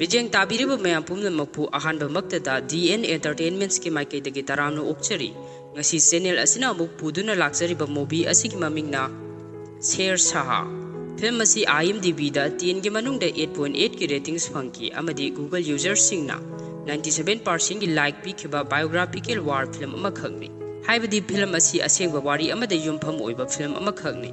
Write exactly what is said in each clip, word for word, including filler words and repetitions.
ꯃꯤꯠꯌꯦꯡ ꯇꯥꯕꯤꯔꯤꯕ ꯃꯌꯥꯝ ꯄꯨꯝꯅꯃꯛꯄꯨ ꯑꯍꯥꯟꯕꯃꯛꯇꯗ ꯗꯤ ꯑꯦꯟ ꯑꯦꯟꯇꯔꯇꯦꯟꯃꯦꯟꯠꯁꯀꯤ ꯃꯥꯏꯀꯩꯗꯒꯤ ꯇꯔꯥꯝꯅ ꯑꯣꯛꯆꯔꯤ꯫ ꯉꯁꯤ ꯆꯦꯅꯦꯜ ꯑꯁꯤꯅ ꯑꯃꯨꯛ ꯄꯨꯗꯨꯅ ꯂꯥꯛꯆꯔꯤꯕ ꯃꯨꯚꯤ ꯑꯁꯤꯒꯤ ꯃꯃꯤꯡꯅ ꯁꯦꯔ ꯁꯥꯍ꯫ ꯐꯤꯂꯝ ꯑꯁꯤ ꯑꯥꯏ ꯑꯦꯝ ꯗꯤ ꯕꯤꯗ ꯇꯦꯟꯒꯤ ꯃꯅꯨꯡꯗ ꯑꯩꯠ ꯄꯣꯏꯟꯠ ꯑꯩꯠꯀꯤ ꯔꯦꯇꯤꯡꯁ ꯐꯪꯈꯤ ꯑꯃꯗꯤ ꯒꯨꯒꯜ ꯌꯨꯖꯔꯁꯤꯡꯅ ꯅꯥꯏꯟꯇꯤ ꯁꯚꯦꯟ ꯄꯥꯔꯁꯦꯟꯒꯤ ꯂꯥꯏꯛ ꯄꯤꯈꯤꯕ ꯕꯥꯏꯑꯣꯒ꯭ꯔꯥꯐꯤꯀꯦꯜ ꯋꯥꯔ ꯐꯤꯂꯝ ꯑꯃꯈꯛꯅꯤ꯫ ꯍꯥꯏꯕꯗꯤ ꯐꯤꯂꯝ ꯑꯁꯤ ꯑꯁꯦꯡꯕ ꯋꯥꯔꯤ ꯑꯃꯗ ꯌꯨꯝꯐꯝ ꯑꯣꯏꯕ ꯐꯤꯂꯝ ꯑꯃꯈꯛꯅꯤ꯫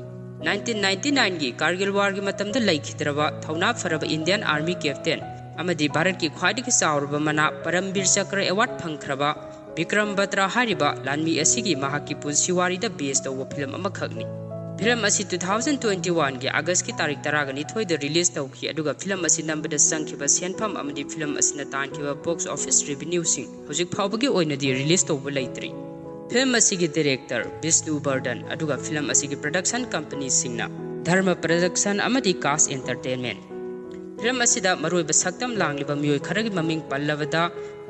ꯅꯥꯏꯟꯇꯤꯟ ꯅꯥꯏꯟꯇꯤ ꯅꯥꯏꯟꯒꯤ ꯀꯥꯔꯒꯤꯜ ꯋꯥꯔꯒꯤ ꯃꯇꯝꯗ ꯂꯩꯈꯤꯗ꯭ꯔꯕ ꯊꯧꯅꯥ ꯐꯔꯕ ꯏꯟꯗꯤꯌꯥꯟ ꯑꯥꯔꯃꯤ ꯀꯦꯞꯇꯦꯟ ꯑꯃꯗꯤ ꯚꯥꯔꯠꯀꯤ ꯈ꯭ꯋꯥꯏꯗꯒꯤ ꯆꯥꯎꯔꯕ ꯃꯅꯥ ꯄꯔꯝꯕꯤꯔ ꯆꯀ꯭ꯔ ꯑꯦꯋꯥꯔꯗ ꯐꯪꯈ꯭ꯔꯕ ꯕꯤꯀ꯭ꯔꯝ ꯕꯇ꯭ꯔꯥ ꯍꯥꯏꯔꯤꯕ ꯂꯥꯟꯃꯤ ꯑꯁꯤꯒꯤ ꯃꯍꯥꯛꯀꯤ ꯄꯨꯟꯁꯤ ꯋꯥꯔꯤꯗ ꯕꯦꯁ ꯇꯧꯕ ꯐꯤꯂꯝ ꯑꯃꯈꯛꯅꯤ꯫ ꯐꯤꯂꯝ ꯑꯁꯤ ꯇꯨ ꯊꯥꯎꯖꯟ ꯇ꯭ꯋꯦꯟꯇꯤ ꯋꯥꯟꯒꯤ ꯑꯥꯒꯁꯀꯤ ꯇꯥꯔꯤꯛ ꯇꯔꯥꯒ ꯅꯤꯊꯣꯏꯗ ꯔꯤꯂꯤꯖ ꯇꯧꯈꯤ, ꯑꯗꯨꯒ ꯐꯤꯂꯝ ꯑꯁꯤ ꯅꯝꯕꯗ ꯆꯪꯈꯤꯕ ꯁꯦꯟꯐꯝ ꯑꯃꯗꯤ ꯐꯤꯂꯝ ꯑꯁꯤꯅ ꯇꯥꯟꯈꯤꯕ ꯕꯣꯛꯁ ꯑꯣꯐꯤꯁ ꯔꯦꯚꯤꯅ꯭ꯌꯨꯁꯤꯡ ꯍꯧꯖꯤꯛ ꯐꯥꯎꯕꯒꯤ ꯑꯣꯏꯅꯗꯤ ꯔꯤꯂꯤꯖ ꯇꯧꯕ ꯂꯩꯇ꯭ꯔꯤ꯫ ꯐꯤꯂꯝ ꯑꯁꯤꯒꯤ ꯗꯤꯔꯦꯛꯇꯔ ꯕꯤꯁꯅꯨ ꯕꯔꯗꯟ, ꯑꯗꯨꯒ ꯐꯤꯂꯝ ꯑꯁꯤꯒꯤ ꯄ꯭ꯔꯗꯛꯁꯟ ꯀꯝꯄꯅꯤꯁꯤꯡꯅ ꯙꯔꯃ ꯄ꯭ꯔꯗꯛꯁꯟ ꯑꯃꯗꯤ ꯀꯥꯁ ꯑꯦꯟꯇꯔꯇꯦꯟꯃꯦꯟꯠ꯫ ꯐꯤꯂꯝ ꯑꯁꯤꯗ ꯃꯔꯨꯑꯣꯏꯕ ꯁꯛꯇꯝ ꯂꯥꯡꯂꯤꯕ ꯃꯤꯑꯣꯏ ꯈꯔꯒꯤ ꯃꯃꯤꯡ ꯄꯜꯂꯕꯗ,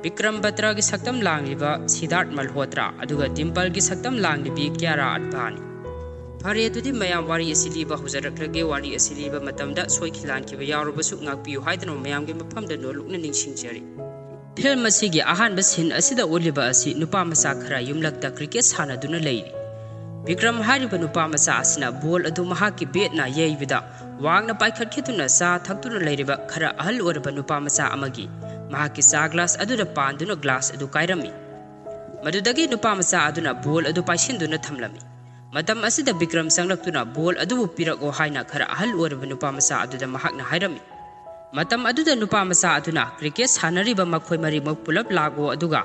ꯕꯤꯀ꯭ꯔꯝ ꯕꯇ꯭ꯔꯥꯒꯤ ꯁꯛꯇꯝ ꯂꯥꯡꯂꯤꯕ ꯁꯤꯗꯥꯔꯊ ꯃꯜꯍꯣꯇ꯭ꯔꯥ, ꯑꯗꯨꯒ ꯗꯤꯝꯄꯜꯒꯤ ꯁꯛꯇꯝ ꯂꯥꯡꯂꯤꯕꯤ ꯀꯤꯌꯥꯔꯥ ꯑꯗꯚꯥꯅꯤ꯫ ꯐꯔꯦ, ꯑꯗꯨꯗꯤ ꯃꯌꯥꯝ ꯋꯥꯔꯤ ꯑꯁꯤ ꯂꯤꯕ ꯍꯧꯖꯔꯛꯂꯒꯦ꯫ ꯋꯥꯔꯤ ꯑꯁꯤ ꯂꯤꯕ ꯃꯇꯝꯗ ꯁꯣꯏꯈꯤ ꯂꯥꯟꯈꯤꯕ ꯌꯥꯎꯔꯕꯁꯨ ꯉꯥꯛꯄꯤꯌꯨ ꯍꯥꯏꯗꯨꯅ ꯃꯌꯥꯝꯒꯤ ꯃꯐꯝꯗ ꯅꯣꯜꯂꯨꯛꯅ ꯅꯤꯡꯁꯤꯡꯖꯔꯤ꯫ ꯐꯤꯂꯝ ꯑꯁꯤꯒꯤ ꯑꯍꯥꯟꯕ ꯁꯤꯟ ꯑꯁꯤꯗ ꯎꯠꯂꯤꯕ ꯑꯁꯤ ꯅꯨꯄꯥ ꯃꯆꯥ ꯈꯔ ꯌꯨꯝꯂꯛꯇ ꯀ꯭ꯔꯤꯀꯦꯠ ꯁꯥꯟꯅꯗꯨꯅ ꯂꯩꯔꯤ꯫ ꯕꯤꯀ꯭ꯔꯝ ꯍꯥꯏꯔꯤꯕ ꯅꯨꯄꯥ ꯃꯆꯥ ꯑꯁꯤꯅ ꯕꯣꯜ ꯑꯗꯨ ꯃꯍꯥꯛꯀꯤ ꯕꯦꯠꯅ ꯌꯩꯕꯗ ꯋꯥꯡꯅ ꯄꯥꯏꯈꯠꯈꯤꯗꯨꯅ ꯆꯥ ꯊꯛꯇꯨꯅ ꯂꯩꯔꯤꯕ ꯈꯔ ꯑꯍꯜ ꯑꯣꯏꯔꯕ ꯅꯨꯄꯥ ꯃꯆꯥ ꯑꯃꯒꯤ ꯃꯍꯥꯛꯀꯤ ꯆꯥ ꯒ꯭ꯂꯥꯁ ꯑꯗꯨꯗ ꯄꯥꯟꯗꯨꯅ ꯒ꯭ꯂꯥꯁ ꯑꯗꯨ ꯀꯥꯏꯔꯝꯃꯤ꯫ ꯃꯗꯨꯗꯒꯤ ꯅꯨꯄꯥ ꯃꯆꯥ ꯑꯗꯨꯅ ꯕꯣꯜ ꯑꯗꯨ ꯄꯥꯏꯁꯤꯟꯗꯨꯅ ꯊꯝꯂꯝꯃꯤ꯫ ꯃꯇꯝ ꯑꯁꯤꯗ ꯕꯤꯀ꯭ꯔꯝ ꯆꯪꯂꯛꯇꯨꯅ ꯕꯣꯜ ꯑꯗꯨꯕꯨ ꯄꯤꯔꯛꯑꯣ ꯍꯥꯏꯅ ꯈꯔ ꯑꯍꯜ ꯑꯣꯏꯔꯕ ꯅꯨꯄꯥ ꯃꯆꯥ ꯑꯗꯨꯗ ꯃꯍꯥꯛꯅ ꯍꯥꯏꯔꯝꯃꯤ꯫ ꯃꯇꯝ ꯑꯗꯨꯗ ꯅꯨꯄꯥ ꯃꯆꯥ ꯑꯗꯨꯅ ꯀ꯭ꯔꯤꯀꯦꯠ ꯁꯥꯟꯅꯔꯤꯕ ꯃꯈꯣꯏ ꯃꯔꯤꯃꯛ ꯄꯨꯂꯞ ꯂꯥꯛꯑꯣ, ꯑꯗꯨꯒ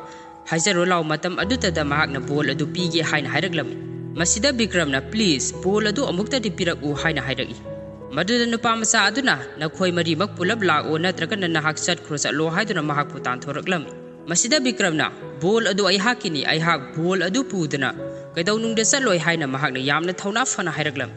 ꯍꯥꯏꯖꯔꯣ ꯂꯥꯎ꯫ ꯃꯇꯝ ꯑꯗꯨꯗꯗ ꯃꯍꯥꯛꯅ ꯕꯣꯜ ꯑꯗꯨ ꯄꯤꯒꯦ ꯍꯥꯏꯅ ꯍꯥꯏꯔꯛꯂꯝꯃꯤ꯫ ꯃꯁꯤꯗ ꯕꯤꯀ꯭ꯔꯝꯅ, "ꯄ꯭ꯂꯤꯖ, ꯕꯣꯜ ꯑꯗꯨ ꯑꯃꯨꯛꯇꯗꯤ ꯄꯤꯔꯛꯎ" ꯍꯥꯏꯅ ꯍꯥꯏꯔꯛꯏ꯫ ꯃꯗꯨꯗ ꯅꯨꯄꯥ ꯃꯆꯥ ꯑꯗꯨꯅ, "ꯅꯈꯣꯏ ꯃꯔꯤꯃꯛ ꯄꯨꯂꯞ ꯂꯥꯛꯑꯣ, ꯅꯠꯇ꯭ꯔꯒꯅ ꯅꯍꯥꯛ ꯆꯠꯈ꯭ꯔꯣ ꯆꯠꯂꯣ" ꯍꯥꯏꯗꯨꯅ ꯃꯍꯥꯛꯄꯨ ꯇꯥꯟꯊꯣꯔꯛꯂꯝꯃꯤ꯫ ꯃꯁꯤꯗ ꯕꯤꯀ꯭ꯔꯝꯅ, "ꯕꯣꯜ ꯑꯗꯨ ꯑꯩꯍꯥꯛꯀꯤꯅꯤ, ꯑꯩꯍꯥꯛ ꯕꯣꯜ ꯑꯗꯨ ꯄꯨꯗꯅ ꯀꯩꯗꯧꯅꯨꯡꯗ ꯆꯠꯂꯣꯏ" ꯍꯥꯏꯅ ꯃꯍꯥꯛꯅ ꯌꯥꯝꯅ ꯊꯧꯅꯥ ꯐꯅ ꯍꯥꯏꯔꯛꯂꯝꯃꯤ꯫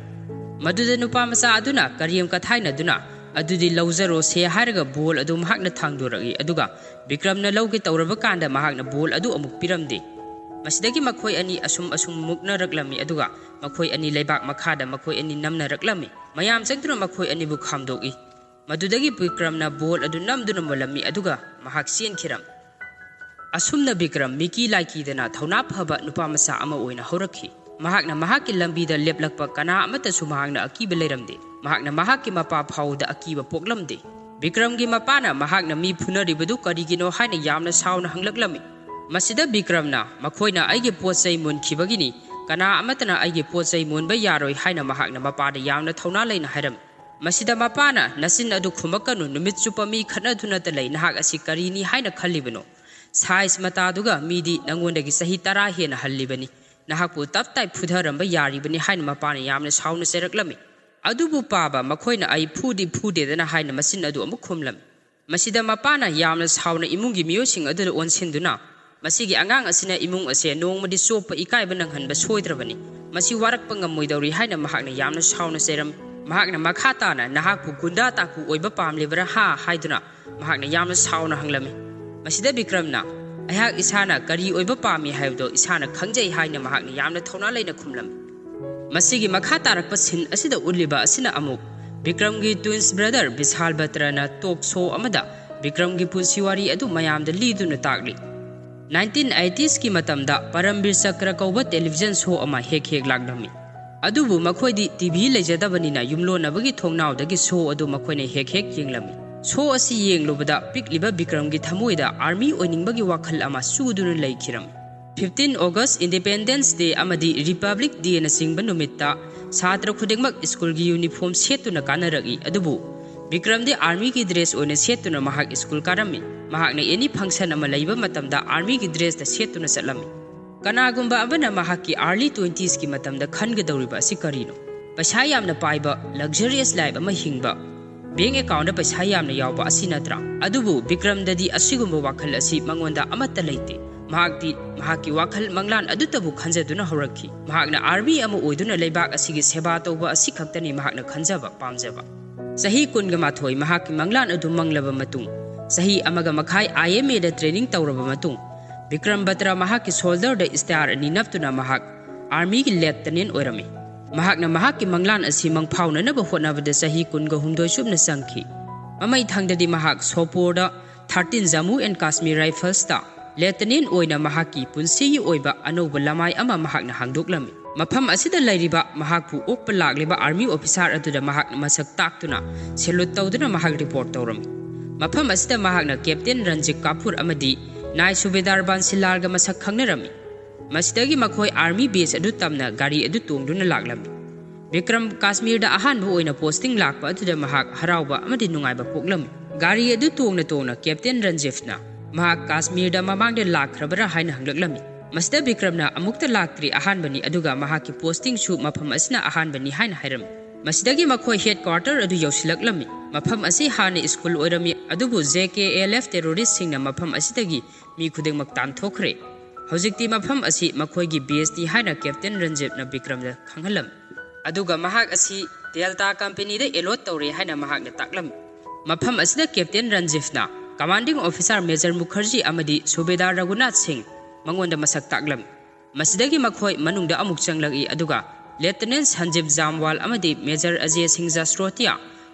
ꯃꯗꯨꯗ ꯅꯨꯄꯥ ꯃꯆꯥ ꯑꯗꯨꯅ ꯀꯔꯦꯝ ꯀꯊꯥꯏꯅꯗꯨꯅ, "ꯑꯗꯨꯗꯤ ꯂꯧꯖꯔꯣꯁꯦ" ꯍꯥꯏꯔꯒ ꯕꯣꯜ ꯑꯗꯨ ꯃꯍꯥꯛꯅ ꯊꯥꯡꯗꯣꯔꯛꯏ, ꯑꯗꯨꯒ ꯕꯤꯀ꯭ꯔꯝꯅ ꯂꯧꯒꯦ ꯇꯧꯔꯕ ꯀꯥꯟꯗ ꯃꯍꯥꯛꯅ ꯕꯣꯜ ꯑꯗꯨ ꯑꯃꯨꯛ ꯄꯤꯔꯝꯗꯦ꯫ ꯃꯁꯤꯗꯒꯤ ꯃꯈꯣꯏ ꯑꯅꯤ ꯑꯁꯨꯝ ꯑꯁꯨꯝ ꯃꯨꯛꯅꯔꯛꯂꯝꯃꯤ, ꯑꯗꯨꯒ ꯃꯈꯣꯏ ꯑꯅꯤ ꯂꯩꯕꯥꯛ ꯃꯈꯥꯗ ꯃꯈꯣꯏ ꯑꯅꯤ ꯅꯝꯅꯔꯛꯂꯝꯃꯤ꯫ ꯃꯌꯥꯝ ꯆꯪꯗꯨꯅ ꯃꯈꯣꯏ ꯑꯅꯤꯕꯨ ꯈꯥꯝꯗꯣꯛꯏ꯫ ꯃꯗꯨꯗꯒꯤ ꯕꯤꯀ꯭ꯔꯝꯅ ꯕꯣꯜ ꯑꯗꯨ ꯅꯝꯗꯨꯅ ꯃꯨꯜꯂꯝꯃꯤ, ꯑꯗꯨꯒ ꯃꯍꯥꯛ ꯆꯦꯟꯈꯤꯔꯝꯃꯤ꯫ ꯑꯁꯨꯝꯅ ꯕꯤꯀ꯭ꯔꯝ ꯃꯤꯀꯤ ꯂꯥꯏꯀꯤꯗꯅ ꯊꯧꯅꯥ ꯐꯕ ꯅꯨꯄꯥ ꯃꯆꯥ ꯑꯃ ꯑꯣꯏꯅ ꯍꯧꯔꯛꯈꯤ꯫ ꯃꯍꯥꯛꯅ ꯃꯍꯥꯛꯀꯤ ꯂꯝꯕꯤꯗ ꯂꯦꯞꯂꯛꯄ ꯀꯅꯥ ꯑꯃꯠꯇꯁꯨ ꯃꯍꯥꯛꯅ ꯑꯀꯤꯕ ꯂꯩꯔꯝꯗꯦ꯫ ꯃꯍꯥꯛꯅ ꯃꯍꯥꯛꯀꯤ ꯃꯄꯥ ꯐꯥꯎꯕꯗ ꯑꯀꯤꯕ ꯄꯣꯛꯂꯝꯗꯦ꯫ ꯕꯤꯀ꯭ꯔꯝꯒꯤ ꯃꯄꯥꯅ ꯃꯍꯥꯛꯅ ꯃꯤ ꯐꯨꯅꯔꯤꯕꯗꯨ ꯀꯔꯤꯒꯤꯅꯣ ꯍꯥꯏꯅ ꯌꯥꯝꯅ ꯁꯥꯎꯅ ꯍꯪꯂꯛꯂꯝꯃꯤ꯫ ꯃꯁꯤꯗ ꯕꯤꯀ꯭ꯔꯝꯅ, "ꯃꯈꯣꯏꯅ ꯑꯩꯒꯤ ꯄꯣꯠ ꯆꯩ ꯃꯨꯟꯈꯤꯕꯒꯤꯅꯤ, ꯀꯅꯥ ꯑꯃꯠꯇꯅ ꯑꯩꯒꯤ ꯄꯣꯠ ꯆꯩ ꯃꯨꯟꯕ ꯌꯥꯔꯣꯏ" ꯍꯥꯏꯅ ꯃꯍꯥꯛꯅ ꯃꯄꯥꯗ ꯌꯥꯝꯅ ꯊꯧꯅꯥ ꯂꯩꯅ ꯍꯥꯏꯔꯝꯃꯤ꯫ ꯃꯁꯤꯗ ꯃꯄꯥꯅ, "ꯅꯆꯤꯟ ꯑꯗꯨ ꯈꯨꯝꯃꯛꯀꯅꯨ, ꯅꯨꯃꯤꯠ ꯆꯨꯞꯄ ꯃꯤ ꯈꯠꯅꯗꯨꯅꯇ ꯂꯩ, ꯅꯍꯥꯛ ꯑꯁꯤ ꯀꯔꯤꯅꯤ ꯍꯥꯏꯅ ꯈꯜꯂꯤꯕꯅꯣ? ꯁꯥꯏꯖ ꯃꯇꯥꯗꯨꯒ ꯃꯤꯗꯤ ꯅꯉꯣꯟꯗꯒꯤ ꯆꯍꯤ ꯇꯔꯥ ꯍꯦꯟꯅ ꯍꯜꯂꯤꯕꯅꯤ, ꯅꯍꯥꯛꯄꯨ ꯇꯞ ꯇꯥꯏ ꯐꯨꯊꯔꯝꯕ ꯌꯥꯔꯤꯕꯅꯤ" ꯍꯥꯏꯅ ꯃꯄꯥꯅ ꯌꯥꯝꯅ ꯁꯥꯎꯅ ꯆꯩꯔꯛꯂꯝꯃꯤ꯫ "ꯑꯗꯨꯕꯨ ꯄꯥꯕ, ꯃꯈꯣꯏꯅ ꯑꯩ ꯐꯨꯗꯤ ꯐꯨꯗꯦꯗꯅ" ꯍꯥꯏꯅ ꯃꯆꯤꯟ ꯑꯗꯨ ꯑꯃꯨꯛ ꯈꯨꯝꯂꯝꯃꯤ꯫ ꯃꯁꯤꯗ ꯃꯄꯥꯅ ꯌꯥꯝꯅ ꯁꯥꯎꯅ ꯏꯃꯨꯡꯒꯤ ꯃꯤꯑꯣꯏꯁꯤꯡ ꯑꯗꯨꯗ ꯑꯣꯟꯁꯤꯟꯗꯨꯅ, "ꯃꯁꯤꯒꯤ ꯑꯉꯥꯡ ꯑꯁꯤꯅ ꯏꯃꯨꯡ ꯑꯁꯦ ꯅꯣꯡꯃꯗꯤ ꯆꯣꯞꯄ ꯏꯀꯥꯏꯕ ꯅꯪꯍꯟꯕ ꯁꯣꯏꯗ꯭ꯔꯕꯅꯤ꯫ ꯃꯁꯤ ꯋꯥꯔꯛꯄ ꯉꯝꯃꯣꯏꯗꯧꯔꯤ" ꯍꯥꯏꯅ ꯃꯍꯥꯛꯅ ꯌꯥꯝꯅ ꯁꯥꯎꯅ ꯆꯩꯔꯝꯃꯤ꯫ ꯃꯍꯥꯛꯅ ꯃꯈꯥ ꯇꯥꯅ, "ꯅꯍꯥꯛꯄꯨ ꯒꯨꯟꯗꯥ ꯇꯥꯀꯨ ꯑꯣꯏꯕ ꯄꯥꯝꯂꯤꯕ꯭ꯔꯥ ꯍꯥ?" ꯍꯥꯏꯗꯨꯅ ꯃꯍꯥꯛꯅ ꯌꯥꯝꯅ ꯁꯥꯎꯅ ꯍꯪꯂꯝꯃꯤ꯫ ꯃꯁꯤꯗ ꯕꯤꯀ꯭ꯔꯝꯅ, "ꯑꯩꯍꯥꯛ ꯏꯁꯥꯅ ꯀꯔꯤ ꯑꯣꯏꯕ ꯄꯥꯝꯃꯤ ꯍꯥꯏꯕꯗꯣ ꯏꯁꯥꯅ ꯈꯪꯖꯩ" ꯍꯥꯏꯅ ꯃꯍꯥꯛꯅ ꯌꯥꯝꯅ ꯊꯧꯅꯥ ꯂꯩꯅ ꯈꯨꯝꯂꯝꯃꯤ꯫ ꯃꯁꯤꯒꯤ ꯃꯈꯥ ꯇꯥꯔꯛꯄ ꯁꯤꯟ ꯑꯁꯤꯗ ꯎꯠꯂꯤꯕ ꯑꯁꯤꯅ ꯑꯃꯨꯛ ꯕꯤꯀ꯭ꯔꯝꯒꯤ ꯇ꯭ꯋꯤꯟꯁ ꯕ꯭ꯔꯗꯔ ꯕꯤꯁꯥꯜ ꯕꯇ꯭ꯔꯅ ꯇꯣꯛ ꯁꯣ ꯑꯃꯗ ꯕꯤꯀ꯭ꯔꯝꯒꯤ ꯄꯨꯟꯁꯤ ꯋꯥꯔꯤ ꯑꯗꯨ ꯃꯌꯥꯝꯗ ꯂꯤꯗꯨꯅ ꯇꯥꯛꯂꯤ꯫ ꯅꯥꯏꯟꯇꯤꯟ ꯑꯩꯇꯤꯁꯀꯤ ꯃꯇꯝꯗ ꯄꯔꯝꯕꯤꯔ ꯆꯀ꯭ꯔ ꯀꯧꯕ ꯇꯦꯂꯤꯚꯤꯖꯟ ꯁꯣ ꯑꯃ ꯍꯦꯛ ꯍꯦꯛ ꯂꯥꯛꯂꯝꯃꯤ꯫ ꯑꯗꯨꯕꯨ ꯃꯈꯣꯏꯗꯤ ꯇꯤ ꯚꯤ ꯂꯩꯖꯗꯕꯅꯤꯅ ꯌꯨꯝꯂꯣꯟꯅꯕꯒꯤ ꯊꯣꯡꯅꯥꯎꯗꯒꯤ ꯁꯣ ꯑꯗꯨ ꯃꯈꯣꯏꯅ ꯍꯦꯛ ꯍꯦꯛ ꯌꯦꯡꯂꯝꯃꯤ꯫ ꯁꯣ ꯑꯁꯤ ꯌꯦꯡꯂꯨꯕꯗ ꯄꯤꯛꯂꯤꯕ ꯕꯤꯀ꯭ꯔꯝꯒꯤ ꯊꯃꯣꯏꯗ ꯑꯥꯔꯃꯤ ꯑꯣꯏꯅꯤꯡꯕꯒꯤ ꯋꯥꯈꯜ ꯑꯃ ꯆꯨꯗꯨꯅ ꯂꯩꯈꯤꯔꯝꯃꯤ꯫ ꯐꯤꯐꯇꯤꯟ ꯑꯣꯒꯁ, ꯏꯟꯗꯤꯄꯦꯟꯗꯦꯟꯁ ꯗꯦ ꯑꯃꯗꯤ ꯔꯤꯄꯕ꯭ꯂꯤꯛ ꯗꯦꯅꯆꯤꯡꯕ ꯅꯨꯃꯤꯠꯇ ꯁꯥꯇ꯭ꯔ ꯈꯨꯗꯤꯡꯃꯛ ꯁ꯭ꯀꯨꯜꯒꯤ ꯌꯨꯅꯤꯐꯣꯔꯝ ꯁꯦꯠꯇꯨꯅ ꯀꯥꯅꯔꯛꯏ, ꯑꯗꯨꯕꯨ ꯕꯤꯀ꯭ꯔꯝꯗꯤ ꯑꯥꯔꯃꯤꯒꯤ ꯗ꯭ꯔꯦꯁ ꯑꯣꯏꯅ ꯁꯦꯠꯇꯨꯅ ꯃꯍꯥꯛ ꯁ꯭ꯀꯨꯜ ꯀꯥꯔꯝꯃꯤ꯫ ꯃꯍꯥꯛꯅ ꯑꯦꯅꯤ ꯐꯪꯁꯟ ꯑꯃ ꯂꯩꯕ ꯃꯇꯝꯗ ꯑꯥꯔꯃꯤꯒꯤ ꯗ꯭ꯔꯦꯁꯇ ꯁꯦꯠꯇꯨꯅ ꯆꯠꯂꯝꯃꯤ꯫ ꯀꯅꯥꯒꯨꯝꯕ ꯑꯃꯅ ꯃꯍꯥꯛꯀꯤ ꯑꯥꯔꯂꯤ ꯇ꯭ꯋꯦꯟꯇꯤꯁꯀꯤ ꯃꯇꯝꯗ ꯈꯟꯒꯗꯧꯔꯤꯕ ꯑꯁꯤ ꯀꯔꯤꯅꯣ? ꯄꯩꯁꯥ ꯌꯥꯝꯅ ꯄꯥꯏꯕ, ꯂꯛꯖꯔꯤꯌꯁ ꯂꯥꯏꯐ ꯑꯃ ꯍꯤꯡꯕ, ꯕꯦꯡ ꯑꯦꯀꯥꯎꯟꯗ ꯄꯩꯁꯥ ꯌꯥꯝꯅ ꯌꯥꯎꯕ ꯑꯁꯤ ꯅꯠꯇ꯭ꯔꯥ? ꯑꯗꯨꯕꯨ ꯕꯤꯀ꯭ꯔꯝꯗꯗꯤ ꯑꯁꯤꯒꯨꯝꯕ ꯋꯥꯈꯜ ꯑꯁꯤ ꯃꯉꯣꯟꯗ ꯑꯃꯠꯇ ꯂꯩꯇꯦ꯫ ꯃꯍꯥꯛꯇꯤ ꯃꯍꯥꯛꯀꯤ ꯋꯥꯈꯜ ꯃꯪꯂꯥꯟ ꯑꯗꯨꯇꯕꯨ ꯈꯟꯖꯗꯨꯅ ꯍꯧꯔꯛꯈꯤ꯫ ꯃꯍꯥꯛꯅ ꯑꯥꯔꯃꯤ ꯑꯃ ꯑꯣꯏꯗꯨꯅ ꯂꯩꯕꯥꯛ ꯑꯁꯤꯒꯤ ꯁꯦꯕꯥ ꯇꯧꯕ ꯑꯁꯤ ꯈꯛꯇꯅꯤ ꯃꯍꯥꯛꯅ ꯈꯟꯖꯕ, ꯄꯥꯝꯖꯕ꯫ ꯆꯍꯤ ꯀꯨꯟꯒ ꯃꯥꯊꯣꯏ ꯃꯍꯥꯛꯀꯤ ꯃꯪꯂꯥꯟ ꯑꯗꯨ ꯃꯪꯂꯕ ꯃꯇꯨꯡ, ꯆꯍꯤ ꯑꯃꯒ ꯃꯈꯥꯏ ꯑꯥꯏ ꯑꯦꯝ ꯑꯦꯗ ꯇ꯭ꯔꯦꯅꯤꯡ ꯇꯧꯔꯕ ꯃꯇꯨꯡ, ꯕꯤꯀ꯭ꯔꯝ ꯕꯇ꯭ꯔ ꯃꯍꯥꯛꯀꯤ ꯁꯣꯜꯗꯔꯗ ꯁ꯭ꯇꯥꯔ ꯑꯅꯤ ꯅꯞꯇꯨꯅ ꯃꯍꯥꯛ ꯑꯥꯔꯃꯤꯒꯤ ꯂꯦꯐꯇꯅꯦꯟ ꯑꯣꯏꯔꯝꯃꯤ꯫ ꯃꯍꯥꯛꯅ ꯃꯍꯥꯛꯀꯤ ꯃꯪꯂꯥꯟ ꯑꯁꯤ ꯃꯪꯐꯥꯎꯅꯅꯕ ꯍꯣꯠꯅꯕꯗ ꯆꯍꯤ ꯀꯨꯟꯒ ꯍꯨꯝꯗꯣꯏ ꯆꯨꯞꯅ ꯆꯪꯈꯤ꯫ ꯃꯃꯩ ꯊꯪꯗꯗꯤ ꯃꯍꯥꯛ ꯁꯣꯄꯣꯔꯗ thirteen Jammu and Kashmir Riflesꯇ ꯂꯦꯐꯇꯤꯅꯦꯟ ꯑꯣꯏꯅ ꯃꯍꯥꯛꯀꯤ ꯄꯨꯟꯁꯤꯒꯤ ꯑꯣꯏꯕ ꯑꯅꯧꯕ ꯂꯃꯥꯏ ꯑꯃ ꯃꯍꯥꯛꯅ ꯍꯥꯡꯗꯣꯛꯂꯝꯃꯤ꯫ ꯃꯐꯝ ꯑꯁꯤꯗ ꯂꯩꯔꯤꯕ ꯃꯍꯥꯛꯄꯨ ꯑꯣꯛꯄ ꯂꯥꯛꯂꯤꯕ ꯑꯥꯔꯃꯤ ꯑꯣꯐꯤꯁꯥꯔ ꯑꯗꯨꯗ ꯃꯍꯥꯛꯅ ꯃꯁꯛ ꯇꯥꯛꯇꯨꯅ ꯁꯦꯂꯨꯠ ꯇꯧꯗꯨꯅ ꯃꯍꯥꯛ ꯔꯤꯄꯣꯔꯠ ꯇꯧꯔꯝꯃꯤ꯫ ꯃꯐꯝ ꯑꯁꯤꯗ ꯃꯍꯥꯛꯅ ꯀꯦꯞꯇꯦꯟ ꯔꯟꯖꯤꯠ ꯀꯥꯐꯨꯔ ꯑꯃꯗꯤ ꯅꯥꯏ ꯁꯨꯕꯦꯗꯥꯔ ꯕꯥꯟꯁꯤꯂꯥꯜꯒ ꯃꯁꯛ ꯈꯪꯅꯔꯝꯃꯤ꯫ ꯃꯁꯤꯗꯒꯤ ꯃꯈꯣꯏ ꯑꯥꯔꯃꯤ ꯕꯦꯁ ꯑꯗꯨ ꯇꯝꯅ ꯒꯥꯔꯤ ꯑꯗꯨ ꯇꯣꯡꯗꯨꯅ ꯂꯥꯛꯂꯝꯃꯤ꯫ ꯕꯤꯀ꯭ꯔꯝ ꯀꯥꯁꯃꯤꯔꯗ ꯑꯍꯥꯟꯕ ꯑꯣꯏꯅ ꯄꯣꯁꯇꯤꯡ ꯂꯥꯛꯄ ꯑꯗꯨꯗ ꯃꯍꯥꯛ ꯍꯔꯥꯎꯕ ꯑꯃꯗꯤ ꯅꯨꯡꯉꯥꯏꯕ ꯄꯣꯛꯂꯝꯃꯤ꯫ ꯒꯥꯔꯤ ꯑꯗꯨ ꯇꯣꯡꯅ ꯇꯣꯡꯅ ꯀꯦꯞꯇꯦꯟ ꯔꯟꯖꯤꯐꯅ ꯃꯍꯥꯛ ꯀꯥꯁꯃꯤꯔꯗ ꯃꯃꯥꯡꯗ ꯂꯥꯛꯈ꯭ꯔꯕꯔꯥ ꯍꯥꯏꯅ ꯍꯪꯂꯛꯂꯝꯃꯤ꯫ ꯃꯁꯤꯗ ꯕꯤꯀ꯭ꯔꯝꯅ ꯑꯃꯨꯛꯇ ꯂꯥꯛꯇ꯭ꯔꯤ, ꯑꯍꯥꯟꯕꯅꯤ, ꯑꯗꯨꯒ ꯃꯍꯥꯛꯀꯤ ꯄꯣꯁꯇꯤꯡꯁꯨ ꯃꯐꯝ ꯑꯁꯤꯅ ꯑꯍꯥꯟꯕꯅꯤ ꯍꯥꯏꯅ ꯍꯥꯏꯔꯝꯃꯤ꯫ ꯃꯁꯤꯗꯒꯤ ꯃꯈꯣꯏ ꯍꯦꯗ ꯀ꯭ꯋꯥꯔꯇꯔ ꯑꯗꯨ ꯌꯧꯁꯤꯜꯂꯛꯂꯝꯃꯤ꯫ ꯃꯐꯝ ꯑꯁꯤ ꯍꯥꯟꯅ ꯁ꯭ꯀꯨꯜ ꯑꯣꯏꯔꯝꯃꯤ, ꯑꯗꯨꯕꯨ J K L F ꯇꯦꯔꯣꯔꯤꯁꯁꯤꯡꯅ ꯃꯐꯝ ꯑꯁꯤꯗꯒꯤ ꯃꯤ ꯈꯨꯗꯤꯡꯃꯛ ꯇꯥꯟꯊꯣꯛꯈ꯭ꯔꯦ꯫ ꯍꯧꯖꯤꯛꯇꯤ ꯃꯐꯝ ꯑꯁꯤ ꯃꯈꯣꯏꯒꯤ ꯕꯦꯁꯅꯤ ꯍꯥꯏꯅ ꯀꯦꯞꯇꯦꯟ ꯔꯟꯖꯤꯞꯅ ꯕꯤꯀ꯭ꯔꯝꯗ ꯈꯪꯍꯜꯂꯝꯃꯤ꯫ ꯑꯗꯨꯒ ꯃꯍꯥꯛ ꯑꯁꯤ ꯗꯦꯜꯇꯥ ꯀꯝꯄꯦꯅꯤꯗ ꯑꯦꯂꯣꯠ ꯇꯧꯔꯦ ꯍꯥꯏꯅ ꯃꯍꯥꯛꯅ ꯇꯥꯛꯂꯝꯃꯤ꯫ ꯃꯐꯝ ꯑꯁꯤꯗ captain ꯔꯟꯖꯤꯞꯅ commanding officer major Mukherjee ꯑꯃꯗꯤ ꯁꯨꯕꯦꯗꯥꯔ ꯔꯘꯨꯅꯥꯊ ꯁꯤꯡ ꯃꯉꯣꯟꯗ ꯃꯁꯛ ꯇꯥꯛꯂꯝꯃꯤ꯫ ꯃꯁꯤꯗꯒꯤ ꯃꯈꯣꯏ ꯃꯅꯨꯡꯗ ꯑꯃꯨꯛ ꯆꯪꯂꯛꯏ, ꯑꯗꯨꯒ ꯂꯦꯐꯇꯤꯅꯦꯟ ꯁꯟꯖꯤꯞ ꯖꯥꯝꯋꯥꯜ ꯑꯃꯗꯤ ꯃꯦꯖꯔ ꯑꯖꯦ ꯁꯤꯡ ꯖꯁ꯭ꯔꯣꯇꯤꯌꯥ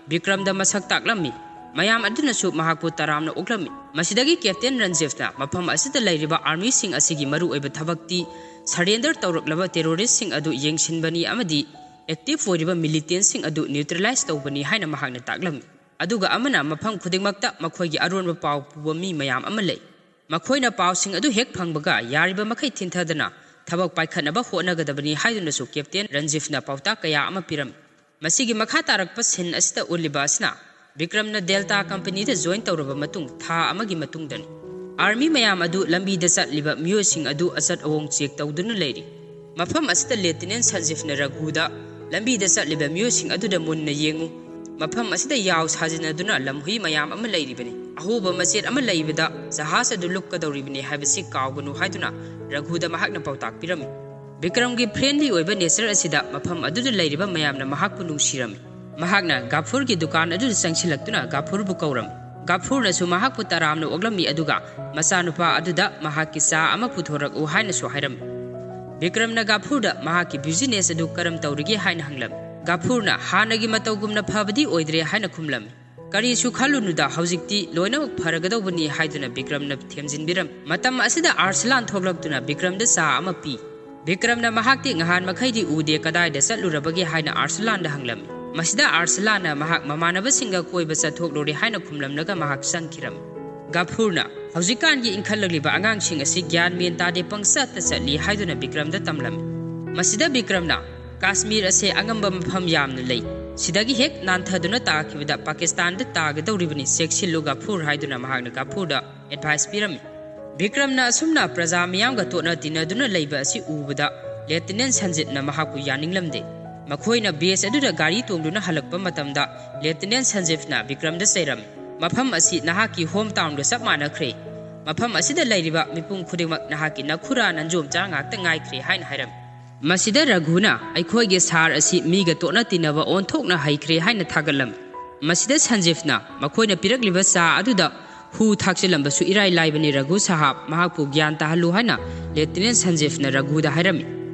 ꯕꯤꯀ꯭ꯔꯝꯗ ꯃꯁꯛ ꯇꯥꯛꯂꯝꯃꯤ꯫ ꯃꯌꯥꯝ ꯑꯗꯨꯅꯁꯨ ꯃꯍꯥꯛꯄꯨ ꯇꯔꯥꯝꯅ ꯑꯣꯛꯂꯝꯃꯤ꯫ ꯃꯁꯤꯗꯒꯤ ꯀꯦꯞꯇꯦꯟ ꯔꯟꯖꯤꯞꯅ ꯃꯐꯝ ꯑꯁꯤꯗ ꯂꯩꯔꯤꯕ ꯑꯥꯔꯃꯤꯁꯤꯡ ꯑꯁꯤꯒꯤ ꯃꯔꯨꯑꯣꯏꯕ ꯊꯕꯛꯇꯤ ꯁꯔꯦꯟꯗꯔ ꯇꯧꯔꯛꯂꯕ ꯇꯦꯔꯣꯔꯤꯁ꯭ꯠꯁꯤꯡ ꯑꯗꯨ ꯌꯦꯡꯁꯤꯟꯕꯅꯤ ꯑꯃꯗꯤ ꯑꯦꯛꯇꯤꯚ ꯑꯣꯏꯔꯤꯕ ꯃꯤꯂꯤꯇꯦꯟꯠꯁꯤꯡ ꯑꯗꯨ ꯅ꯭ꯌꯨꯇ꯭ꯔꯦꯂꯥꯏꯖ ꯇꯧꯕꯅꯤ ꯍꯥꯏꯅ ꯃꯍꯥꯛꯅ ꯇꯥꯛꯂꯝꯃꯤ꯫ ꯑꯗꯨꯒ ꯑꯃꯅ ꯃꯐꯝ ꯈꯨꯗꯤꯡꯃꯛꯇ ꯃꯈꯣꯏꯒꯤ ꯑꯔꯣꯟꯕ ꯄꯥꯎ ꯄꯨꯕ ꯃꯤ ꯃꯌꯥꯝ ꯑꯃ ꯂꯩ꯫ ꯃꯈꯣꯏꯅ ꯄꯥꯎꯁꯤꯡ ꯑꯗꯨ ꯍꯦꯛ ꯐꯪꯕꯒ ꯌꯥꯔꯤꯕ ꯃꯈꯩ ꯊꯤꯟꯊꯗꯅ ꯊꯕꯛ ꯄꯥꯏꯈꯠꯅꯕ ꯍꯣꯠꯅꯒꯗꯕꯅꯤ ꯍꯥꯏꯗꯨꯅꯁꯨ ꯀꯦꯞꯇꯦꯟ ꯔꯟꯖꯤꯞꯅ ꯄꯥꯎꯇꯥꯛ ꯀꯌꯥ ꯑꯃ ꯄꯤꯔꯝꯃꯤ꯫ ꯃꯁꯤꯒꯤ ꯃꯈꯥ ꯇꯥꯔꯛꯄ ꯁꯤꯟ ꯑꯁꯤꯗ ꯎꯠꯂꯤꯕ ꯑꯁꯤꯅ ꯕꯤꯀ꯭ꯔꯝꯅ ꯗꯦꯜꯇꯥ ꯀꯝꯄꯦꯅꯤꯗ ꯖꯣꯏꯟ ꯇꯧꯔꯕ ꯃꯇꯨꯡ ꯊꯥ ꯑꯃꯒꯤ ꯃꯇꯨꯡꯗꯅꯤ꯫ ꯑꯥꯔꯃꯤ ꯃꯌꯥꯝ ꯑꯗꯨ ꯂꯝꯕꯤꯗ ꯆꯠꯂꯤꯕ ꯃꯤꯑꯣꯏꯁꯤꯡ ꯑꯗꯨ ꯑꯆꯠ ꯑꯋꯣꯡ ꯆꯦꯛ ꯇꯧꯗꯨꯅ ꯂꯩꯔꯤ꯫ ꯃꯐꯝ ꯑꯁꯤꯗ ꯂꯦꯐꯇꯤꯅꯦꯟ ꯁꯟꯖꯤꯞꯅ ꯔꯘꯨꯗ ꯂꯝꯕꯤꯗ ꯆꯠꯂꯤꯕ ꯃꯤꯑꯣꯏꯁꯤꯡ ꯑꯗꯨꯗ ꯃꯨꯟꯅ ꯌꯦꯡꯉꯨ꯫ ꯃꯐꯝ ꯑꯁꯤꯗ ꯌꯥꯎ ꯁꯥꯖꯤꯟꯅꯗꯨꯅ ꯂꯝꯍꯨꯏ ꯃꯌꯥꯝ ꯑꯃ ꯂꯩꯔꯤꯕꯅꯤ꯫ ꯑꯍꯣꯕ ꯃꯆꯦꯠ ꯑꯃ ꯂꯩꯕꯗ ꯖꯍꯥꯖ ꯑꯗꯨ ꯂꯨꯞꯀꯗꯧꯔꯤꯕꯅꯤ ꯍꯥꯏꯕꯁꯤ ꯀꯥꯎꯒꯅꯨ ꯍꯥꯏꯗꯨꯅ ꯔꯘꯨꯗ ꯃꯍꯥꯛꯅ ꯄꯥꯎꯇꯥꯛ ꯄꯤꯔꯝꯃꯤ꯫ ꯕꯤꯀ꯭ꯔꯝꯒꯤ ꯐ꯭ꯔꯦꯟꯗꯂꯤ ꯑꯣꯏꯕ ꯅꯦꯆꯔ ꯑꯁꯤꯗ ꯃꯐꯝ ꯑꯗꯨꯗ ꯂꯩꯔꯤꯕ ꯃꯌꯥꯝꯅ ꯃꯍꯥꯛꯄꯨ ꯅꯨꯡꯁꯤꯔꯝꯃꯤ꯫ ꯃꯍꯥꯛꯅ ꯒꯥꯐꯨꯔꯒꯤ ꯗꯨꯀꯥꯟ ꯑꯗꯨꯗ ꯆꯪꯁꯤꯜꯂꯛꯇꯨꯅ ꯒꯥꯐꯨꯔꯕꯨ ꯀꯧꯔꯝꯃꯤ꯫ ꯒꯥꯐꯨꯔꯅꯁꯨ ꯃꯍꯥꯛꯄꯨ ꯇꯔꯥꯝꯅ ꯑꯣꯛꯂꯝꯃꯤ, ꯑꯗꯨꯒ ꯃꯆꯥꯅꯨꯄꯥ ꯑꯗꯨꯗ ꯃꯍꯥꯛꯀꯤ ꯆꯥ ꯑꯃ ꯄꯨꯊꯣꯔꯛꯎ ꯍꯥꯏꯅꯁꯨ ꯍꯥꯏꯔꯝꯃꯤ꯫ ꯕꯤꯀ꯭ꯔꯝꯅ ꯒꯥꯐꯨꯔꯗ ꯃꯍꯥꯛꯀꯤ ꯕꯤꯖꯤꯅꯦꯁ ꯑꯗꯨ ꯀꯔꯝ ꯇꯧꯔꯤꯒꯦ ꯍꯥꯏꯅ ꯍꯪꯂꯝꯃꯤ꯫ ꯒꯥꯐꯨꯔꯅ ꯍꯥꯟꯅꯒꯤ ꯃꯇꯧꯒꯨꯝꯅ ꯐꯕꯗꯤ ꯑꯣꯏꯗ꯭ꯔꯦ ꯍꯥꯏꯅ ꯈꯨꯝꯂꯝꯃꯤ꯫ "ꯀꯔꯤꯁꯨ ꯈꯜꯂꯨꯅꯨꯗ, ꯍꯧꯖꯤꯛꯇꯤ ꯂꯣꯏꯅꯃꯛ ꯐꯔꯒꯗꯧꯕꯅꯤ" ꯍꯥꯏꯗꯨꯅ ꯕꯤꯀ꯭ꯔꯝꯅ ꯊꯦꯝꯖꯤꯟꯕꯤꯔꯝꯃꯤ꯫ ꯃꯇꯝ ꯑꯁꯤꯗ ꯑꯥꯔꯁꯂꯥꯟ ꯊꯣꯛꯂꯛꯇꯨꯅ ꯕꯤꯀ꯭ꯔꯝꯗ ꯆꯥ ꯑꯃ ꯄꯤ꯫ ꯕꯤꯀ꯭ꯔꯝꯅ ꯃꯍꯥꯛꯇꯤ ꯉꯍꯥꯟ ꯃꯈꯩꯗꯤ ꯎꯗꯦ, ꯀꯗꯥꯏꯗ ꯆꯠꯂꯨꯔꯕꯒꯦ ꯍꯥꯏꯅ ꯑꯥꯔꯁꯂꯥꯟꯗ ꯍꯪꯂꯝꯃꯤ꯫ ꯃꯁꯤꯗ ꯑꯥꯔꯁꯂꯥꯟꯅ ꯃꯍꯥꯛ ꯃꯃꯥꯟꯅꯕꯁꯤꯡꯒ ꯀꯣꯏꯕ ꯆꯠꯊꯣꯛꯂꯨꯔꯦ ꯍꯥꯏꯅ ꯈꯨꯝꯂꯝꯂꯒ ꯃꯍꯥꯛ ꯆꯪꯈꯤꯔꯝꯃꯤ꯫ ꯒꯐꯨꯔꯅ ꯍꯧꯖꯤꯛꯀꯥꯟꯒꯤ ꯏꯟꯈꯠꯂꯛꯂꯤꯕ ꯑꯉꯥꯡꯁꯤꯡ ꯑꯁꯤ ꯒ꯭ꯌꯥꯟ ꯃꯦꯟ ꯇꯥꯗꯦ, ꯄꯪꯆꯠꯇ ꯆꯠꯂꯤ ꯍꯥꯏꯗꯨꯅ ꯕꯤꯀ꯭ꯔꯝꯗ ꯇꯝꯂꯝꯃꯤ꯫ ꯃꯁꯤꯗ ꯕꯤꯀ꯭ꯔꯝꯅ "ꯀꯥꯁꯃꯤꯔ ꯑꯁꯦ ꯑꯉꯝꯕ ꯃꯐꯝ ꯌꯥꯝꯅ ꯂꯩ, ꯁꯤꯗꯒꯤ ꯍꯦꯛ ꯅꯥꯟꯊꯗꯨꯅ ꯇꯥꯈꯤꯕꯗ ꯄꯥꯀꯤꯁꯇꯥꯟꯗ ꯇꯥꯒꯗꯧꯔꯤꯕꯅꯤ, ꯆꯦꯛꯁꯤꯜꯂꯨ ꯒꯐꯨꯔ" ꯍꯥꯏꯗꯨꯅ ꯃꯍꯥꯛꯅ ꯒꯐꯨꯔꯗ ꯑꯦꯗꯚꯥꯏꯁ ꯄꯤꯔꯝꯃꯤ꯫ ꯕꯤꯀ꯭ꯔꯝꯅ ꯑꯁꯨꯝꯅ ꯄ꯭ꯔꯖꯥ ꯃꯤꯌꯥꯝꯒ ꯇꯣꯠꯅ ꯇꯤꯟꯅꯗꯨꯅ ꯂꯩꯕ ꯑꯁꯤ ꯎꯕꯗ ꯂꯦꯐꯇꯤꯅꯦꯟ ꯁꯟꯖꯤꯠꯅ ꯃꯍꯥꯛꯄꯨ ꯌꯥꯅꯤꯡꯂꯝꯗꯦ꯫ ꯃꯈꯣꯏꯅ ꯕꯦꯁ ꯑꯗꯨꯗ ꯒꯥꯔꯤ ꯇꯣꯡꯗꯨꯅ ꯍꯜꯂꯛꯄ ꯃꯇꯝꯗ ꯂꯦꯐꯇꯤꯅꯦꯟ ꯁꯟꯖꯤꯠꯅ ꯕꯤꯀ꯭ꯔꯝꯗ ꯆꯩꯔꯝꯃꯤ꯫ "ꯃꯐꯝ ꯑꯁꯤ ꯅꯍꯥꯛꯀꯤ ꯍꯣꯝ ꯇꯥꯎꯟꯒ ꯆꯞ ꯃꯥꯟꯅꯈ꯭ꯔꯦ꯫ ꯃꯐꯝ ꯑꯁꯤꯗ ꯂꯩꯔꯤꯕ ꯃꯤꯄꯨꯝ ꯈꯨꯗꯤꯡꯃꯛ ꯅꯍꯥꯛꯀꯤ ꯅꯈꯨꯔꯥ ꯅꯟꯖꯣꯝꯆꯥ ꯉꯥꯛꯇ ꯉꯥꯏꯈ꯭ꯔꯦ" ꯍꯥꯏꯅ ꯍꯥꯏꯔꯝꯃꯤ꯫ ꯃꯁꯤꯗ ꯔꯘꯨꯅ "ꯑꯩꯈꯣꯏꯒꯤ ꯁꯥꯔ ꯑꯁꯤ ꯃꯤꯒ ꯇꯣꯠꯅ ꯇꯤꯟꯅꯕ ꯑꯣꯟꯊꯣꯛꯅ ꯍꯩꯈ꯭ꯔꯦ" ꯍꯥꯏꯅ ꯊꯥꯒꯠꯂꯝꯃꯤ꯫ ꯃꯁꯤꯗ ꯁꯟꯖꯤꯐꯅ ꯃꯈꯣꯏꯅ ꯄꯤꯔꯛꯂꯤꯕ ꯆꯥ ꯑꯗꯨꯗ ꯍꯨ ꯊꯥꯛꯆꯤꯜꯂꯝꯕꯁꯨ ꯏꯔꯥꯏ ꯂꯥꯏꯕꯅꯤ ꯔꯘꯨ ꯁꯥꯍꯥꯕ, ꯃꯍꯥꯛꯄꯨ ꯒ꯭ꯌꯥꯟ ꯇꯥꯍꯜꯂꯨ ꯍꯥꯏꯅ ꯂꯦꯐꯇꯤꯅꯦꯟ ꯁꯟꯖꯤꯐꯅ ꯔꯘꯨꯗ ꯍꯥꯏꯔꯝꯃꯤ꯫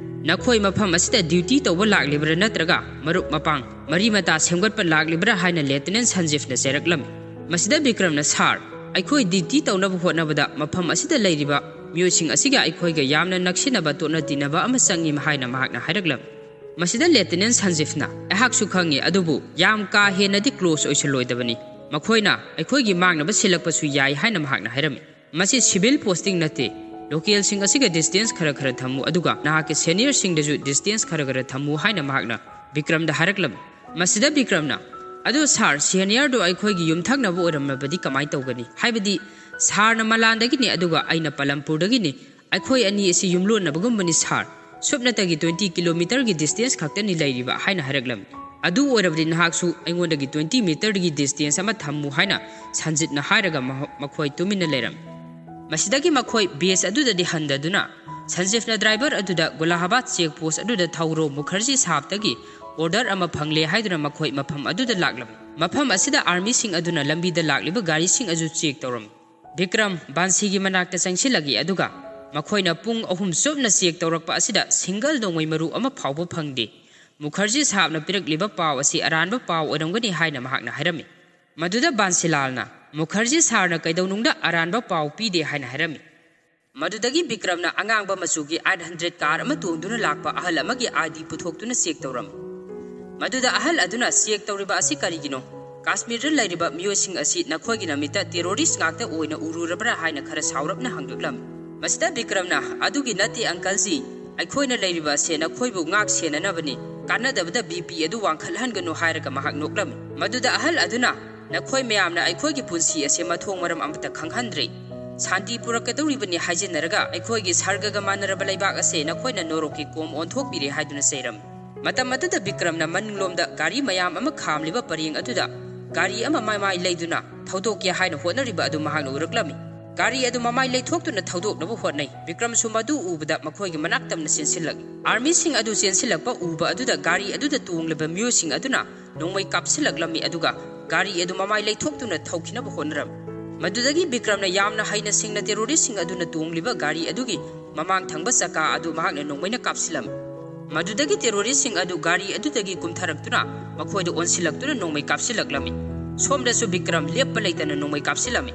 "ꯅꯈꯣꯏ ꯃꯐꯝ ꯑꯁꯤꯗ ꯗ꯭ꯌꯨꯇꯤ ꯇꯧꯕ ꯂꯥꯛꯂꯤꯕ꯭ꯔꯥ ꯅꯠꯇ꯭ꯔꯒ ꯃꯔꯨꯞ ꯃꯄꯥꯡ, ꯃꯔꯤ ꯃꯇꯥ ꯁꯦꯝꯒꯠꯄ ꯂꯥꯛꯂꯤꯕ꯭ꯔꯥ?" ꯍꯥꯏꯅ ꯂꯦꯐꯇꯤꯅꯦꯟ ꯁꯟꯖꯤꯐꯅ ꯆꯩꯔꯛꯂꯝꯃꯤ꯫ ꯃꯁꯤꯗ ꯕꯤꯀ꯭ꯔꯝꯅ, "ꯁꯥꯔ, ꯑꯩꯈꯣꯏ ꯗ꯭ꯌꯨꯇꯤ ꯇꯧꯅꯕ ꯍꯣꯠꯅꯕꯗ ꯃꯐꯝ ꯑꯁꯤꯗ ꯂꯩꯔꯤꯕ ꯃꯤꯑꯣꯏꯁꯤꯡ ꯑꯁꯤꯒ ꯑꯩꯈꯣꯏꯒ ꯌꯥꯝꯅ ꯅꯛꯁꯤꯟꯅꯕ ꯇꯣꯠꯅ ꯇꯤꯟꯅꯕ ꯑꯃ ꯆꯪꯏ" ꯍꯥꯏꯅ ꯃꯍꯥꯛꯅ ꯍꯥꯏꯔꯛꯂꯝꯃꯤ꯫ ꯃꯁꯤꯗ ꯂꯦꯐꯇꯤꯅꯦꯟ ꯁꯟꯖꯤꯐꯅ, "ꯑꯩꯍꯥꯛꯁꯨ ꯈꯪꯏ, ꯑꯗꯨꯕꯨ ꯌꯥꯝ ꯀꯥ ꯍꯦꯟꯅꯗꯤ ꯀ꯭ꯂꯣꯖ ꯑꯣꯏꯁꯤꯜꯂꯣꯏꯗꯕꯅꯤ꯫ ꯃꯈꯣꯏꯅ ꯑꯩꯈꯣꯏꯒꯤ ꯃꯥꯡꯅꯕ ꯁꯤꯜꯂꯛꯄꯁꯨ ꯌꯥꯏ" ꯍꯥꯏꯅ ꯃꯍꯥꯛꯅ ꯍꯥꯏꯔꯝꯃꯤ꯫ "ꯃꯁꯤ ꯁꯤꯚꯤꯜ ꯄꯣꯁꯇꯤꯡ ꯅꯠꯇꯦ꯫ ꯂꯣꯀꯦꯜꯁꯤꯡ ꯑꯁꯤꯒ ꯗꯤꯁꯇꯦꯟꯁ ꯈꯔ ꯈꯔ ꯊꯝꯃꯨ, ꯑꯗꯨꯒ ꯅꯍꯥꯛꯀꯤ ꯁꯦꯅꯤꯌꯔꯁꯤꯡꯗꯁꯨ ꯗꯤꯁꯇꯦꯟꯁ ꯈꯔ ꯈꯔ ꯊꯝꯃꯨ" ꯍꯥꯏꯅ ꯃꯍꯥꯛꯅ ꯕꯤꯀ꯭ꯔꯝꯗ ꯍꯥꯏꯔꯛꯂꯝꯃꯤ꯫ ꯃꯁꯤꯗ ꯕꯤꯀ꯭ꯔꯝꯅ, "ꯑꯗꯨ ꯁꯥꯔ, ꯁꯦꯅꯤꯌꯔꯗꯨ ꯑꯩꯈꯣꯏꯒꯤ ꯌꯨꯝꯊꯪꯅꯕ ꯑꯣꯏꯔꯝꯂꯕꯗꯤ ꯀꯃꯥꯏ ꯇꯧꯒꯅꯤ? ꯍꯥꯏꯕꯗꯤ ꯁꯥꯔꯅ ꯃꯂꯥꯟꯗꯒꯤꯅꯤ, ꯑꯗꯨꯒ ꯑꯩꯅ ꯄꯂꯝꯄꯨꯔꯗꯒꯤꯅꯤ꯫ ꯑꯩꯈꯣꯏ ꯑꯅꯤ ꯑꯁꯤ ꯌꯨꯝꯂꯣꯟꯅꯕꯒꯨꯝꯕꯅꯤ ꯁꯥꯔ꯫ ꯁꯨꯞꯅꯇꯒꯤ ꯇ꯭ꯋꯦꯟꯇꯤ ꯀꯤꯂꯣꯃꯤꯇꯔꯒꯤ ꯗꯤꯁꯇꯦꯟꯁ ꯈꯛꯇꯅꯤ ꯂꯩꯔꯤꯕ" ꯍꯥꯏꯅ ꯍꯥꯏꯔꯛꯂꯝꯃꯤ꯫ "ꯑꯗꯨ ꯑꯣꯏꯔꯕꯗꯤ ꯅꯍꯥꯛꯁꯨ ꯑꯩꯉꯣꯟꯗꯒꯤ ꯇ꯭ꯋꯦꯟꯇꯤ ꯃꯤꯇꯔꯒꯤ ꯗꯤꯁꯇꯦꯟꯁ ꯑꯃ ꯊꯝꯃꯨ" ꯍꯥꯏꯅ ꯁꯟꯖꯤꯠꯅ ꯍꯥꯏꯔꯒ ꯃꯍ-, ꯃꯈꯣꯏ ꯇꯨꯃꯤꯟꯅ ꯂꯩꯔꯝꯃꯤ꯫ ꯃꯁꯤꯗꯒꯤ ꯃꯈꯣꯏ ꯕꯦꯁ ꯑꯗꯨꯗꯗꯤ ꯍꯟꯗꯗꯨꯅ ꯁꯟꯖꯤꯠꯅ ꯗ꯭ꯔꯥꯏꯚꯔ ꯑꯗꯨꯗ "ꯒꯨꯂꯥꯍꯥꯕꯥꯗ ꯆꯦꯛ ꯄꯣꯁ ꯑꯗꯨꯗ ꯊꯧꯔꯣ, ꯃꯨꯈꯔꯖꯤ ꯁꯥꯍꯕꯇꯒꯤ ꯑꯣꯔꯗꯔ ꯑꯃ ꯐꯪꯂꯦ" ꯍꯥꯏꯗꯨꯅ ꯃꯈꯣꯏ ꯃꯐꯝ ꯑꯗꯨꯗ ꯂꯥꯛꯂꯝꯃꯤ꯫ ꯃꯐꯝ ꯑꯁꯤꯗ ꯑꯥꯔꯃꯤꯁꯤꯡ ꯑꯗꯨꯅ ꯂꯝꯕꯤꯗ ꯂꯥꯛꯂꯤꯕ ꯒꯥꯔꯤꯁꯤꯡ ꯑꯗꯨ ꯆꯦꯛ ꯇꯧꯔꯝꯃꯤ꯫ ꯕꯤꯀ꯭ꯔꯝ ꯕꯥꯟꯁꯤꯒꯤ ꯃꯅꯥꯛꯇ ꯆꯪꯁꯤꯜꯂꯛꯏ, ꯑꯗꯨꯒ ꯃꯈꯣꯏꯅ ꯄꯨꯡ ꯑꯍꯨꯝ ꯆꯨꯞꯅ ꯆꯦꯛ ꯇꯧꯔꯛꯄ ꯑꯁꯤꯗ ꯁꯤꯡꯒꯜ ꯅꯣꯡꯃꯩ ꯃꯔꯨ ꯑꯃ ꯐꯥꯎꯕ ꯐꯪꯗꯦ꯫ ꯃꯨꯈꯔꯖꯤ ꯁꯥꯍꯕꯅ ꯄꯤꯔꯛꯂꯤꯕ ꯄꯥꯎ ꯑꯁꯤ ꯑꯔꯥꯟꯕ ꯄꯥꯎ ꯑꯣꯏꯔꯝꯒꯅꯤ ꯍꯥꯏꯅ ꯃꯍꯥꯛꯅ ꯍꯥꯏꯔꯝꯃꯤ꯫ ꯃꯗꯨꯗ ꯕꯥꯟꯁꯤꯂꯥꯜꯅ, "ꯃꯨꯈꯔꯖꯤ ꯁꯥꯔꯅ ꯀꯩꯗꯧꯅꯨꯡꯗ ꯑꯔꯥꯟꯕ ꯄꯥꯎ ꯄꯤꯗꯦ" ꯍꯥꯏꯅ ꯍꯥꯏꯔꯝꯃꯤ꯫ ꯃꯗꯨꯗꯒꯤ ꯕꯤꯀ꯭ꯔꯝꯅ ꯑꯉꯥꯡꯕ ꯃꯆꯨꯒꯤ ꯑꯥꯏꯠ ꯍꯟꯗ꯭ꯔꯦꯠ ꯀꯥꯔ ꯑꯃ ꯇꯣꯡꯗꯨꯅ ꯂꯥꯛꯄ ꯑꯍꯜ ꯑꯃꯒꯤ ꯑꯥꯏ ꯗꯤ ꯄꯨꯊꯣꯛꯇꯨꯅ ꯆꯦꯛ ꯇꯧꯔꯝꯃꯤ꯫ ꯃꯗꯨꯗ ꯑꯍꯜ ꯑꯗꯨꯅ, "ꯆꯦꯛ ꯇꯧꯔꯤꯕ ꯑꯁꯤ ꯀꯔꯤꯒꯤꯅꯣ? ꯀꯥꯁꯃꯤꯔꯗ ꯂꯩꯔꯤꯕ ꯃꯤꯑꯣꯏꯁꯤꯡ ꯑꯁꯤ ꯅꯈꯣꯏꯒꯤ ꯅꯃꯤꯠꯇ ꯇꯦꯔꯣꯔꯤꯁ ꯉꯥꯛꯇ ꯑꯣꯏꯅ ꯎꯔꯨꯔꯕ꯭ꯔꯥ?" ꯍꯥꯏꯅ ꯈꯔ ꯁꯥꯎꯔꯞꯅ ꯍꯪꯂꯛꯂꯝꯃꯤ꯫ ꯃꯁꯤꯗ ꯕꯤꯀ꯭ꯔꯝꯅ, "ꯑꯗꯨꯒꯤ ꯅꯠꯇꯦ ꯑꯪꯀꯜꯖꯤ, ꯑꯩꯈꯣꯏꯅ ꯂꯩꯔꯤꯕ ꯑꯁꯦ ꯅꯈꯣꯏꯕꯨ ꯉꯥꯛ ꯁꯦꯟꯅꯅꯕꯅꯤ, ꯀꯥꯟꯅꯗꯕꯗ ꯕꯤ ꯄꯤ ꯑꯗꯨ ꯋꯥꯡꯈꯠꯍꯟꯒꯅꯨ" ꯍꯥꯏꯔꯒ ꯃꯍꯥꯛ ꯅꯣꯛꯂꯝꯃꯤ꯫ ꯃꯗꯨꯗ ꯑꯍꯜ ꯑꯗꯨꯅ, "ꯅꯈꯣꯏ ꯃꯌꯥꯝꯅ ꯑꯩꯈꯣꯏꯒꯤ ꯄꯨꯟꯁꯤ ꯑꯁꯦ ꯃꯊꯣꯡ ꯃꯔꯝ ꯑꯃꯠꯇ ꯈꯪꯍꯟꯗ꯭ꯔꯦ꯫ ꯁꯥꯟꯇꯤ ꯄꯨꯔꯛꯀꯗꯧꯔꯤꯕꯅꯤ ꯍꯥꯏꯖꯤꯟꯅꯔꯒ ꯑꯩꯈꯣꯏꯒꯤ ꯁꯔꯒꯒ ꯃꯥꯟꯅꯔꯕ ꯂꯩꯕꯥꯛ ꯑꯁꯦ ꯅꯈꯣꯏꯅ ꯅꯣꯔꯣꯛꯀꯤ ꯀꯣꯝ ꯑꯣꯟꯊꯣꯛꯄꯤꯔꯦ" ꯍꯥꯏꯗꯨꯅ ꯆꯩꯔꯝꯃꯤ꯫ ꯃꯇꯝ ꯑꯗꯨꯗ ꯕꯤꯀ꯭ꯔꯝꯅ ꯃꯅꯤꯡꯂꯣꯝꯗ ꯒꯥꯔꯤ ꯃꯌꯥꯝ ꯑꯃ ꯈꯥꯝꯂꯤꯕ ꯄꯔꯦꯡ ꯑꯗꯨꯗ ꯒꯥꯔꯤ ꯑꯃ ꯃꯃꯥꯏ ꯂꯩꯗꯨꯅ ꯊꯧꯗꯣꯛꯀꯦ ꯍꯥꯏꯅ ꯍꯣꯠꯅꯔꯤꯕ ꯑꯗꯨ ꯃꯍꯥꯛꯅ ꯎꯔꯛꯂꯝꯃꯤ꯫ ꯒꯥꯔꯤ ꯑꯗꯨ ꯃꯃꯥꯏ ꯂꯩꯊꯣꯛꯇꯨꯅ ꯊꯧꯗꯣꯛꯅꯕ ꯍꯣꯠꯅꯩ꯫ ꯕꯤꯀ꯭ꯔꯝꯁꯨ ꯃꯗꯨ ꯎꯕꯗ ꯃꯈꯣꯏꯒꯤ ꯃꯅꯥꯛ ꯇꯝꯅ ꯆꯦꯟꯁꯤꯜꯂꯛꯏ꯫ ꯑꯥꯔꯃꯤꯁꯤꯡ ꯑꯗꯨ ꯆꯦꯟꯁꯤꯜꯂꯛꯄ ꯎꯕ ꯑꯗꯨꯗ ꯒꯥꯔꯤ ꯑꯗꯨꯗ ꯇꯣꯡꯂꯤꯕ ꯃꯤꯑꯣꯏꯁꯤꯡ ꯑꯗꯨꯅ ꯅꯣꯡꯃꯩ ꯀꯥꯞꯁꯤꯜꯂꯛꯂꯝꯃꯤ, ꯑꯗꯨꯒ ꯒꯥꯔꯤ ꯑꯗꯨ ꯃꯃꯥꯏ ꯂꯩꯊꯣꯛꯇꯨꯅ ꯊꯧꯈꯤꯅꯕ ꯍꯣꯠꯅꯔꯝꯃꯤ꯫ ꯃꯗꯨꯗꯒꯤ ꯕꯤꯀ꯭ꯔꯝꯅ ꯌꯥꯝꯅ ꯍꯩꯅ ꯁꯤꯡꯅ ꯇꯦꯔꯣꯔꯤꯁꯁꯤꯡ ꯑꯗꯨꯅ ꯇꯣꯡꯂꯤꯕ ꯒꯥꯔꯤ ꯑꯗꯨꯒꯤ ꯃꯃꯥꯡ ꯊꯪꯕ ꯆꯀꯥ ꯑꯗꯨ ꯃꯍꯥꯛꯅ ꯅꯣꯡꯃꯩꯅ ꯀꯥꯞꯁꯤꯜꯂꯝꯃꯤ꯫ ꯃꯗꯨꯗꯒꯤ ꯇꯦꯔꯣꯔꯤꯁꯁꯤꯡ ꯑꯗꯨ ꯒꯥꯔꯤ ꯑꯗꯨꯗꯒꯤ ꯀꯨꯝꯊꯔꯛꯇꯨꯅ ꯃꯈꯣꯏꯗ ꯑꯣꯟꯁꯤꯜꯂꯛꯇꯨꯅ ꯅꯣꯡꯃꯩ ꯀꯥꯞꯁꯤꯜꯂꯛꯂꯝꯃꯤ꯫ ꯁꯣꯝꯗꯁꯨ ꯕꯤꯀ꯭ꯔꯝ ꯂꯦꯞꯄ ꯂꯩꯇꯅ ꯅꯣꯡꯃꯩ ꯀꯥꯞꯁꯤꯜꯂꯝꯃꯤ꯫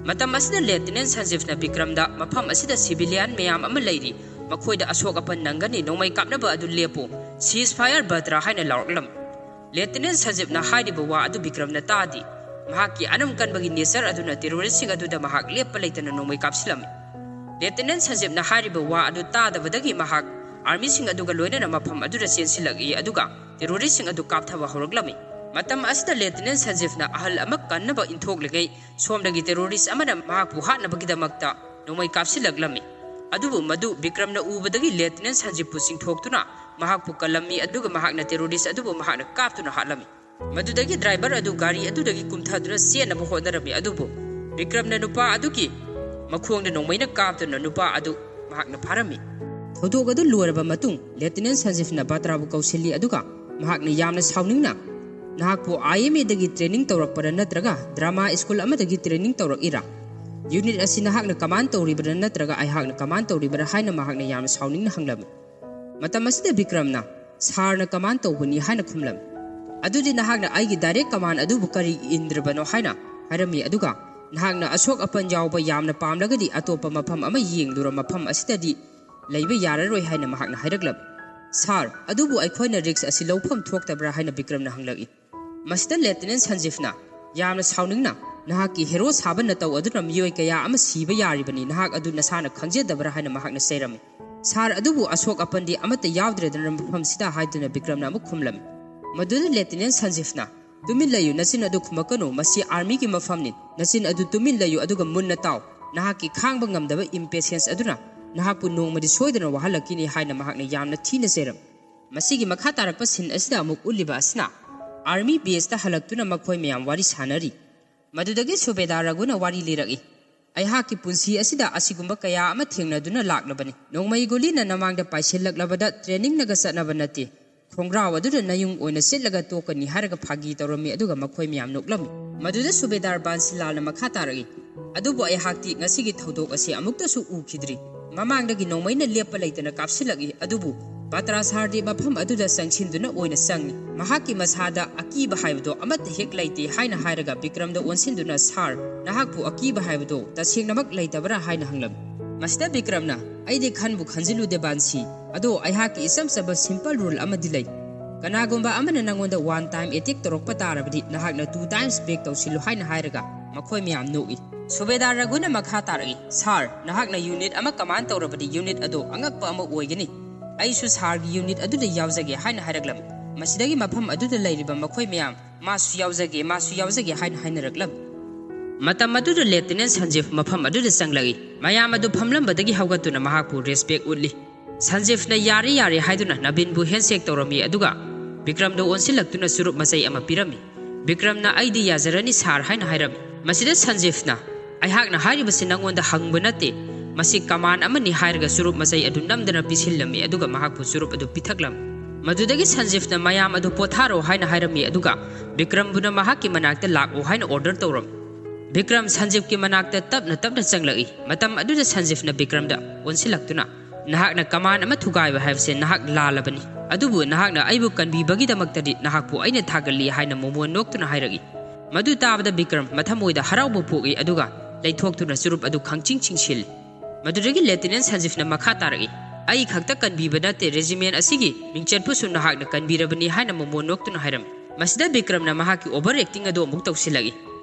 ꯃꯇꯝ ꯑꯁꯤꯗ ꯂꯦꯐꯇꯤꯅꯦꯟꯠ ꯁꯟꯖꯤꯞꯅ ꯕꯤꯀ꯭ꯔꯝꯗ, "ꯃꯐꯝ ꯑꯁꯤꯗ ꯁꯤꯚꯤꯂꯤꯌꯥꯟ ꯃꯌꯥꯝ ꯑꯃ ꯂꯩꯔꯤ, ꯃꯈꯣꯏꯗ ꯑꯁꯣꯛ ꯑꯄꯟ ꯅꯪꯒꯅꯤ, ꯅꯣꯡꯃꯩ ꯀꯥꯞꯅꯕ ꯑꯗꯨ ꯂꯦꯞꯄꯨ, ceasefire ꯕꯇ꯭ꯔꯥ" ꯍꯥꯏꯅ ꯂꯥꯎꯔꯛꯂꯝꯃꯤ꯫ ꯂꯦꯐꯇꯤꯅꯦꯟꯠ ꯁꯟꯖꯤꯞꯅ ꯍꯥꯏꯔꯤꯕ ꯋꯥ ꯑꯗꯨ ꯕꯤꯀ꯭ꯔꯝꯅ ꯇꯥꯗꯦ꯫ ꯃꯍꯥꯛꯀꯤ ꯑꯅꯝ ꯀꯟꯕꯒꯤ ꯅꯦꯆꯔ ꯑꯗꯨꯅ ꯇꯦꯔꯣꯔꯤꯁꯁꯤꯡ ꯑꯗꯨꯗ ꯃꯍꯥꯛ ꯂꯦꯞꯄ ꯂꯩꯇꯅ ꯅꯣꯡꯃꯩ ꯀꯥꯞꯁꯤꯜꯂꯝꯃꯤ꯫ ꯂꯦꯐꯇꯤꯅꯦꯟꯠ ꯁꯟꯖꯤꯞꯅ ꯍꯥꯏꯔꯤꯕ ꯋꯥ ꯑꯗꯨ ꯇꯥꯗꯕꯗꯒꯤ ꯃꯍꯥꯛ ꯑꯥꯔꯃꯤꯁꯤꯡ ꯑꯗꯨꯒ ꯂꯣꯏꯅꯅ ꯃꯐꯝ ꯑꯗꯨꯗ ꯆꯦꯟꯁꯤꯜꯂꯛꯏ, ꯑꯗꯨꯒ ꯇꯦꯔꯣꯔꯤꯁꯁꯤꯡ ꯑꯗꯨ ꯀꯥꯞꯊꯕ ꯍꯧꯔꯛꯂꯝꯃꯤ꯫ ꯃꯇꯝ ꯑꯁꯤꯗ ꯂꯦꯐꯇꯤꯅꯦꯟꯠ ꯁꯟꯖꯤꯞꯅ ꯑꯍꯜ ꯑꯃ ꯀꯟꯅꯕ ꯏꯟꯊꯣꯛꯂꯤꯉꯩ, ꯁꯣꯝꯗꯒꯤ ꯇꯦꯔꯣꯔꯤꯁ ꯑꯃꯅ ꯃꯍꯥꯛꯄꯨ ꯍꯥꯠꯅꯕꯒꯤꯗꯃꯛꯇ ꯅꯣꯡꯃꯩ ꯀꯥꯞꯁꯤꯜꯂꯛꯂꯝꯃꯤ꯫ ꯑꯗꯨꯕꯨ ꯃꯗꯨ ꯕꯤꯀ꯭ꯔꯝꯅ ꯎꯕꯗꯒꯤ ꯂꯦꯐꯇꯤꯅꯦꯟꯠ ꯁꯟꯖꯤꯞꯄꯨ ꯆꯤꯡꯊꯣꯛꯇꯨꯅ ꯃꯍꯥꯛꯄꯨ ꯀꯜꯂꯝꯃꯤ, ꯑꯗꯨꯒ ꯃꯍꯥꯛꯅ ꯇꯦꯔꯣꯔꯤꯁ ꯑꯗꯨꯕꯨ ꯃꯍꯥꯛꯅ ꯀꯥꯞꯇꯨꯅ ꯍꯥꯠꯂꯝꯃꯤ꯫ ꯃꯗꯨꯗꯒꯤ ꯗ꯭ꯔꯥꯏꯚꯔ ꯑꯗꯨ ꯒꯥꯔꯤ ꯑꯗꯨꯗꯒꯤ ꯀꯨꯝꯊꯗꯨꯅ ꯆꯦꯟꯅꯕ ꯍꯣꯠꯅꯔꯝꯃꯤ, ꯑꯗꯨꯕꯨ ꯕꯤꯀ꯭ꯔꯝꯅ ꯅꯨꯄꯥ ꯑꯗꯨꯒꯤ ꯃꯈꯣꯡꯗ ꯅꯣꯡꯃꯩꯅ ꯀꯥꯞꯇꯨꯅ ꯅꯨꯄꯥ ꯑꯗꯨ ꯃꯍꯥꯛꯅ ꯐꯥꯔꯝꯃꯤ꯫ ꯊꯧꯗꯣꯛ ꯑꯗꯨ ꯂꯣꯏꯔꯕ ꯃꯇꯨꯡ, ꯂꯦꯐꯇꯤꯅꯦꯟꯠ ꯁꯟꯖꯤꯞꯅ ꯕꯇ꯭ꯔꯥꯕꯨ ꯀꯧꯁꯤꯜꯂꯤ, ꯑꯗꯨꯒ ꯃꯍꯥꯛꯅ ꯌꯥꯝꯅ ꯁꯥꯎꯅꯤꯡꯅ, "ꯅꯍꯥꯛꯄꯨ ꯑꯥꯏ ꯑꯦꯝ ꯑꯦꯗꯒꯤ ꯇ꯭ꯔꯦꯅꯤꯡ ꯇꯧꯔꯛꯄꯔꯥ ꯅꯠꯇ꯭ꯔꯒ ꯗ꯭ꯔꯃꯥ ꯁ꯭ꯀꯨꯜ ꯑꯃꯗꯒꯤ ꯇ꯭ꯔꯦꯅꯤꯡ ꯇꯧꯔꯛꯏꯔꯥ? ꯌꯨꯅꯤꯠ ꯑꯁꯤ ꯅꯍꯥꯛꯅ ꯀꯃꯥꯟ ꯇꯧꯔꯤꯕꯔꯥ ꯅꯠꯇ꯭ꯔꯒ ꯑꯩꯍꯥꯛꯅ ꯀꯃꯥꯟ ꯇꯧꯔꯤꯕꯔꯥ?" ꯍꯥꯏꯅ ꯃꯍꯥꯛꯅ ꯌꯥꯝꯅ ꯁꯥꯎꯅꯤꯡꯅ ꯍꯪꯂꯝꯃꯤ꯫ ꯃꯇꯝ ꯑꯁꯤꯗ ꯕꯤꯀ꯭ꯔꯝꯅ, "ꯁꯥꯔꯅ ꯀꯃꯥꯟ ꯇꯧꯕꯅꯤ" ꯍꯥꯏꯅ ꯈꯨꯝꯂꯝꯃꯤ꯫ ꯑꯗꯨꯗꯤ ꯅꯍꯥꯛꯅ ꯑꯩꯒꯤ ꯗꯥꯏꯔꯦꯛ ꯀꯃꯥꯟ ꯑꯗꯨꯕꯨ ꯀꯔꯤꯒꯤ ꯏꯟꯗ꯭ꯔꯕꯅꯣ ꯍꯥꯏꯅ ꯍꯥꯏꯔꯝꯃꯤ꯫ ꯑꯗꯨꯒ ꯅꯍꯥꯛꯅ ꯑꯁꯣꯛ ꯑꯄꯟ ꯌꯥꯎꯕ ꯌꯥꯝꯅ ꯄꯥꯝꯂꯒꯗꯤ ꯑꯇꯣꯞꯄ ꯃꯐꯝ ꯑꯃ ꯌꯦꯡꯂꯨꯔꯣ, ꯃꯐꯝ ꯑꯁꯤꯗꯗꯤ ꯂꯩꯕ ꯌꯥꯔꯔꯣꯏ ꯍꯥꯏꯅ ꯃꯍꯥꯛꯅ ꯍꯥꯏꯔꯛꯂꯝꯃꯤ꯫ "ꯁꯥꯔ, ꯑꯗꯨꯕꯨ ꯑꯩꯈꯣꯏꯅ ꯔꯤꯛꯁ ꯑꯁꯤ ꯂꯧꯐꯝ ꯊꯣꯛꯇꯕ꯭ꯔꯥ?" ꯍꯥꯏꯅ ꯕꯤꯀ꯭ꯔꯝꯅ ꯍꯪꯂꯛꯏ꯫ ꯃꯁꯤꯗ ꯂꯦꯐꯇꯤꯅꯦꯟ ꯁꯟꯖꯤꯐꯅ ꯌꯥꯝꯅ ꯁꯥꯎꯅꯤꯡꯅ, "ꯅꯍꯥꯛꯀꯤ ꯍꯦꯔꯣ ꯁꯥꯕ ꯅꯇꯧ ꯑꯗꯨꯅ ꯃꯤꯑꯣꯏ ꯀꯌꯥ ꯑꯃ ꯁꯤꯕ ꯌꯥꯔꯤꯕꯅꯤ, ꯅꯍꯥꯛ ꯑꯗꯨ ꯅꯁꯥꯅ ꯈꯪꯖꯗꯕ꯭ꯔꯥ?" ꯍꯥꯏꯅ ꯃꯍꯥꯛꯅ ꯆꯩꯔꯝꯃꯤ꯫ "ꯁꯥꯔ, ꯑꯗꯨꯕꯨ ꯑꯁꯣꯛ ꯑꯄꯟꯗꯤ ꯑꯃꯠꯇ ꯌꯥꯎꯗ꯭ꯔꯦꯗꯅ ꯃꯐꯝꯁꯤꯗ?" ꯍꯥꯏꯗꯨꯅ ꯕꯤꯀ꯭ꯔꯝꯅ ꯑꯃꯨꯛ ꯈꯨꯝꯂꯝꯃꯤ꯫ ꯃꯗꯨꯗ ꯂꯦꯐꯇꯤꯅꯦꯟ ꯁꯟꯖꯤꯐꯅ, "ꯇꯨꯃꯤꯟ ꯂꯩꯌꯨ, ꯅꯆꯤꯟ ꯑꯗꯨ ꯈꯨꯝꯃꯛꯀꯅꯨ, ꯃꯁꯤ ꯑꯥꯔꯃꯤꯒꯤ ꯃꯐꯝꯅꯤ, ꯅꯆꯤꯟ ꯑꯗꯨ ꯇꯨꯃꯤꯟ ꯂꯩꯌꯨ, ꯑꯗꯨꯒ ꯃꯨꯟꯅ ꯇꯥꯎ, ꯅꯍꯥꯛꯀꯤ ꯈꯥꯡꯕ ꯉꯝꯗꯕ ꯏꯝꯄꯦꯁꯦꯟꯁ ꯑꯗꯨꯅ ꯅꯍꯥꯛꯄꯨ ꯅꯣꯡꯃꯗꯤ ꯁꯣꯏꯗꯅ ꯋꯥꯍꯜꯂꯛꯈꯤꯅꯤ" ꯍꯥꯏꯅ ꯃꯍꯥꯛꯅ ꯌꯥꯝꯅ ꯊꯤꯅ ꯆꯩꯔꯝꯃꯤ꯫ ꯃꯁꯤꯒꯤ ꯃꯈꯥ ꯇꯥꯔꯛꯄ ꯁꯤꯟ ꯑꯁꯤꯗ ꯑꯃꯨꯛ ꯎꯠꯂꯤꯕ ꯑꯁꯤꯅ ꯑꯥꯔꯃꯤ ꯕꯦꯁꯇ ꯍꯜꯂꯛꯇꯨꯅ ꯃꯈꯣꯏ ꯃꯌꯥꯝ ꯋꯥꯔꯤ ꯁꯥꯅꯔꯤ꯫ ꯃꯗꯨꯗꯒꯤ ꯁꯨꯕꯦꯗꯥꯔ ꯔꯘꯨꯅ ꯋꯥꯔꯤ ꯂꯤꯔꯛꯏ, "ꯑꯩꯍꯥꯛꯀꯤ ꯄꯨꯟꯁꯤ ꯑꯁꯤꯗ ꯑꯁꯤꯒꯨꯝꯕ ꯀꯌꯥ ꯑꯃ ꯊꯦꯡꯅꯗꯨꯅ ꯂꯥꯛꯂꯕꯅꯤ꯫ ꯅꯣꯡꯃꯩ ꯒꯨꯂꯤꯅ ꯅꯃꯥꯡꯗ ꯄꯥꯏꯁꯤꯜꯂꯛꯂꯕꯗ ꯇ꯭ꯔꯦꯅꯤꯡꯅꯒ ꯆꯠꯅꯕ ꯅꯠꯇꯦ꯫ ꯈꯣꯡꯒ꯭ꯔꯥꯎ ꯑꯗꯨꯗ ꯅꯌꯨꯡ ꯑꯣꯏꯅ ꯁꯤꯠꯂꯒ ꯇꯣꯛꯀꯅꯤ" ꯍꯥꯏꯔꯒ ꯐꯥꯒꯤ ꯇꯧꯔꯝꯃꯤ, ꯑꯗꯨꯒ ꯃꯈꯣꯏ ꯃꯌꯥꯝ ꯅꯣꯛꯂꯝꯃꯤ꯫ ꯃꯗꯨꯗ ꯁꯨꯕꯦꯗꯥꯔ ꯕꯥꯟꯁꯤꯂꯥꯜꯅ ꯃꯈꯥ ꯇꯥꯔꯛꯏ, "ꯑꯗꯨꯕꯨ ꯑꯩꯍꯥꯛꯇꯤ ꯉꯁꯤꯒꯤ ꯊꯧꯗꯣꯛ ꯑꯁꯤ ꯑꯃꯨꯛꯇꯁꯨ ꯎꯈꯤꯗ꯭ꯔꯤ꯫ ꯃꯃꯥꯡꯗꯒꯤ ꯅꯣꯡꯃꯩꯅ ꯂꯦꯞꯄ ꯂꯩꯇꯅ ꯀꯥꯞꯁꯤꯜꯂꯛꯏ, ꯑꯗꯨꯕꯨ ꯕꯥꯇ꯭ꯔꯥ ꯁꯥꯔꯗꯤ ꯃꯐꯝ ꯑꯗꯨꯗ ꯆꯪꯁꯤꯟꯗꯨꯅ ꯑꯣꯏꯅ ꯆꯪꯏ꯫ ꯃꯍꯥꯛꯀꯤ ꯃꯁꯥꯗ ꯑꯀꯤꯕ ꯍꯥꯏꯕꯗꯣ ꯑꯃꯠꯇ ꯍꯦꯛ ꯂꯩꯇꯦ" ꯍꯥꯏꯅ ꯍꯥꯏꯔꯒ ꯕꯤꯀ꯭ꯔꯝꯗ ꯑꯣꯟꯁꯤꯟꯗꯨꯅ, "ꯁꯥꯔ, ꯅꯍꯥꯛꯄꯨ ꯑꯀꯤꯕ ꯍꯥꯏꯕꯗꯣ ꯇꯁꯦꯡꯅꯃꯛ ꯂꯩꯇꯕ꯭ꯔꯥ?" ꯍꯥꯏꯅ ꯍꯪꯂꯝꯃꯤ꯫ ꯃꯁꯤꯗ ꯕꯤꯀ꯭ꯔꯝꯅ, "ꯑꯩꯗꯤ ꯈꯟꯕꯨ ꯈꯟꯖꯤꯜꯂꯨꯗꯦ ꯕꯥꯟꯁꯤ, ꯑꯗꯣ ꯑꯩꯍꯥꯛꯀꯤ ꯏꯆꯝ ꯆꯝꯕ ꯁꯤꯝꯄꯜ ꯔꯨꯜ ꯑꯃꯗꯤ ꯂꯩ꯫ ꯀꯅꯥꯒꯨꯝꯕ ꯑꯃꯅ ꯅꯪꯉꯣꯟꯗ ꯋꯥꯟ ꯇꯥꯏꯝ ꯑꯦꯇꯦꯛ ꯇꯧꯔꯛꯄ ꯇꯥꯔꯕꯗꯤ ꯅꯍꯥꯛꯅ ꯇꯨ ꯇꯥꯏꯝꯁ ꯕꯦꯛ ꯇꯧꯁꯤꯜꯂꯨ" ꯍꯥꯏꯅ ꯍꯥꯏꯔꯒ ꯃꯈꯣꯏ ꯃꯌꯥꯝ ꯅꯣꯛꯏ꯫ ꯁꯨꯕꯦꯗꯥꯔ ꯔꯘꯨꯅ ꯃꯈꯥ ꯇꯥꯔꯛꯏ, "ꯁꯥꯔ, ꯅꯍꯥꯛꯅ ꯌꯨꯅꯤꯠ ꯑꯃ ꯀꯃꯥꯟ ꯇꯧꯔꯕꯗꯤ ꯌꯨꯅꯤꯠ ꯑꯗꯣ ꯑꯉꯛꯄ ꯑꯃ ꯑꯣꯏꯒꯅꯤ꯫ ꯑꯩꯁꯨ ꯁꯥꯔꯒꯤ ꯌꯨꯅꯤꯠ ꯑꯗꯨꯗ ꯌꯥꯎꯖꯒꯦ" ꯍꯥꯏꯅ ꯍꯥꯏꯔꯛꯂꯝꯃꯤ꯫ ꯃꯁꯤꯗꯒꯤ ꯃꯐꯝ ꯑꯗꯨꯗ ꯂꯩꯔꯤꯕ ꯃꯈꯣꯏ ꯃꯌꯥꯝ, "ꯃꯥꯁꯨ ꯌꯥꯎꯖꯒꯦ, ꯃꯥꯁꯨ ꯌꯥꯎꯖꯒꯦ" ꯍꯥꯏꯅ ꯍꯥꯏꯅꯔꯛꯂꯝꯃꯤ꯫ ꯃꯇꯝ ꯑꯗꯨꯗ ꯂꯦꯐꯇꯤꯅꯦꯟ ꯁꯟꯖꯤꯐ ꯃꯐꯝ ꯑꯗꯨꯗ ꯆꯪꯂꯛꯏ꯫ ꯃꯌꯥꯝ ꯑꯗꯨ ꯐꯝꯂꯝꯕꯗꯒꯤ ꯍꯧꯒꯠꯇꯨꯅ ꯃꯍꯥꯛꯄꯨ ꯔꯦꯁꯄꯦꯛ ꯎꯠꯂꯤ꯫ ꯁꯟꯖꯤꯐꯅ "ꯌꯥꯔꯦ, ꯌꯥꯔꯦ" ꯍꯥꯏꯗꯨꯅ ꯅꯕꯤꯟꯕꯨ ꯍꯦꯟꯁꯦꯛ ꯇꯧꯔꯝꯃꯤ, ꯑꯗꯨꯒ ꯕꯤꯀ꯭ꯔꯝꯗ ꯑꯣꯟꯁꯤꯜꯂꯛꯇꯨꯅ ꯆꯨꯔꯨꯞ ꯃꯆꯩ ꯑꯃ ꯄꯤꯔꯝꯃꯤ꯫ ꯕꯤꯀ꯭ꯔꯝꯅ "ꯑꯩꯗꯤ ꯌꯥꯖꯔꯅꯤ ꯁꯥꯔ" ꯍꯥꯏꯅ ꯍꯥꯏꯔꯝꯃꯤ꯫ ꯃꯁꯤꯗ ꯁꯟꯖꯤꯐꯅ, "ꯑꯩꯍꯥꯛꯅ ꯍꯥꯏꯔꯤꯕꯁꯤ ꯅꯉꯣꯟꯗ ꯍꯪꯕ ꯅꯠꯇꯦ, ꯃꯁꯤ ꯀꯃꯥꯟ ꯑꯃꯅꯤ" ꯍꯥꯏꯔꯒ ꯆꯨꯔꯨꯞ ꯃꯆꯩ ꯑꯗꯨ ꯅꯝꯗꯅ ꯄꯤꯁꯤꯜꯂꯝꯃꯤ, ꯑꯗꯨꯒ ꯃꯍꯥꯛꯄꯨ ꯆꯨꯔꯨꯞ ꯑꯗꯨ ꯄꯤꯊꯛꯂꯝꯃꯤ꯫ ꯃꯗꯨꯗꯒꯤ ꯁꯟꯖꯤꯐꯅ ꯃꯌꯥꯝ ꯑꯗꯨ ꯄꯣꯊꯥꯔꯣ ꯍꯥꯏꯅ ꯍꯥꯏꯔꯝꯃꯤ, ꯑꯗꯨꯒ ꯕꯤꯀ꯭ꯔꯝꯕꯨꯅ ꯃꯍꯥꯛꯀꯤ ꯃꯅꯥꯛꯇ ꯂꯥꯛꯑꯣ ꯍꯥꯏꯅ ꯑꯣꯔꯗꯔ ꯇꯧꯔꯝꯃꯤ꯫ ꯕꯤꯀ꯭ꯔꯝ ꯁꯟꯖꯤꯐꯀꯤ ꯃꯅꯥꯛꯇ ꯇꯞꯅ ꯇꯞꯅ ꯆꯪꯂꯛꯏ꯫ ꯃꯇꯝ ꯑꯗꯨꯗ ꯁꯟꯖꯤꯐꯅ ꯕꯤꯀ꯭ꯔꯝꯗ ꯑꯣꯟꯁꯤꯜꯂꯛꯇꯨꯅ, "ꯅꯍꯥꯛꯅ ꯀꯃꯥꯟ ꯑꯃ ꯊꯨꯒꯥꯏꯕ ꯍꯥꯏꯕꯁꯦ ꯅꯍꯥꯛ ꯂꯥꯜꯂꯕꯅꯤ꯫ "ꯑꯗꯨꯕꯨ ꯅꯍꯥꯛꯅ ꯑꯩꯕꯨ ꯀꯟꯕꯤꯕꯒꯤꯗꯃꯛꯇꯗꯤ ꯅꯍꯥꯛꯄꯨ ꯑꯩꯅ ꯊꯥꯒꯠꯂꯤ" ꯍꯥꯏꯅ ꯃꯣꯃꯣꯟ ꯅꯣꯛꯇꯨꯅ ꯍꯥꯏꯔꯛꯏ꯫ ꯃꯗꯨ ꯇꯥꯕꯗ ꯕꯤꯀ꯭ꯔꯝ ꯃꯊꯃꯣꯏꯗ ꯍꯔꯥꯎꯕ ꯄꯣꯛꯏ, ꯑꯗꯨꯒ ꯂꯩꯊꯣꯛꯇꯨꯅ ꯆꯨꯔꯨꯞ ꯑꯗꯨ ꯈꯪꯆꯤꯡ ꯆꯤꯡꯁꯤꯜꯂꯤ꯫ ꯃꯗꯨꯗꯒꯤ ꯂꯦꯐꯇꯤꯅꯦꯟ ꯁꯟꯖꯤꯐꯅ ꯃꯈꯥ ꯇꯥꯔꯛꯏ, "ꯑꯩ ꯈꯛꯇ ꯀꯟꯕꯤꯕ ꯅꯠꯇꯦ, ꯔꯦꯖꯤꯃꯦꯟ ꯑꯁꯤꯒꯤ ꯃꯤꯡꯆꯠꯄꯨꯁꯨ ꯅꯍꯥꯛꯅ ꯀꯟꯕꯤꯔꯕꯅꯤ" ꯍꯥꯏꯅ ꯃꯣꯃꯣꯟ ꯅꯣꯛꯇꯨꯅ ꯍꯥꯏꯔꯝꯃꯤ꯫ ꯃꯁꯤꯗ ꯕꯤꯀ꯭ꯔꯝꯅ ꯃꯍꯥꯛꯀꯤ ꯑꯣꯚꯔ ꯑꯦꯛꯇꯤꯡ ꯑꯗꯨ ꯑꯃꯨꯛ ꯇꯧꯁꯤꯜꯂꯛꯏ꯫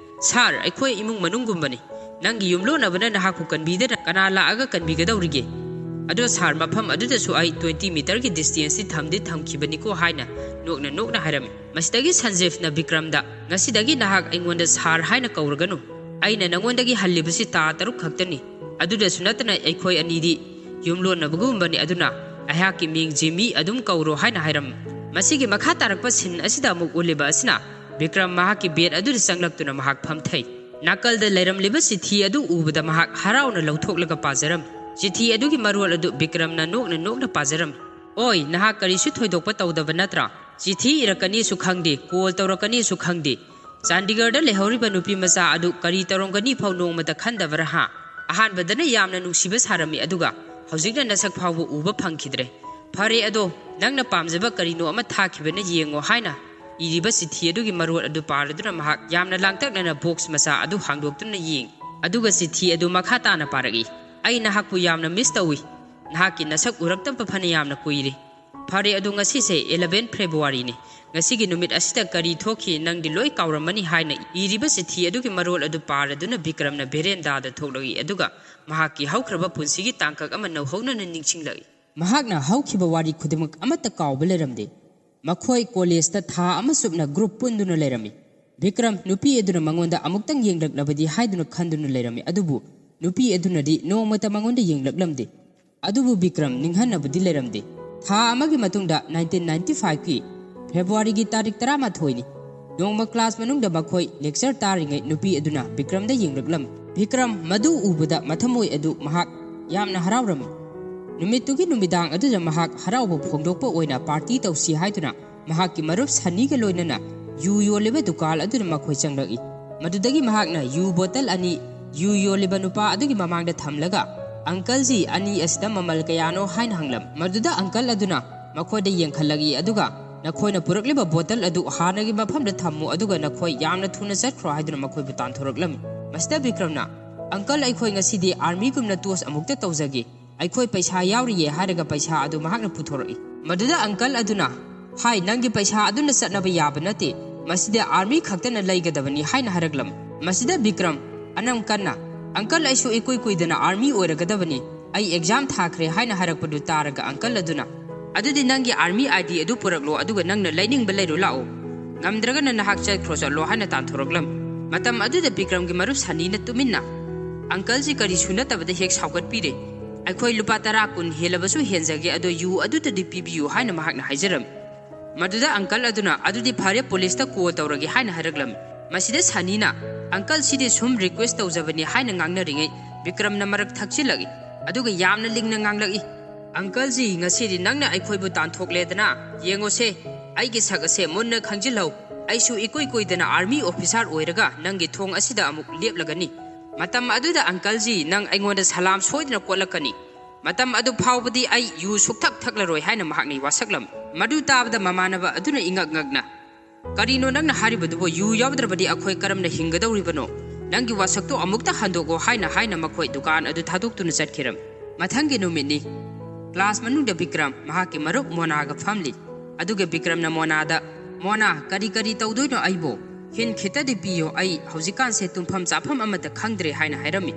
"ꯁꯥꯔ, ꯑꯩꯈꯣꯏ ꯏꯃꯨꯡ ꯃꯅꯨꯡꯒꯨꯝꯕꯅꯤ꯫ ꯅꯪꯒꯤ ꯌꯨꯝꯂꯣꯟꯅꯕꯅ ꯅꯍꯥꯛꯄꯨ ꯀꯟꯕꯤꯗꯅ ꯀꯅꯥ ꯂꯥꯛꯑꯒ ꯀꯟꯕꯤꯒꯗꯧꯔꯤꯒꯦ? ꯑꯗꯣ ꯁꯥꯔ, ꯃꯐꯝ ꯑꯗꯨꯗꯁꯨ ꯑꯩ ꯇ꯭ꯋꯦꯟꯇꯤ ꯃꯤꯇꯔꯒꯤ ꯗꯤꯁꯇꯦꯟꯁꯇꯤ ꯊꯝꯗꯤ ꯊꯝꯈꯤꯕꯅꯤꯀꯣ" ꯍꯥꯏꯅ ꯅꯣꯛꯅ ꯅꯣꯛꯅ ꯍꯥꯏꯔꯝꯃꯤ꯫ ꯃꯁꯤꯗꯒꯤ ꯁꯟꯖꯤꯐꯅ ꯕꯤꯀ꯭ꯔꯝꯗ, "ꯉꯁꯤꯗꯒꯤ ꯅꯍꯥꯛ ꯑꯩꯉꯣꯟꯗ ꯁꯥꯔ ꯍꯥꯏꯅ ꯀꯧꯔꯒꯅꯨ꯫ ꯑꯩꯅ ꯅꯉꯣꯟꯗꯒꯤ ꯍꯜꯂꯤꯕꯁꯤ ꯊꯥ ꯇꯔꯨꯛ ꯈꯛꯇꯅꯤ꯫ ꯑꯗꯨꯗꯁꯨ ꯅꯠꯇꯅ ꯑꯩꯈꯣꯏ ꯑꯅꯤꯗꯤ ꯌꯨꯝꯂꯣꯟꯅꯕꯒꯨꯝꯕꯅꯤ, ꯑꯗꯨꯅ ꯑꯩꯍꯥꯛꯀꯤ ꯃꯤꯡ ꯖꯤꯃꯤ ꯑꯗꯨꯝ ꯀꯧꯔꯣ" ꯍꯥꯏꯅ ꯍꯥꯏꯔꯝꯃꯤ꯫ ꯃꯁꯤꯒꯤ ꯃꯈꯥ ꯇꯥꯔꯛꯄ ꯁꯤꯟ ꯑꯁꯤꯗ ꯑꯃꯨꯛ ꯎꯠꯂꯤꯕ ꯑꯁꯤꯅ ꯕꯤꯀ꯭ꯔꯝ ꯃꯍꯥꯛꯀꯤ ꯕꯦꯗ ꯑꯗꯨꯗ ꯆꯪꯂꯛꯇꯨꯅ ꯃꯍꯥꯛ ꯐꯝꯊꯩ꯫ ꯅꯥꯀꯜꯗ ꯂꯩꯔꯝꯂꯤꯕ ꯆꯤꯊꯤ ꯑꯗꯨ ꯎꯕꯗ ꯃꯍꯥꯛ ꯍꯔꯥꯎꯅ ꯂꯧꯊꯣꯛꯂꯒ ꯄꯥꯖꯔꯝꯃꯤ꯫ ꯆꯤꯊꯤ ꯑꯗꯨꯒꯤ ꯃꯔꯣꯜ ꯑꯗꯨ ꯕꯤꯀ꯭ꯔꯝꯅ ꯅꯣꯛꯅ ꯅꯣꯛꯅ ꯄꯥꯖꯔꯝꯃꯤ꯫ "ꯑꯣꯏ, ꯅꯍꯥꯛ ꯀꯔꯤꯁꯨ ꯊꯣꯏꯗꯣꯛꯄ ꯇꯧꯗꯕ ꯅꯠꯇ꯭ꯔꯥ? ꯆꯤꯊꯤ ꯏꯔꯛꯀꯅꯤꯁꯨ ꯈꯪꯗꯦ, ꯀꯣꯜ ꯇꯧꯔꯛꯀꯅꯤꯁꯨ ꯈꯪꯗꯦ꯫ ꯆꯥꯟꯗꯤꯒꯔꯗ ꯂꯩꯍꯧꯔꯤꯕ ꯅꯨꯄꯤ ꯃꯆꯥ ꯑꯗꯨ ꯀꯔꯤ ꯇꯧꯔꯝꯒꯅꯤ ꯐꯥꯎ ꯅꯣꯡꯃꯇ ꯈꯟꯗꯕꯔꯥ ꯍꯥ? ꯑꯍꯥꯟꯕꯗꯅ ꯌꯥꯝꯅ ꯅꯨꯡꯁꯤꯕ ꯁꯥꯔꯝꯃꯤ, ꯑꯗꯨꯒ ꯍꯧꯖꯤꯛꯅ ꯅꯁꯛ ꯐꯥꯎꯕ ꯎꯕ ꯐꯪꯈꯤꯗ꯭ꯔꯦ꯫ ꯐꯔꯦ ꯑꯗꯣ, ꯅꯪꯅ ꯄꯥꯝꯖꯕ ꯀꯔꯤꯅꯣ ꯑꯃ ꯊꯥꯈꯤꯕꯅ ꯌꯦꯡꯉꯣ" ꯍꯥꯏꯅ ꯏꯔꯤꯕ ꯆꯤꯊꯤ ꯑꯗꯨꯒꯤ ꯃꯔꯣꯜ ꯑꯗꯨ ꯄꯥꯔꯗꯨꯅ ꯃꯍꯥꯛ ꯌꯥꯝꯅ ꯂꯥꯡꯇꯛꯅꯅ ꯕꯣꯛꯁ ꯃꯆꯥ ꯑꯗꯨ ꯍꯥꯡꯗꯣꯛꯇꯨꯅ ꯌꯦꯡꯉꯤ꯫ ꯑꯗꯨꯒ ꯆꯤꯊꯤ ꯑꯗꯨ ꯃꯈꯥ ꯇꯥꯅ ꯄꯥꯔꯛꯏ, "ꯑꯩ ꯅꯍꯥꯛꯄꯨ ꯌꯥꯝꯅ ꯃꯤꯁ ꯇꯧꯏ꯫ ꯅꯍꯥꯛꯀꯤ ꯅꯁꯛ ꯎꯔꯛꯇꯕ ꯐꯅ ꯌꯥꯝꯅ ꯀꯨꯏꯔꯦ꯫ ꯐꯔꯦ ꯑꯗꯨ, ꯉꯁꯤꯁꯦ ꯏꯂꯚꯦꯟ ꯐꯦꯕ꯭ꯔꯨꯋꯥꯔꯤꯅꯤ꯫ ꯉꯁꯤꯒꯤ ꯅꯨꯃꯤꯠ ꯑꯁꯤꯗ ꯀꯔꯤ ꯊꯣꯛꯈꯤ ꯅꯪꯗꯤ ꯂꯣꯏ ꯀꯥꯎꯔꯝꯃꯅꯤ" ꯍꯥꯏꯅ ꯏꯔꯤꯕ ꯆꯤꯊꯤ ꯑꯗꯨꯒꯤ ꯃꯔꯣꯜ ꯑꯗꯨ ꯄꯥꯔꯗꯨꯅ ꯕꯤꯀ꯭ꯔꯝꯅ ꯚꯦꯔꯦꯟꯗꯥꯗ ꯊꯣꯛꯂꯛꯏ, ꯑꯗꯨꯒ ꯃꯍꯥꯛꯀꯤ ꯍꯧꯈ꯭ꯔꯕ ꯄꯨꯟꯁꯤꯒꯤ ꯇꯥꯡꯀꯛ ꯑꯃ ꯅꯧꯍꯧꯅꯅ ꯅꯤꯡꯁꯤꯡꯂꯛꯏ꯫ ꯃꯍꯥꯛꯅ ꯍꯧꯈꯤꯕ ꯋꯥꯔꯤ ꯈꯨꯗꯤꯡꯃꯛ ꯑꯃꯠꯇ ꯀꯥꯎꯕ ꯂꯩꯔꯝꯗꯦ꯫ ꯃꯈꯣꯏ ꯀꯣꯂꯦꯖꯇ ꯊꯥ ꯑꯃ ꯆꯨꯞꯅ ꯒ꯭ꯔꯨꯞ ꯄꯨꯟꯗꯨꯅ ꯂꯩꯔꯝꯃꯤ꯫ ꯕꯤꯀ꯭ꯔꯝ ꯅꯨꯄꯤ ꯑꯗꯨꯅ ꯃꯉꯣꯟꯗ ꯑꯃꯨꯛꯇꯪ ꯌꯦꯡꯂꯛꯂꯕꯗꯤ ꯍꯥꯏꯗꯨꯅ ꯈꯟꯗꯨꯅ ꯂꯩꯔꯝꯃꯤ, ꯑꯗꯨꯕꯨ ꯅꯨꯄꯤ ꯑꯗꯨꯅꯗꯤ ꯅꯣꯡꯃꯇ ꯃꯉꯣꯟꯗ ꯌꯦꯡꯂꯛꯂꯝꯗꯦ꯫ ꯑꯗꯨꯕꯨ ꯕꯤꯀ꯭ꯔꯝ ꯅꯤꯡꯍꯟꯅꯕꯗꯤ ꯂꯩꯔꯝꯗꯦ꯫ ꯊꯥ ꯑꯃꯒꯤ ꯃꯇꯨꯡꯗ ꯅꯥꯏꯟꯇꯤꯟ ꯅꯥꯏꯟꯇꯤ ꯐꯥꯏꯚꯀꯤ ꯐꯦꯕ꯭ꯔꯨꯋꯥꯔꯤꯒꯤ ꯇꯥꯔꯤꯛ ꯇꯔꯥꯃꯥꯊꯣꯏꯅꯤ꯫ ꯅꯣꯡꯃ ꯀ꯭ꯂꯥꯁ ꯃꯅꯨꯡꯗ ꯃꯈꯣꯏ ꯂꯦꯛꯆꯔ ꯇꯥꯔꯤꯉꯩ ꯅꯨꯄꯤ ꯑꯗꯨꯅ ꯕꯤꯀ꯭ꯔꯝꯗ ꯌꯦꯡꯂꯛꯂꯝꯃꯤ꯫ ꯕꯤꯀ꯭ꯔꯝ ꯃꯗꯨ ꯎꯕꯗ ꯃꯊꯃꯣꯏ ꯑꯗꯨ ꯃꯍꯥꯛ ꯌꯥꯝꯅ ꯍꯔꯥꯎꯔꯝꯃꯤ꯫ ꯅꯨꯃꯤꯠꯇꯨꯒꯤ ꯅꯨꯃꯤꯗꯥꯡ ꯑꯗꯨꯗ ꯃꯍꯥꯛ ꯍꯔꯥꯎꯕ ꯐꯣꯡꯗꯣꯛꯄ ꯑꯣꯏꯅ ꯄꯥꯔꯇꯤ ꯇꯧꯁꯤ ꯍꯥꯏꯗꯨꯅ ꯃꯍꯥꯛꯀꯤ ꯃꯔꯨꯞ ꯁꯟꯅꯤꯒ ꯂꯣꯏꯅꯅ ꯌꯨ ꯌꯣꯜꯂꯤꯕ ꯗꯨꯀꯥꯟ ꯑꯗꯨꯗ ꯃꯈꯣꯏ ꯆꯪꯂꯛꯏ꯫ ꯃꯗꯨꯗꯒꯤ ꯃꯍꯥꯛꯅ ꯌꯨ ꯕꯣꯇꯜ ꯑꯅꯤ ꯌꯨ ꯌꯣꯜꯂꯤꯕ ꯅꯨꯄꯥ ꯑꯗꯨꯒꯤ ꯃꯃꯥꯡꯗ ꯊꯝꯂꯒ, "ꯑꯪꯀꯜꯖꯤ, ꯑꯅꯤ ꯑꯁꯤꯗ ꯃꯃꯜ ꯀꯌꯥꯅꯣ?" ꯍꯥꯏꯅ ꯍꯪꯂꯝ꯫ ꯃꯗꯨꯗ ꯑꯪꯀꯜ ꯑꯗꯨꯅ, ꯃꯈꯣꯏꯗ ꯌꯦꯡꯈꯠꯂꯛꯏ, ꯑꯗꯨꯒ "ꯅꯈꯣꯏꯅ ꯄꯨꯔꯛꯂꯤꯕ ꯕꯣꯇꯜ ꯑꯗꯨ ꯍꯥꯟꯅꯒꯤ ꯃꯐꯝꯗ ꯊꯝꯃꯨ, ꯑꯗꯨꯒ ꯅꯈꯣꯏ ꯌꯥꯝꯅ ꯊꯨꯅ ꯆꯠꯈ꯭ꯔꯣ" ꯍꯥꯏꯗꯨꯅ ꯃꯈꯣꯏꯕꯨ ꯇꯥꯟꯊꯣꯔꯛꯂꯝꯃꯤ꯫ ꯃꯁꯤꯗ ꯕꯤꯀ꯭ꯔꯝꯅ, "ꯑꯪꯀꯜ, ꯑꯩꯈꯣꯏ ꯉꯁꯤꯗꯤ ꯑꯥꯔꯃꯤꯒꯨꯝꯅ ꯇꯣꯁ ꯑꯃꯨꯛꯇ ꯇꯧꯖꯒꯦ, ꯑꯩꯈꯣꯏ ꯄꯩꯁꯥ ꯌꯥꯎꯔꯤꯌꯦ" ꯍꯥꯏꯔꯒ ꯄꯩꯁꯥ ꯑꯗꯨ ꯃꯍꯥꯛꯅ ꯄꯨꯊꯣꯔꯛꯏ꯫ ꯃꯗꯨꯗ ꯑꯪꯀꯜ ꯑꯗꯨꯅ, "ꯍꯥꯏ, ꯅꯪꯒꯤ ꯄꯩꯁꯥ ꯑꯗꯨꯅ ꯆꯠꯅꯕ ꯌꯥꯕ ꯅꯠꯇꯦ, ꯃꯁꯤꯗ ꯑꯥꯔꯃꯤ ꯈꯛꯇꯅ ꯂꯩꯒꯗꯕꯅꯤ" ꯍꯥꯏꯅ ꯍꯥꯏꯔꯛꯂꯝꯃꯤ꯫ ꯃꯁꯤꯗ ꯕꯤꯀ꯭ꯔꯝ ꯑꯅꯝ ꯀꯟꯅ, "ꯑꯪꯀꯜ, ꯑꯩꯁꯨ ꯏꯀꯨꯏ ꯀꯨꯏꯗꯅ ꯑꯥꯔꯃꯤ ꯑꯣꯏꯔꯒꯗꯕꯅꯤ, ꯑꯩ ꯑꯦꯛꯖꯥꯝ ꯊꯥꯈ꯭ꯔꯦ" ꯍꯥꯏꯅ ꯍꯥꯏꯔꯛꯄꯗꯨ ꯇꯥꯔꯒ ꯑꯪꯀꯜ ꯑꯗꯨꯅ, "ꯑꯗꯨꯗꯤ ꯅꯪꯒꯤ ꯑꯥꯔꯃꯤ ꯑꯥꯏ ꯗꯤ ꯑꯗꯨ ꯄꯨꯔꯛꯂꯣ, ꯑꯗꯨꯒ ꯅꯪꯅ ꯂꯩꯅꯤꯡꯕ ꯂꯩꯔꯨ ꯂꯥꯛꯑꯣ, ꯉꯝꯗ꯭ꯔꯒꯅ ꯅꯍꯥꯛ ꯆꯠꯈ꯭ꯔꯣ ꯆꯠꯂꯣ" ꯍꯥꯏꯅ ꯇꯥꯟꯊꯣꯔꯛꯂꯝꯃꯤ꯫ ꯃꯇꯝ ꯑꯗꯨꯗ ꯕꯤꯀ꯭ꯔꯝꯒꯤ ꯃꯔꯨꯞ ꯁꯅꯤꯅ ꯇꯨꯃꯤꯟꯅ, "ꯑꯪꯀꯜꯁꯤ ꯀꯔꯤꯁꯨ ꯅꯠꯇꯕꯗ ꯍꯦꯛ ꯁꯥꯎꯒꯠꯄꯤꯔꯦ, ꯑꯩꯈꯣꯏ ꯂꯨꯄꯥ ꯇꯔꯥ ꯀꯨꯟ ꯍꯦꯜꯂꯕꯁꯨ ꯍꯦꯟꯖꯒꯦ, ꯑꯗꯣ ꯌꯨ ꯑꯗꯨꯗꯗꯤ ꯄꯤꯕꯤꯌꯨ" ꯍꯥꯏꯅ ꯃꯍꯥꯛꯅ ꯍꯥꯏꯖꯔꯝꯃꯤ꯫ ꯃꯗꯨꯗ ꯑꯪꯀꯜ ꯑꯗꯨꯅ, "ꯑꯗꯨꯗꯤ ꯐꯔꯦ, ꯄꯨꯂꯤꯁꯇ ꯀꯣꯜ ꯇꯧꯔꯒꯦ" ꯍꯥꯏꯅ ꯍꯥꯏꯔꯛꯂꯝꯃꯤ꯫ ꯃꯁꯤꯗ ꯁꯅꯤꯅ, "ꯑꯪꯀꯜ, ꯁꯤꯗꯤ ꯁꯨꯝ ꯔꯤꯀ꯭ꯋꯦꯁ ꯇꯧꯖꯕꯅꯤ" ꯍꯥꯏꯅ ꯉꯥꯡꯅꯔꯤꯉꯩ ꯕꯤꯀ꯭ꯔꯝꯅ ꯃꯔꯛ ꯊꯛꯆꯤꯜꯂꯛꯏ, ꯑꯗꯨꯒ ꯌꯥꯝꯅ ꯂꯤꯡꯅ ꯉꯥꯡꯂꯛꯏ, "ꯑꯪꯀꯜꯖꯤ, ꯉꯁꯤꯗꯤ ꯅꯪꯅ ꯑꯩꯈꯣꯏꯕꯨ ꯇꯥꯟꯊꯣꯛꯂꯦꯗꯅ, ꯌꯦꯡꯉꯣꯁꯦ, ꯑꯩꯒꯤ ꯁꯛ ꯑꯁꯦ ꯃꯨꯟꯅ ꯈꯪꯖꯤꯜꯍꯧ, ꯑꯩꯁꯨ ꯏꯀꯨꯏ ꯀꯨꯏꯗꯅ ꯑꯥꯔꯃꯤ ꯑꯣꯐꯤꯁꯥꯔ ꯑꯣꯏꯔꯒ ꯅꯪꯒꯤ ꯊꯣꯡ ꯑꯁꯤꯗ ꯑꯃꯨꯛ ꯂꯦꯞꯂꯒꯅꯤ꯫ ꯃꯇꯝ ꯑꯗꯨꯗ ꯑꯪꯀꯜꯖꯤ ꯅꯪ ꯑꯩꯉꯣꯟꯗ ꯁꯂꯥꯝ ꯁꯣꯏꯗꯅ ꯀꯣꯠꯂꯛꯀꯅꯤ꯫ ꯃꯇꯝ ꯑꯗꯨ ꯐꯥꯎꯕꯗꯤ ꯑꯩ ꯌꯨ ꯁꯨꯛꯊꯛ ꯊꯛꯂꯔꯣꯏ" ꯍꯥꯏꯅ ꯃꯍꯥꯛꯅ ꯋꯥꯁꯛꯂꯝꯃꯤ꯫ ꯃꯗꯨ ꯇꯥꯕꯗ ꯃꯃꯥꯟꯅꯕ ꯑꯗꯨꯅ ꯏꯉꯛ ꯉꯛꯅ, "ꯀꯔꯤꯅꯣ ꯅꯪꯅ ꯍꯥꯏꯔꯤꯕꯗꯨꯕꯨ? ꯌꯨ ꯌꯥꯎꯗ꯭ꯔꯕꯗꯤ ꯑꯩꯈꯣꯏ ꯀꯔꯝꯅ ꯍꯤꯡꯒꯗꯧꯔꯤꯕꯅꯣ? ꯅꯪꯒꯤ ꯋꯥꯁꯛꯇꯣ ꯑꯃꯨꯛꯇ ꯍꯟꯗꯣꯛꯑꯣ" ꯍꯥꯏꯅ ꯍꯥꯏꯅ ꯃꯈꯣꯏ ꯗꯨꯀꯥꯟ ꯑꯗꯨ ꯊꯥꯗꯣꯛꯇꯨꯅ ꯆꯠꯈꯤꯔꯝꯃꯤ꯫ ꯃꯊꯪꯒꯤ ꯅꯨꯃꯤꯠꯅꯤ꯫ ꯀ꯭ꯂꯥꯁ ꯃꯅꯨꯡꯗ ꯕꯤꯀ꯭ꯔꯝ ꯃꯍꯥꯛꯀꯤ ꯃꯔꯨꯞ ꯃꯣꯅꯥꯒ ꯐꯝꯂꯤ꯫ ꯑꯗꯨꯒ ꯕꯤꯀ꯭ꯔꯝꯅ ꯃꯣꯅꯥꯗ, "ꯃꯣꯅꯥ, ꯀꯔꯤ ꯀꯔꯤ ꯇꯧꯗꯣꯏꯅꯣ ꯑꯩꯕꯨ? ꯍꯤꯟ ꯈꯤꯇꯗꯤ ꯄꯤꯌꯣ, ꯑꯩ ꯍꯧꯖꯤꯛꯀꯥꯟꯁꯦ ꯇꯨꯝꯐꯝ ꯆꯥꯐꯝ ꯑꯃꯠꯇ ꯈꯪꯗ꯭ꯔꯦ" ꯍꯥꯏꯅ ꯍꯥꯏꯔꯝꯃꯤ꯫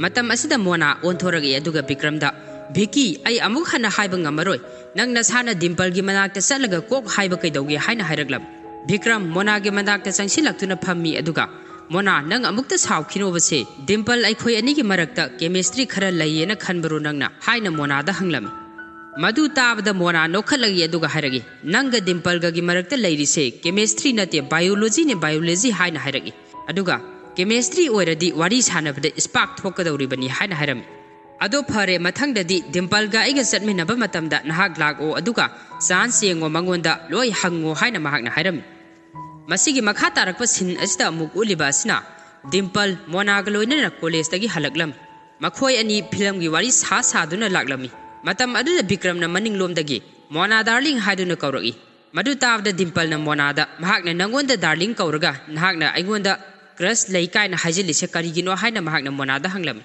ꯃꯇꯝ ꯑꯁꯤꯗ ꯃꯣꯅꯥ ꯑꯣꯟꯊꯣꯔꯛꯏ, ꯑꯗꯨꯒ ꯕꯤꯀ꯭ꯔꯝꯗ, "ꯚꯤꯀꯤ, ꯑꯩ ꯑꯃꯨꯛ ꯍꯟꯅ ꯍꯥꯏꯕ ꯉꯝꯃꯔꯣꯏ, ꯅꯪ ꯅꯁꯥꯅ ꯗꯤꯝꯄꯜꯒꯤ ꯃꯅꯥꯛꯇ ꯆꯠꯂꯒ ꯀꯣꯛ ꯍꯥꯏꯕ ꯀꯩꯗꯧꯒꯦ?" ꯍꯥꯏꯅ ꯍꯥꯏꯔꯛꯂꯝꯃꯤ꯫ ꯕꯤꯀ꯭ꯔꯝ ꯃꯣꯅꯥꯒꯤ ꯃꯅꯥꯛꯇ ꯆꯪꯁꯤꯜꯂꯛꯇꯨꯅ ꯐꯝꯃꯤ, ꯑꯗꯨꯒ, "ꯃꯣꯅꯥ, ꯅꯪ ꯑꯃꯨꯛꯇ ꯁꯥꯎꯈꯤꯅꯣꯕꯁꯦ, ꯗꯤꯝꯄꯜ ꯑꯩꯈꯣꯏ ꯑꯅꯤꯒꯤ ꯃꯔꯛꯇ ꯀꯦꯃꯤꯁꯇ꯭ꯔꯤ ꯈꯔ ꯂꯩꯌꯦꯅ ꯈꯟꯕꯔꯣ ꯅꯪꯅ?" ꯍꯥꯏꯅ ꯃꯣꯅꯥꯗ ꯍꯪꯂꯝꯃꯤ꯫ ꯃꯗꯨ ꯇꯥꯕꯗ ꯃꯣꯅꯥ ꯅꯣꯛꯈꯠꯂꯛꯏ, ꯑꯗꯨꯒ ꯍꯥꯏꯔꯛꯏ, "ꯅꯪꯒ ꯗꯤꯝꯄꯜꯒꯒꯤ ꯃꯔꯛꯇ ꯂꯩꯔꯤꯁꯦ ꯀꯦꯃꯤꯁꯇ꯭ꯔꯤ ꯅꯠꯇꯦ, ꯕꯥꯏꯑꯣꯂꯣꯖꯤꯅꯦ, ꯕꯥꯏꯑꯣꯂꯣꯖꯤ" ꯍꯥꯏꯅ ꯍꯥꯏꯔꯛꯏ꯫ ꯑꯗꯨꯒ, "ꯀꯦꯃꯤꯁꯇ꯭ꯔꯤ ꯑꯣꯏꯔꯗꯤ ꯋꯥꯔꯤ ꯁꯥꯟꯅꯕꯗ ꯁ꯭ꯄꯥꯔꯛ ꯊꯣꯛꯀꯗꯧꯔꯤꯕꯅꯤ" ꯍꯥꯏꯅ ꯍꯥꯏꯔꯝꯃꯤ꯫ "ꯑꯗꯣ ꯐꯔꯦ, ꯃꯊꯪꯗꯗꯤ ꯗꯤꯝꯄꯜꯒ ꯑꯩꯒ ꯆꯠꯃꯤꯟꯅꯕ ꯃꯇꯝꯗ ꯅꯍꯥꯛ ꯂꯥꯛꯑꯣ, ꯑꯗꯨꯒ ꯆꯥꯟꯁ ꯌꯦꯡꯉꯣ, ꯃꯉꯣꯟꯗ ꯂꯣꯏ ꯍꯪꯉꯣ" ꯍꯥꯏꯅ ꯃꯍꯥꯛꯅ ꯍꯥꯏꯔꯝꯃꯤ꯫ ꯃꯁꯤꯒꯤ ꯃꯈꯥ ꯇꯥꯔꯛꯄ ꯁꯤꯟ ꯑꯁꯤꯗ ꯑꯃꯨꯛ ꯎꯠꯂꯤꯕ ꯑꯁꯤꯅ ꯗꯤꯝꯄꯜ ꯃꯣꯅꯥꯒ ꯂꯣꯏꯅꯅ ꯀꯣꯂꯦꯖꯇꯒꯤ ꯍꯜꯂꯛꯂꯝꯃꯤ꯫ ꯃꯈꯣꯏ ꯑꯅꯤ ꯐꯤꯂꯝꯒꯤ ꯋꯥꯔꯤ ꯁꯥ ꯁꯥꯗꯨꯅ ꯂꯥꯛꯂꯝꯃꯤ꯫ ꯃꯇꯝ ꯑꯗꯨꯗ ꯕꯤꯀ꯭ꯔꯝꯅ ꯃꯅꯤꯡꯂꯣꯝꯗꯒꯤ, "ꯃꯣꯅꯥ ꯗꯥꯔꯂꯤꯡ" ꯍꯥꯏꯗꯨꯅ ꯀꯧꯔꯛꯏ꯫ ꯃꯗꯨ ꯇꯥꯕꯗ ꯗꯤꯝꯄꯜꯅ ꯃꯣꯅꯥꯗ, "ꯃꯍꯥꯛꯅ ꯅꯪꯉꯣꯟꯗ ꯗꯥꯔꯂꯤꯡ ꯀꯧꯔꯒ ꯅꯍꯥꯛꯅ ꯑꯩꯉꯣꯟꯗ ꯀ꯭ꯔꯁ ꯂꯩ ꯀꯥꯏꯅ ꯍꯥꯏꯖꯤꯜꯂꯤꯁꯦ ꯀꯔꯤꯒꯤꯅꯣ?" ꯍꯥꯏꯅ ꯃꯍꯥꯛꯅ ꯃꯣꯅꯥꯗ ꯍꯪꯂꯝꯃꯤ꯫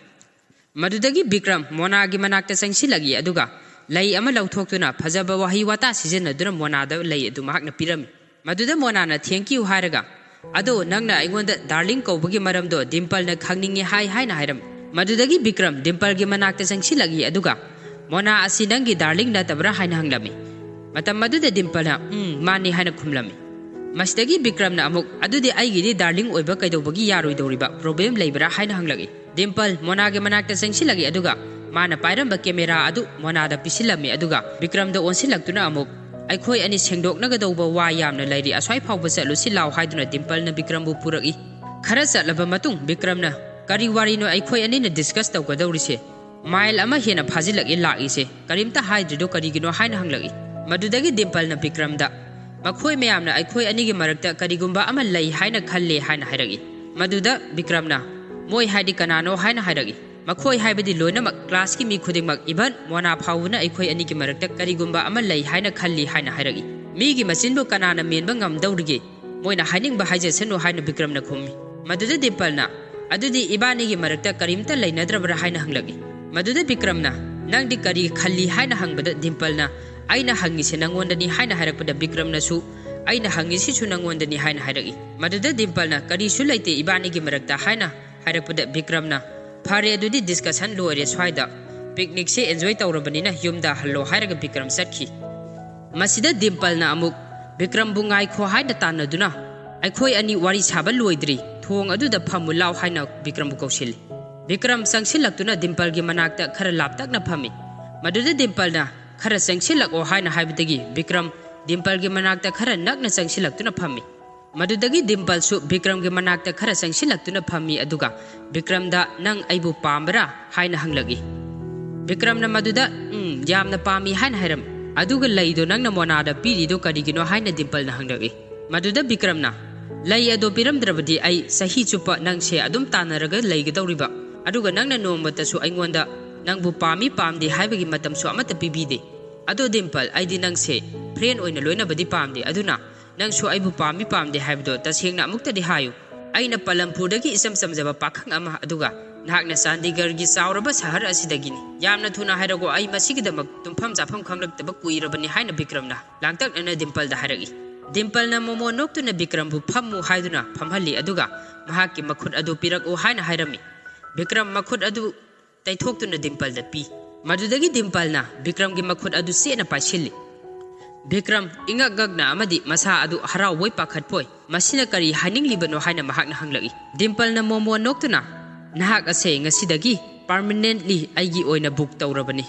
ꯃꯗꯨꯗꯒꯤ ꯕꯤꯀ꯭ꯔꯝ ꯃꯣꯅꯥꯒꯤ ꯃꯅꯥꯛꯇ ꯆꯪꯁꯤꯜꯂꯛꯏ, ꯑꯗꯨꯒ ꯂꯩ ꯑꯃ ꯂꯧꯊꯣꯛꯇꯨꯅ ꯐꯖꯕ ꯋꯥꯍꯩ ꯋꯥꯇꯥ ꯁꯤꯖꯤꯟꯅꯗꯨꯅ ꯃꯣꯅꯥꯗ ꯂꯩ ꯑꯗꯨ ꯃꯍꯥꯛꯅ ꯄꯤꯔꯝꯃꯤ꯫ ꯃꯗꯨꯗ ꯃꯣꯅꯥꯅ "Thank you" ꯍꯥꯏꯔꯒ, "ꯑꯗꯣ ꯅꯪꯅ ꯑꯩꯉꯣꯟꯗ ꯗꯥꯔꯂꯤꯡ ꯀꯧꯕꯒꯤ ꯃꯔꯝꯗꯣ ꯗꯤꯝꯄꯜꯅ ꯈꯪꯅꯤꯡꯉꯦ ꯍꯥꯏ" ꯍꯥꯏꯅ ꯍꯥꯏꯔꯝꯃꯤ꯫ ꯃꯗꯨꯗꯒꯤ ꯕꯤꯀ꯭ꯔꯝ ꯗꯤꯝꯄꯜꯒꯤ ꯃꯅꯥꯛꯇ ꯆꯪꯁꯤꯜꯂꯛꯏ, ꯑꯗꯨꯒ "ꯃꯣꯅꯥ ꯑꯁꯤ ꯅꯪꯒꯤ ꯗꯥꯔꯂꯤꯡ ꯅꯠꯇꯕ꯭ꯔꯥ?" ꯍꯥꯏꯅ ꯍꯪꯂꯝꯃꯤ꯫ ꯃꯇꯝ ꯑꯗꯨꯗ ꯗꯤꯝꯄꯜꯅ "ꯎꯝ, ꯃꯥꯅꯤ" ꯍꯥꯏꯅ ꯈꯨꯝꯂꯝꯃꯤ꯫ ꯃꯁꯤꯗꯒꯤ ꯕꯤꯀ꯭ꯔꯝꯅ ꯑꯃꯨꯛ, "ꯑꯗꯨꯗꯤ ꯑꯩꯒꯤꯗꯤ ꯗꯥꯔꯂꯤꯡ ꯑꯣꯏꯕ ꯀꯩꯗꯧꯕꯒꯤ ꯌꯥꯔꯣꯏꯗꯧꯔꯤꯕ? ꯄ꯭ꯔꯣꯕ꯭ꯂꯦꯝ ꯂꯩꯕ꯭ꯔꯥ?" ꯍꯥꯏꯅ ꯍꯪꯂꯛꯏ꯫ ꯗꯤꯝꯄꯜ ꯃꯣꯅꯥꯒꯤ ꯃꯅꯥꯛꯇ ꯆꯪꯁꯤꯜꯂꯛꯏ, ꯑꯗꯨꯒ ꯃꯥꯅ ꯄꯥꯏꯔꯝꯕ ꯀꯦꯃꯦꯔꯥ ꯑꯗꯨ ꯃꯣꯅꯥꯗ ꯄꯤꯁꯤꯜꯂꯝꯃꯤ, ꯑꯗꯨꯒ ꯕꯤꯀ꯭ꯔꯝꯗ ꯑꯣꯟꯁꯤꯜꯂꯛꯇꯨꯅ ꯑꯃꯨꯛ, "ꯑꯩꯈꯣꯏ ꯑꯅꯤ ꯁꯦꯡꯗꯣꯛꯅꯒꯗꯧꯕ ꯋꯥ ꯌꯥꯝꯅ ꯂꯩꯔꯤ, ꯑꯁ꯭ꯋꯥꯏ ꯐꯥꯎꯕ ꯆꯠꯂꯨꯁꯤ ꯂꯥꯎ" ꯍꯥꯏꯗꯨꯅ ꯗꯤꯝꯄꯜꯅ ꯕꯤꯀ꯭ꯔꯝꯕꯨ ꯄꯨꯔꯛꯏ꯫ ꯈꯔ ꯆꯠꯂꯕ ꯃꯇꯨꯡ ꯕꯤꯀ꯭ꯔꯝꯅ, "ꯀꯔꯤ ꯋꯥꯔꯤꯅꯣ ꯑꯩꯈꯣꯏ ꯑꯅꯤꯅ ꯗꯤꯁꯀꯁ ꯇꯧꯒꯗꯧꯔꯤꯁꯦ? ꯃꯥꯏꯜ ꯑꯃ ꯍꯦꯟꯅ ꯐꯥꯖꯤꯜꯂꯛꯏ ꯂꯥꯛꯏꯁꯦ, ꯀꯔꯤꯝꯇ ꯍꯥꯏꯗ꯭ꯔꯤꯗꯣ ꯀꯔꯤꯒꯤꯅꯣ?" ꯍꯥꯏꯅ ꯍꯪꯂꯛꯏ꯫ ꯃꯗꯨꯗꯒꯤ ꯗꯤꯝꯄꯜꯅ ꯕꯤꯀ꯭ꯔꯝꯗ, "ꯃꯈꯣꯏ ꯃꯌꯥꯝꯅ ꯑꯩꯈꯣꯏ ꯑꯅꯤꯒꯤ ꯃꯔꯛꯇ ꯀꯔꯤꯒꯨꯝꯕ ꯑꯃ ꯂꯩ ꯍꯥꯏꯅ ꯈꯜꯂꯦ" ꯍꯥꯏꯅ ꯍꯥꯏꯔꯛꯏ꯫ ꯃꯗꯨꯗ ꯕꯤꯀ꯭ꯔꯝꯅ, "ꯃꯣꯏ ꯍꯥꯏꯗꯤ ꯀꯅꯥꯅꯣ?" ꯍꯥꯏꯅ ꯍꯥꯏꯔꯛꯏ꯫ "ꯃꯈꯣꯏ ꯍꯥꯏꯕꯗꯤ ꯂꯣꯏꯅꯃꯛ, ꯀ꯭ꯂꯥꯁꯀꯤ ꯃꯤ ꯈꯨꯗꯤꯡꯃꯛ, ꯏꯚꯟ ꯃꯣꯅꯥ ꯐꯥꯎꯕꯅ ꯑꯩꯈꯣꯏ ꯑꯅꯤꯒꯤ ꯃꯔꯛꯇ ꯀꯔꯤꯒꯨꯝꯕ ꯑꯃ ꯂꯩ ꯍꯥꯏꯅ ꯈꯜꯂꯤ" ꯍꯥꯏꯅ ꯍꯥꯏꯔꯛꯏ꯫ ꯃꯤꯒꯤ ꯃꯆꯤꯟꯕꯨ ꯀꯅꯥꯅ ꯃꯦꯟꯕ ꯉꯝꯗꯧꯔꯤꯒꯦ? ꯃꯣꯏꯅ ꯍꯥꯏꯅꯤꯡꯕ ꯍꯥꯏꯖꯁꯅꯨ ꯍꯥꯏꯅ ꯕꯤꯀ꯭ꯔꯝꯅ ꯈꯨꯝꯃꯤ꯫ ꯃꯗꯨꯗ ꯗꯤꯝꯄꯜꯅ, "ꯑꯗꯨꯗꯤ ꯏꯕꯥꯅꯤꯒꯤ ꯃꯔꯛꯇ ꯀꯔꯤꯝꯇ ꯂꯩꯅꯗ꯭ꯔꯕ꯭ꯔꯥ?" ꯍꯥꯏꯅ ꯍꯪꯂꯛꯏ꯫ ꯃꯗꯨꯗ ꯕꯤꯀ꯭ꯔꯝꯅ, "ꯅꯪꯗꯤ ꯀꯔꯤ ꯈꯜꯂꯤ?" ꯍꯥꯏꯅ ꯍꯪꯕꯗ ꯗꯤꯝꯄꯜꯅ, "ꯑꯩꯅ ꯍꯪꯉꯤꯁꯦ ꯅꯪꯉꯣꯟꯗꯅꯤ" ꯍꯥꯏꯅ ꯍꯥꯏꯔꯛꯄꯗ ꯕꯤꯀ꯭ꯔꯝꯅꯁꯨ, "ꯑꯩꯅ ꯍꯪꯉꯤꯁꯤꯁꯨ ꯅꯪꯉꯣꯟꯗꯅꯤ" ꯍꯥꯏꯅ ꯍꯥꯏꯔꯛꯏ꯫ ꯃꯗꯨꯗ ꯗꯤꯝꯄꯜꯅ, "ꯀꯔꯤꯁꯨ ꯂꯩꯇꯦ ꯏꯕꯥꯅꯤꯒꯤ ꯃꯔꯛꯇ" ꯍꯥꯏꯅ ꯍꯥꯏꯔꯛꯄꯗ ꯕꯤꯀ꯭ꯔꯝꯅ, "ꯐꯔꯦ, ꯑꯗꯨꯗꯤ ꯗꯤꯁꯀꯁꯟ ꯂꯣꯏꯔꯦ ꯁ꯭ꯋꯥꯏꯗ, ꯄꯤꯛꯅꯤꯛꯁꯦ ꯑꯦꯟꯖꯣꯏ ꯇꯧꯔꯕꯅꯤꯅ ꯌꯨꯝꯗ ꯍꯜꯂꯣ" ꯍꯥꯏꯔꯒ ꯕꯤꯀ꯭ꯔꯝ ꯆꯠꯈꯤ꯫ ꯃꯁꯤꯗ ꯗꯤꯝꯄꯜꯅ ꯑꯃꯨꯛ ꯕꯤꯀ꯭ꯔꯝꯕꯨ ꯉꯥꯏꯈꯣ ꯍꯥꯏꯅ ꯇꯥꯟꯅꯗꯨꯅ, "ꯑꯩꯈꯣꯏ ꯑꯅꯤ ꯋꯥꯔꯤ ꯁꯥꯕ ꯂꯣꯏꯗ꯭ꯔꯤ, ꯊꯣꯡ ꯑꯗꯨꯗ ꯐꯝꯃꯨ ꯂꯥꯎ" ꯍꯥꯏꯅ ꯕꯤꯀ꯭ꯔꯝꯕꯨ ꯀꯧꯁꯤꯜꯂꯤ꯫ ꯕꯤꯀ꯭ꯔꯝ ꯆꯪꯁꯤꯜꯂꯛꯇꯨꯅ ꯗꯤꯝꯄꯜꯒꯤ ꯃꯅꯥꯛꯇ ꯈꯔ ꯂꯥꯞꯇꯛꯅ ꯐꯝꯃꯤ꯫ ꯃꯗꯨꯗ ꯗꯤꯝꯄꯜꯅ, "ꯈꯔ ꯆꯪꯁꯤꯜꯂꯛꯑꯣ" ꯍꯥꯏꯅ ꯍꯥꯏꯕꯗꯒꯤ ꯕꯤꯀ꯭ꯔꯝ ꯗꯤꯝꯄꯜꯒꯤ ꯃꯅꯥꯛꯇ ꯈꯔ ꯅꯛꯅ ꯆꯪꯁꯤꯜꯂꯛꯇꯨꯅ ꯐꯝꯃꯤ꯫ ꯃꯗꯨꯗꯒꯤ ꯗꯤꯝꯄꯜꯁꯨ ꯕꯤꯀ꯭ꯔꯝꯒꯤ ꯃꯅꯥꯛꯇ ꯈꯔ ꯆꯪꯁꯤꯜꯂꯛꯇꯨꯅ ꯐꯝꯃꯤ, ꯑꯗꯨꯒ ꯕꯤꯀ꯭ꯔꯝꯗ, "ꯅꯪ ꯑꯩꯕꯨ ꯄꯥꯝꯕ꯭ꯔꯥ?" ꯍꯥꯏꯅ ꯍꯪꯂꯛꯏ꯫ ꯕꯤꯀ꯭ꯔꯝꯅ ꯃꯗꯨꯗ, "ꯎꯝ, ꯌꯥꯝꯅ ꯄꯥꯝꯃꯤ" ꯍꯥꯏꯅ ꯍꯥꯏꯔꯝꯃꯤ꯫ "ꯑꯗꯨꯒ ꯂꯩꯗꯣ ꯅꯪꯅ ꯃꯣꯅꯥꯗ ꯄꯤꯔꯤꯗꯣ ꯀꯔꯤꯒꯤꯅꯣ?" ꯍꯥꯏꯅ ꯗꯤꯝꯄꯜꯅ ꯍꯪꯂꯛꯏ꯫ ꯃꯗꯨꯗ ꯕꯤꯀ꯭ꯔꯝꯅ, "ꯂꯩ ꯑꯗꯣ ꯄꯤꯔꯝꯗ꯭ꯔꯕꯗꯤ ꯑꯩ ꯆꯍꯤ ꯆꯨꯞꯄ ꯅꯪꯁꯦ ꯑꯗꯨꯝ ꯇꯥꯟꯅꯔꯒ ꯂꯩꯒꯗꯧꯔꯤꯕ, ꯑꯗꯨꯒ ꯅꯪꯅ ꯅꯣꯡꯃꯇꯁꯨ ꯑꯩꯉꯣꯟꯗ ꯅꯪꯕꯨ ꯄꯥꯝꯃꯤ ꯄꯥꯝꯗꯦ ꯍꯥꯏꯕꯒꯤ ꯃꯇꯝꯁꯨ ꯑꯃꯠꯇ ꯄꯤꯕꯤꯗꯦ꯫ "ꯑꯗꯣ ꯗꯤꯝꯄꯜ, ꯑꯩꯗꯤ ꯅꯪꯁꯦ ꯐ꯭ꯔꯦꯟ ꯑꯣꯏꯅ ꯂꯣꯏꯅꯕꯗꯤ ꯄꯥꯝꯗꯦ, ꯑꯗꯨꯅ ꯅꯪꯁꯨ ꯑꯩꯕꯨ ꯄꯥꯝꯃꯤ ꯄꯥꯝꯗꯦ ꯍꯥꯏꯕꯗꯣ ꯇꯁꯦꯡꯅ ꯑꯃꯨꯛꯇꯗꯤ ꯍꯥꯏꯌꯨ꯫ ꯑꯩꯅ ꯄꯂꯝꯄꯨꯔꯗꯒꯤ ꯏꯆꯝ ꯆꯝꯖꯕ ꯄꯥꯈꯪ ꯑꯃ, ꯑꯗꯨꯒ ꯅꯍꯥꯛꯅ ꯆꯥꯟꯗꯤꯒꯔꯒꯤ ꯆꯥꯎꯔꯕ ꯁꯍꯔ ꯑꯁꯤꯗꯒꯤꯅꯤ꯫ ꯌꯥꯝꯅ ꯊꯨꯅ ꯍꯥꯏꯔꯛꯑꯣ, ꯑꯩ ꯃꯁꯤꯒꯤꯗꯃꯛ ꯇꯨꯝꯐꯝ ꯆꯥꯐꯝ ꯈꯪꯂꯛꯇꯕ ꯀꯨꯏꯔꯕꯅꯤ" ꯍꯥꯏꯅ ꯕꯤꯀ꯭ꯔꯝꯅ ꯂꯥꯡꯇꯛꯅꯅ ꯗꯤꯝꯄꯜꯗ ꯍꯥꯏꯔꯛꯏ꯫ ꯗꯤꯝꯄꯜꯅ ꯃꯣꯃꯣꯟ ꯅꯣꯛꯇꯨꯅ ꯕꯤꯀ꯭ꯔꯝꯕꯨ "ꯐꯝꯃꯨ" ꯍꯥꯏꯗꯨꯅ ꯐꯝꯍꯜꯂꯤ, ꯑꯗꯨꯒ ꯃꯍꯥꯛꯀꯤ ꯃꯈꯨꯠ ꯑꯗꯨ ꯄꯤꯔꯛꯎ ꯍꯥꯏꯅ ꯍꯥꯏꯔꯝꯃꯤ꯫ ꯕꯤꯀ꯭ꯔꯝ ꯃꯈꯨꯠ ꯑꯗꯨ ꯇꯩꯊꯣꯛꯇꯨꯅ ꯗꯤꯝꯄꯜꯗ ꯄꯤ꯫ ꯃꯗꯨꯗꯒꯤ ꯗꯤꯝꯄꯜꯅ ꯕꯤꯀ꯭ꯔꯝꯒꯤ ꯃꯈꯨꯠ ꯑꯗꯨ ꯆꯦꯠꯅ ꯄꯥꯏꯁꯤꯜꯂꯤ꯫ ꯕꯤꯀ꯭ꯔꯝ ꯏꯉꯛ ꯉꯛꯅ ꯑꯃꯗꯤ ꯃꯁꯥ ꯑꯗꯨ ꯍꯔꯥꯎꯕꯣꯏ ꯄꯥꯈꯠꯄꯣꯏ, ꯃꯁꯤꯅ ꯀꯔꯤ ꯍꯥꯏꯅꯤꯡꯂꯤꯕꯅꯣ ꯍꯥꯏꯅ ꯃꯍꯥꯛꯅ ꯍꯪꯂꯛꯏ꯫ ꯗꯤꯝꯄꯜꯅ ꯃꯣꯃꯣꯟ ꯅꯣꯛꯇꯨꯅ, "ꯅꯍꯥꯛ ꯑꯁꯦ ꯉꯁꯤꯗꯒꯤ ꯄꯥꯔꯃꯤꯅꯦꯟꯠꯂꯤ ꯑꯩꯒꯤ ꯑꯣꯏꯅ ꯕꯨꯛ ꯇꯧꯔꯕꯅꯤ꯫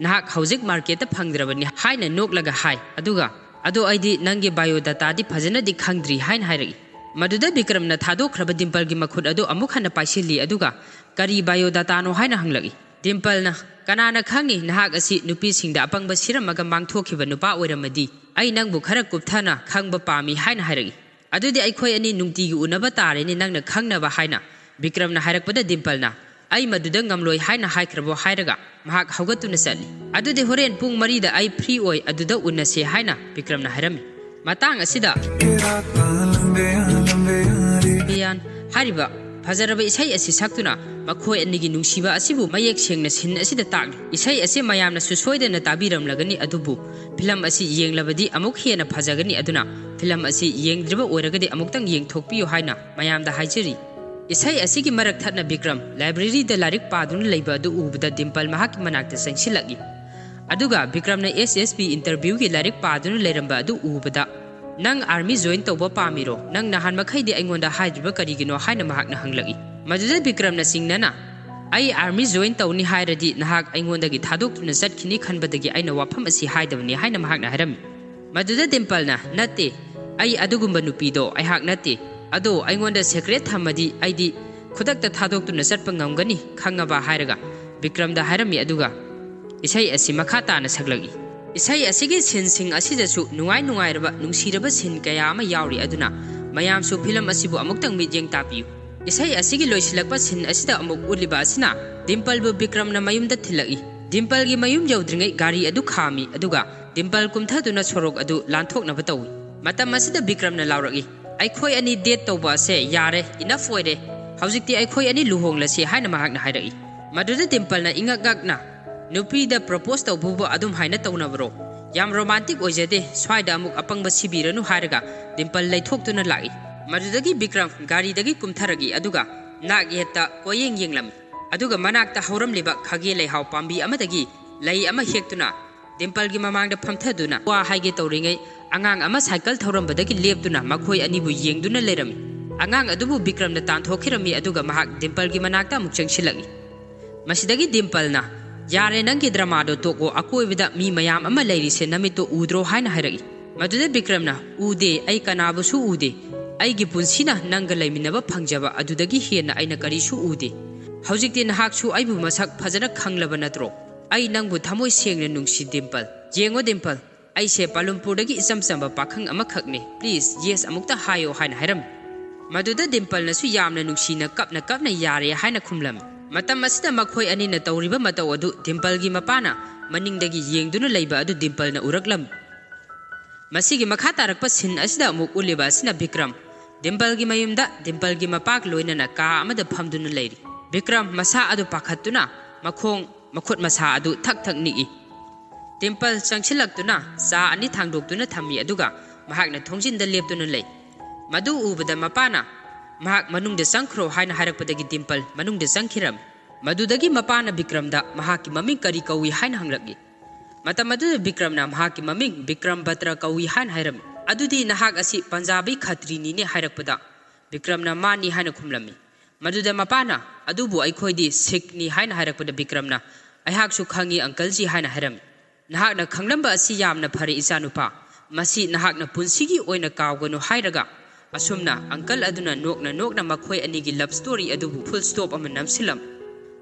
ꯅꯍꯥꯛ ꯍꯧꯖꯤꯛ ꯃꯥꯔꯀꯦꯠꯇ ꯐꯪꯗ꯭ꯔꯕꯅꯤ" ꯍꯥꯏꯅ ꯅꯣꯛꯂꯒ ꯍꯥꯏ, ꯑꯗꯨꯒ "ꯑꯗꯣ ꯑꯩꯗꯤ ꯅꯪꯒꯤ ꯕꯥꯏꯑꯣꯗꯥꯇꯥꯗꯤ ꯐꯖꯅꯗꯤ ꯈꯪꯗ꯭ꯔꯤ" ꯍꯥꯏꯅ ꯍꯥꯏꯔꯛꯏ꯫ ꯃꯗꯨꯗ ꯕꯤꯀ꯭ꯔꯝꯅ ꯊꯥꯗꯣꯛꯈ꯭ꯔꯕ ꯗꯤꯝꯄꯜꯒꯤ ꯃꯈꯨꯠ ꯑꯗꯨ ꯑꯃꯨꯛ ꯍꯟꯅ ꯄꯥꯏꯁꯤꯜꯂꯤ, ꯑꯗꯨꯒ "ꯀꯔꯤ ꯕꯥꯏꯑꯣꯗꯥꯇꯥꯅꯣ?" ꯍꯥꯏꯅ ꯍꯪꯂꯛꯏ꯫ ꯗꯤꯝꯄꯜꯅ, "ꯀꯅꯥꯅ ꯈꯪꯉꯤ, ꯅꯍꯥꯛ ꯑꯁꯤ ꯅꯨꯄꯤꯁꯤꯡꯗ ꯑꯄꯪꯕ ꯁꯤꯔꯝꯃꯒ ꯃꯥꯡꯊꯣꯛꯈꯤꯕ ꯅꯨꯄꯥ ꯑꯣꯏꯔꯝꯃꯗꯤ? ꯑꯩ ꯅꯪꯕꯨ ꯈꯔ ꯀꯨꯞꯊꯅ ꯈꯪꯕ ꯄꯥꯝꯃꯤ" ꯍꯥꯏꯅ ꯍꯥꯏꯔꯛꯏ꯫ "ꯑꯗꯨꯗꯤ ꯑꯩꯈꯣꯏ ꯑꯅꯤ ꯅꯨꯡꯇꯤꯒꯤ ꯎꯅꯕ ꯇꯥꯔꯦꯅꯦ, ꯅꯪꯅ ꯈꯪꯅꯕ" ꯍꯥꯏꯅ ꯕꯤꯀ꯭ꯔꯝꯅ ꯍꯥꯏꯔꯛꯄꯗ ꯗꯤꯝꯄꯜꯅ, "ꯑꯩ ꯃꯗꯨꯗ ꯉꯝꯂꯣꯏ ꯍꯥꯏꯅ ꯍꯥꯏꯈ꯭ꯔꯕꯣ?" ꯍꯥꯏꯔꯒ ꯃꯍꯥꯛ ꯍꯧꯒꯠꯇꯨꯅ ꯆꯠꯂꯤ꯫ "ꯑꯗꯨꯗꯤ ꯍꯣꯔꯦꯟ ꯄꯨꯡ ꯃꯔꯤꯗ ꯑꯩ ꯐ꯭ꯔꯤ ꯑꯣꯏ, ꯑꯗꯨꯗ ꯎꯅꯁꯦ" ꯍꯥꯏꯅ ꯕꯤꯀ꯭ꯔꯝꯅ ꯍꯥꯏꯔꯝꯃꯤ꯫ ꯃꯇꯥꯡ ꯑꯁꯤꯗ ꯕꯤꯌꯥꯟ ꯍꯥꯏꯔꯤꯕ ꯐꯖꯔꯕ ꯏꯁꯩ ꯑꯁꯤ ꯁꯛꯇꯨꯅ ꯃꯈꯣꯏ ꯑꯅꯤꯒꯤ ꯅꯨꯡꯁꯤꯕ ꯑꯁꯤꯕꯨ ꯃꯌꯦꯛ ꯁꯦꯡꯅ ꯁꯤꯟ ꯑꯁꯤꯗ ꯇꯥꯛꯂꯤ꯫ ꯏꯁꯩ ꯑꯁꯤ ꯃꯌꯥꯝꯅꯁꯨ ꯁꯣꯏꯗꯅ ꯇꯥꯕꯤꯔꯝꯂꯒꯅꯤ, ꯑꯗꯨꯕꯨ ꯐꯤꯂꯝ ꯑꯁꯤ ꯌꯦꯡꯂꯕꯗꯤ ꯑꯃꯨꯛ ꯍꯦꯟꯅ ꯐꯖꯒꯅꯤ, ꯑꯗꯨꯅ ꯐꯤꯂꯝ ꯑꯁꯤ ꯌꯦꯡꯗ꯭ꯔꯤꯕ ꯑꯣꯏꯔꯒꯗꯤ ꯑꯃꯨꯛꯇꯪ ꯌꯦꯡꯊꯣꯛꯄꯤꯌꯨ ꯍꯥꯏꯅ ꯃꯌꯥꯝꯗ ꯍꯥꯏꯖꯔꯤ꯫ ꯏꯁꯩ ꯑꯁꯤꯒꯤ ꯃꯔꯛ ꯊꯠꯅ ꯕꯤꯀ꯭ꯔꯝ ꯂꯥꯏꯕ꯭ꯔꯦꯔꯤꯗ ꯂꯥꯏꯔꯤꯛ ꯄꯥꯗꯨꯅ ꯂꯩꯕ ꯑꯗꯨ ꯎꯕꯗ ꯗꯤꯝꯄꯜ ꯃꯍꯥꯛꯀꯤ ꯃꯅꯥꯛꯇ ꯆꯪꯁꯤꯜꯂꯛꯏ꯫ ꯑꯗꯨꯒ ꯕꯤꯀ꯭ꯔꯝꯅ ꯑꯦꯁ ꯑꯦꯁ ꯕꯤ ꯏꯟꯇꯔꯚ꯭ꯌꯨꯒꯤ ꯂꯥꯏꯔꯤꯛ ꯄꯥꯗꯨꯅ ꯂꯩꯔꯝꯕ ꯑꯗꯨ ꯎꯕꯗ, "ꯅꯪ ꯑꯥꯔꯃꯤ ꯖꯣꯏꯟ ꯇꯧꯕ ꯄꯥꯝꯃꯤꯔꯣ? ꯅꯪ ꯅꯍꯥꯟ ꯃꯈꯩꯗꯤ ꯑꯩꯉꯣꯟꯗ ꯍꯥꯏꯗ꯭ꯔꯤꯕ ꯀꯔꯤꯒꯤꯅꯣ?" ꯍꯥꯏꯅ ꯃꯍꯥꯛꯅ ꯍꯪꯂꯛꯏ꯫ ꯃꯗꯨꯗ ꯕꯤꯀ꯭ꯔꯝꯅ ꯆꯤꯡꯅꯅ, "ꯑꯩ ꯑꯥꯔꯃꯤ ꯖꯣꯏꯟ ꯇꯧꯅꯤ ꯍꯥꯏꯔꯗꯤ ꯅꯍꯥꯛ ꯑꯩꯉꯣꯟꯗꯒꯤ ꯊꯥꯗꯣꯛꯇꯨꯅ ꯆꯠꯈꯤꯅꯤ ꯈꯟꯕꯗꯒꯤ ꯑꯩꯅ ꯋꯥꯐꯝ ꯑꯁꯤ ꯍꯥꯏꯗꯕꯅꯤ" ꯍꯥꯏꯅ ꯃꯍꯥꯛꯅ ꯍꯥꯏꯔꯝꯃꯤ꯫ ꯃꯗꯨꯗ ꯗꯤꯝꯄꯜꯅ, "ꯅꯠꯇꯦ, ꯑꯩ ꯑꯗꯨꯒꯨꯝꯕ ꯅꯨꯄꯤꯗꯣ ꯑꯩꯍꯥꯛ ꯅꯠꯇꯦ꯫ ꯑꯗꯣ ꯑꯩꯉꯣꯟꯗ ꯁꯦꯀ꯭ꯔꯦꯠ ꯊꯝꯃꯗꯤ ꯑꯩꯗꯤ ꯈꯨꯗꯛꯇ ꯊꯥꯗꯣꯛꯇꯨꯅ ꯆꯠꯄ ꯉꯝꯒꯅꯤ, ꯈꯪꯉꯕ?" ꯍꯥꯏꯔꯒ ꯕꯤꯀ꯭ꯔꯝꯗ ꯍꯥꯏꯔꯝꯃꯤ, ꯑꯗꯨꯒ ꯏꯁꯩ ꯑꯁꯤ ꯃꯈꯥ ꯇꯥꯅ ꯁꯛꯂꯛꯏ꯫ ꯏꯁꯩ ꯑꯁꯤꯒꯤ ꯁꯤꯟꯁꯤꯡ ꯑꯁꯤꯗꯁꯨ ꯅꯨꯡꯉꯥꯏ ꯅꯨꯡꯉꯥꯏꯔꯕ ꯅꯨꯡꯁꯤꯔꯕ ꯁꯤꯟ ꯀꯌꯥ ꯑꯃ ꯌꯥꯎꯔꯤ, ꯑꯗꯨꯅ ꯃꯌꯥꯝꯁꯨ ꯐꯤꯂꯝ ꯑꯁꯤꯕꯨ ꯑꯃꯨꯛꯇꯪ ꯃꯤꯠꯌꯦꯡ ꯇꯥꯕꯤꯌꯨ꯫ ꯏꯁꯩ ꯑꯁꯤꯒꯤ ꯂꯣꯏꯁꯤꯜꯂꯛꯄ ꯁꯤꯟ ꯑꯁꯤꯗ ꯑꯃꯨꯛ ꯎꯠꯂꯤꯕ ꯑꯁꯤꯅ ꯗꯤꯝꯄꯜꯕꯨ ꯕꯤꯀ꯭ꯔꯝꯅ ꯃꯌꯨꯝꯗ ꯊꯤꯜꯂꯛꯏ꯫ ꯗꯤꯝꯄꯜꯒꯤ ꯃꯌꯨꯝ ꯌꯧꯗ꯭ꯔꯤꯉꯩ ꯒꯥꯔꯤ ꯑꯗꯨ ꯈꯥꯝꯃꯤ, ꯑꯗꯨꯒ ꯗꯤꯝꯄꯜ ꯀꯨꯝꯊꯗꯨꯅ ꯁꯣꯔꯣꯛ ꯑꯗꯨ ꯂꯥꯟꯊꯣꯛꯅꯕ ꯇꯧꯏ꯫ ꯃꯇꯝ ꯑꯁꯤꯗ ꯕꯤꯀ꯭ꯔꯝꯅ ꯂꯥꯎꯔꯛꯏ, "ꯑꯩꯈꯣꯏ ꯑꯅꯤ date ꯇꯧꯕ ꯑꯁꯦ ꯌꯥꯔꯦ, enough ꯑꯣꯏꯔꯦ꯫ ꯍꯧꯖꯤꯛꯇꯤ ꯑꯩꯈꯣꯏ ꯑꯅꯤ ꯂꯨꯍꯣꯡꯂꯁꯤ" ꯍꯥꯏꯅ ꯃꯍꯥꯛꯅ ꯍꯥꯏꯔꯛꯏ꯫ ꯃꯗꯨꯗ ꯗꯤꯝꯄꯜꯅ ꯏꯉꯛ ꯉꯛꯅ, "ꯅꯨꯄꯤꯗ propose ꯇꯧꯕꯕꯨ ꯑꯗꯨꯝ ꯍꯥꯏꯅ ꯇꯧꯅꯕ꯭ꯔꯣ? ꯌꯥꯝ romantic ꯑꯣꯏꯖꯗꯦ, ꯁ꯭ꯋꯥꯏꯗ ꯑꯃꯨꯛ ꯑꯄꯪꯕ ꯁꯤꯕꯤꯔꯅꯨ" ꯍꯥꯏꯔꯒ ꯗꯤꯝꯄꯜ ꯂꯩꯊꯣꯛꯇꯨꯅ ꯂꯥꯛꯏ꯫ ꯃꯗꯨꯗꯒꯤ ꯕꯤꯀ꯭ꯔꯝ ꯒꯥꯔꯤꯗꯒꯤ ꯀꯨꯝꯊꯔꯛꯏ, ꯑꯗꯨꯒ ꯅꯥꯛ ꯌꯦꯠꯇ ꯀꯣꯏꯌꯦꯡ ꯌꯦꯡꯂꯝꯃꯤ꯫ ꯑꯗꯨꯒ ꯃꯅꯥꯛꯇ ꯍꯧꯔꯝꯂꯤꯕ ꯈꯥꯒꯦ ꯂꯩꯍꯥꯎ ꯄꯥꯝꯕꯤ ꯑꯃꯗꯒꯤ ꯂꯩ ꯑꯃ ꯍꯦꯛꯇꯨꯅ ꯗꯤꯝꯄꯜꯒꯤ ꯃꯃꯥꯡꯗ ꯐꯝꯊꯗꯨꯅ ꯋꯥ ꯍꯥꯏꯒꯦ ꯇꯧꯔꯤꯉꯩ, ꯑꯉꯥꯡ ꯑꯃ ꯁꯥꯏꯀꯜ ꯊꯧꯔꯝꯕꯗꯒꯤ ꯂꯦꯞꯇꯨꯅ ꯃꯈꯣꯏ ꯑꯅꯤꯕꯨ ꯌꯦꯡꯗꯨꯅ ꯂꯩꯔꯝꯃꯤ꯫ ꯑꯉꯥꯡ ꯑꯗꯨꯕꯨ ꯕꯤꯀ꯭ꯔꯝꯅ ꯇꯥꯟꯊꯣꯛꯈꯤꯔꯝꯃꯤ, ꯑꯗꯨꯒ ꯃꯍꯥꯛ ꯗꯤꯝꯄꯜꯒꯤ ꯃꯅꯥꯛꯇ ꯑꯃꯨꯛ ꯆꯪꯁꯤꯜꯂꯛꯏ꯫ ꯃꯁꯤꯗꯒꯤ ꯗꯤꯝꯄꯜꯅ, "ꯌꯥꯔꯦ, ꯅꯪꯒꯤ drama ꯗꯣ ꯇꯣꯛꯑꯣ, ꯑꯀꯣꯏꯕꯗ ꯃꯤ ꯃꯌꯥꯝ ꯑꯃ ꯂꯩꯔꯤꯁꯦ ꯅꯃꯤꯠꯇꯣ ꯎꯗ꯭ꯔꯣ?" ꯍꯥꯏꯅ ꯍꯥꯏꯔꯛꯏ꯫ ꯃꯗꯨꯗ ꯕꯤꯀ꯭ꯔꯝꯅ, "ꯎꯗꯦ, ꯑꯩ ꯀꯅꯥꯕꯨꯁꯨ ꯎꯗꯦ꯫ ꯑꯩꯒꯤ ꯄꯨꯟꯁꯤꯅ ꯅꯪꯒ ꯂꯩꯃꯤꯟꯅꯕ ꯐꯪꯖꯕ ꯑꯗꯨꯗꯒꯤ ꯍꯦꯟꯅ ꯑꯩꯅ ꯀꯔꯤꯁꯨ ꯎꯗꯦ꯫ ꯍꯧꯖꯤꯛꯇꯤ ꯅꯍꯥꯛꯁꯨ ꯑꯩꯕꯨ ꯃꯁꯛ ꯐꯖꯅ ꯈꯪꯂꯕ ꯅꯠꯇ꯭ꯔꯣ? ꯑꯩ ꯅꯪꯕꯨ ꯊꯃꯣꯏ ꯁꯦꯡꯅ ꯅꯨꯡꯁꯤ, ꯗꯤꯝꯄꯜ꯫ ꯌꯦꯡꯉꯣ ꯗꯤꯝꯄꯜ, ꯑꯩꯁꯦ ꯄꯥꯂꯨꯝꯄꯨꯔꯗꯒꯤ ꯏꯆꯝ ꯆꯝꯕ ꯄꯥꯈꯪ ꯑꯃꯈꯛꯅꯤ꯫ Please, yes ꯑꯃꯨꯛꯇ ꯍꯥꯏꯌꯣ" ꯍꯥꯏꯅ ꯍꯥꯏꯔꯝꯃꯤ꯫ ꯃꯗꯨꯗ ꯗꯤꯝꯄꯜꯅꯁꯨ ꯌꯥꯝꯅ ꯅꯨꯡꯁꯤꯅ ꯀꯞꯅ ꯀꯞꯅ "ꯌꯥꯔꯦ" ꯍꯥꯏꯅ ꯈꯨꯝꯂꯝꯃꯤ꯫ ꯃꯇꯝ ꯑꯁꯤꯗ ꯃꯈꯣꯏ ꯑꯅꯤꯅ ꯇꯧꯔꯤꯕ ꯃꯇꯧ ꯑꯗꯨ ꯗꯤꯝꯄꯜꯒꯤ ꯃꯄꯥꯅ ꯃꯅꯤꯡꯗꯒꯤ ꯌꯦꯡꯗꯨꯅ ꯂꯩꯕ ꯑꯗꯨ ꯗꯤꯝꯄꯜꯅ ꯎꯔꯛꯂꯝꯃꯤ꯫ ꯃꯁꯤꯒꯤ ꯃꯈꯥ ꯇꯥꯔꯛꯄ scene ꯑꯁꯤꯗ ꯑꯃꯨꯛ ꯎꯠꯂꯤꯕ ꯑꯁꯤꯅ ꯕꯤꯀ꯭ꯔꯝ, ꯗꯤꯝꯄꯜꯒꯤ ꯃꯌꯨꯝꯗ ꯗꯤꯝꯄꯜꯒꯤ ꯃꯄꯥꯒ ꯂꯣꯏꯅꯅ ꯀꯥ ꯑꯃꯗ ꯐꯝꯗꯨꯅ ꯂꯩꯔꯤ꯫ ꯕꯤꯀ꯭ꯔꯝ ꯃꯁꯥ ꯑꯗꯨ ꯄꯥꯈꯠꯇꯨꯅ ꯃꯈꯣꯡ ꯃꯈꯨꯠ ꯃꯁꯥ ꯑꯗꯨ ꯊꯛ ꯊꯛ ꯅꯤꯛꯏ꯫ ꯗꯤꯝꯄꯜ ꯆꯪꯁꯤꯜꯂꯛꯇꯨꯅ ꯆꯥ ꯑꯅꯤ ꯊꯥꯡꯗꯣꯛꯇꯨꯅ ꯊꯝꯃꯤ, ꯑꯗꯨꯒ ꯃꯍꯥꯛꯅ ꯊꯣꯡꯖꯤꯟꯗ ꯂꯦꯞꯇꯨꯅ ꯂꯩ꯫ ꯃꯗꯨ ꯎꯕꯗ ꯃꯄꯥꯅ, "ꯃꯍꯥꯛ ꯃꯅꯨꯡꯗ ꯆꯪꯈ꯭ꯔꯣ" ꯍꯥꯏꯅ ꯍꯥꯏꯔꯛꯄꯗꯒꯤ ꯗꯤꯝꯄꯜ ꯃꯅꯨꯡꯗ ꯆꯪꯈꯤꯔꯝꯃꯤ꯫ ꯃꯗꯨꯗꯒꯤ ꯃꯄꯥꯅ ꯕꯤꯀ꯭ꯔꯝꯗ ꯃꯍꯥꯛꯀꯤ ꯃꯃꯤꯡ ꯀꯔꯤ ꯀꯧꯏ ꯍꯥꯏꯅ ꯍꯪꯂꯛꯏ꯫ ꯃꯇꯝ ꯑꯗꯨꯗ ꯕꯤꯀ꯭ꯔꯝꯅ ꯃꯍꯥꯛꯀꯤ ꯃꯃꯤꯡ ꯕꯤꯀ꯭ꯔꯝ ꯕꯇ꯭ꯔ ꯀꯧꯏ ꯍꯥꯏꯅ ꯍꯥꯏꯔꯝꯃꯤ꯫ "ꯑꯗꯨꯗꯤ ꯅꯍꯥꯛ ꯑꯁꯤ ꯄꯟꯖꯥꯕꯤ ꯈꯇ꯭ꯔꯤꯅꯤꯅꯦ" ꯍꯥꯏꯔꯛꯄꯗ ꯕꯤꯀ꯭ꯔꯝꯅ "ꯃꯥꯅꯤ" ꯍꯥꯏꯅ ꯈꯨꯝꯂꯝꯃꯤ꯫ ꯃꯗꯨꯗ ꯃꯄꯥꯅ, "ꯑꯗꯨꯕꯨ ꯑꯩꯈꯣꯏꯗꯤ ꯁꯤꯈꯅꯤ" ꯍꯥꯏꯅ ꯍꯥꯏꯔꯛꯄꯗ ꯕꯤꯀ꯭ꯔꯝꯅ, "ꯑꯩꯍꯥꯛꯁꯨ ꯈꯪꯏ ꯑꯪꯀꯜꯖꯤ" ꯍꯥꯏꯅ ꯍꯥꯏꯔꯝꯃꯤ꯫ "ꯅꯍꯥꯛꯅ ꯈꯪꯂꯝꯕ ꯑꯁꯤ ꯌꯥꯝꯅ ꯐꯔꯦ ꯏꯆꯥꯅꯨꯄꯥ꯫ ꯃꯁꯤ ꯅꯍꯥꯛꯅ ꯄꯨꯟꯁꯤꯒꯤ ꯑꯣꯏꯅ ꯀꯥꯎꯒꯅꯨ" ꯍꯥꯏꯔꯒ ꯑꯁꯨꯝꯅ ꯑꯪꯀꯜ ꯑꯗꯨꯅ ꯅꯣꯛꯅ ꯅꯣꯛꯅ ꯃꯈꯣꯏ ꯑꯅꯤꯒꯤ love story ꯑꯗꯨꯕꯨ full stop ꯑꯃ ꯅꯝꯁꯤꯜꯂꯝꯃꯤ꯫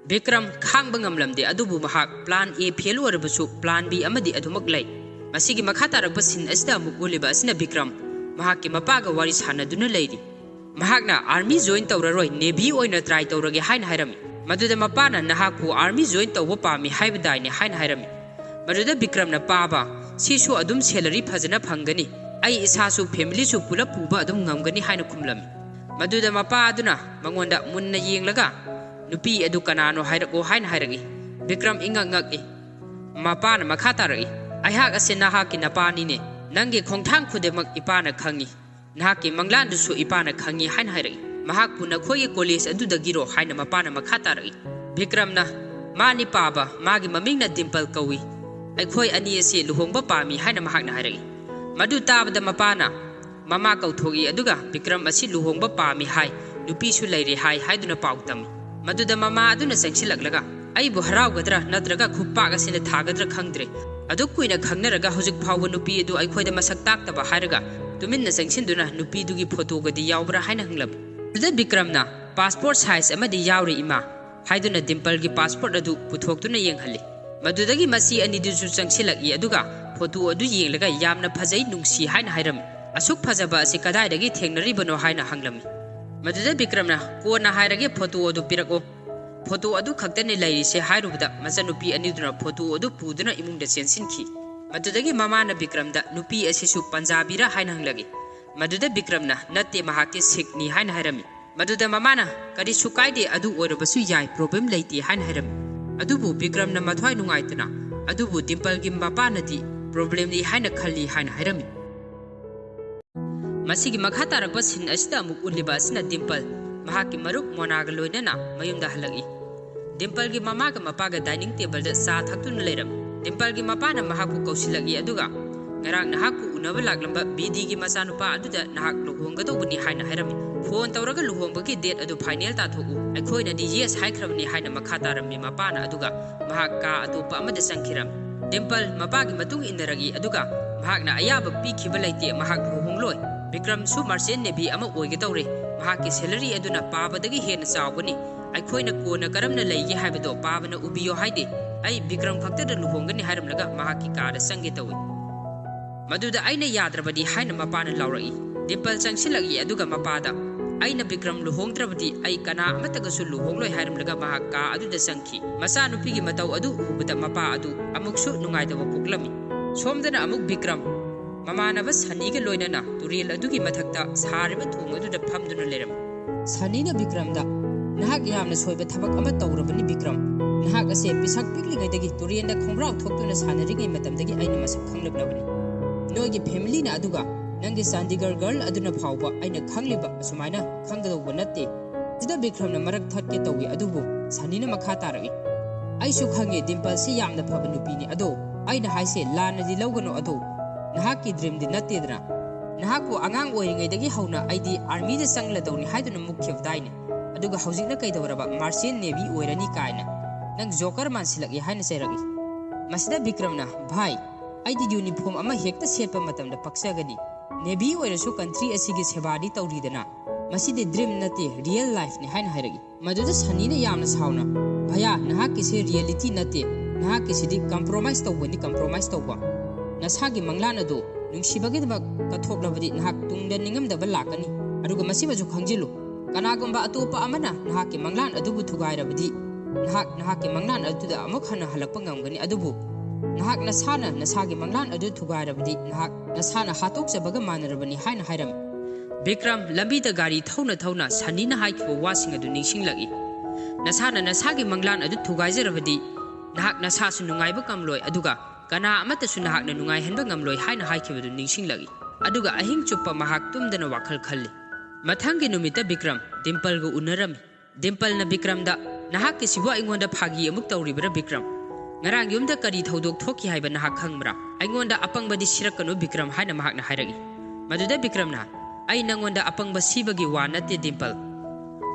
ꯕꯤꯀ꯭ꯔꯝ ꯈꯥꯡꯕ ꯉꯝꯂꯝꯗꯦ, ꯑꯗꯨꯕꯨ ꯃꯍꯥꯛ plan A fail ꯑꯣꯏꯔꯕꯁꯨ plan B ꯑꯃꯗꯤ ꯑꯗꯨꯃꯛ ꯂꯩ꯫ ꯃꯁꯤꯒꯤ ꯃꯈꯥ ꯇꯥꯔꯛꯄ scene ꯑꯁꯤꯗ ꯑꯃꯨꯛ ꯎꯠꯂꯤꯕ ꯑꯁꯤꯅ ꯕꯤꯀ꯭ꯔꯝ ꯃꯍꯥꯛꯀꯤ ꯃꯄꯥꯒ ꯋꯥꯔꯤ ꯁꯥꯟꯅꯗꯨꯅ ꯂꯩꯔꯤ꯫ ꯃꯍꯥꯛꯅ army join ꯇꯧꯔꯔꯣꯏ, navy ꯑꯣꯏꯅ try ꯇꯧꯔꯒꯦ ꯍꯥꯏꯅ ꯍꯥꯏꯔꯝꯃꯤ꯫ ꯃꯗꯨꯗ ꯃꯄꯥꯅ, "ꯅꯍꯥꯛꯄꯨ army join ꯇꯧꯕ ꯄꯥꯝꯃꯤ ꯍꯥꯏꯕꯗꯥꯏꯅꯦ?" ꯍꯥꯏꯅ ꯍꯥꯏꯔꯝꯃꯤ꯫ ꯃꯗꯨꯗ ꯕꯤꯀ꯭ꯔꯝꯅ, "ꯄꯥꯕ, ꯁꯤꯁꯨ ꯑꯗꯨꯝ salary ꯐꯖꯅ ꯐꯪꯒꯅꯤ, ꯑꯩ ꯏꯁꯥꯁꯨ familyꯁꯨ ꯄꯨꯂꯞ ꯄꯨꯕ ꯑꯗꯨꯝ ꯉꯝꯒꯅꯤ" ꯍꯥꯏꯅ ꯈꯨꯝꯂꯝꯃꯤ꯫ ꯃꯗꯨꯗ ꯃꯄꯥ ꯑꯗꯨꯅ ꯃꯉꯣꯟꯗ ꯃꯨꯟꯅ ꯌꯦꯡꯂꯒ, "ꯅꯨꯄꯤ ꯑꯗꯨ ꯀꯅꯥꯅꯣ ꯍꯥꯏꯔꯛꯑꯣ" ꯍꯥꯏꯅ ꯍꯥꯏꯔꯛꯏ꯫ ꯕꯤꯀ꯭ꯔꯝ ꯏꯉꯛ ꯉꯛꯏ꯫ ꯃꯄꯥꯅ ꯃꯈꯥ ꯇꯥꯔꯛꯏ, "ꯑꯩꯍꯥꯛ ꯑꯁꯤ ꯅꯍꯥꯛꯀꯤ ꯅꯄꯥꯅꯤꯅꯦ꯫ ꯅꯪꯒꯤ ꯈꯣꯡꯊꯥꯡ ꯈꯨꯗꯤꯡꯃꯛ ꯏꯄꯥꯅ ꯈꯪꯏ꯫ ꯅꯍꯥꯛꯀꯤ ꯃꯪꯂꯥꯟꯗꯨꯁꯨ ꯏꯄꯥꯅ ꯈꯪꯏ" ꯍꯥꯏꯅ ꯍꯥꯏꯔꯛꯏ꯫ "ꯃꯍꯥꯛꯄꯨ ꯅꯈꯣꯏꯒꯤ college ꯑꯗꯨꯗꯒꯤꯔꯣ?" ꯍꯥꯏꯅ ꯃꯄꯥꯅ ꯃꯈꯥ ꯇꯥꯔꯛꯏ꯫ ꯕꯤꯀ꯭ꯔꯝꯅ, "ꯃꯥꯅꯤ ꯄꯥꯕ, ꯃꯥꯒꯤ ꯃꯃꯤꯡꯅ ꯗꯤꯝꯄꯜ ꯀꯧꯏ꯫ ꯑꯩꯈꯣꯏ ꯑꯅꯤ ꯑꯁꯤ ꯂꯨꯍꯣꯡꯕ ꯄꯥꯝꯃꯤ" ꯍꯥꯏꯅ ꯃꯍꯥꯛꯅ ꯍꯥꯏꯔꯛꯏ꯫ ꯃꯗꯨ ꯇꯥꯕꯗ ꯃꯄꯥꯅ ꯃꯃꯥ ꯀꯧꯊꯣꯛꯏ, ꯑꯗꯨꯒ "ꯕꯤꯀ꯭ꯔꯝ ꯑꯁꯤ ꯂꯨꯍꯣꯡꯕ ꯄꯥꯝꯃꯤ ꯍꯥꯏ, ꯅꯨꯄꯤꯁꯨ ꯂꯩꯔꯦ ꯍꯥꯏ" ꯍꯥꯏꯗꯨꯅ ꯄꯥꯎ ꯇꯝꯃꯤ꯫ ꯃꯗꯨꯗ ꯃꯃꯥ ꯑꯗꯨꯅ ꯆꯪꯁꯤꯜꯂꯛꯂꯒ, "ꯑꯩꯕꯨ ꯍꯔꯥꯎꯒꯗ꯭ꯔꯥ ꯅꯠꯇ꯭ꯔꯒ ꯈꯨꯄꯥꯛ ꯑꯁꯤꯅ ꯊꯥꯒꯗ꯭ꯔꯥ ꯈꯪꯗ꯭ꯔꯦ꯫ ꯑꯗꯨꯛ ꯀꯨꯏꯅ ꯈꯪꯅꯔꯒ ꯍꯧꯖꯤꯛ ꯐꯥꯎꯕ ꯅꯨꯄꯤ ꯑꯗꯨ ꯑꯩꯈꯣꯏꯗ ꯃꯁꯛ ꯇꯥꯛꯇꯕ" ꯍꯥꯏꯔꯒ ꯇꯨꯃꯤꯟꯅ ꯆꯪꯁꯤꯟꯗꯨꯅ, "ꯅꯨꯄꯤꯗꯨꯒꯤ ꯐꯣꯇꯣꯒꯗꯤ ꯌꯥꯎꯕ꯭ꯔꯥ?" ꯍꯥꯏꯅ ꯍꯪꯂꯝꯃꯤ꯫ ꯑꯗꯨꯗ ꯕꯤꯀ꯭ꯔꯝꯅ, "Passport size ꯑꯃꯗꯤ ꯌꯥꯎꯔꯤ ꯏꯃꯥ" ꯍꯥꯏꯗꯨꯅ ꯗꯤꯝꯄꯜꯒꯤ passport ꯑꯗꯨ ꯄꯨꯊꯣꯛꯇꯨꯅ ꯌꯦꯡꯍꯜꯂꯤ꯫ ꯃꯗꯨꯗꯒꯤ ꯃꯆꯤ ꯑꯅꯤꯗꯨꯁꯨ ꯆꯪꯁꯤꯜꯂꯛꯏ, ꯑꯗꯨꯒ ꯐꯣꯇꯣ ꯑꯗꯨ ꯌꯦꯡꯂꯒ "ꯌꯥꯝꯅ ꯐꯖꯩ ꯅꯨꯡꯁꯤ" ꯍꯥꯏꯅ ꯍꯥꯏꯔꯝꯃꯤ꯫ "ꯑꯁꯨꯛ ꯐꯖꯕ ꯑꯁꯤ ꯀꯗꯥꯏꯗꯒꯤ ꯊꯦꯡꯅꯔꯤꯕꯅꯣ?" ꯍꯥꯏꯅ ꯍꯪꯂꯝꯃꯤ꯫ ꯃꯗꯨꯗ ꯕꯤꯀ꯭ꯔꯝꯅ, "ꯀꯣꯟꯅ ꯍꯥꯏꯔꯒꯦ, ꯐꯣꯇꯣ ꯑꯗꯨ ꯄꯤꯔꯛꯑꯣ꯫ ꯐꯣꯇꯣ ꯑꯗꯨ ꯈꯛꯇꯅꯤ ꯂꯩꯔꯤꯁꯦ" ꯍꯥꯏꯔꯨꯕꯗ ꯃꯆꯟꯅꯨꯄꯤ ꯑꯅꯤꯗꯨꯅ ꯐꯣꯇꯣ ꯑꯗꯨ ꯄꯨꯗꯨꯅ ꯏꯃꯨꯡꯗ ꯆꯦꯟꯁꯤꯟꯈꯤ꯫ ꯃꯗꯨꯗꯒꯤ ꯃꯃꯥꯅ ꯕꯤꯀ꯭ꯔꯝꯗ, "ꯅꯨꯄꯤ ꯑꯁꯤꯁꯨ ꯄꯟꯖꯥꯕꯤꯔꯥ?" ꯍꯥꯏꯅ ꯍꯪꯂꯛꯏ꯫ ꯃꯗꯨꯗ ꯕꯤꯀ꯭ꯔꯝꯅ, "ꯅꯠꯇꯦ, ꯃꯍꯥꯛꯇꯤ ꯁꯤꯈꯅꯤ" ꯍꯥꯏꯅ ꯍꯥꯏꯔꯝꯃꯤ꯫ ꯃꯗꯨꯗ ꯃꯃꯥꯅ, "ꯀꯔꯤꯁꯨ ꯀꯥꯏꯗꯦ, ꯑꯗꯨ ꯑꯣꯏꯔꯕꯁꯨ ꯌꯥꯏ, problem ꯂꯩꯇꯦ" ꯍꯥꯏꯅ ꯍꯥꯏꯔꯝꯃꯤ꯫ ꯑꯗꯨꯕꯨ ꯕꯤꯀ꯭ꯔꯝꯅ ꯃꯊ꯭ꯋꯥꯏ ꯅꯨꯡꯉꯥꯏꯇꯅ, "ꯑꯗꯨꯕꯨ ꯗꯤꯝꯄꯜꯒꯤ ꯃꯄꯥꯅꯗꯤ problemꯅꯤ ꯍꯥꯏꯅ ꯈꯜꯂꯤ" ꯍꯥꯏꯅ ꯍꯥꯏꯔꯝꯃꯤ꯫ ꯃꯁꯤꯒꯤ ꯃꯈꯥ ꯇꯥꯔꯛꯄ scene ꯑꯁꯤꯗ ꯑꯃꯨꯛ ꯎꯠꯂꯤꯕ ꯑꯁꯤꯅ ꯗꯤꯝꯄꯜ ꯃꯍꯥꯛꯀꯤ ꯃꯔꯨꯞ ꯃꯣꯅꯥꯒ ꯂꯣꯏꯅꯅ ꯃꯌꯨꯝꯗ ꯍꯜꯂꯛꯏ꯫ ꯗꯤꯝꯄꯜꯒꯤ ꯃꯃꯥꯒ ꯃꯄꯥꯒ dining tableꯗ ꯆꯥ ꯊꯛꯇꯨꯅ ꯂꯩꯔꯝꯃꯤ꯫ ꯗꯤꯝꯄꯜꯒꯤ ꯃꯄꯥꯅ ꯃꯍꯥꯛꯄꯨ ꯀꯧꯁꯤꯜꯂꯛꯏ, ꯑꯗꯨꯒ "ꯉꯔꯥꯡ ꯅꯍꯥꯛꯄꯨ ꯎꯅꯕ ꯂꯥꯛꯂꯝꯕ ꯕꯤꯗꯤꯒꯤ ꯃꯆꯥꯅꯨꯄꯥ ꯑꯗꯨꯗ ꯅꯍꯥꯛ ꯂꯨꯍꯣꯡꯒꯗꯧꯕꯅꯤ" ꯍꯥꯏꯅ ꯍꯥꯏꯔꯝꯃꯤ꯫ "Phone ꯇꯧꯔꯒ ꯂꯨꯍꯣꯡꯕꯒꯤ date ꯑꯗꯨ final ꯇꯥꯊꯣꯛꯎ, ꯑꯩꯈꯣꯏꯅꯗꯤ yes ꯍꯥꯏꯈ꯭ꯔꯕꯅꯤ" ꯍꯥꯏꯅ ꯃꯈꯥ ꯇꯥꯔꯝꯃꯤ ꯃꯄꯥꯅ, ꯑꯗꯨꯒ ꯃꯍꯥꯛ ꯀꯥ ꯑꯇꯣꯞꯄ ꯑꯃꯗ ꯆꯪꯈꯤꯔꯝꯃꯤ꯫ ꯗꯤꯝꯄꯜ ꯃꯄꯥꯒꯤ ꯃꯇꯨꯡ ꯏꯟꯅꯔꯛꯏ, ꯑꯗꯨꯒ ꯃꯍꯥꯛꯅ ꯑꯌꯥꯕ ꯄꯤꯈꯤꯕ ꯂꯩꯇꯦ, ꯃꯍꯥꯛ ꯂꯨꯍꯣꯡꯂꯣꯏ꯫ "ꯕꯤꯀ꯭ꯔꯝꯁꯨ merchant navy ꯑꯃ ꯑꯣꯏꯒꯗꯧꯔꯦ, ꯃꯍꯥꯛꯀꯤ salary ꯑꯗꯨꯅ ꯄꯥꯕꯗꯒꯤ ꯍꯦꯟꯅ ꯆꯥꯎꯒꯅꯤ꯫ ꯑꯩꯈꯣꯏꯅ ꯀꯣꯟꯅ ꯀꯔꯝꯅ ꯂꯩꯒꯦ ꯍꯥꯏꯕꯗꯣ ꯄꯥꯕꯅ ꯎꯕꯤꯌꯣ ꯍꯥꯏꯗꯦ꯫ ꯑꯩ ꯕꯤꯀ꯭ꯔꯝ ꯈꯛꯇꯗ ꯂꯨꯍꯣꯡꯒꯅꯤ" ꯍꯥꯏꯔꯝꯂꯒ ꯃꯍꯥꯛꯀꯤ ꯀꯥꯗ ꯆꯪꯒꯦ ꯇꯧꯏ꯫ ꯃꯗꯨꯗ "ꯑꯩꯅ ꯌꯥꯗ꯭ꯔꯕꯗꯤ" ꯍꯥꯏꯅ ꯃꯄꯥꯅ ꯂꯥꯎꯔꯛꯏ꯫ ꯗꯤꯝꯄꯜ ꯆꯪꯁꯤꯜꯂꯛꯏ, ꯑꯗꯨꯒ ꯃꯄꯥꯗ, "ꯑꯩꯅ ꯕꯤꯀ꯭ꯔꯝ ꯂꯨꯍꯣꯡꯗ꯭ꯔꯕꯗꯤ ꯑꯩ ꯀꯅꯥ ꯑꯃꯠꯇꯒꯁꯨ ꯂꯨꯍꯣꯡꯂꯣꯏ" ꯍꯥꯏꯔꯝꯂꯒ ꯃꯍꯥꯛ ꯀꯥ ꯑꯗꯨꯗ ꯆꯪꯈꯤ꯫ ꯃꯆꯥꯅꯨꯄꯤꯒꯤ ꯃꯇꯧ ꯑꯗꯨ ꯎꯕꯗ ꯃꯄꯥ ꯑꯗꯨ ꯑꯃꯨꯛꯁꯨ ꯅꯨꯡꯉꯥꯏꯇꯕ ꯄꯣꯛꯂꯝꯃꯤ꯫ ꯁꯣꯝꯗꯅ ꯑꯃꯨꯛ ꯕꯤꯀ꯭ꯔꯝ ꯃꯃꯥꯟꯅꯕ ꯁꯅꯤꯒ ꯂꯣꯏꯅꯅ ꯇꯨꯔꯦꯜ ꯑꯗꯨꯒꯤ ꯃꯊꯛꯇ ꯁꯥꯔꯤꯕ ꯊꯣꯡ ꯑꯗꯨꯗ ꯐꯝꯗꯨꯅ ꯂꯩꯔꯝꯃꯤ꯫ ꯁꯅꯤꯅ ꯕꯤꯀ꯭ꯔꯝꯗ, "ꯅꯍꯥꯛ ꯌꯥꯝꯅ ꯁꯣꯏꯕ ꯊꯕꯛ ꯑꯃ ꯇꯧꯔꯕꯅꯤ ꯕꯤꯀ꯭ꯔꯝ꯫ ꯅꯍꯥꯛ ꯑꯁꯦ ꯄꯤꯁꯛ ꯄꯤꯛꯂꯤꯉꯩꯗꯒꯤ ꯇꯨꯔꯦꯜꯗ ꯈꯣꯡꯒ꯭ꯔꯥꯎ ꯊꯣꯛꯇꯨꯅ ꯁꯥꯟꯅꯔꯤꯉꯩ ꯃꯇꯝꯗꯒꯤ ꯑꯩꯅ ꯃꯁꯛ ꯈꯪꯂꯛꯂꯕꯅꯤ꯫ ꯅꯣꯏꯒꯤ ꯐꯦꯃꯤꯂꯤꯅ ꯑꯗꯨꯒ ꯅꯪꯒꯤ ꯆꯥꯟꯗꯤꯒꯔ ꯒꯔꯜ ꯑꯗꯨꯅ ꯐꯥꯎꯕ ꯑꯩꯅ ꯈꯪꯂꯤꯕ ꯑꯁꯨꯃꯥꯏꯅ ꯈꯪꯒꯗꯧꯕ ꯅꯠꯇꯦ"꯫ ꯁꯤꯗ ꯕꯤꯀ꯭ꯔꯝꯅ ꯃꯔꯛ ꯊꯠꯀꯦ ꯇꯧꯏ, ꯑꯗꯨꯕꯨ ꯁꯅꯤꯅ ꯃꯈꯥ ꯇꯥꯔꯛꯏ, "ꯑꯩꯁꯨ ꯈꯪꯉꯦ ꯗꯤꯝꯄꯜꯁꯤ ꯌꯥꯝꯅ ꯐꯕ ꯅꯨꯄꯤꯅꯤ, ꯑꯗꯣ ꯑꯩꯅ ꯍꯥꯏꯁꯦ ꯂꯥꯟꯅꯗꯤ ꯂꯧꯒꯅꯨ, ꯑꯗꯣ ꯅꯍꯥꯛꯀꯤ ꯗ꯭ꯔꯤꯝꯗꯤ ꯅꯠꯇꯦꯗꯅ꯫ ꯅꯍꯥꯛꯄꯨ ꯑꯉꯥꯡ ꯑꯣꯏꯔꯤꯉꯩꯗꯒꯤ ꯍꯧꯅ ꯑꯩꯗꯤ ꯑꯥꯔꯃꯤꯗ ꯆꯪꯂꯗꯧꯅꯤ ꯍꯥꯏꯗꯨꯅ ꯃꯨꯛꯈꯤꯕꯗꯥꯏꯅꯦ, ꯑꯗꯨꯒ ꯍꯧꯖꯤꯛꯅ ꯀꯩꯗꯧꯔꯕ ꯃꯥꯔꯆꯦꯟ ꯅꯦꯚꯤ ꯑꯣꯏꯔꯅꯤ ꯀꯥꯏꯅ꯫ ꯅꯪ ꯖꯣꯀꯔ ꯃꯥꯟꯁꯤꯜꯂꯛꯏ" ꯍꯥꯏꯅ ꯆꯩꯔꯛꯏ꯫ ꯃꯁꯤꯗ ꯕꯤꯀ꯭ꯔꯝꯅ, "ꯚꯥꯏ, ꯑꯩꯗꯤ ꯌꯨꯅꯤꯐꯣꯔꯝ ꯑꯃ ꯍꯦꯛꯇ ꯁꯦꯠꯄ ꯃꯇꯝꯗ ꯄꯛꯆꯒꯅꯤ꯫ ꯅꯦꯚꯤ ꯑꯣꯏꯔꯁꯨ ꯀꯟꯇ꯭ꯔꯤ ꯑꯁꯤꯒꯤ ꯁꯦꯕꯥꯗꯤ ꯇꯧꯔꯤꯗꯅ꯫ ꯃꯁꯤꯗꯤ ꯗ꯭ꯔꯤꯝ ꯅꯠꯇꯦ, ꯔꯤꯌꯦꯜ ꯂꯥꯏꯐꯅꯤ" ꯍꯥꯏꯅ ꯍꯥꯏꯔꯛꯏ꯫ ꯃꯗꯨꯗ ꯁꯅꯤꯅ ꯌꯥꯝꯅ ꯁꯥꯎꯅ, "ꯚꯌꯥ, ꯅꯍꯥꯛꯀꯤꯁꯦ ꯔꯤꯌꯦꯂꯤꯇꯤ ꯅꯠꯇꯦ, ꯅꯍꯥꯛꯀꯤꯁꯤꯗꯤ ꯀꯝꯄ꯭ꯔꯣꯃꯥꯏꯁ ꯇꯧꯕꯅꯤ, ꯀꯝꯄ꯭ꯔꯣꯃꯥꯏꯁ ꯇꯧꯕ꯫ ꯅꯁꯥꯒꯤ ꯃꯪꯂꯥꯟ ꯑꯗꯨ ꯅꯨꯡꯁꯤꯕꯒꯤꯗꯃꯛ ꯀꯠꯊꯣꯛꯂꯕꯗꯤ ꯅꯍꯥꯛ ꯇꯨꯡꯗ ꯅꯤꯡꯉꯝꯗꯕ ꯂꯥꯛꯀꯅꯤ꯫ ꯑꯗꯨꯒ ꯃꯁꯤꯃꯁꯨ ꯈꯪꯖꯤꯜꯂꯨ, ꯀꯅꯥꯒꯨꯝꯕ ꯑꯇꯣꯞꯄ ꯑꯃꯅ ꯅꯍꯥꯛꯀꯤ ꯃꯪꯂꯥꯟ ꯑꯗꯨꯕꯨ ꯊꯨꯒꯥꯏꯔꯕꯗꯤ, ꯅꯍꯥꯛ ꯅꯍꯥꯛꯀꯤ ꯃꯪꯂꯥꯟ ꯑꯗꯨꯗ ꯑꯃꯨꯛ ꯍꯟꯅ ꯍꯜꯂꯛꯄ ꯉꯝꯒꯅꯤ, ꯑꯗꯨꯕꯨ ꯅꯍꯥꯛ ꯅꯁꯥꯅ ꯅꯁꯥꯒꯤ ꯃꯪꯂꯥꯟ ꯑꯗꯨ ꯊꯨꯒꯥꯏꯔꯕꯗꯤ ꯅꯍꯥꯛ ꯅꯁꯥꯅ ꯍꯥꯠꯇꯣꯛꯆꯕꯒ ꯃꯥꯟꯅꯔꯕꯅꯤ" ꯍꯥꯏꯅ ꯍꯥꯏꯔꯝꯃꯤ꯫ ꯕꯤꯀ꯭ꯔꯝ ꯂꯝꯕꯤꯗ ꯒꯥꯔꯤ ꯊꯧꯅ ꯊꯧꯅ ꯁꯅꯤꯅ ꯍꯥꯏꯈꯤꯕ ꯋꯥꯁꯤꯡ ꯑꯗꯨ ꯅꯤꯡꯁꯤꯡꯂꯛꯏ꯫ "ꯅꯁꯥꯅ ꯅꯁꯥꯒꯤ ꯃꯪꯂꯥꯟ ꯑꯗꯨ ꯊꯨꯒꯥꯏꯖꯔꯕꯗꯤ ꯅꯍꯥꯛ ꯅꯁꯥꯁꯨ ꯅꯨꯡꯉꯥꯏꯕ ꯉꯝꯂꯣꯏ, ꯑꯗꯨꯒ ꯀꯅꯥ ꯑꯃꯠꯇꯁꯨ ꯅꯍꯥꯛꯅ ꯅꯨꯡꯉꯥꯏꯍꯟꯕ ꯉꯝꯂꯣꯏ" ꯍꯥꯏꯅ ꯍꯥꯏꯈꯤꯕꯗꯨ ꯅꯤꯡꯁꯤꯡꯂꯛꯏ꯫ ꯑꯗꯨꯒ ꯑꯍꯤꯡ ꯆꯨꯞꯄ ꯃꯍꯥꯛ ꯇꯨꯝꯗꯅ ꯋꯥꯈꯜ ꯈꯜꯂꯤ꯫ ꯃꯊꯪꯒꯤ ꯅꯨꯃꯤꯠꯇ ꯕꯤꯀ꯭ꯔꯝ ꯗꯤꯝꯄꯜꯒ ꯎꯅꯔꯝꯃꯤ꯫ ꯗꯤꯝꯄꯜꯅ ꯕꯤꯀ꯭ꯔꯝꯗ, "ꯅꯍꯥꯛꯀꯤꯁꯤꯕꯨ ꯑꯩꯉꯣꯟꯗ ꯐꯥꯒꯤ ꯑꯃꯨꯛ ꯇꯧꯔꯤꯕ꯭ꯔꯥ ꯕꯤꯀ꯭ꯔꯝ? ꯉꯔꯥꯡ ꯌꯨꯝꯗ ꯀꯔꯤ ꯊꯧꯗꯣꯛ ꯊꯣꯛꯈꯤ ꯍꯥꯏꯕ ꯅꯍꯥꯛ ꯈꯪꯕ꯭ꯔꯥ? ꯑꯩꯉꯣꯟꯗ ꯑꯄꯪꯕꯗꯤ ꯁꯤꯔꯛꯀꯅꯨ ꯕꯤꯀ꯭ꯔꯝ" ꯍꯥꯏꯅ ꯃꯍꯥꯛꯅ ꯍꯥꯏꯔꯛꯏ꯫ ꯃꯗꯨꯗ ꯕꯤꯀ꯭ꯔꯝꯅ, "ꯑꯩ ꯅꯪꯉꯣꯟꯗ ꯑꯄꯪꯕ ꯁꯤꯕꯒꯤ ꯋꯥ ꯅꯠꯇꯦ ꯗꯤꯝꯄꯜ꯫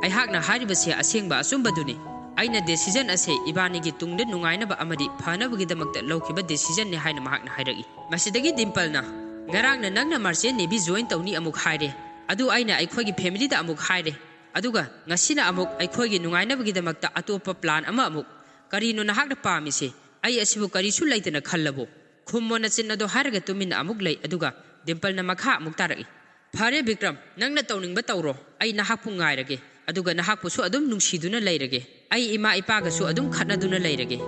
ꯑꯩꯍꯥꯛꯅ ꯍꯥꯏꯔꯤꯕꯁꯦ ꯑꯁꯦꯡꯕ ꯑꯆꯨꯝꯕꯗꯨꯅꯤ꯫ ꯑꯩꯅ ꯗꯦꯁꯤꯖꯟ ꯑꯁꯦ ꯏꯕꯥꯅꯤꯒꯤ ꯇꯨꯡꯗ ꯅꯨꯡꯉꯥꯏꯅꯕ ꯑꯃꯗꯤ ꯐꯅꯕꯒꯤꯗꯃꯛꯇ ꯂꯧꯈꯤꯕ ꯗꯦꯁꯤꯖꯟꯅꯤ" ꯍꯥꯏꯅ ꯃꯍꯥꯛꯅ ꯍꯥꯏꯔꯛꯏ꯫ ꯃꯁꯤꯗꯒꯤ ꯗꯤꯝꯄꯜꯅ, "ꯉꯔꯥꯡꯅ ꯅꯪꯅ ꯃꯥꯔꯆꯦꯟ ꯅꯦꯚꯤ ꯖꯣꯏꯟ ꯇꯧꯅꯤ ꯑꯃꯨꯛ ꯍꯥꯏꯔꯦ, ꯑꯗꯨ ꯑꯩꯅ ꯑꯩꯈꯣꯏꯒꯤ ꯐꯦꯃꯤꯂꯤꯗ ꯑꯃꯨꯛ ꯍꯥꯏꯔꯦ, ꯑꯗꯨꯒ ꯉꯁꯤꯅ ꯑꯃꯨꯛ ꯑꯩꯈꯣꯏꯒꯤ ꯅꯨꯡꯉꯥꯏꯅꯕꯒꯤꯗꯃꯛꯇ ꯑꯇꯣꯞꯄ ꯄ꯭ꯂꯥꯟ ꯑꯃ ꯑꯃꯨꯛ꯫ ꯀꯔꯤꯅꯣ ꯅꯍꯥꯛꯅ ꯄꯥꯝꯃꯤꯁꯦ? ꯑꯩ ꯑꯁꯤꯕꯨ ꯀꯔꯤꯁꯨ ꯂꯩꯇꯅ ꯈꯜꯂꯕꯣ? ꯈꯨꯝꯃꯣ ꯅꯆꯤꯟ ꯑꯗꯣ" ꯍꯥꯏꯔꯒ ꯇꯨꯃꯤꯟꯅ ꯑꯃꯨꯛ ꯂꯩ, ꯑꯗꯨꯒ ꯗꯤꯝꯄꯜꯅ ꯃꯈꯥ ꯑꯃꯨꯛ ꯇꯥꯔꯛꯏ꯫ "ꯐꯔꯦ ꯕꯤꯀ꯭ꯔꯝ, ꯅꯪꯅ ꯇꯧꯅꯤꯡꯕ ꯇꯧꯔꯣ꯫ ꯑꯩ ꯅꯍꯥꯛꯄꯨ ꯉꯥꯏꯔꯒꯦ, ꯑꯗꯨꯒ ꯅꯍꯥꯛꯄꯨꯁꯨ ꯑꯗꯨꯝ ꯅꯨꯡꯁꯤꯗꯨꯅ ꯂꯩꯔꯒꯦ꯫ ꯑꯩ ꯏꯃꯥ ꯏꯄꯥꯒꯁꯨ ꯑꯗꯨꯝ ꯈꯠꯅꯗꯨꯅ ꯂꯩꯔꯒꯦ꯫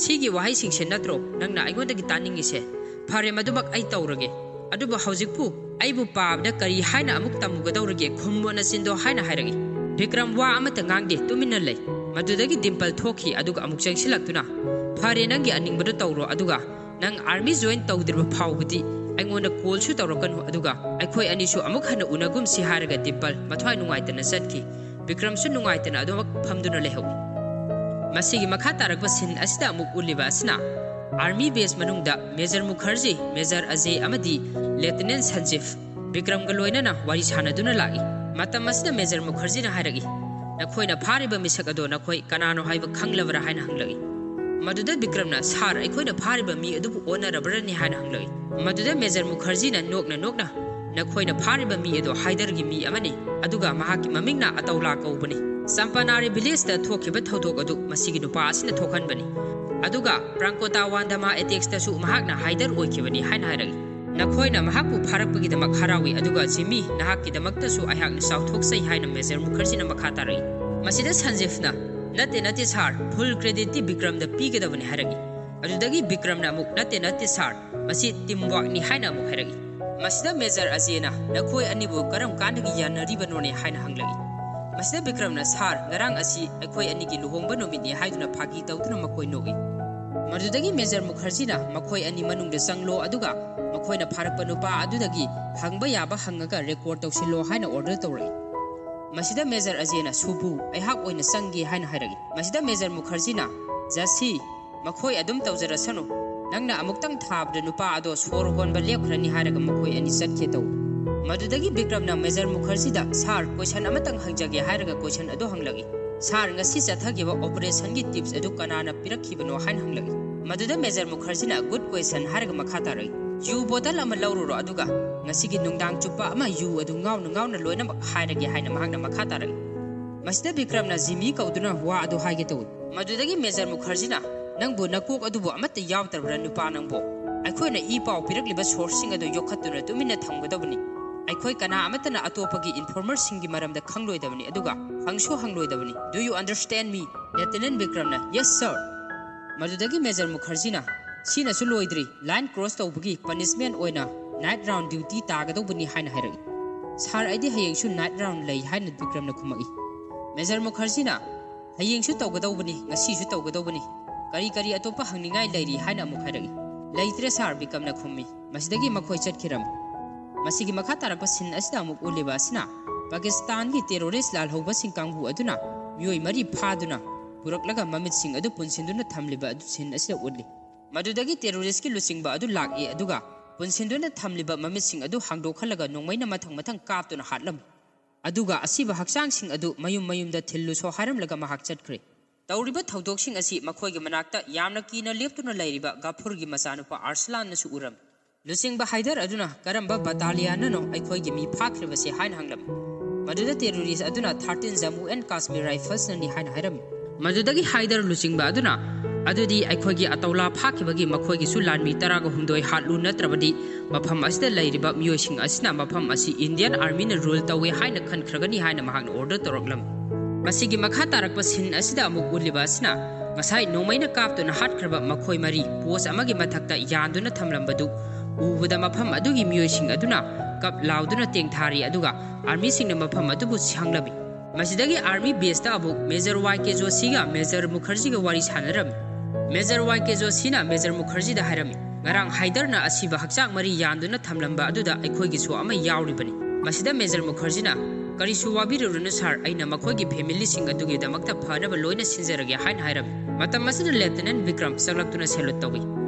ꯁꯤꯒꯤ ꯋꯥꯍꯩꯁꯤꯡꯁꯦ ꯅꯠꯇ꯭ꯔꯣ ꯅꯪꯅ ꯑꯩꯉꯣꯟꯗꯒꯤ ꯇꯥꯅꯤꯡꯉꯤꯁꯦ? ꯐꯔꯦ, ꯃꯗꯨꯃꯛ ꯑꯩ ꯇꯧꯔꯒꯦ꯫ ꯑꯗꯨꯕꯨ ꯍꯧꯖꯤꯛꯄꯨ ꯑꯩꯕꯨ ꯄꯥꯕꯗ ꯀꯔꯤ ꯍꯥꯏꯅ ꯑꯃꯨꯛ ꯇꯝꯃꯨꯒꯗꯧꯔꯤꯒꯦ? ꯈꯨꯝꯃꯣ ꯅꯆꯤꯟꯗꯣ" ꯍꯥꯏꯅ ꯍꯥꯏꯔꯛꯏ꯫ ꯕꯤꯀ꯭ꯔꯝ ꯋꯥ ꯑꯃꯠꯇ ꯉꯥꯡꯗꯦ, ꯇꯨꯃꯤꯟꯅ ꯂꯩ꯫ ꯃꯗꯨꯗꯒꯤ ꯗꯤꯝꯄꯜ ꯊꯣꯛꯈꯤ, ꯑꯗꯨꯒ ꯑꯃꯨꯛ ꯆꯪꯁꯤꯜꯂꯛꯇꯨꯅ, "ꯐꯔꯦ, ꯅꯪꯒꯤ ꯑꯅꯤꯡꯕꯗꯣ ꯇꯧꯔꯣ, ꯑꯗꯨꯒ ꯅꯪ ꯑꯥꯔꯃꯤ ꯖꯣꯏꯟ ꯇꯧꯗ꯭ꯔꯤꯕ ꯐꯥꯎꯕꯗꯤ ꯑꯩꯉꯣꯟꯗ ꯀꯣꯜꯁꯨ ꯇꯧꯔꯛꯀꯅꯨ, ꯑꯗꯨꯒ ꯑꯩꯈꯣꯏ ꯑꯅꯤꯁꯨ ꯑꯃꯨꯛ ꯍꯟꯅ ꯎꯅꯒꯨꯝꯁꯤ" ꯍꯥꯏꯔꯒ ꯗꯤꯝꯄꯜ ꯃꯊ꯭ꯋꯥꯏ ꯅꯨꯡꯉꯥꯏꯇꯅ ꯆꯠꯈꯤ꯫ ꯕꯤꯀ꯭ꯔꯝꯁꯨ ꯅꯨꯡꯉꯥꯏꯇꯅ ꯑꯗꯨꯃꯛ ꯐꯝꯗꯨꯅ ꯂꯩꯍꯧꯏ꯫ ꯃꯁꯤꯒꯤ ꯃꯈꯥ ꯇꯥꯔꯛꯄ ꯁꯤꯟ ꯑꯁꯤꯗ ꯑꯃꯨꯛ ꯎꯠꯂꯤꯕ ꯑꯁꯤꯅ ꯑꯥꯔꯃꯤ ꯕꯦꯁ ꯃꯅꯨꯡꯗ ꯃꯦꯖꯔ ꯃꯨꯈꯔꯖꯤ, ꯃꯦꯖꯔ ꯑꯖꯦ ꯑꯃꯗꯤ ꯂꯦꯐꯇꯤꯅꯦꯟ ꯁꯟꯖꯤꯐ ꯕꯤꯀ꯭ꯔꯝꯒ ꯂꯣꯏꯅꯅ ꯋꯥꯔꯤ ꯁꯥꯟꯅꯗꯨꯅ ꯂꯥꯛꯏ꯫ ꯃꯇꯝ ꯑꯁꯤꯗ ꯃꯦꯖꯔ ꯃꯨꯈꯔꯖꯤꯅ ꯍꯥꯏꯔꯛꯏ, "ꯅꯈꯣꯏꯅ ꯐꯥꯔꯤꯕ ꯃꯤꯁꯛ ꯑꯗꯣ ꯅꯈꯣꯏ ꯀꯅꯥꯅꯣ ꯍꯥꯏꯕ ꯈꯪꯂꯕ꯭ꯔꯥ?" ꯍꯥꯏꯅ ꯍꯪꯂꯛꯏ꯫ ꯃꯗꯨꯗ ꯕꯤꯀ꯭ꯔꯝꯅ, "ꯁꯥꯔ, ꯑꯩꯈꯣꯏꯅ ꯐꯥꯔꯤꯕ ꯃꯤ ꯑꯗꯨꯕꯨ ꯑꯣꯟꯅꯔꯕ꯭ꯔꯅꯤ?" ꯍꯥꯏꯅ ꯍꯪꯂꯛꯏ꯫ ꯃꯗꯨꯗ ꯃꯦꯖꯔ ꯃꯨꯈꯔꯖꯤꯅ ꯅꯣꯛꯅ ꯅꯣꯛꯅ, "ꯅꯈꯣꯏꯅ ꯐꯥꯔꯤꯕ ꯃꯤ ꯑꯗꯣ ꯍꯥꯏꯗꯔꯒꯤ ꯃꯤ ꯑꯃꯅꯤ, ꯑꯗꯨꯒ ꯃꯍꯥꯛꯀꯤ ꯃꯃꯤꯡꯅ ꯑꯇꯧꯂꯥ ꯀꯧꯕꯅꯤ꯫ ꯆꯝꯄꯥꯅꯥꯔꯤ ꯚꯤꯂꯦꯖꯇ ꯊꯣꯛꯈꯤꯕ ꯊꯧꯗꯣꯛ ꯑꯗꯨ ꯃꯁꯤꯒꯤ ꯅꯨꯄꯥ ꯑꯁꯤꯅ ꯊꯣꯛꯍꯟꯕꯅꯤ꯫ ꯑꯗꯨꯒ ꯄ꯭ꯔꯥꯡꯀꯣꯇꯥ ꯋꯥꯟꯗꯃꯥ ꯑꯦꯇꯦꯛꯁꯇꯁꯨ ꯃꯍꯥꯛꯅ ꯍꯥꯏꯗꯔ ꯑꯣꯏꯈꯤꯕꯅꯤ" ꯍꯥꯏꯅ ꯍꯥꯏꯔꯛꯏ꯫ "ꯅꯈꯣꯏꯅ ꯃꯍꯥꯛꯄꯨ ꯐꯥꯔꯛꯄꯒꯤꯗꯃꯛ ꯍꯔꯥꯎꯏ, ꯑꯗꯨꯒ ꯖꯤꯃꯤ, ꯅꯍꯥꯛꯀꯤꯗꯃꯛꯇꯁꯨ ꯑꯩꯍꯥꯛꯅ ꯆꯥꯎꯊꯣꯛꯆꯩ" ꯍꯥꯏꯅ ꯃꯦꯖꯔ ꯃꯨꯈꯔꯖꯤꯅ ꯃꯈꯥ ꯇꯥꯔꯛꯏ꯫ ꯃꯁꯤꯗ ꯁꯟꯖꯤꯐꯅ, "ꯅꯠꯇꯦ, ꯅꯠꯇꯦ ꯁꯥꯔ, ꯐꯨꯜ ꯀ꯭ꯔꯦꯗꯤꯠꯇꯤ ꯕꯤꯀ꯭ꯔꯝꯗ ꯄꯤꯒꯗꯕꯅꯤ" ꯍꯥꯏꯔꯛꯏ꯫ ꯑꯗꯨꯗꯒꯤ ꯕꯤꯀ꯭ꯔꯝꯅ ꯑꯃꯨꯛ, "ꯅꯠꯇꯦ, ꯅꯠꯇꯦ ꯁꯥꯔ, ꯃꯁꯤ ꯇꯤꯝ ꯋꯥꯔꯛꯅꯤ" ꯍꯥꯏꯅ ꯑꯃꯨꯛ ꯍꯥꯏꯔꯛꯏ꯫ ꯃꯁꯤꯗ ꯃꯦꯖꯔ ꯑꯖꯦꯅ, "ꯅꯈꯣꯏ ꯑꯅꯤꯕꯨ ꯀꯔꯝ ꯀꯥꯟꯗꯒꯤ ꯌꯥꯅꯔꯤꯕꯅꯣꯅꯦ?" ꯍꯥꯏꯅ ꯍꯪꯂꯛꯏ꯫ ꯃꯁꯤꯗ ꯕꯤꯀ꯭ꯔꯝꯅ, "ꯁꯥꯔ, ꯉꯔꯥꯡ ꯑꯁꯤ ꯑꯩꯈꯣꯏ ꯑꯅꯤꯒꯤ ꯂꯨꯍꯣꯡꯕ ꯅꯨꯃꯤꯠꯅꯤ" ꯍꯥꯏꯗꯨꯅ ꯐꯥꯒꯤ ꯇꯧꯗꯨꯅ ꯃꯈꯣꯏ ꯅꯣꯛꯏ꯫ ꯃꯗꯨꯗꯒꯤ ꯃꯦꯖꯔ ꯃꯨꯈꯔꯖꯤꯅ, "ꯃꯈꯣꯏ ꯑꯅꯤ ꯃꯅꯨꯡꯗ ꯆꯪꯂꯣ, ꯑꯗꯨꯒ ꯃꯈꯣꯏꯅ ꯐꯥꯔꯛꯄ ꯅꯨꯄꯥ ꯑꯗꯨꯗꯒꯤ ꯍꯪꯕ ꯌꯥꯕ ꯍꯪꯉꯒ ꯔꯦꯀꯣꯔꯗ ꯇꯧꯁꯤꯜꯂꯣ" ꯍꯥꯏꯅ ꯑꯣꯔꯗꯔ ꯇꯧꯔꯛꯏ꯫ ꯃꯁꯤꯗ ꯃꯦꯖꯔ ꯑꯖꯦꯅ, "ꯁꯨꯕꯨ, ꯑꯩꯍꯥꯛ ꯑꯣꯏꯅ ꯆꯪꯒꯦ" ꯍꯥꯏꯅ ꯍꯥꯏꯔꯛꯏ꯫ ꯃꯁꯤꯗ ꯃꯦꯖꯔ ꯃꯨꯈꯔꯖꯤꯅ, "ꯖꯁꯤ, ꯃꯈꯣꯏ ꯑꯗꯨꯝ ꯇꯧꯖꯔꯁꯅꯨ, ꯅꯪꯅ ꯑꯃꯨꯛꯇꯪ ꯊꯥꯕꯗ ꯅꯨꯄꯥ ꯑꯗꯣ ꯁꯣꯔ ꯍꯣꯟꯕ ꯂꯦꯞꯈ꯭ꯔꯅꯤ" ꯍꯥꯏꯔꯒ ꯃꯈꯣꯏ ꯑꯅꯤ ꯆꯠꯈꯤ ꯇꯧꯏ꯫ ꯃꯗꯨꯗꯒꯤ ꯕꯤꯀ꯭ꯔꯝꯅ ꯃꯦꯖꯔ ꯃꯨꯈꯔꯖꯤꯗ, "ꯁꯥꯔ, ꯀꯣꯏꯁꯟ ꯑꯃꯇꯪ ꯍꯪꯖꯒꯦ" ꯍꯥꯏꯔꯒ ꯀꯣꯏꯁꯟ ꯑꯗꯨ ꯍꯪꯂꯛꯏ꯫ "ꯁꯥꯔ, ꯉꯁꯤ ꯆꯠꯊꯈꯤꯕ ꯑꯣꯄꯔꯦꯁꯟꯒꯤ ꯇꯤꯞꯁ ꯑꯗꯨ ꯀꯅꯥꯅ ꯄꯤꯔꯛꯈꯤꯕꯅꯣ?" ꯍꯥꯏꯅ ꯍꯪꯂꯛꯏ꯫ ꯃꯗꯨꯗ ꯃꯦꯖꯔ ꯃꯨꯈꯔꯖꯤꯅ, "ꯒꯨꯗ ꯀꯣꯏꯁꯟ" ꯍꯥꯏꯔꯒ ꯃꯈꯥ ꯇꯥꯔꯛꯏ꯫ "ꯌꯨ ꯕꯣꯇꯜ ꯑꯃ ꯂꯧꯔꯨꯔꯣ, ꯑꯗꯨꯒ ꯉꯁꯤꯒꯤ ꯅꯨꯡꯗꯥꯡ ꯆꯨꯞꯄ ꯑꯃ ꯌꯨ ꯑꯗꯨ ꯉꯥꯎꯅ ꯉꯥꯎꯅ ꯂꯣꯏꯅꯃꯛ ꯍꯥꯏꯔꯒꯦ" ꯍꯥꯏꯅ ꯃꯍꯥꯛꯅ ꯃꯈꯥ ꯇꯥꯔꯛꯏ꯫ ꯃꯁꯤꯗ ꯕꯤꯀ꯭ꯔꯝꯅ ꯖꯤꯃꯤ ꯀꯧꯗꯨꯅ ꯋꯥ ꯑꯗꯨ ꯍꯥꯏꯒꯦ ꯇꯧꯏ꯫ ꯃꯗꯨꯗꯒꯤ ꯃꯦꯖꯔ ꯃꯨꯈꯔꯖꯤꯅ, "ꯅꯪꯕꯨ ꯅꯀꯣꯛ ꯑꯗꯨꯕꯨ ꯑꯃꯠꯇ ꯌꯥꯎꯗ꯭ꯔꯕ꯭ꯔꯥ ꯅꯨꯄꯥ ꯅꯪꯕꯨ? ꯑꯩꯈꯣꯏꯅ ꯏ ꯄꯥꯎ ꯄꯤꯔꯛꯂꯤꯕ ꯁꯣꯔꯁꯁꯤꯡ ꯑꯗꯨ ꯌꯣꯛꯈꯠꯇꯨꯅ ꯇꯨꯃꯤꯟꯅ ꯊꯝꯒꯗꯕꯅꯤ꯫ ꯑꯩꯈꯣꯏ ꯀꯅꯥ ꯑꯃꯠꯇꯅ ꯑꯇꯣꯞꯄꯒꯤ informerꯁꯤꯡꯒꯤ ꯃꯔꯝꯗ ꯈꯪꯂꯣꯏꯗꯕꯅꯤ, ꯑꯗꯨꯒ ꯍꯪꯁꯨ ꯍꯪꯂꯣꯏꯗꯕꯅꯤ꯫ Do you understand me? Lieutenant ꯕꯤꯀ꯭ꯔꯝꯅ, "Yes, sir." ꯃꯗꯨꯗꯒꯤ Major ꯃꯨꯈꯔꯖꯤꯅ, "ꯁꯤꯅꯁꯨ ꯂꯣꯏꯗ꯭ꯔꯤ, line cross ꯇꯧꯕꯒꯤ punishment ꯑꯣꯏꯅ night round duty ꯇꯥꯒꯗꯧꯕꯅꯤ" ꯍꯥꯏꯅ ꯍꯥꯏꯔꯛꯏ꯫ "Sir, ꯑꯩꯗꯤ ꯍꯌꯦꯡꯁꯨ night round ꯂꯩ" ꯍꯥꯏꯅ ꯕꯤꯀ꯭ꯔꯝꯅ ꯈꯨꯝꯃꯛꯏ꯫ Major ꯃꯨꯈꯔꯖꯤꯅ, "ꯍꯌꯦꯡꯁꯨ ꯇꯧꯒꯗꯧꯕꯅꯤ, ꯉꯁꯤꯁꯨ ꯇꯧꯒꯗꯧꯕꯅꯤ꯫ ꯀꯔꯤ ꯀꯔꯤ ꯑꯇꯣꯞꯄ ꯍꯪꯅꯤꯡꯉꯥꯏ ꯂꯩꯔꯤ?" ꯍꯥꯏꯅ ꯑꯃꯨꯛ ꯍꯥꯏꯔꯛꯏ꯫ "ꯂꯩꯇ꯭ꯔꯦ sir," ꯕꯤꯀ꯭ꯔꯝꯅ ꯈꯨꯝꯃꯤ꯫ ꯃꯁꯤꯗꯒꯤ ꯃꯈꯣꯏ ꯆꯠꯈꯤꯔꯝꯃꯤ꯫ ꯃꯁꯤꯒꯤ ꯃꯈꯥ ꯇꯥꯔꯛꯄ scene ꯑꯁꯤꯗ ꯑꯃꯨꯛ ꯎꯠꯂꯤꯕ ꯑꯁꯤꯅ ꯄꯥꯀꯤꯁꯇꯥꯟꯒꯤ terrorist ꯂꯥꯜꯍꯧꯕꯁꯤꯡ ꯀꯥꯡꯕꯨ ꯑꯗꯨꯅ ꯃꯤꯑꯣꯏ ꯃꯔꯤ ꯐꯥꯗꯨꯅ ꯄꯨꯔꯛꯂꯒ ꯃꯃꯤꯠꯁꯤꯡ ꯑꯗꯨ ꯄꯨꯟꯁꯤꯟꯗꯨꯅ ꯊꯝꯂꯤꯕ ꯑꯗꯨ scene ꯑꯁꯤꯗ ꯎꯠꯂꯤ꯫ ꯃꯗꯨꯗꯒꯤ terroristꯀꯤ ꯂꯨꯆꯤꯡꯕ ꯑꯗꯨ ꯂꯥꯛꯏ, ꯑꯗꯨꯒ ꯄꯨꯟꯁꯤꯟꯗꯨꯅ ꯊꯝꯂꯤꯕ ꯃꯃꯤꯠꯁꯤꯡ ꯑꯗꯨ ꯍꯥꯡꯗꯣꯛꯍꯜꯂꯒ ꯅꯣꯡꯃꯩꯅ ꯃꯊꯪ ꯃꯊꯪ ꯀꯥꯞꯇꯨꯅ ꯍꯥꯠꯂꯝꯃꯤ꯫ ꯑꯗꯨꯒ ꯑꯁꯤꯕ ꯍꯛꯆꯥꯡꯁꯤꯡ ꯑꯗꯨ ꯃꯌꯨꯝ ꯃꯌꯨꯝꯗ ꯊꯤꯜꯂꯨꯁꯣ ꯍꯥꯏꯔꯝꯂꯒ ꯃꯍꯥꯛ ꯆꯠꯈ꯭ꯔꯦ꯫ ꯇꯧꯔꯤꯕ ꯊꯧꯗꯣꯛꯁꯤꯡ ꯑꯁꯤ ꯃꯈꯣꯏꯒꯤ ꯃꯅꯥꯛꯇ ꯌꯥꯝꯅ ꯀꯤꯅ ꯂꯦꯞꯇꯨꯅ ꯂꯩꯔꯤꯕ ꯒꯐꯨꯔꯒꯤ ꯃꯆꯥꯅꯨꯄꯥ ꯑꯥꯔꯁꯂꯥꯟꯅꯁꯨ ꯎꯔꯝꯃꯤ꯫ ꯂꯨꯆꯤꯡꯕ ꯍꯥꯏꯗꯔ ꯑꯗꯨꯅ ꯀꯔꯝꯕ battalionꯅꯅꯣ ꯑꯩꯈꯣꯏꯒꯤ ꯃꯤ ꯐꯥꯈ꯭ꯔꯤꯕꯁꯦ ꯍꯥꯏꯅ ꯍꯪꯂꯝꯃꯤ꯫ ꯃꯗꯨꯗ terrorist ꯑꯗꯨꯅ thirteen Jammu and Kashmir Riflesꯅꯅꯤ ꯍꯥꯏꯅ ꯍꯥꯏꯔꯝꯃꯤ꯫ ꯃꯗꯨꯗꯒꯤ ꯍꯥꯏꯗꯔ ꯂꯨꯆꯤꯡꯕ ꯑꯗꯨꯅ, "ꯑꯗꯨꯗꯤ ꯑꯩꯈꯣꯏꯒꯤ ꯑꯇꯧꯂꯥ ꯐꯥꯈꯤꯕꯒꯤ ꯃꯈꯣꯏꯒꯤꯁꯨ ꯂꯥꯟꯃꯤ ꯇꯔꯥꯒ ꯍꯨꯝꯗꯣꯏ ꯍꯥꯠꯂꯨ, ꯅꯠꯇ꯭ꯔꯕꯗꯤ ꯃꯐꯝ ꯑꯁꯤꯗ ꯂꯩꯔꯤꯕ ꯃꯤꯑꯣꯏꯁꯤꯡ ꯑꯁꯤꯅ ꯃꯐꯝ ꯑꯁꯤ Indian Armyꯅ rule ꯇꯧꯏ ꯍꯥꯏꯅ ꯈꯟꯈ꯭ꯔꯒꯅꯤ" ꯍꯥꯏꯅ ꯃꯍꯥꯛꯅ order ꯇꯧꯔꯛꯂꯝꯃꯤ꯫ ꯃꯁꯤꯒꯤ ꯃꯈꯥ ꯇꯥꯔꯛꯄ scene ꯑꯁꯤꯗ ꯑꯃꯨꯛ ꯎꯠꯂꯤꯕ ꯑꯁꯤꯅ ꯉꯁꯥꯏ ꯅꯣꯡꯃꯩꯅ ꯀꯥꯞꯇꯨꯅ ꯍꯥꯠꯈ꯭ꯔꯕ ꯃꯈꯣꯏ ꯃꯔꯤ post ꯑꯃꯒꯤ ꯃꯊꯛꯇ ꯌꯥꯟꯗꯨꯅ ꯊꯝꯂꯝꯕꯗꯨ ꯎꯕꯗ ꯃꯐꯝ ꯑꯗꯨꯒꯤ ꯃꯤꯑꯣꯏꯁꯤꯡ ꯑꯗꯨꯅ ꯀꯞ ꯂꯥꯎꯗꯨꯅ ꯇꯦꯡꯊꯥꯔꯤ, ꯑꯗꯨꯒ armyꯁꯤꯡꯅ ꯃꯐꯝ ꯑꯗꯨꯕꯨ ꯁꯪꯂꯝꯃꯤ꯫ ꯃꯁꯤꯗꯒꯤ army baseꯇ ꯑꯃꯨꯛ Major Y K ꯖꯣꯁꯤꯒ Major ꯃꯨꯈꯔꯖꯤꯒ ꯋꯥꯔꯤ ꯁꯥꯟꯅꯔꯝꯃꯤ꯫ Major Y K ꯖꯣꯁꯤꯅ Major ꯃꯨꯈꯔꯖꯤꯗ ꯍꯥꯏꯔꯝꯃꯤ, "ꯉꯔꯥꯡ ꯍꯥꯏꯗꯔꯅ ꯑꯁꯤꯕ ꯍꯛꯆꯥꯡ ꯃꯔꯤ ꯌꯥꯟꯗꯨꯅ ꯊꯝꯂꯝꯕ ꯑꯗꯨꯗ ꯑꯩꯈꯣꯏꯒꯤꯁꯨ ꯑꯃ ꯌꯥꯎꯔꯤꯕꯅꯤ꯫" ꯃꯁꯤꯗ Major ꯃꯨꯈꯔꯖꯤꯅ, "ꯀꯔꯤꯁꯨ ꯋꯥꯕꯤꯔꯨꯔꯅꯨ sir, ꯑꯩꯅ ꯃꯈꯣꯏꯒꯤ familyꯁꯤꯡ ꯑꯗꯨꯒꯤꯗꯃꯛꯇ ꯐꯅꯕ ꯂꯣꯏꯅ ꯁꯤꯟꯖꯔꯒꯦ" ꯍꯥꯏꯅ ꯍꯥꯏꯔꯝꯃꯤ꯫ ꯃꯇꯝ ꯑꯁꯤꯗ Lieutenant ꯕꯤꯀ꯭ꯔꯝ ꯆꯪꯂꯛꯇꯨꯅ salute ꯇꯧꯏ꯫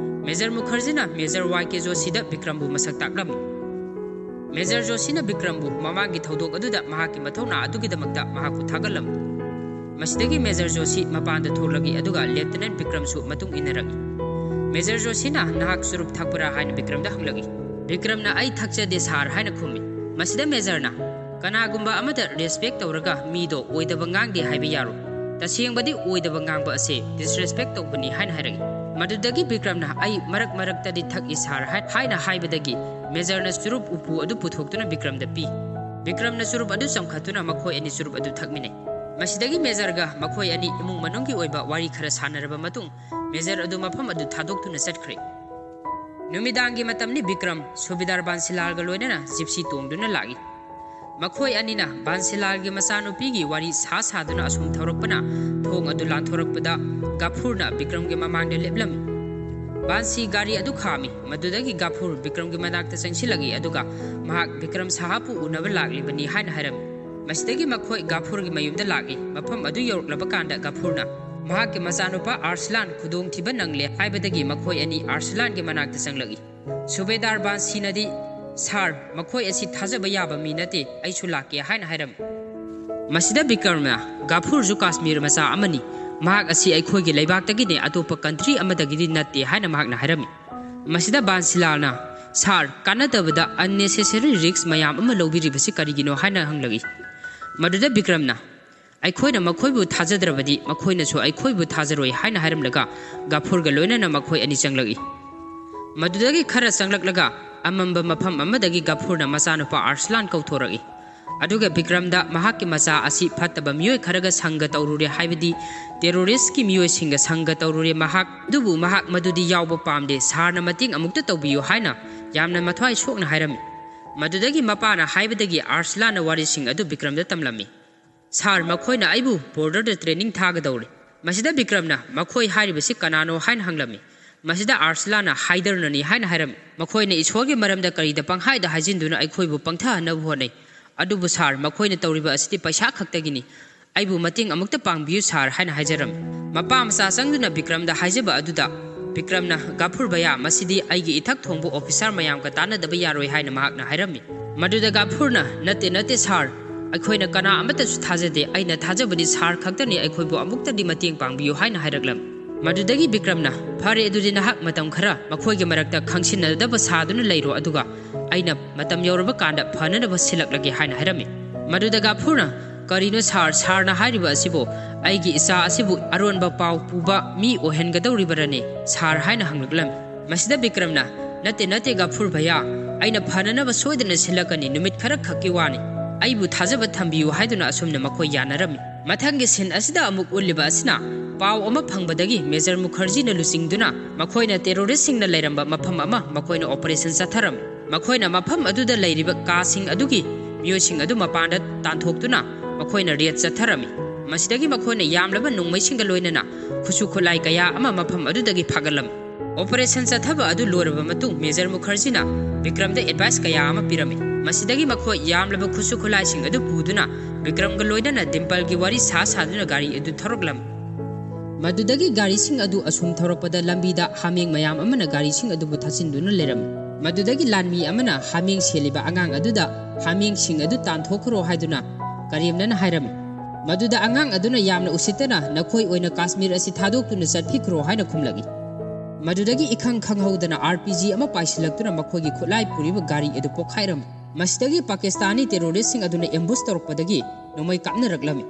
Major ꯃꯨꯈꯔꯖꯤꯅ Major Y K ꯖꯣꯁꯤꯗ ꯕꯤꯀ꯭ꯔꯝꯕꯨ ꯃꯁꯛ ꯇꯥꯛꯂꯝꯃꯤ꯫ Major ꯖꯣꯁꯤꯅ ꯕꯤꯀ꯭ꯔꯝꯕꯨ ꯃꯃꯥꯡꯒꯤ ꯊꯧꯗꯣꯛ ꯑꯗꯨꯗ ꯃꯍꯥꯛꯀꯤ ꯃꯊꯧꯅꯥ ꯑꯗꯨꯒꯤꯗꯃꯛꯇ ꯃꯍꯥꯛꯄꯨ ꯊꯥꯒꯠꯂꯝꯃꯤ꯫ ꯃꯁꯤꯗꯒꯤ Major ꯖꯣꯁꯤ ꯃꯄꯥꯟꯗ ꯊꯣꯛꯂꯛꯏ, ꯑꯗꯨꯒ Lieutenant ꯕꯤꯀ꯭ꯔꯝꯁꯨ ꯃꯇꯨꯡ ꯏꯟꯅꯔꯛꯏ꯫ Major ꯖꯣꯁꯤꯅ, "ꯅꯍꯥꯛ ꯆꯨꯔꯨꯞ ꯊꯛꯄ꯭ꯔꯥ?" ꯍꯥꯏꯅ ꯕꯤꯀ꯭ꯔꯝꯗ ꯍꯪꯂꯛꯏ꯫ ꯕꯤꯀ꯭ꯔꯝꯅ, "ꯑꯩ ꯊꯛꯆꯗꯦ sir" ꯍꯥꯏꯅ ꯈꯨꯝꯃꯤ꯫ ꯃꯁꯤꯗ Majorꯅ, "ꯀꯅꯥꯒꯨꯝꯕ ꯑꯃꯗ respect ꯇꯧꯔꯒ ꯃꯤꯗꯣ ꯑꯣꯏꯗꯕ ꯉꯥꯡꯗꯦ ꯍꯥꯏꯕ ꯌꯥꯔꯣꯏ꯫ ꯇꯁꯦꯡꯕꯗꯤ ꯑꯣꯏꯗꯕ ꯉꯥꯡꯕ ꯑꯁꯦ disrespect ꯇꯧꯕꯅꯤ" ꯍꯥꯏꯅ ꯍꯥꯏꯔꯛꯏ꯫ ꯃꯗꯨꯗꯒꯤ ꯕꯤꯀ꯭ꯔꯝꯅ, "ꯑꯩ ꯃꯔꯛ ꯃꯔꯛꯇꯗꯤ ꯊꯛꯏ ꯁꯥꯔ" ꯍꯥꯏ-, ꯍꯥꯏꯅ ꯍꯥꯏꯕꯗꯒꯤ ꯃꯦꯖꯔꯅ ꯆꯨꯔꯨꯞ ꯎꯄꯨ ꯑꯗꯨ ꯄꯨꯊꯣꯛꯇꯨꯅ ꯕꯤꯀ꯭ꯔꯝꯗ ꯄꯤ꯫ ꯕꯤꯀ꯭ꯔꯝꯅ ꯆꯨꯔꯨꯞ ꯑꯗꯨ ꯆꯝꯈꯠꯇꯨꯅ ꯃꯈꯣꯏ ꯑꯅꯤ ꯆꯨꯔꯨꯞ ꯑꯗꯨ ꯊꯛꯃꯤꯟꯅꯩ꯫ ꯃꯁꯤꯗꯒꯤ ꯃꯦꯖꯔꯒ ꯃꯈꯣꯏ ꯑꯅꯤ ꯏꯃꯨꯡ ꯃꯅꯨꯡꯒꯤ ꯑꯣꯏꯕ ꯋꯥꯔꯤ ꯈꯔ ꯁꯥꯟꯅꯔꯕ ꯃꯇꯨꯡ ꯃꯦꯖꯔ ꯑꯗꯨ ꯃꯐꯝ ꯑꯗꯨ ꯊꯥꯗꯣꯛꯇꯨꯅ ꯆꯠꯈ꯭ꯔꯦ꯫ ꯅꯨꯃꯤꯗꯥꯡꯒꯤ ꯃꯇꯝꯅꯤ꯫ ꯕꯤꯀ꯭ꯔꯝ ꯁꯨꯕꯦꯗꯥꯔ ꯕꯥꯟꯁꯤꯂꯥꯜꯒ ꯂꯣꯏꯅꯅ ꯖꯤꯞꯁꯤ ꯇꯣꯡꯗꯨꯅ ꯂꯥꯛꯏ꯫ ꯃꯈꯣꯏ ꯑꯅꯤꯅ ꯕꯥꯟꯁꯤꯂꯥꯜꯒꯤ ꯃꯆꯥꯅꯨꯄꯤꯒꯤ ꯋꯥꯔꯤ ꯁꯥ ꯁꯥꯗꯨꯅ ꯑꯁꯨꯝ ꯊꯧꯔꯛꯄꯅ ꯊꯣꯡ ꯑꯗꯨ ꯂꯥꯟꯊꯣꯔꯛꯄꯗ ꯒꯥꯐꯨꯔꯅ ꯕꯤꯀ꯭ꯔꯝꯒꯤ ꯃꯃꯥꯡꯗ ꯂꯦꯞꯂꯝꯃꯤ꯫ ꯕꯥꯟꯁꯤ ꯒꯥꯔꯤ ꯑꯗꯨ ꯈꯥꯝꯃꯤ꯫ ꯃꯗꯨꯗꯒꯤ ꯒꯥꯐꯨꯔ ꯕꯤꯀ꯭ꯔꯝꯒꯤ ꯃꯅꯥꯛꯇ ꯆꯪꯁꯤꯜꯂꯛꯏ, ꯑꯗꯨꯒ ꯃꯍꯥꯛ ꯕꯤꯀ꯭ꯔꯝ ꯁꯥꯍꯥꯕꯄꯨ ꯎꯅꯕ ꯂꯥꯛꯂꯤꯕꯅꯤ ꯍꯥꯏꯅ ꯍꯥꯏꯔꯝꯃꯤ꯫ ꯃꯁꯤꯗꯒꯤ ꯃꯈꯣꯏ ꯒꯥꯐꯨꯔꯒꯤ ꯃꯌꯨꯝꯗ ꯂꯥꯛꯏ꯫ ꯃꯐꯝ ꯑꯗꯨ ꯌꯧꯔꯛꯂꯕ ꯀꯥꯟꯗ ꯒꯥꯐꯨꯔꯅ ꯃꯍꯥꯛꯀꯤ ꯃꯆꯥꯅꯨꯄꯥ ꯑꯥꯔꯁꯂꯥꯟ ꯈꯨꯗꯣꯡꯊꯤꯕ ꯅꯪꯂꯦ ꯍꯥꯏꯕꯗꯒꯤ ꯃꯈꯣꯏ ꯑꯅꯤ ꯑꯥꯔꯁꯂꯥꯟꯒꯤ ꯃꯅꯥꯛꯇ ꯆꯪꯂꯛꯏ꯫ ꯁꯨꯕꯦꯗꯥꯔ ꯕꯥꯟꯁꯤꯅꯗꯤ, "ꯁꯥꯔ, ꯃꯈꯣꯏ ꯑꯁꯤ ꯊꯥꯖꯕ ꯌꯥꯕ ꯃꯤ ꯅꯠꯇꯦ, ꯑꯩꯁꯨ ꯂꯥꯛꯀꯦ" ꯍꯥꯏꯅ ꯍꯥꯏꯔꯝꯃꯤ꯫ ꯃꯁꯤꯗ ꯕꯤꯀ꯭ꯔꯝꯅ, "ꯒꯥꯐꯨꯔꯁꯨ ꯀꯥꯁꯃꯤꯔ ꯃꯆꯥ ꯑꯃꯅꯤ, ꯃꯍꯥꯛ ꯑꯁꯤ ꯑꯩꯈꯣꯏꯒꯤ ꯂꯩꯕꯥꯛꯇꯒꯤꯅꯦ, ꯑꯇꯣꯞꯄ ꯀꯟꯇ꯭ꯔꯤ ꯑꯃꯗꯒꯤꯗꯤ ꯅꯠꯇꯦ" ꯍꯥꯏꯅ ꯃꯍꯥꯛꯅ ꯍꯥꯏꯔꯝꯃꯤ꯫ ꯃꯁꯤꯗ ꯕꯥꯟꯁꯤꯂꯥꯜꯅ, "ꯁꯥꯔ, ꯀꯥꯟꯅꯗꯕꯗ unnecessary risk ꯃꯌꯥꯝ ꯑꯃ ꯂꯧꯕꯤꯔꯤꯕꯁꯤ ꯀꯔꯤꯒꯤꯅꯣ?" ꯍꯥꯏꯅ ꯍꯪꯂꯛꯏ꯫ ꯃꯗꯨꯗ ꯕꯤꯀ꯭ꯔꯝꯅ, "ꯑꯩꯈꯣꯏꯅ ꯃꯈꯣꯏꯕꯨ ꯊꯥꯖꯗ꯭ꯔꯕꯗꯤ ꯃꯈꯣꯏꯅꯁꯨ ꯑꯩꯈꯣꯏꯕꯨ ꯊꯥꯖꯔꯣꯏ" ꯍꯥꯏꯅ ꯍꯥꯏꯔꯝꯂꯒ ꯒꯥꯐꯨꯔꯒ ꯂꯣꯏꯅꯅ ꯃꯈꯣꯏ ꯑꯅꯤ ꯆꯪꯂꯛꯏ꯫ ꯃꯗꯨꯗꯒꯤ ꯈꯔ ꯆꯪꯂꯛꯂꯒ ꯑꯃꯝꯕ ꯃꯐꯝ ꯑꯃꯗꯒꯤ ꯒꯥꯐꯨꯔꯅ ꯃꯆꯥꯅꯨꯄꯥ ꯑꯥꯔꯁꯂꯥꯟ ꯀꯧꯊꯣꯔꯛꯏ꯫ ꯑꯗꯨꯒ ꯕꯤꯀ꯭ꯔꯝꯗ ꯃꯍꯥꯛꯀꯤ ꯃꯆꯥ ꯑꯁꯤ ꯐꯠꯇꯕ ꯃꯤꯑꯣꯏ ꯈꯔꯒ ꯁꯪꯒ ꯇꯧꯔꯨꯔꯦ, ꯍꯥꯏꯕꯗꯤ ꯇꯦꯔꯣꯔꯤꯁ꯭ꯠꯀꯤ ꯃꯤꯑꯣꯏꯁꯤꯡꯒ ꯁꯪꯒ ꯇꯧꯔꯨꯔꯦ ꯃꯍꯥꯛ, ꯑꯗꯨꯕꯨ ꯃꯍꯥꯛ ꯃꯗꯨꯗꯤ ꯌꯥꯎꯕ ꯄꯥꯝꯗꯦ, ꯁꯥꯔꯅ ꯃꯇꯦꯡ ꯑꯃꯨꯛꯇ ꯇꯧꯕꯤꯌꯨ ꯍꯥꯏꯅ ꯌꯥꯝꯅ ꯃꯊ꯭ꯋꯥꯏ ꯁꯣꯛꯅ ꯍꯥꯏꯔꯝꯃꯤ꯫ ꯃꯗꯨꯗꯒꯤ ꯃꯄꯥꯅ ꯍꯥꯏꯕꯗꯒꯤ ꯑꯥꯔꯁꯂꯥꯟꯅ ꯋꯥꯔꯤꯁꯤꯡ ꯑꯗꯨ ꯕꯤꯀ꯭ꯔꯝꯗ ꯇꯝꯂꯝꯃꯤ꯫ "ꯁꯥꯔ, ꯃꯈꯣꯏꯅ ꯑꯩꯕꯨ ꯕꯣꯔꯗꯔꯗ ꯇ꯭ꯔꯦꯅꯤꯡ ꯊꯥꯒꯗꯧꯔꯦ꯫" ꯃꯁꯤꯗ ꯕꯤꯀ꯭ꯔꯝꯅ, "ꯃꯈꯣꯏ ꯍꯥꯏꯔꯤꯕꯁꯤ ꯀꯅꯥꯅꯣ?" ꯍꯥꯏꯅ ꯍꯪꯂꯝꯃꯤ꯫ ꯃꯁꯤꯗ ꯑꯥꯔꯁꯂꯥꯟꯅ, "ꯍꯥꯏꯗꯔꯅꯅꯤ" ꯍꯥꯏꯅ ꯍꯥꯏꯔꯝꯃꯤ꯫ "ꯃꯈꯣꯏꯅ ꯏꯁꯣꯔꯒꯤ ꯃꯔꯝꯗ ꯀꯔꯤꯗ ꯄꯪꯍꯥꯏꯗ ꯍꯥꯏꯖꯤꯟꯗꯨꯅ ꯑꯩꯈꯣꯏꯕꯨ ꯄꯪꯊꯍꯟꯅꯕ ꯍꯣꯠꯅꯩ꯫ ꯑꯗꯨꯕꯨ ꯁꯥꯔ, ꯃꯈꯣꯏꯅ ꯇꯧꯔꯤꯕ ꯑꯁꯤꯗꯤ ꯄꯩꯁꯥ ꯈꯛꯇꯒꯤꯅꯤ꯫ ꯑꯩꯕꯨ ꯃꯇꯦꯡ ꯑꯃꯨꯛꯇ ꯄꯥꯡꯕꯤꯌꯨ ꯁꯥꯔ" ꯍꯥꯏꯅ ꯍꯥꯏꯖꯔꯝꯃꯤ꯫ ꯃꯄꯥ ꯃꯆꯥ ꯆꯪꯗꯨꯅ ꯕꯤꯀ꯭ꯔꯝꯗ ꯍꯥꯏꯖꯕ ꯑꯗꯨꯗ ꯕꯤꯀ꯭ꯔꯝꯅ, "ꯒꯥꯐꯨꯔ ꯚꯌꯥ, ꯃꯁꯤꯗꯤ ꯑꯩꯒꯤ ꯏꯊꯛ ꯊꯣꯡꯕ ꯑꯣꯐꯤꯁꯥꯔ ꯃꯌꯥꯝꯒ ꯇꯥꯟꯅꯗꯕ ꯌꯥꯔꯣꯏ" ꯍꯥꯏꯅ ꯃꯍꯥꯛꯅ ꯍꯥꯏꯔꯝꯃꯤ꯫ ꯃꯗꯨꯗ ꯒꯥꯐꯨꯔꯅ, "ꯅꯠꯇꯦ, ꯅꯠꯇꯦ ꯁꯥꯔ, ꯑꯩꯈꯣꯏꯅ ꯀꯅꯥ ꯑꯃꯠꯇꯁꯨ ꯊꯥꯖꯗꯦ꯫ ꯑꯩꯅ ꯊꯥꯖꯕꯗꯤ ꯁꯥꯔ ꯈꯛꯇꯅꯤ, ꯑꯩꯈꯣꯏꯕꯨ ꯑꯃꯨꯛꯇꯗꯤ ꯃꯇꯦꯡ ꯄꯥꯡꯕꯤꯌꯨ" ꯍꯥꯏꯅ ꯍꯥꯏꯔꯛꯂꯝꯃꯤ꯫ ꯃꯗꯨꯗꯒꯤ ꯕꯤꯀ꯭ꯔꯝꯅ, "ꯐꯔꯦ, ꯑꯗꯨꯗꯤ ꯅꯍꯥꯛ ꯃꯇꯝ ꯈꯔ ꯃꯈꯣꯏꯒꯤ ꯃꯔꯛꯇ ꯈꯪꯁꯤꯟꯅꯗꯕ ꯁꯥꯗꯨꯅ ꯂꯩꯔꯣ, ꯑꯗꯨꯒ ꯑꯩꯅ ꯃꯇꯝ ꯌꯧꯔꯕ ꯀꯥꯟꯗ ꯐꯅꯅꯕ ꯁꯤꯜꯂꯛꯂꯒꯦ" ꯍꯥꯏꯅ ꯍꯥꯏꯔꯝꯃꯤ꯫ ꯃꯗꯨꯗ ꯒꯥꯐꯨꯔꯅ, "ꯀꯔꯤꯅꯣ ꯁꯥꯔ, ꯁꯥꯔꯅ ꯍꯥꯏꯔꯤꯕ ꯑꯁꯤꯕꯨ? ꯑꯩꯒꯤ ꯏꯆꯥ ꯑꯁꯤꯕꯨ ꯑꯔꯣꯟꯕ ꯄꯥꯎ ꯄꯨꯕ ꯃꯤ ꯑꯣꯏꯍꯟꯒꯗꯧꯔꯤꯕꯔꯅꯦ?" ꯁꯥꯔ ꯍꯥꯏꯅ ꯍꯪꯂꯛꯂꯝꯃꯤ꯫ ꯃꯁꯤꯗ ꯕꯤꯀ꯭ꯔꯝꯅ, "ꯅꯠꯇꯦ, ꯅꯠꯇꯦ, ꯒꯐꯨꯔ ꯚꯩꯌꯥ, ꯑꯩꯅ ꯐꯅꯅꯕ ꯁꯣꯏꯗꯅ ꯁꯤꯜꯂꯛꯀꯅꯤ, ꯅꯨꯃꯤꯠ ꯈꯔ ꯈꯛꯀꯤ ꯋꯥꯅꯤ, ꯑꯩꯕꯨ ꯊꯥꯖꯕ ꯊꯝꯕꯤꯌꯨ" ꯍꯥꯏꯗꯨꯅ ꯑꯁꯨꯝꯅ ꯃꯈꯣꯏ ꯌꯥꯅꯔꯝꯃꯤ꯫ ꯃꯊꯪꯒꯤ ꯁꯤꯟ ꯑꯁꯤꯗ ꯑꯃꯨꯛ ꯎꯠꯂꯤꯕ ꯑꯁꯤꯅ ꯄꯥꯎ ꯑꯃ ꯐꯪꯕꯗꯒꯤ ꯃꯦꯖꯔ ꯃꯨꯈꯔꯖꯤꯅ ꯂꯨꯆꯤꯡꯗꯨꯅ ꯃꯈꯣꯏꯅ ꯇꯦꯔꯣꯔꯤꯁꯁꯤꯡꯅ ꯂꯩꯔꯝꯕ ꯃꯐꯝ ꯑꯃ ꯃꯈꯣꯏꯅ ꯑꯣꯄꯔꯦꯁꯟ ꯆꯠꯊꯔꯝꯃꯤ꯫ ꯃꯈꯣꯏꯅ ꯃꯐꯝ ꯑꯗꯨꯗ ꯂꯩꯔꯤꯕ ꯀꯥꯁꯤꯡ ꯑꯗꯨꯒꯤ ꯃꯤꯑꯣꯏꯁꯤꯡ ꯑꯗꯨ ꯃꯄꯥꯟꯗ ꯇꯥꯟꯊꯣꯛꯇꯨꯅ ꯃꯈꯣꯏꯅ ꯔꯦꯗ ꯆꯠꯊꯔꯝꯃꯤ꯫ ꯃꯁꯤꯗꯒꯤ ꯃꯈꯣꯏꯅ ꯌꯥꯝꯂꯕ ꯅꯣꯡꯃꯩꯁꯤꯡꯒ ꯂꯣꯏꯅꯅ ꯈꯨꯠꯁꯨ ꯈꯨꯠꯂꯥꯏ ꯀꯌꯥ ꯑꯃ ꯃꯐꯝ ꯑꯗꯨꯗꯒꯤ ꯐꯥꯒꯠꯂꯝꯃꯤ꯫ ꯑꯣꯄꯔꯦꯁꯟ ꯆꯠꯊꯕ ꯑꯗꯨ ꯂꯣꯏꯔꯕ ꯃꯇꯨꯡ ꯃꯦꯖꯔ ꯃꯨꯈꯔꯖꯤꯅ ꯕꯤꯀ꯭ꯔꯝꯗ ꯑꯦꯗꯚꯥꯏꯁ ꯀꯌꯥ ꯑꯃ ꯄꯤꯔꯝꯃꯤ꯫ ꯃꯁꯤꯗꯒꯤ ꯃꯈꯣꯏ ꯌꯥꯝꯂꯕ ꯈꯨꯠꯁꯨ ꯈꯨꯠꯂꯥꯏꯁꯤꯡ ꯑꯗꯨ ꯄꯨꯗꯨꯅ ꯕꯤꯀ꯭ꯔꯝꯒ ꯂꯣꯏꯅꯅ ꯗꯤꯝꯄꯜꯒꯤ ꯋꯥꯔꯤ ꯁꯥ ꯁꯥꯗꯨꯅ ꯒꯥꯔꯤ ꯑꯗꯨ ꯊꯧꯔꯛꯂꯝꯃꯤ꯫ ꯃꯗꯨꯗꯒꯤ ꯒꯥꯔꯤꯁꯤꯡ ꯑꯗꯨ ꯑꯁꯨꯝ ꯊꯧꯔꯛꯄꯗ ꯂꯝꯕꯤꯗ ꯍꯥꯃꯦꯡ ꯃꯌꯥꯝ ꯑꯃꯅ ꯒꯥꯔꯤꯁꯤꯡ ꯑꯗꯨꯕꯨ ꯊꯠꯆꯤꯟꯗꯨꯅ ꯂꯩꯔꯝꯃꯤ꯫ ꯃꯗꯨꯗꯒꯤ ꯂꯥꯟꯃꯤ ꯑꯃꯅ ꯍꯥꯃꯦꯡ ꯁꯦꯜꯂꯤꯕ ꯑꯉꯥꯡ ꯑꯗꯨꯗ ꯍꯥꯃꯦꯡꯁꯤꯡ ꯑꯗꯨ ꯇꯥꯟꯊꯣꯛꯈ꯭ꯔꯣ ꯍꯥꯏꯗꯨꯅ ꯀꯔꯦꯝꯅꯅ ꯍꯥꯏꯔꯝꯃꯤ꯫ ꯃꯗꯨꯗ ꯑꯉꯥꯡ ꯑꯗꯨꯅ ꯌꯥꯝꯅ ꯎꯁꯤꯠꯇꯅ, "ꯅꯈꯣꯏ ꯑꯣꯏꯅ ꯀꯥꯁꯃꯤꯔ ꯑꯁꯤ ꯊꯥꯗꯣꯛꯇꯨꯅ ꯆꯠꯈꯤꯈ꯭ꯔꯣ" ꯍꯥꯏꯅ ꯈꯨꯝꯂꯛꯏ꯫ ꯃꯗꯨꯗꯒꯤ ꯏꯈꯪ ꯈꯪꯍꯧꯗꯅ ꯑꯥꯔ ꯄꯤ ꯖꯤ ꯑꯃ ꯄꯥꯏꯁꯤꯜꯂꯛꯇꯨꯅ ꯃꯈꯣꯏꯒꯤ ꯈꯨꯠꯂꯥꯏ ꯄꯨꯔꯤꯕ ꯒꯥꯔꯤ ꯑꯗꯨ ꯄꯣꯈꯥꯏꯔꯝꯃꯤ꯫ ꯃꯁꯤꯗꯒꯤ ꯄꯥꯀꯤꯁꯇꯥꯅꯤ ꯇꯦꯔꯣꯔꯤꯁꯁꯤꯡ ꯑꯗꯨꯅ ꯑꯦꯝꯕꯨꯁ ꯇꯧꯔꯛꯄꯗꯒꯤ ꯅꯣꯡꯃꯩ ꯀꯥꯞꯅꯔꯛꯂꯝꯃꯤ꯫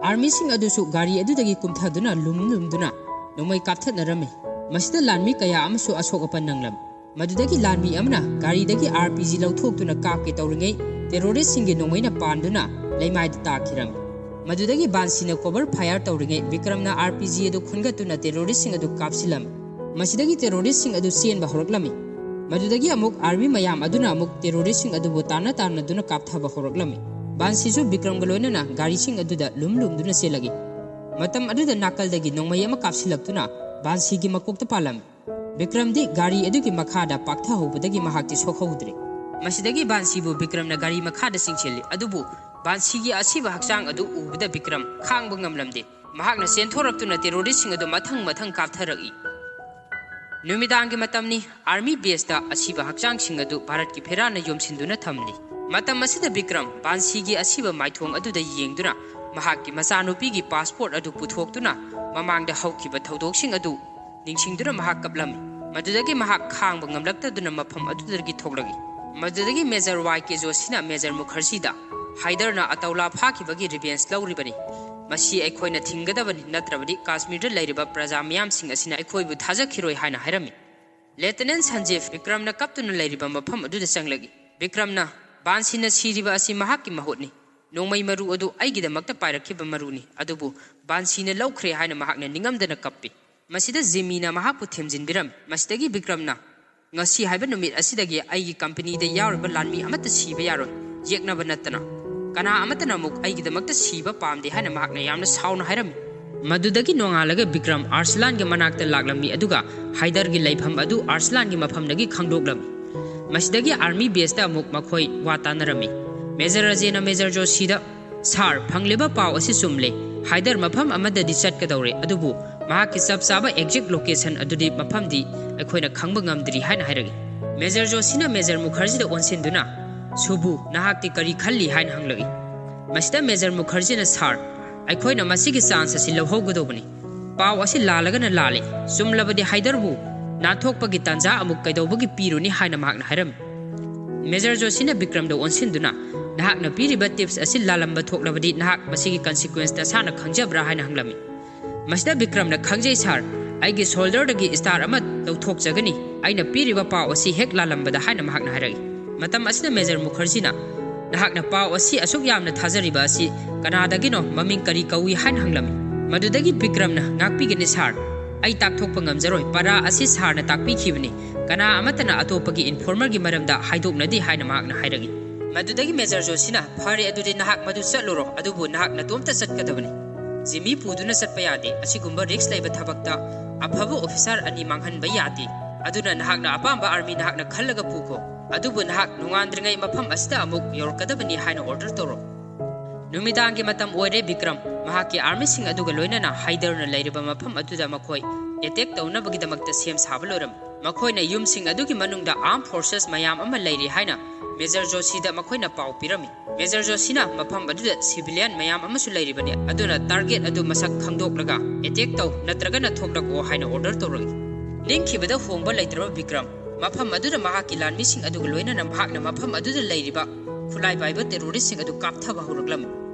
ꯑꯥꯔꯃꯤꯁꯤꯡ ꯑꯗꯨꯁꯨ ꯒꯥꯔꯤ ꯑꯗꯨꯗꯒꯤ ꯀꯨꯝꯊꯗꯨꯅ ꯂꯨꯝ ꯂꯨꯝꯗꯨꯅ ꯅꯣꯡꯃꯩ ꯀꯥꯞꯊꯠꯅꯔꯝꯃꯤ꯫ ꯃꯁꯤꯗ ꯂꯥꯟꯃꯤ ꯀꯌꯥ ꯑꯃꯁꯨ ꯑꯁꯣꯛ ꯑꯄꯟ ꯅꯪꯂꯝꯃꯤ꯫ ꯃꯗꯨꯗꯒꯤ ꯂꯥꯟꯃꯤ ꯑꯃꯅ ꯒꯥꯔꯤꯗꯒꯤ ꯑꯥꯔ ꯄꯤ ꯖꯤ ꯂꯧꯊꯣꯛꯇꯨꯅ ꯀꯥꯞꯀꯦ ꯇꯧꯔꯤꯉꯩ ꯇꯦꯔꯣꯔꯤꯁꯁꯤꯡꯒꯤ ꯅꯣꯡꯃꯩꯅ ꯄꯥꯟꯗꯨꯅ ꯂꯩꯃꯥꯏꯗ ꯇꯥꯈꯤꯔꯝꯃꯤ꯫ ꯃꯗꯨꯗꯒꯤ ꯕꯥꯟꯁꯤꯅ ꯀꯣꯚꯔ ꯐꯥꯌꯔ ꯇꯧꯔꯤꯉꯩ ꯕꯤꯀ꯭ꯔꯝꯅ ꯑꯥꯔ ꯄꯤ ꯖꯤ ꯑꯗꯨ ꯈꯨꯟꯒꯠꯇꯨꯅ ꯇꯦꯔꯣꯔꯤꯁꯁꯤꯡ ꯑꯗꯨ ꯀꯥꯞꯁꯤꯜꯂꯝꯃꯤ꯫ ꯃꯁꯤꯗꯒꯤ ꯇꯦꯔꯣꯔꯤꯁꯁꯤꯡ ꯑꯗꯨ ꯆꯦꯟꯕ ꯍꯧꯔꯛꯂꯝꯃꯤ꯫ ꯃꯗꯨꯗꯒꯤ ꯑꯃꯨꯛ ꯑꯥꯔꯃꯤ ꯃꯌꯥꯝ ꯑꯗꯨꯅ ꯑꯃꯨꯛ ꯇꯦꯔꯣꯔꯤꯁꯁꯤꯡ ꯑꯗꯨꯕꯨ ꯇꯥꯟꯅ ꯇꯥꯟꯅꯗꯨꯅ ꯀꯥꯞꯊꯕ ꯍꯧꯔꯛꯂꯝꯃꯤ꯫ ꯕꯥꯟꯁꯤꯁꯨ ꯕꯤꯀ꯭ꯔꯝꯒ ꯂꯣꯏꯅꯅ ꯒꯥꯔꯤꯁꯤꯡ ꯑꯗꯨꯗ ꯂꯨꯝ ꯂꯨꯝꯗꯨꯅ ꯆꯦꯜꯂꯛꯏ꯫ ꯃꯇꯝ ꯑꯗꯨꯗ ꯅꯥꯀꯜꯗꯒꯤ ꯅꯣꯡꯃꯩ ꯑꯃ ꯀꯥꯞꯁꯤꯜꯂꯛꯇꯨꯅ ꯕꯥꯟꯁꯤꯒꯤ ꯃꯀꯣꯛꯇ ꯄꯥꯜꯂꯝꯃꯤ꯫ ꯕꯤꯀ꯭ꯔꯝꯗꯤ ꯒꯥꯔꯤ ꯑꯗꯨꯒꯤ ꯃꯈꯥꯗ ꯄꯥꯛꯊꯍꯧꯕꯗꯒꯤ ꯃꯍꯥꯛꯇꯤ ꯁꯣꯛꯍꯧꯗ꯭ꯔꯦ꯫ ꯃꯁꯤꯗꯒꯤ ꯕꯥꯟꯁꯤꯕꯨ ꯕꯤꯀ꯭ꯔꯝꯅ ꯒꯥꯔꯤ ꯃꯈꯥꯗ ꯆꯤꯡꯁꯤꯜꯂꯤ, ꯑꯗꯨꯕꯨ ꯕꯥꯟꯁꯤꯒꯤ ꯑꯁꯤꯕ ꯍꯛꯆꯥꯡ ꯑꯗꯨ ꯎꯕꯗ ꯕꯤꯀ꯭ꯔꯝ ꯈꯥꯡꯕ ꯉꯝꯂꯝꯗꯦ꯫ ꯃꯍꯥꯛꯅ ꯆꯦꯟꯊꯣꯔꯛꯇꯨꯅ ꯇꯦꯔꯣꯔꯤꯁꯁꯤꯡ ꯑꯗꯨ ꯃꯊꯪ ꯃꯊꯪ ꯀꯥꯞꯊꯔꯛꯏ꯫ ꯅꯨꯃꯤꯗꯥꯡꯒꯤ ꯃꯇꯝꯅꯤ꯫ ꯑꯥꯔꯃꯤ ꯕꯦꯁꯇ ꯑꯁꯤꯕ ꯍꯛꯆꯥꯡꯁꯤꯡ ꯑꯗꯨ ꯚꯥꯔꯠꯀꯤ ꯐꯦꯔꯥꯅ ꯌꯣꯝꯁꯤꯟꯗꯨꯅ ꯊꯝꯂꯤ꯫ ꯃꯇꯝ ꯑꯁꯤꯗ ꯕꯤꯀ꯭ꯔꯝ ꯕꯥꯟꯁꯤꯒꯤ ꯑꯁꯤꯕ ꯃꯥꯏꯊꯣꯡ ꯑꯗꯨꯗ ꯌꯦꯡꯗꯨꯅ ꯃꯍꯥꯛꯀꯤ ꯃꯆꯥꯅꯨꯄꯤꯒꯤ ꯄꯥꯁꯄꯣꯔꯠ ꯑꯗꯨ ꯄꯨꯊꯣꯛꯇꯨꯅ ꯃꯃꯥꯡꯗ ꯍꯧꯈꯤꯕ ꯊꯧꯗꯣꯛꯁꯤꯡ ꯑꯗꯨ ꯅꯤꯡꯁꯤꯡꯗꯨꯅ ꯃꯍꯥꯛ ꯀꯞꯂꯝꯃꯤ꯫ ꯃꯗꯨꯗꯒꯤ ꯃꯍꯥꯛ ꯈꯥꯡꯕ ꯉꯝꯂꯛꯇꯗꯨꯅ ꯃꯐꯝ ꯑꯗꯨꯗꯒꯤ ꯊꯣꯛꯂꯛꯏ꯫ ꯃꯗꯨꯗꯒꯤ ꯃꯦꯖꯔ ꯋꯥꯏ ꯀꯦ ꯖꯣꯁꯤꯅ ꯃꯦꯖꯔ ꯃꯨꯈꯔꯖꯤꯗ, ꯍꯥꯏꯗꯔꯅ ꯑꯇꯧꯂꯥ ꯐꯥꯈꯤꯕꯒꯤ ꯔꯤꯚꯦꯟꯁ ꯂꯧꯔꯤꯕꯅꯤ꯫ ꯃꯁꯤ ꯑꯩꯈꯣꯏꯅ ꯊꯤꯡꯒꯗꯕꯅꯤ, ꯅꯠꯇ꯭ꯔꯕꯗꯤ ꯀꯥꯁꯃꯤꯔꯗ ꯂꯩꯔꯤꯕ ꯄ꯭ꯔꯖꯥ ꯃꯤꯌꯥꯝꯁꯤꯡ ꯑꯁꯤꯅ ꯑꯩꯈꯣꯏꯕꯨ ꯊꯥꯖꯈꯤꯔꯣꯏ ꯍꯥꯏꯅ ꯍꯥꯏꯔꯝꯃꯤ꯫ ꯂꯦꯐꯇꯤꯅꯦꯟ ꯁꯟꯖꯤꯕ ꯕꯤꯀ꯭ꯔꯝꯅ ꯀꯞꯇꯨꯅ ꯂꯩꯔꯤꯕ ꯃꯐꯝ ꯑꯗꯨꯗ ꯆꯪꯂꯛꯏ꯫ ꯕꯤꯀ꯭ꯔꯝꯅ, "ꯕꯥꯟꯁꯤꯅ ꯁꯤꯔꯤꯕ ꯑꯁꯤ ꯃꯍꯥꯛꯀꯤ ꯃꯍꯨꯠꯅꯤ꯫ ꯅꯣꯡꯃꯩ ꯃꯔꯨ ꯑꯗꯨ ꯑꯩꯒꯤꯗꯃꯛꯇ ꯄꯥꯏꯔꯛꯈꯤꯕ ꯃꯔꯨꯅꯤ, ꯑꯗꯨꯕꯨ ꯕꯥꯟꯁꯤꯅ ꯂꯧꯈ꯭ꯔꯦ" ꯍꯥꯏꯅ ꯃꯍꯥꯛꯅ ꯅꯤꯡꯉꯝꯗꯅ ꯀꯞꯄꯤ꯫ ꯃꯁꯤꯗ ꯖꯤꯃꯤꯅ ꯃꯍꯥꯛꯄꯨ ꯊꯦꯝꯖꯤꯟꯕꯤꯔꯝꯃꯤ꯫ ꯃꯁꯤꯗꯒꯤ ꯕꯤꯀ꯭ꯔꯝꯅ, "ꯉꯁꯤ ꯍꯥꯏꯕ ꯅꯨꯃꯤꯠ ꯑꯁꯤꯗꯒꯤ ꯑꯩꯒꯤ ꯀꯝꯄꯅꯤꯗ ꯌꯥꯎꯔꯤꯕ ꯂꯥꯟꯃꯤ ꯑꯃꯠꯇ ꯁꯤꯕ ꯌꯥꯔꯣꯏ, ꯌꯦꯛꯅꯕ ꯅꯠꯇꯅ꯫ ꯀꯅꯥ ꯑꯃꯠꯇꯅ ꯑꯃꯨꯛ ꯑꯩꯒꯤꯗꯃꯛꯇ ꯁꯤꯕ ꯄꯥꯝꯗꯦ" ꯍꯥꯏꯅ ꯃꯍꯥꯛꯅ ꯌꯥꯝꯅ ꯁꯥꯎꯅ ꯍꯥꯏꯔꯝꯃꯤ꯫ ꯃꯗꯨꯗꯒꯤ ꯅꯣꯡꯉꯥꯜꯂꯒ ꯕꯤꯀ꯭ꯔꯝ ꯑꯥꯔꯁꯂꯥꯟꯒꯤ ꯃꯅꯥꯛꯇ ꯂꯥꯛꯂꯝꯃꯤ, ꯑꯗꯨꯒ ꯍꯥꯏꯗꯔꯒꯤ ꯂꯩꯐꯝ ꯑꯗꯨ ꯑꯥꯔꯁꯂꯥꯟꯒꯤ ꯃꯐꯝꯗꯒꯤ ꯈꯪꯗꯣꯛꯂꯝꯃꯤ꯫ ꯃꯁꯤꯗꯒꯤ ꯑꯥꯔꯃꯤ ꯕꯦꯁꯇ ꯑꯃꯨꯛ ꯃꯈꯣꯏ ꯋꯥ ꯇꯥꯅꯔꯝꯃꯤ꯫ ꯃꯦꯖꯔ ꯔꯖꯦꯅ ꯃꯦꯖꯔ ꯖꯣꯁꯤꯗ, "ꯁꯥꯔ, ꯐꯪꯂꯤꯕ ꯄꯥꯎ ꯑꯁꯤ ꯆꯨꯝꯂꯦ꯫ ꯍꯥꯏꯗꯔ ꯃꯐꯝ ꯑꯃꯗꯗꯤ ꯆꯠꯀꯗꯧꯔꯦ, ꯑꯗꯨꯕꯨ ꯃꯍꯥꯛꯀꯤ ꯆꯞ ꯆꯥꯕ ꯑꯦꯛꯖꯦꯛ ꯂꯣꯀꯦꯁꯟ ꯑꯗꯨꯗꯤ ꯃꯐꯝꯗꯤ ꯑꯩꯈꯣꯏꯅ ꯈꯪꯕ ꯉꯝꯗ꯭ꯔꯤ" ꯍꯥꯏꯅ ꯍꯥꯏꯔꯛꯏ꯫ ꯃꯦꯖꯔ ꯖꯣꯁꯤꯅ ꯃꯦꯖꯔ ꯃꯨꯈꯔꯖꯤꯗ ꯑꯣꯟꯁꯤꯟꯗꯨꯅ, "ꯁꯨꯕꯨ, ꯅꯍꯥꯛꯇꯤ ꯀꯔꯤ ꯈꯜꯂꯤ?" ꯍꯥꯏꯅ ꯍꯪꯂꯛꯏ꯫ ꯃꯁꯤꯗ ꯃꯦꯖꯔ ꯃꯨꯈꯔꯖꯤꯅ, "ꯁꯥꯔ, ꯑꯩꯈꯣꯏꯅ ꯃꯁꯤꯒꯤ ꯆꯥꯟꯁ ꯑꯁꯤ ꯂꯧꯍꯧꯒꯗꯧꯕꯅꯤ꯫ ꯄꯥꯎ ꯑꯁꯤ ꯂꯥꯜꯂꯒꯅ ꯂꯥꯜꯂꯦ, ꯆꯨꯝꯂꯕꯗꯤ ꯍꯥꯏꯗꯔꯕꯨ ꯅꯥꯟꯊꯣꯛꯄꯒꯤ ꯇꯥꯟꯖꯥ ꯑꯃꯨꯛ ꯀꯩꯗꯧꯕꯒꯤ ꯄꯤꯔꯨꯅꯤ?" ꯍꯥꯏꯅ ꯃꯍꯥꯛꯅ ꯍꯥꯏꯔꯝꯃꯤ꯫ ꯃꯦꯖꯔ ꯖꯣꯁꯤꯅ ꯕꯤꯀ꯭ꯔꯝꯗ ꯑꯣꯟꯁꯤꯟꯗꯨꯅ, "ꯅꯍꯥꯛꯅ ꯄꯤꯔꯤꯕ ꯇꯤꯞꯁ ꯑꯁꯤ ꯂꯥꯜꯂꯝꯕ ꯊꯣꯛꯂꯕꯗꯤ ꯅꯍꯥꯛ ꯃꯁꯤꯒꯤ ꯀꯟꯁꯤꯀ꯭ꯋꯦꯟꯁ ꯅꯁꯥꯅ ꯈꯪꯖꯕ꯭ꯔꯥ?" ꯍꯥꯏꯅ ꯍꯪꯂꯝꯃꯤ꯫ ꯃꯁꯤꯗ ꯕꯤꯀ꯭ꯔꯝꯅ, "ꯈꯪꯖꯩ ꯁꯥꯔ, ꯑꯩꯒꯤ ꯁꯣꯜꯗꯔꯗꯒꯤ ꯁ꯭ꯇꯥꯔ ꯑꯃ ꯂꯧꯊꯣꯛꯆꯒꯅꯤ, ꯑꯩꯅ ꯄꯤꯔꯤꯕ ꯄꯥꯎ ꯑꯁꯤ ꯍꯦꯛ ꯂꯥꯜꯂꯝꯕꯗ" ꯍꯥꯏꯅ ꯃꯍꯥꯛꯅ ꯍꯥꯏꯔꯛꯏ꯫ ꯃꯇꯝ ꯑꯁꯤꯗ ꯃꯦꯖꯔ ꯃꯨꯈꯔꯖꯤꯅ, "ꯅꯍꯥꯛꯅ ꯄꯥꯎ ꯑꯁꯤ ꯑꯁꯨꯛ ꯌꯥꯝꯅ ꯊꯥꯖꯔꯤꯕ ꯑꯁꯤ ꯀꯅꯥꯗꯒꯤꯅꯣ? ꯃꯃꯤꯡ ꯀꯔꯤ ꯀꯧꯏ?" ꯍꯥꯏꯅ ꯍꯪꯂꯝꯃꯤ꯫ ꯃꯗꯨꯗꯒꯤ ꯕꯤꯀ꯭ꯔꯝꯅ, "ꯉꯥꯛꯄꯤꯒꯅꯤ ꯁꯥꯔ, ꯑꯩ ꯇꯥꯛꯊꯣꯛꯄ ꯉꯝꯖꯔꯣꯏ, ꯄꯔꯥ ꯑꯁꯤ ꯁꯥꯔꯅ ꯇꯥꯛꯄꯤꯈꯤꯕꯅꯤ, ꯀꯅꯥ ꯑꯃꯠꯇꯅ ꯑꯇꯣꯞꯄꯒꯤ ꯏꯟꯐꯣꯔꯃꯔꯒꯤ ꯃꯔꯝꯗ ꯍꯥꯏꯗꯣꯛꯅꯗꯦ" ꯍꯥꯏꯅ ꯃꯍꯥꯛꯅ ꯍꯥꯏꯔꯛꯏ꯫ ꯃꯗꯨꯗꯒꯤ ꯃꯦꯖꯔ ꯖꯣꯁꯤꯅ, "ꯐꯔꯦ, ꯑꯗꯨꯗꯤ ꯅꯍꯥꯛ ꯃꯗꯨ ꯆꯠꯂꯨꯔꯣ, ꯑꯗꯨꯕꯨ ꯅꯍꯥꯛ ꯅꯇꯣꯝꯇ ꯆꯠꯀꯗꯕꯅꯤ꯫ ꯖꯤꯃꯤ ꯄꯨꯗꯨꯅ ꯆꯠꯄ ꯌꯥꯗꯦ, ꯑꯁꯤꯒꯨꯝꯕ ꯔꯤꯁꯛ ꯂꯩꯕ ꯊꯕꯛꯇ ꯑꯐꯕ ꯑꯣꯐꯤꯁꯥꯔ ꯑꯅꯤ ꯃꯥꯡꯍꯟꯕ ꯌꯥꯗꯦ꯫ ꯑꯗꯨꯅ ꯅꯍꯥꯛꯅ ꯑꯄꯥꯝꯕ ꯑꯥꯔꯃꯤ ꯅꯍꯥꯛꯅ ꯈꯜꯂꯒ ꯄꯨꯈꯣ, ꯑꯗꯨꯕꯨ ꯅꯍꯥꯛ ꯅꯣꯡꯉꯥꯟꯗ꯭ꯔꯤꯉꯩ ꯃꯐꯝ ꯑꯁꯤꯗ ꯑꯃꯨꯛ ꯌꯧꯔꯛꯀꯗꯕꯅꯤ" ꯍꯥꯏꯅ ꯑꯣꯔꯗꯔ ꯇꯧꯔꯣ꯫ ꯅꯨꯃꯤꯗꯥꯡꯒꯤ ꯃꯇꯝ ꯑꯣꯏꯔꯦ꯫ ꯕꯤꯀ꯭ꯔꯝ ꯃꯍꯥꯛꯀꯤ ꯑꯥꯔꯃꯤꯁꯤꯡ ꯑꯗꯨꯒ ꯂꯣꯏꯅꯅ ꯍꯥꯏꯗꯔꯅ ꯂꯩꯔꯤꯕ ꯃꯐꯝ ꯑꯗꯨꯗ ꯃꯈꯣꯏ ꯑꯦꯇꯦꯛ ꯇꯧꯅꯕꯒꯤꯗꯃꯛꯇ ꯁꯦꯝ ꯁꯥꯕ ꯂꯣꯏꯔꯝꯃꯤ꯫ ꯃꯈꯣꯏꯅ ꯌꯨꯝꯁꯤꯡ ꯑꯗꯨꯒꯤ ꯃꯅꯨꯡꯗ ꯑꯥꯔꯝ ꯐꯣꯔꯁꯦꯁ ꯃꯌꯥꯝ ꯑꯃ ꯂꯩꯔꯤ ꯍꯥꯏꯅ ꯃꯦꯖꯔ ꯖꯣꯁꯤꯗ ꯃꯈꯣꯏꯅ ꯄꯥꯎ ꯄꯤꯔꯝꯃꯤ꯫ ꯃꯦꯖꯔ ꯖꯣꯁꯤꯅ ꯃꯐꯝ ꯑꯗꯨꯗ ꯁꯤꯚꯤꯂꯤꯌꯟ ꯃꯌꯥꯝ ꯑꯃꯁꯨ ꯂꯩꯔꯤꯕꯅꯤ, ꯑꯗꯨꯅ ꯇꯥꯔꯒꯦꯠ ꯑꯗꯨ ꯃꯁꯛ ꯈꯪꯗꯣꯛꯂꯒ ꯑꯦꯇꯦꯛ ꯇꯧ, ꯅꯠꯇ꯭ꯔꯒꯅ ꯊꯣꯛꯂꯛꯑꯣ ꯍꯥꯏꯅ ꯑꯣꯔꯗꯔ ꯇꯧꯔꯛꯏ꯫ ꯅꯤꯡꯈꯤꯕꯗ ꯍꯣꯡꯕ ꯂꯩꯇ꯭ꯔꯕ ꯕꯤꯀ꯭ꯔꯝ ꯃꯐꯝ ꯑꯗꯨꯗ ꯃꯍꯥꯛꯀꯤ ꯂꯥꯟꯃꯤꯁꯤꯡ ꯑꯗꯨꯒ ꯂꯣꯏꯅꯅ ꯃꯍꯥꯛꯅ ꯃꯐꯝ ꯑꯗꯨꯗ ꯂꯩꯔꯤꯕ ꯈꯨꯠꯂꯥꯏ ꯄꯥꯏꯕ ꯇꯦꯔꯣꯔꯤꯁꯁꯤꯡ ꯑꯗꯨ ꯀꯥꯞꯊꯕ ꯍꯧꯔꯛꯂꯝꯃꯤ꯫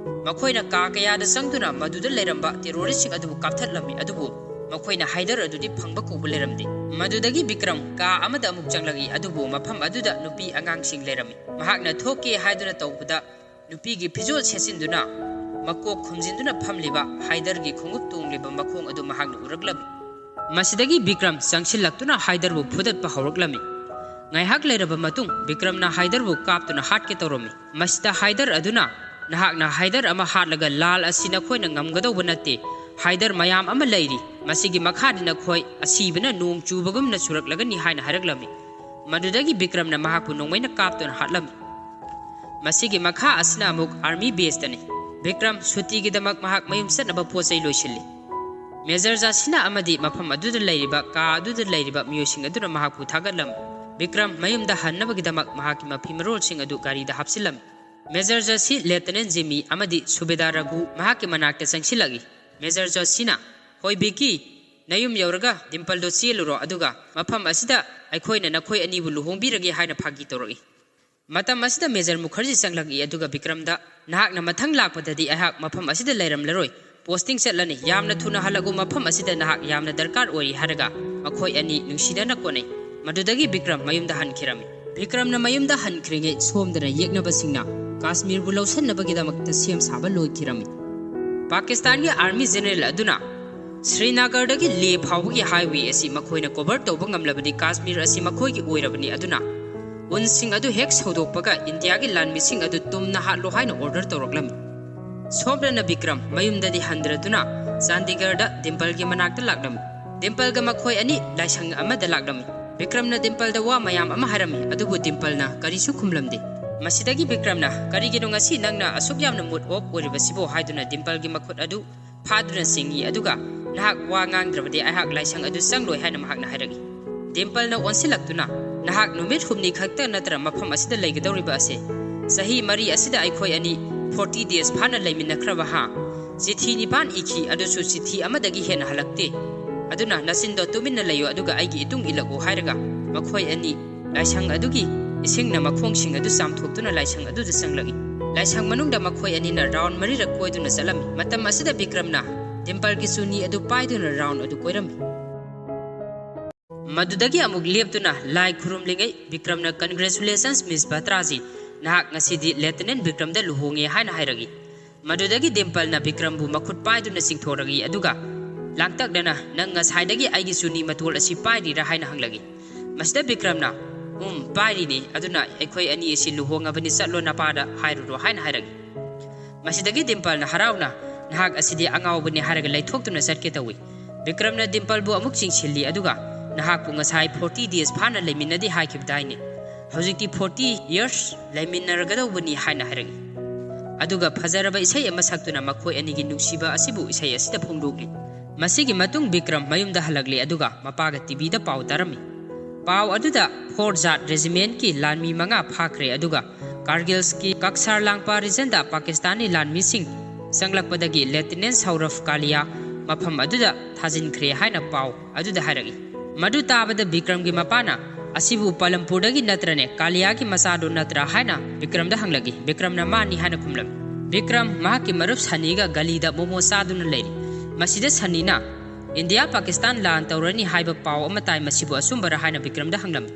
ꯃꯈꯣꯏꯅ ꯀꯥ ꯀꯌꯥꯗ ꯆꯪꯗꯨꯅ ꯃꯗꯨꯗ ꯂꯩꯔꯝꯕ ꯇꯦꯔꯣꯔꯤꯁꯁꯤꯡ ꯑꯗꯨꯕꯨ ꯀꯥꯞꯊꯠꯂꯝꯃꯤ, ꯑꯗꯨꯕꯨ ꯃꯈꯣꯏꯅ ꯍꯥꯏꯗꯔ ꯑꯗꯨꯗꯤ ꯐꯪꯕ ꯀꯧꯕ ꯂꯩꯔꯝꯗꯦ꯫ ꯃꯗꯨꯗꯒꯤ ꯕꯤꯀ꯭ꯔꯝ ꯀꯥ ꯑꯃꯗ ꯑꯃꯨꯛ ꯆꯪꯂꯛꯏ, ꯑꯗꯨꯕꯨ ꯃꯐꯝ ꯑꯗꯨꯗ ꯅꯨꯄꯤ ꯑꯉꯥꯡꯁꯤꯡ ꯂꯩꯔꯝꯃꯤ꯫ ꯃꯍꯥꯛꯅ ꯊꯣꯛꯀꯦ ꯍꯥꯏꯗꯨꯅ ꯇꯧꯕꯗ, ꯅꯨꯄꯤꯒꯤ ꯐꯤꯖꯣꯜ ꯁꯦꯠꯆꯤꯟꯗꯨꯅ ꯃꯀꯣꯛ ꯈꯨꯝꯖꯤꯟꯗꯨꯅ ꯐꯝꯂꯤꯕ ꯍꯥꯏꯗꯔꯒꯤ ꯈꯣꯡꯎꯞ ꯇꯣꯡꯂꯤꯕ ꯃꯈꯣꯡ ꯑꯗꯨ ꯃꯍꯥꯛꯅ ꯎꯔꯛꯂꯝꯃꯤ꯫ ꯃꯁꯤꯗꯒꯤ ꯕꯤꯀ꯭ꯔꯝ ꯆꯪꯁꯤꯜꯂꯛꯇꯨꯅ ꯍꯥꯏꯗꯔꯕꯨ ꯐꯨꯗꯠꯄ ꯍꯧꯔꯛꯂꯝꯃꯤ꯫ ꯉꯥꯏꯍꯥꯛ ꯂꯩꯔꯕ ꯃꯇꯨꯡ ꯕꯤꯀ꯭ꯔꯝꯅ ꯍꯥꯏꯗꯔꯕꯨ ꯀꯥꯞꯇꯨꯅ ꯍꯥꯠꯀꯦ ꯇꯧꯔꯝꯃꯤ꯫ ꯃꯁꯤꯗ ꯍꯥꯏꯗꯔ ꯑꯗꯨꯅ, "ꯅꯍꯥꯛꯅ ꯍꯥꯏꯗꯔ ꯑꯃ ꯍꯥꯠꯂꯒ ꯂꯥꯜ ꯑꯁꯤ ꯅꯈꯣꯏꯅ ꯉꯝꯒꯗꯧꯕ ꯅꯠꯇꯦ꯫ ꯍꯥꯏꯗꯔ ꯃꯌꯥꯝ ꯑꯃ ꯂꯩꯔꯤ꯫ ꯃꯁꯤꯒꯤ ꯃꯈꯥꯗꯤ ꯅꯈꯣꯏ ꯑꯁꯤꯕꯅ ꯅꯣꯡ ꯆꯨꯕꯒꯨꯝꯅ ꯆꯨꯔꯛꯂꯒꯅꯤ" ꯍꯥꯏꯅ ꯍꯥꯏꯔꯛꯂꯝꯃꯤ꯫ ꯃꯗꯨꯗꯒꯤ ꯕꯤꯀ꯭ꯔꯝꯅ ꯃꯍꯥꯛꯄꯨ ꯅꯣꯡꯃꯩꯅ ꯀꯥꯞꯇꯨꯅ ꯍꯥꯠꯂꯝꯃꯤ꯫ ꯃꯁꯤꯒꯤ ꯃꯈꯥ ꯑꯁꯤꯅ ꯑꯃꯨꯛ ꯑꯥꯔꯃꯤ ꯕꯦꯁꯇꯅꯤ꯫ ꯕꯤꯀ꯭ꯔꯝ ꯁꯨꯇꯤꯒꯤꯗꯃꯛ ꯃꯍꯥꯛ ꯃꯌꯨꯝ ꯆꯠꯅꯕ ꯄꯣꯠ ꯆꯩ ꯂꯣꯏꯁꯤꯜꯂꯤ꯫ ꯃꯦꯖꯔ ꯖꯥꯁꯤꯅ ꯑꯃꯗꯤ ꯃꯐꯝ ꯑꯗꯨꯗ ꯂꯩꯔꯤꯕ, ꯀꯥ ꯑꯗꯨꯗ ꯂꯩꯔꯤꯕ ꯃꯤꯑꯣꯏꯁꯤꯡ ꯑꯗꯨꯅ ꯃꯍꯥꯛꯄꯨ ꯊꯥꯒꯠꯂꯝꯃꯤ꯫ ꯕꯤꯀ꯭ꯔꯝ ꯃꯌꯨꯝꯗ ꯍꯟꯅꯕꯒꯤꯗꯃꯛ ꯃꯍꯥꯛꯀꯤ ꯃꯐꯤ ꯃꯔꯣꯜꯁꯤꯡ ꯑꯗꯨ ꯒꯥꯔꯤꯗ ꯍꯥꯞꯆꯤꯜꯂꯝꯃꯤ꯫ ꯃꯦꯖꯔ ꯖꯥꯁꯤ, ꯂꯦꯐꯇꯤꯅꯦꯟ ꯖꯤꯃꯤ ꯑꯃꯗꯤ ꯁꯨꯕꯦꯗꯥꯔ ꯔꯘꯨ ꯃꯍꯥꯛꯀꯤ ꯃꯅꯥꯛꯇ ꯆꯪꯁꯤꯜꯂꯛꯏ꯫ ꯃꯦꯖꯔ ꯖꯥꯁꯤꯅ, "ꯍꯣꯏ ꯕꯤꯀꯤ, ꯅꯌꯨꯝ ꯌꯧꯔꯒ ꯗꯤꯝꯄꯜꯗꯣ ꯆꯦꯜꯂꯨꯔꯣ, ꯑꯗꯨꯒ ꯃꯐꯝ ꯑꯁꯤꯗ ꯑꯩꯈꯣꯏꯅ ꯅꯈꯣꯏ ꯑꯅꯤꯕꯨ ꯂꯨꯍꯣꯡꯕꯤꯔꯒꯦ" ꯍꯥꯏꯅ ꯐꯥꯒꯤ ꯇꯧꯔꯛꯏ꯫ ꯃꯇꯝ ꯑꯁꯤꯗ ꯃꯦꯖꯔ ꯃꯨꯈꯔꯖꯤ ꯆꯪꯂꯛꯏ, ꯑꯗꯨꯒ ꯕꯤꯀ꯭ꯔꯝꯗ, "ꯅꯍꯥꯛꯅ ꯃꯊꯪ ꯂꯥꯛꯄꯗꯗꯤ ꯑꯩꯍꯥꯛ ꯃꯐꯝ ꯑꯁꯤꯗ ꯂꯩꯔꯝꯂꯔꯣꯏ꯫ ꯄꯣꯁꯇꯤꯡ ꯆꯠꯂꯅꯤ꯫ ꯌꯥꯝꯅ ꯊꯨꯅ ꯍꯜꯂꯛꯎ, ꯃꯐꯝ ꯑꯁꯤꯗ ꯅꯍꯥꯛ ꯌꯥꯝꯅ ꯗꯔꯀꯥꯔ ꯑꯣꯏꯔꯤ" ꯍꯥꯏꯔꯒ ꯃꯈꯣꯏ ꯑꯅꯤ ꯅꯨꯡꯁꯤꯅꯅ ꯀꯣꯟꯅꯩ꯫ ꯃꯗꯨꯗꯒꯤ ꯕꯤꯀ꯭ꯔꯝ ꯃꯌꯨꯝꯗ ꯍꯟꯈꯤꯔꯝꯃꯤ꯫ ꯕꯤꯀ꯭ꯔꯝꯅ ꯃꯌꯨꯝꯗ ꯍꯟꯈ꯭ꯔꯤꯉꯩ ꯁꯣꯝꯗꯅ ꯌꯦꯛꯅꯕꯁꯤꯡꯅ ꯀꯥꯁꯃꯤꯔꯕꯨ ꯂꯧꯁꯤꯟꯅꯕꯒꯤꯗꯃꯛꯇ ꯁꯦꯝ ꯁꯥꯕ ꯂꯣꯏꯈꯤꯔꯝꯃꯤ꯫ ꯄꯥꯀꯤꯁꯇꯥꯟꯒꯤ ꯑꯥꯔꯃꯤ ꯖꯦꯅꯔꯦꯜ ꯑꯗꯨꯅ, "ꯁ꯭ꯔꯤꯅꯒꯔꯗꯒꯤ ꯂꯦ ꯐꯥꯎꯕꯒꯤ ꯍꯥꯏꯋꯦ ꯑꯁꯤ ꯃꯈꯣꯏꯅ ꯀꯣꯚꯔ ꯇꯧꯕ ꯉꯝꯂꯕꯗꯤ ꯀꯥꯁꯃꯤꯔ ꯑꯁꯤ ꯃꯈꯣꯏꯒꯤ ꯑꯣꯏꯔꯕꯅꯤ, ꯑꯗꯨꯅ ꯎꯟꯁꯤꯡ ꯑꯗꯨ ꯍꯦꯛ ꯁꯧꯗꯣꯛꯄꯒ ꯏꯟꯗꯤꯌꯥꯒꯤ ꯂꯥꯟꯃꯤꯁꯤꯡ ꯑꯗꯨ ꯇꯨꯝꯅ ꯍꯥꯠꯂꯣ" ꯍꯥꯏꯅ ꯑꯣꯔꯗꯔ ꯇꯧꯔꯛꯂꯝꯃꯤ꯫ ꯁꯣꯝꯗꯅ ꯕꯤꯀ꯭ꯔꯝ ꯃꯌꯨꯝꯗꯗꯤ ꯍꯟꯗ꯭ꯔꯗꯨꯅ ꯆꯥꯟꯗꯤꯒꯔꯗ ꯗꯤꯝꯄꯜꯒꯤ ꯃꯅꯥꯛꯇ ꯂꯥꯛꯂꯝꯃꯤ꯫ ꯗꯤꯝꯄꯜꯒ ꯃꯈꯣꯏ ꯑꯅꯤ ꯂꯥꯏꯁꯪ ꯑꯃꯗ ꯂꯥꯛꯂꯝꯃꯤ꯫ ꯕꯤꯀ꯭ꯔꯝꯅ ꯗꯤꯝꯄꯜꯗ ꯋꯥ ꯃꯌꯥꯝ ꯑꯃ ꯍꯥꯏꯔꯝꯃꯤ, ꯑꯗꯨꯕꯨ ꯗꯤꯝꯄꯜꯅ ꯀꯔꯤꯁꯨ ꯈꯨꯝꯂꯝꯗꯦ꯫ ꯃꯁꯤꯗꯒꯤ ꯕꯤꯀ꯭ꯔꯝꯅ, "ꯀꯔꯤꯒꯤꯅꯣ ꯉꯁꯤ ꯅꯪꯅ ꯑꯁꯨꯛ ꯌꯥꯝꯅ mood off ꯑꯣꯏꯔꯤꯕꯁꯤꯕꯣ?" ꯍꯥꯏꯗꯨꯅ ꯗꯤꯝꯄꯜꯒꯤ ꯃꯈꯨꯠ ꯑꯗꯨ ꯐꯥꯗꯨꯅ ꯆꯤꯡꯏ, ꯑꯗꯨꯒ, "ꯅꯍꯥꯛ ꯋꯥ ꯉꯥꯡꯗ꯭ꯔꯕꯗꯤ ꯑꯩꯍꯥꯛ ꯂꯥꯏꯁꯪ ꯑꯗꯨ ꯆꯪꯂꯣꯏ" ꯍꯥꯏꯅ ꯃꯍꯥꯛꯅ ꯍꯥꯏꯔꯛꯏ꯫ ꯗꯤꯝꯄꯜꯅ ꯑꯣꯟꯁꯤꯜꯂꯛꯇꯨꯅ, "ꯅꯍꯥꯛ ꯅꯨꯃꯤꯠ ꯍꯨꯝꯅꯤ ꯈꯛꯇ ꯅꯠꯇ꯭ꯔ ꯃꯐꯝ ꯑꯁꯤꯗ ꯂꯩꯒꯗꯧꯔꯤꯕ ꯑꯁꯦ? ꯆꯍꯤ ꯃꯔꯤ ꯑꯁꯤꯗ ꯑꯩꯈꯣꯏ ꯑꯅꯤ forty days ꯐꯥꯅ ꯂꯩꯃꯤꯟꯅꯈ꯭ꯔꯕ ꯍꯥ? ꯆꯤꯊꯤ ꯅꯤꯄꯥꯟ ꯏꯈꯤ, ꯑꯗꯨꯁꯨ ꯆꯤꯊꯤ ꯑꯃꯗꯒꯤ ꯍꯦꯟꯅ ꯍꯜꯂꯛꯇꯦ꯫ ꯑꯗꯨꯅ ꯅꯆꯤꯟꯗꯣ ꯇꯨꯃꯤꯟꯅ ꯂꯩꯌꯨ, ꯑꯗꯨꯒ ꯑꯩꯒꯤ ꯏꯇꯨꯡ ꯏꯜꯂꯛꯎ" ꯍꯥꯏꯔꯒ ꯃꯈꯣꯏ ꯑꯅꯤ ꯂꯥꯏꯁꯪ ꯑꯗꯨꯒꯤ ꯏꯁꯤꯡꯅ ꯃꯈꯣꯡꯁꯤꯡ ꯑꯗꯨ ꯆꯥꯝꯊꯣꯛꯇꯨꯅ ꯂꯥꯏꯁꯪ ꯑꯗꯨꯗ ꯆꯪꯂꯛꯏ꯫ ꯂꯥꯏꯁꯪ ꯃꯅꯨꯡꯗ ꯃꯈꯣꯏ ꯑꯅꯤꯅ ꯔꯥꯎꯟ ꯃꯔꯤꯔꯛ ꯀꯣꯏꯗꯨꯅ ꯆꯠꯂꯝꯃꯤ꯫ ꯃꯇꯝ ꯑꯁꯤꯗ ꯕꯤꯀ꯭ꯔꯝꯅ ꯗꯤꯝꯄꯜꯒꯤ ꯆꯨꯅꯤ ꯑꯗꯨ ꯄꯥꯏꯗꯨꯅ ꯔꯥꯎꯟ ꯑꯗꯨ ꯀꯣꯏꯔꯝꯃꯤ꯫ ꯃꯗꯨꯗꯒꯤ ꯑꯃꯨꯛ ꯂꯦꯞꯇꯨꯅ ꯂꯥꯏ ꯈꯨꯔꯨꯝꯂꯤꯉꯩ ꯕꯤꯀ꯭ꯔꯝꯅ, "Congratulations, Miss ꯕꯇ꯭ꯔꯥꯖꯤ, ꯅꯍꯥꯛ ꯉꯁꯤꯗꯤ ꯂꯦꯐꯇꯤꯅꯦꯟ ꯕꯤꯀ꯭ꯔꯝꯗ ꯂꯨꯍꯣꯡꯉꯦ" ꯍꯥꯏꯅ ꯍꯥꯏꯔꯛꯏ꯫ ꯃꯗꯨꯗꯒꯤ ꯗꯤꯝꯄꯜꯅ ꯕꯤꯀ꯭ꯔꯝꯕꯨ ꯃꯈꯨꯠ ꯄꯥꯏꯗꯨꯅ ꯆꯤꯡꯊꯣꯔꯛꯏ, ꯑꯗꯨꯒ ꯂꯥꯡꯇꯛꯅꯅ, "ꯅꯪ ꯉꯁꯥꯏꯗꯒꯤ ꯑꯩꯒꯤ ꯆꯨꯅꯤ ꯃꯇꯣꯜ ꯑꯁꯤ ꯄꯥꯏꯔꯤꯔꯥ?" ꯍꯥꯏꯅ ꯍꯪꯂꯛꯏ꯫ ꯃꯁꯤꯗ ꯕꯤꯀ꯭ꯔꯝꯅ, "ꯎꯝ, ꯄꯥꯏꯔꯤꯅꯤ, ꯑꯗꯨꯅ ꯑꯩꯈꯣꯏ ꯑꯅꯤ ꯑꯁꯤ ꯂꯨꯍꯣꯡꯉꯕꯅꯤ, ꯆꯠꯂꯣ, ꯅꯄꯥꯗ ꯍꯥꯏꯔꯨꯔꯣ" ꯍꯥꯏꯅ ꯍꯥꯏꯔꯛꯏ꯫ ꯃꯁꯤꯗꯒꯤ ꯗꯤꯝꯄꯜꯅ ꯍꯔꯥꯎꯅ, "ꯅꯍꯥꯛ ꯑꯁꯤꯗꯤ ꯑꯉꯥꯎꯕꯅꯤ" ꯍꯥꯏꯔꯒ ꯂꯩꯊꯣꯛꯇꯨꯅ ꯆꯠꯀꯦ ꯇꯧꯏ꯫ ꯕꯤꯀ꯭ꯔꯝꯅ ꯗꯤꯝꯄꯜꯕꯨ ꯑꯃꯨꯛ ꯆꯤꯡꯁꯤꯜꯂꯤ, ꯑꯗꯨꯒ, "ꯅꯍꯥꯛꯄꯨ ꯉꯁꯥꯏ forty days ꯐꯥꯅ ꯂꯩꯃꯤꯟꯅꯗꯦ ꯍꯥꯏꯈꯤꯕꯗꯥꯏꯅꯦ? ꯍꯧꯖꯤꯛꯇꯤ forty years ꯂꯩꯃꯤꯟꯅꯔꯒꯗꯧꯕꯅꯤ" ꯍꯥꯏꯅ ꯍꯥꯏꯔꯛꯏ꯫ ꯑꯗꯨꯒ ꯐꯖꯔꯕ ꯏꯁꯩ ꯑꯃ ꯁꯛꯇꯨꯅ ꯃꯈꯣꯏ ꯑꯅꯤꯒꯤ ꯅꯨꯡꯁꯤꯕ ꯑꯁꯤꯕꯨ ꯏꯁꯩ ꯑꯁꯤꯗ ꯐꯣꯡꯗꯣꯛꯂꯤ꯫ ꯃꯁꯤꯒꯤ ꯃꯇꯨꯡ ꯕꯤꯀ꯭ꯔꯝ ꯃꯌꯨꯝꯗ ꯍꯜꯂꯛꯂꯤ, ꯑꯗꯨꯒ ꯃꯄꯥꯒ ꯇꯤꯚꯤꯗ ꯄꯥꯎ ꯇꯥꯔꯝꯃꯤ꯫ ꯄꯥꯎ ꯑꯗꯨꯗ ꯐꯣꯔ ꯖꯥꯠ ꯔꯦꯖꯤꯃꯦꯟꯠꯀꯤ ꯂꯥꯟꯃꯤ ꯃꯉꯥ ꯐꯥꯈ꯭ꯔꯦ, ꯑꯗꯨꯒ ꯀꯥꯔꯒꯤꯜꯁꯀꯤ ꯀꯛꯁꯥꯔ ꯂꯥꯡꯄꯥ ꯔꯤꯖꯟꯗ ꯄꯥꯀꯤꯁꯇꯥꯅꯤ ꯂꯥꯟꯃꯤꯁꯤꯡ ꯆꯪꯂꯛꯄꯗꯒꯤ ꯂꯦꯐꯇꯤꯅꯦꯟꯠ ꯁꯧꯔꯚ ꯀꯥꯂꯤꯌꯥ ꯃꯐꯝ ꯑꯗꯨꯗ ꯊꯥꯖꯤꯟꯈ꯭ꯔꯦ ꯍꯥꯏꯅ ꯄꯥꯎ ꯑꯗꯨꯗ ꯍꯥꯏꯔꯛꯏ꯫ ꯃꯗꯨ ꯇꯥꯕꯗ ꯕꯤꯀ꯭ꯔꯝꯒꯤ ꯃꯄꯥꯅ, "ꯑꯁꯤꯕꯨ ꯄꯥꯂꯝꯄꯨꯔꯗꯒꯤ ꯅꯠꯇ꯭ꯔꯅꯦ, ꯀꯥꯂꯤꯌꯥꯒꯤ ꯃꯆꯥꯗꯣ ꯅꯠꯇ꯭ꯔꯥ?" ꯍꯥꯏꯅ ꯕꯤꯀ꯭ꯔꯝꯗ ꯍꯪꯂꯛꯏ꯫ ꯕꯤꯀ꯭ꯔꯝꯅ, "ꯃꯥꯅꯤ" ꯍꯥꯏꯅ ꯈꯨꯝꯂꯝꯃꯤ꯫ ꯕꯤꯀ꯭ꯔꯝ ꯃꯍꯥꯛꯀꯤ ꯃꯔꯨꯞ ꯁꯅꯤꯒ ꯒꯂꯤꯗ ꯃꯣꯃꯣ ꯆꯥꯗꯨꯅ ꯂꯩꯔꯤ꯫ ꯃꯁꯤꯗ ꯁꯅꯤꯅ, "ꯏꯟꯗꯤꯌꯥ ꯄꯥꯀꯤꯁꯇꯥꯟ ꯂꯥꯟ ꯇꯧꯔꯅꯤ ꯍꯥꯏꯕ ꯄꯥꯎ ꯑꯃ ꯇꯥꯏ, ꯃꯁꯤꯕꯨ ꯑꯆꯨꯝꯕꯔꯥ?" ꯍꯥꯏꯅ ꯕꯤꯀ꯭ꯔꯝꯗ ꯍꯪꯂꯝꯃꯤ꯫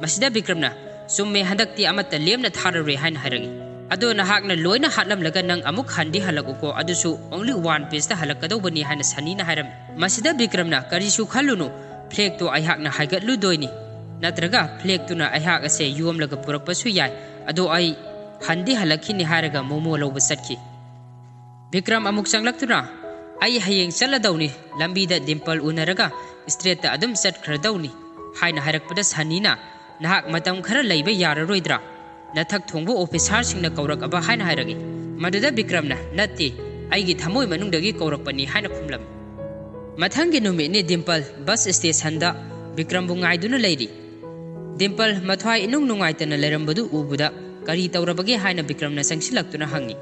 ꯃꯁꯤꯗ ꯕꯤꯀ꯭ꯔꯝꯅ, "ꯆꯨꯝꯃꯦ, ꯍꯟꯗꯛꯇꯤ ꯑꯃꯠꯇ ꯂꯦꯝꯅ ꯊꯥꯔꯔꯣꯏ" ꯍꯥꯏꯅ ꯍꯥꯏꯔꯛꯏ꯫ "ꯑꯗꯣ ꯅꯍꯥꯛꯅ ꯂꯣꯏꯅ ꯍꯥꯠꯂꯝꯂꯒ ꯅꯪ ꯑꯃꯨꯛ ꯍꯟꯗꯤ ꯍꯜꯂꯛꯎꯀꯣ, ꯑꯗꯨꯁꯨ only one pieceꯇ ꯍꯜꯂꯛꯀꯗꯧꯕꯅꯤ" ꯍꯥꯏꯅ ꯁꯅꯤꯅ ꯍꯥꯏꯔꯝꯃꯤ꯫ ꯃꯁꯤꯗ ꯕꯤꯀ꯭ꯔꯝꯅ, "ꯀꯔꯤꯁꯨ ꯈꯜꯂꯨꯅꯨ, ꯐ꯭ꯂꯦꯒꯇꯣ ꯑꯩꯍꯥꯛꯅ ꯍꯥꯏꯒꯠꯂꯨꯗꯣꯏꯅꯤ, ꯅꯠꯇ꯭ꯔꯒ ꯐ꯭ꯂꯦꯒꯇꯨꯅ ꯑꯩꯍꯥꯛ ꯑꯁꯦ ꯌꯣꯝꯂꯒ ꯄꯨꯔꯛꯄꯁꯨ ꯌꯥꯏ, ꯑꯗꯣ ꯑꯩ ꯍꯟꯗꯤ ꯍꯜꯂꯛꯈꯤꯅꯤ" ꯍꯥꯏꯔꯒ ꯃꯣꯃꯣ ꯂꯧꯕ ꯆꯠꯈꯤ꯫ ꯕꯤꯀ꯭ꯔꯝ ꯑꯃꯨꯛ ꯆꯪꯂꯛꯇꯨꯅ, "ꯑꯩ ꯍꯌꯦꯡ ꯆꯠꯂꯗꯧꯅꯤ, ꯂꯝꯕꯤꯗ ꯗꯤꯝꯄꯜ ꯎꯅꯔꯒ ꯁ꯭ꯇ꯭ꯔꯦꯠꯇ ꯑꯗꯨꯝ ꯆꯠꯈ꯭ꯔꯗꯧꯅꯤ" ꯍꯥꯏꯅ ꯍꯥꯏꯔꯛꯄꯗ ꯁꯅꯤꯅ, "ꯅꯍꯥꯛ ꯃꯇꯝ ꯈꯔ ꯂꯩꯕ ꯌꯥꯔꯔꯣꯏꯗ꯭ꯔꯥ? ꯅꯊꯛ ꯊꯣꯡꯕ ꯑꯣꯐꯤꯁꯥꯔꯁꯤꯡꯅ ꯀꯧꯔꯛꯑꯕ?" ꯍꯥꯏꯅ ꯍꯥꯏꯔꯛꯏ꯫ ꯃꯗꯨꯗ ꯕꯤꯀ꯭ꯔꯝꯅ, "ꯅꯠꯇꯦ, ꯑꯩꯒꯤ ꯊꯃꯣꯏ ꯃꯅꯨꯡꯗꯒꯤ ꯀꯧꯔꯛꯄꯅꯤ" ꯍꯥꯏꯅ ꯈꯨꯝꯂꯝꯃꯤ꯫ ꯃꯊꯪꯒꯤ ꯅꯨꯃꯤꯠꯅꯤ ꯗꯤꯝꯄꯜ ꯕꯁ ꯁ꯭ꯇꯦꯁꯟꯗ ꯕꯤꯀ꯭ꯔꯝꯕꯨ ꯉꯥꯏꯗꯨꯅ ꯂꯩꯔꯤ꯫ ꯗꯤꯝꯄꯜ ꯃꯊ꯭ꯋꯥꯏ ꯏꯅꯨꯡ ꯅꯨꯡꯉꯥꯏꯇꯅ ꯂꯩꯔꯝꯕꯗꯨ ꯎꯕꯗ, "ꯀꯔꯤ ꯇꯧꯔꯕꯒꯦ?" ꯍꯥꯏꯅ ꯕꯤꯀ꯭ꯔꯝꯅ ꯆꯪꯁꯤꯜꯂꯛꯇꯨꯅ ꯍꯪꯉꯤ꯫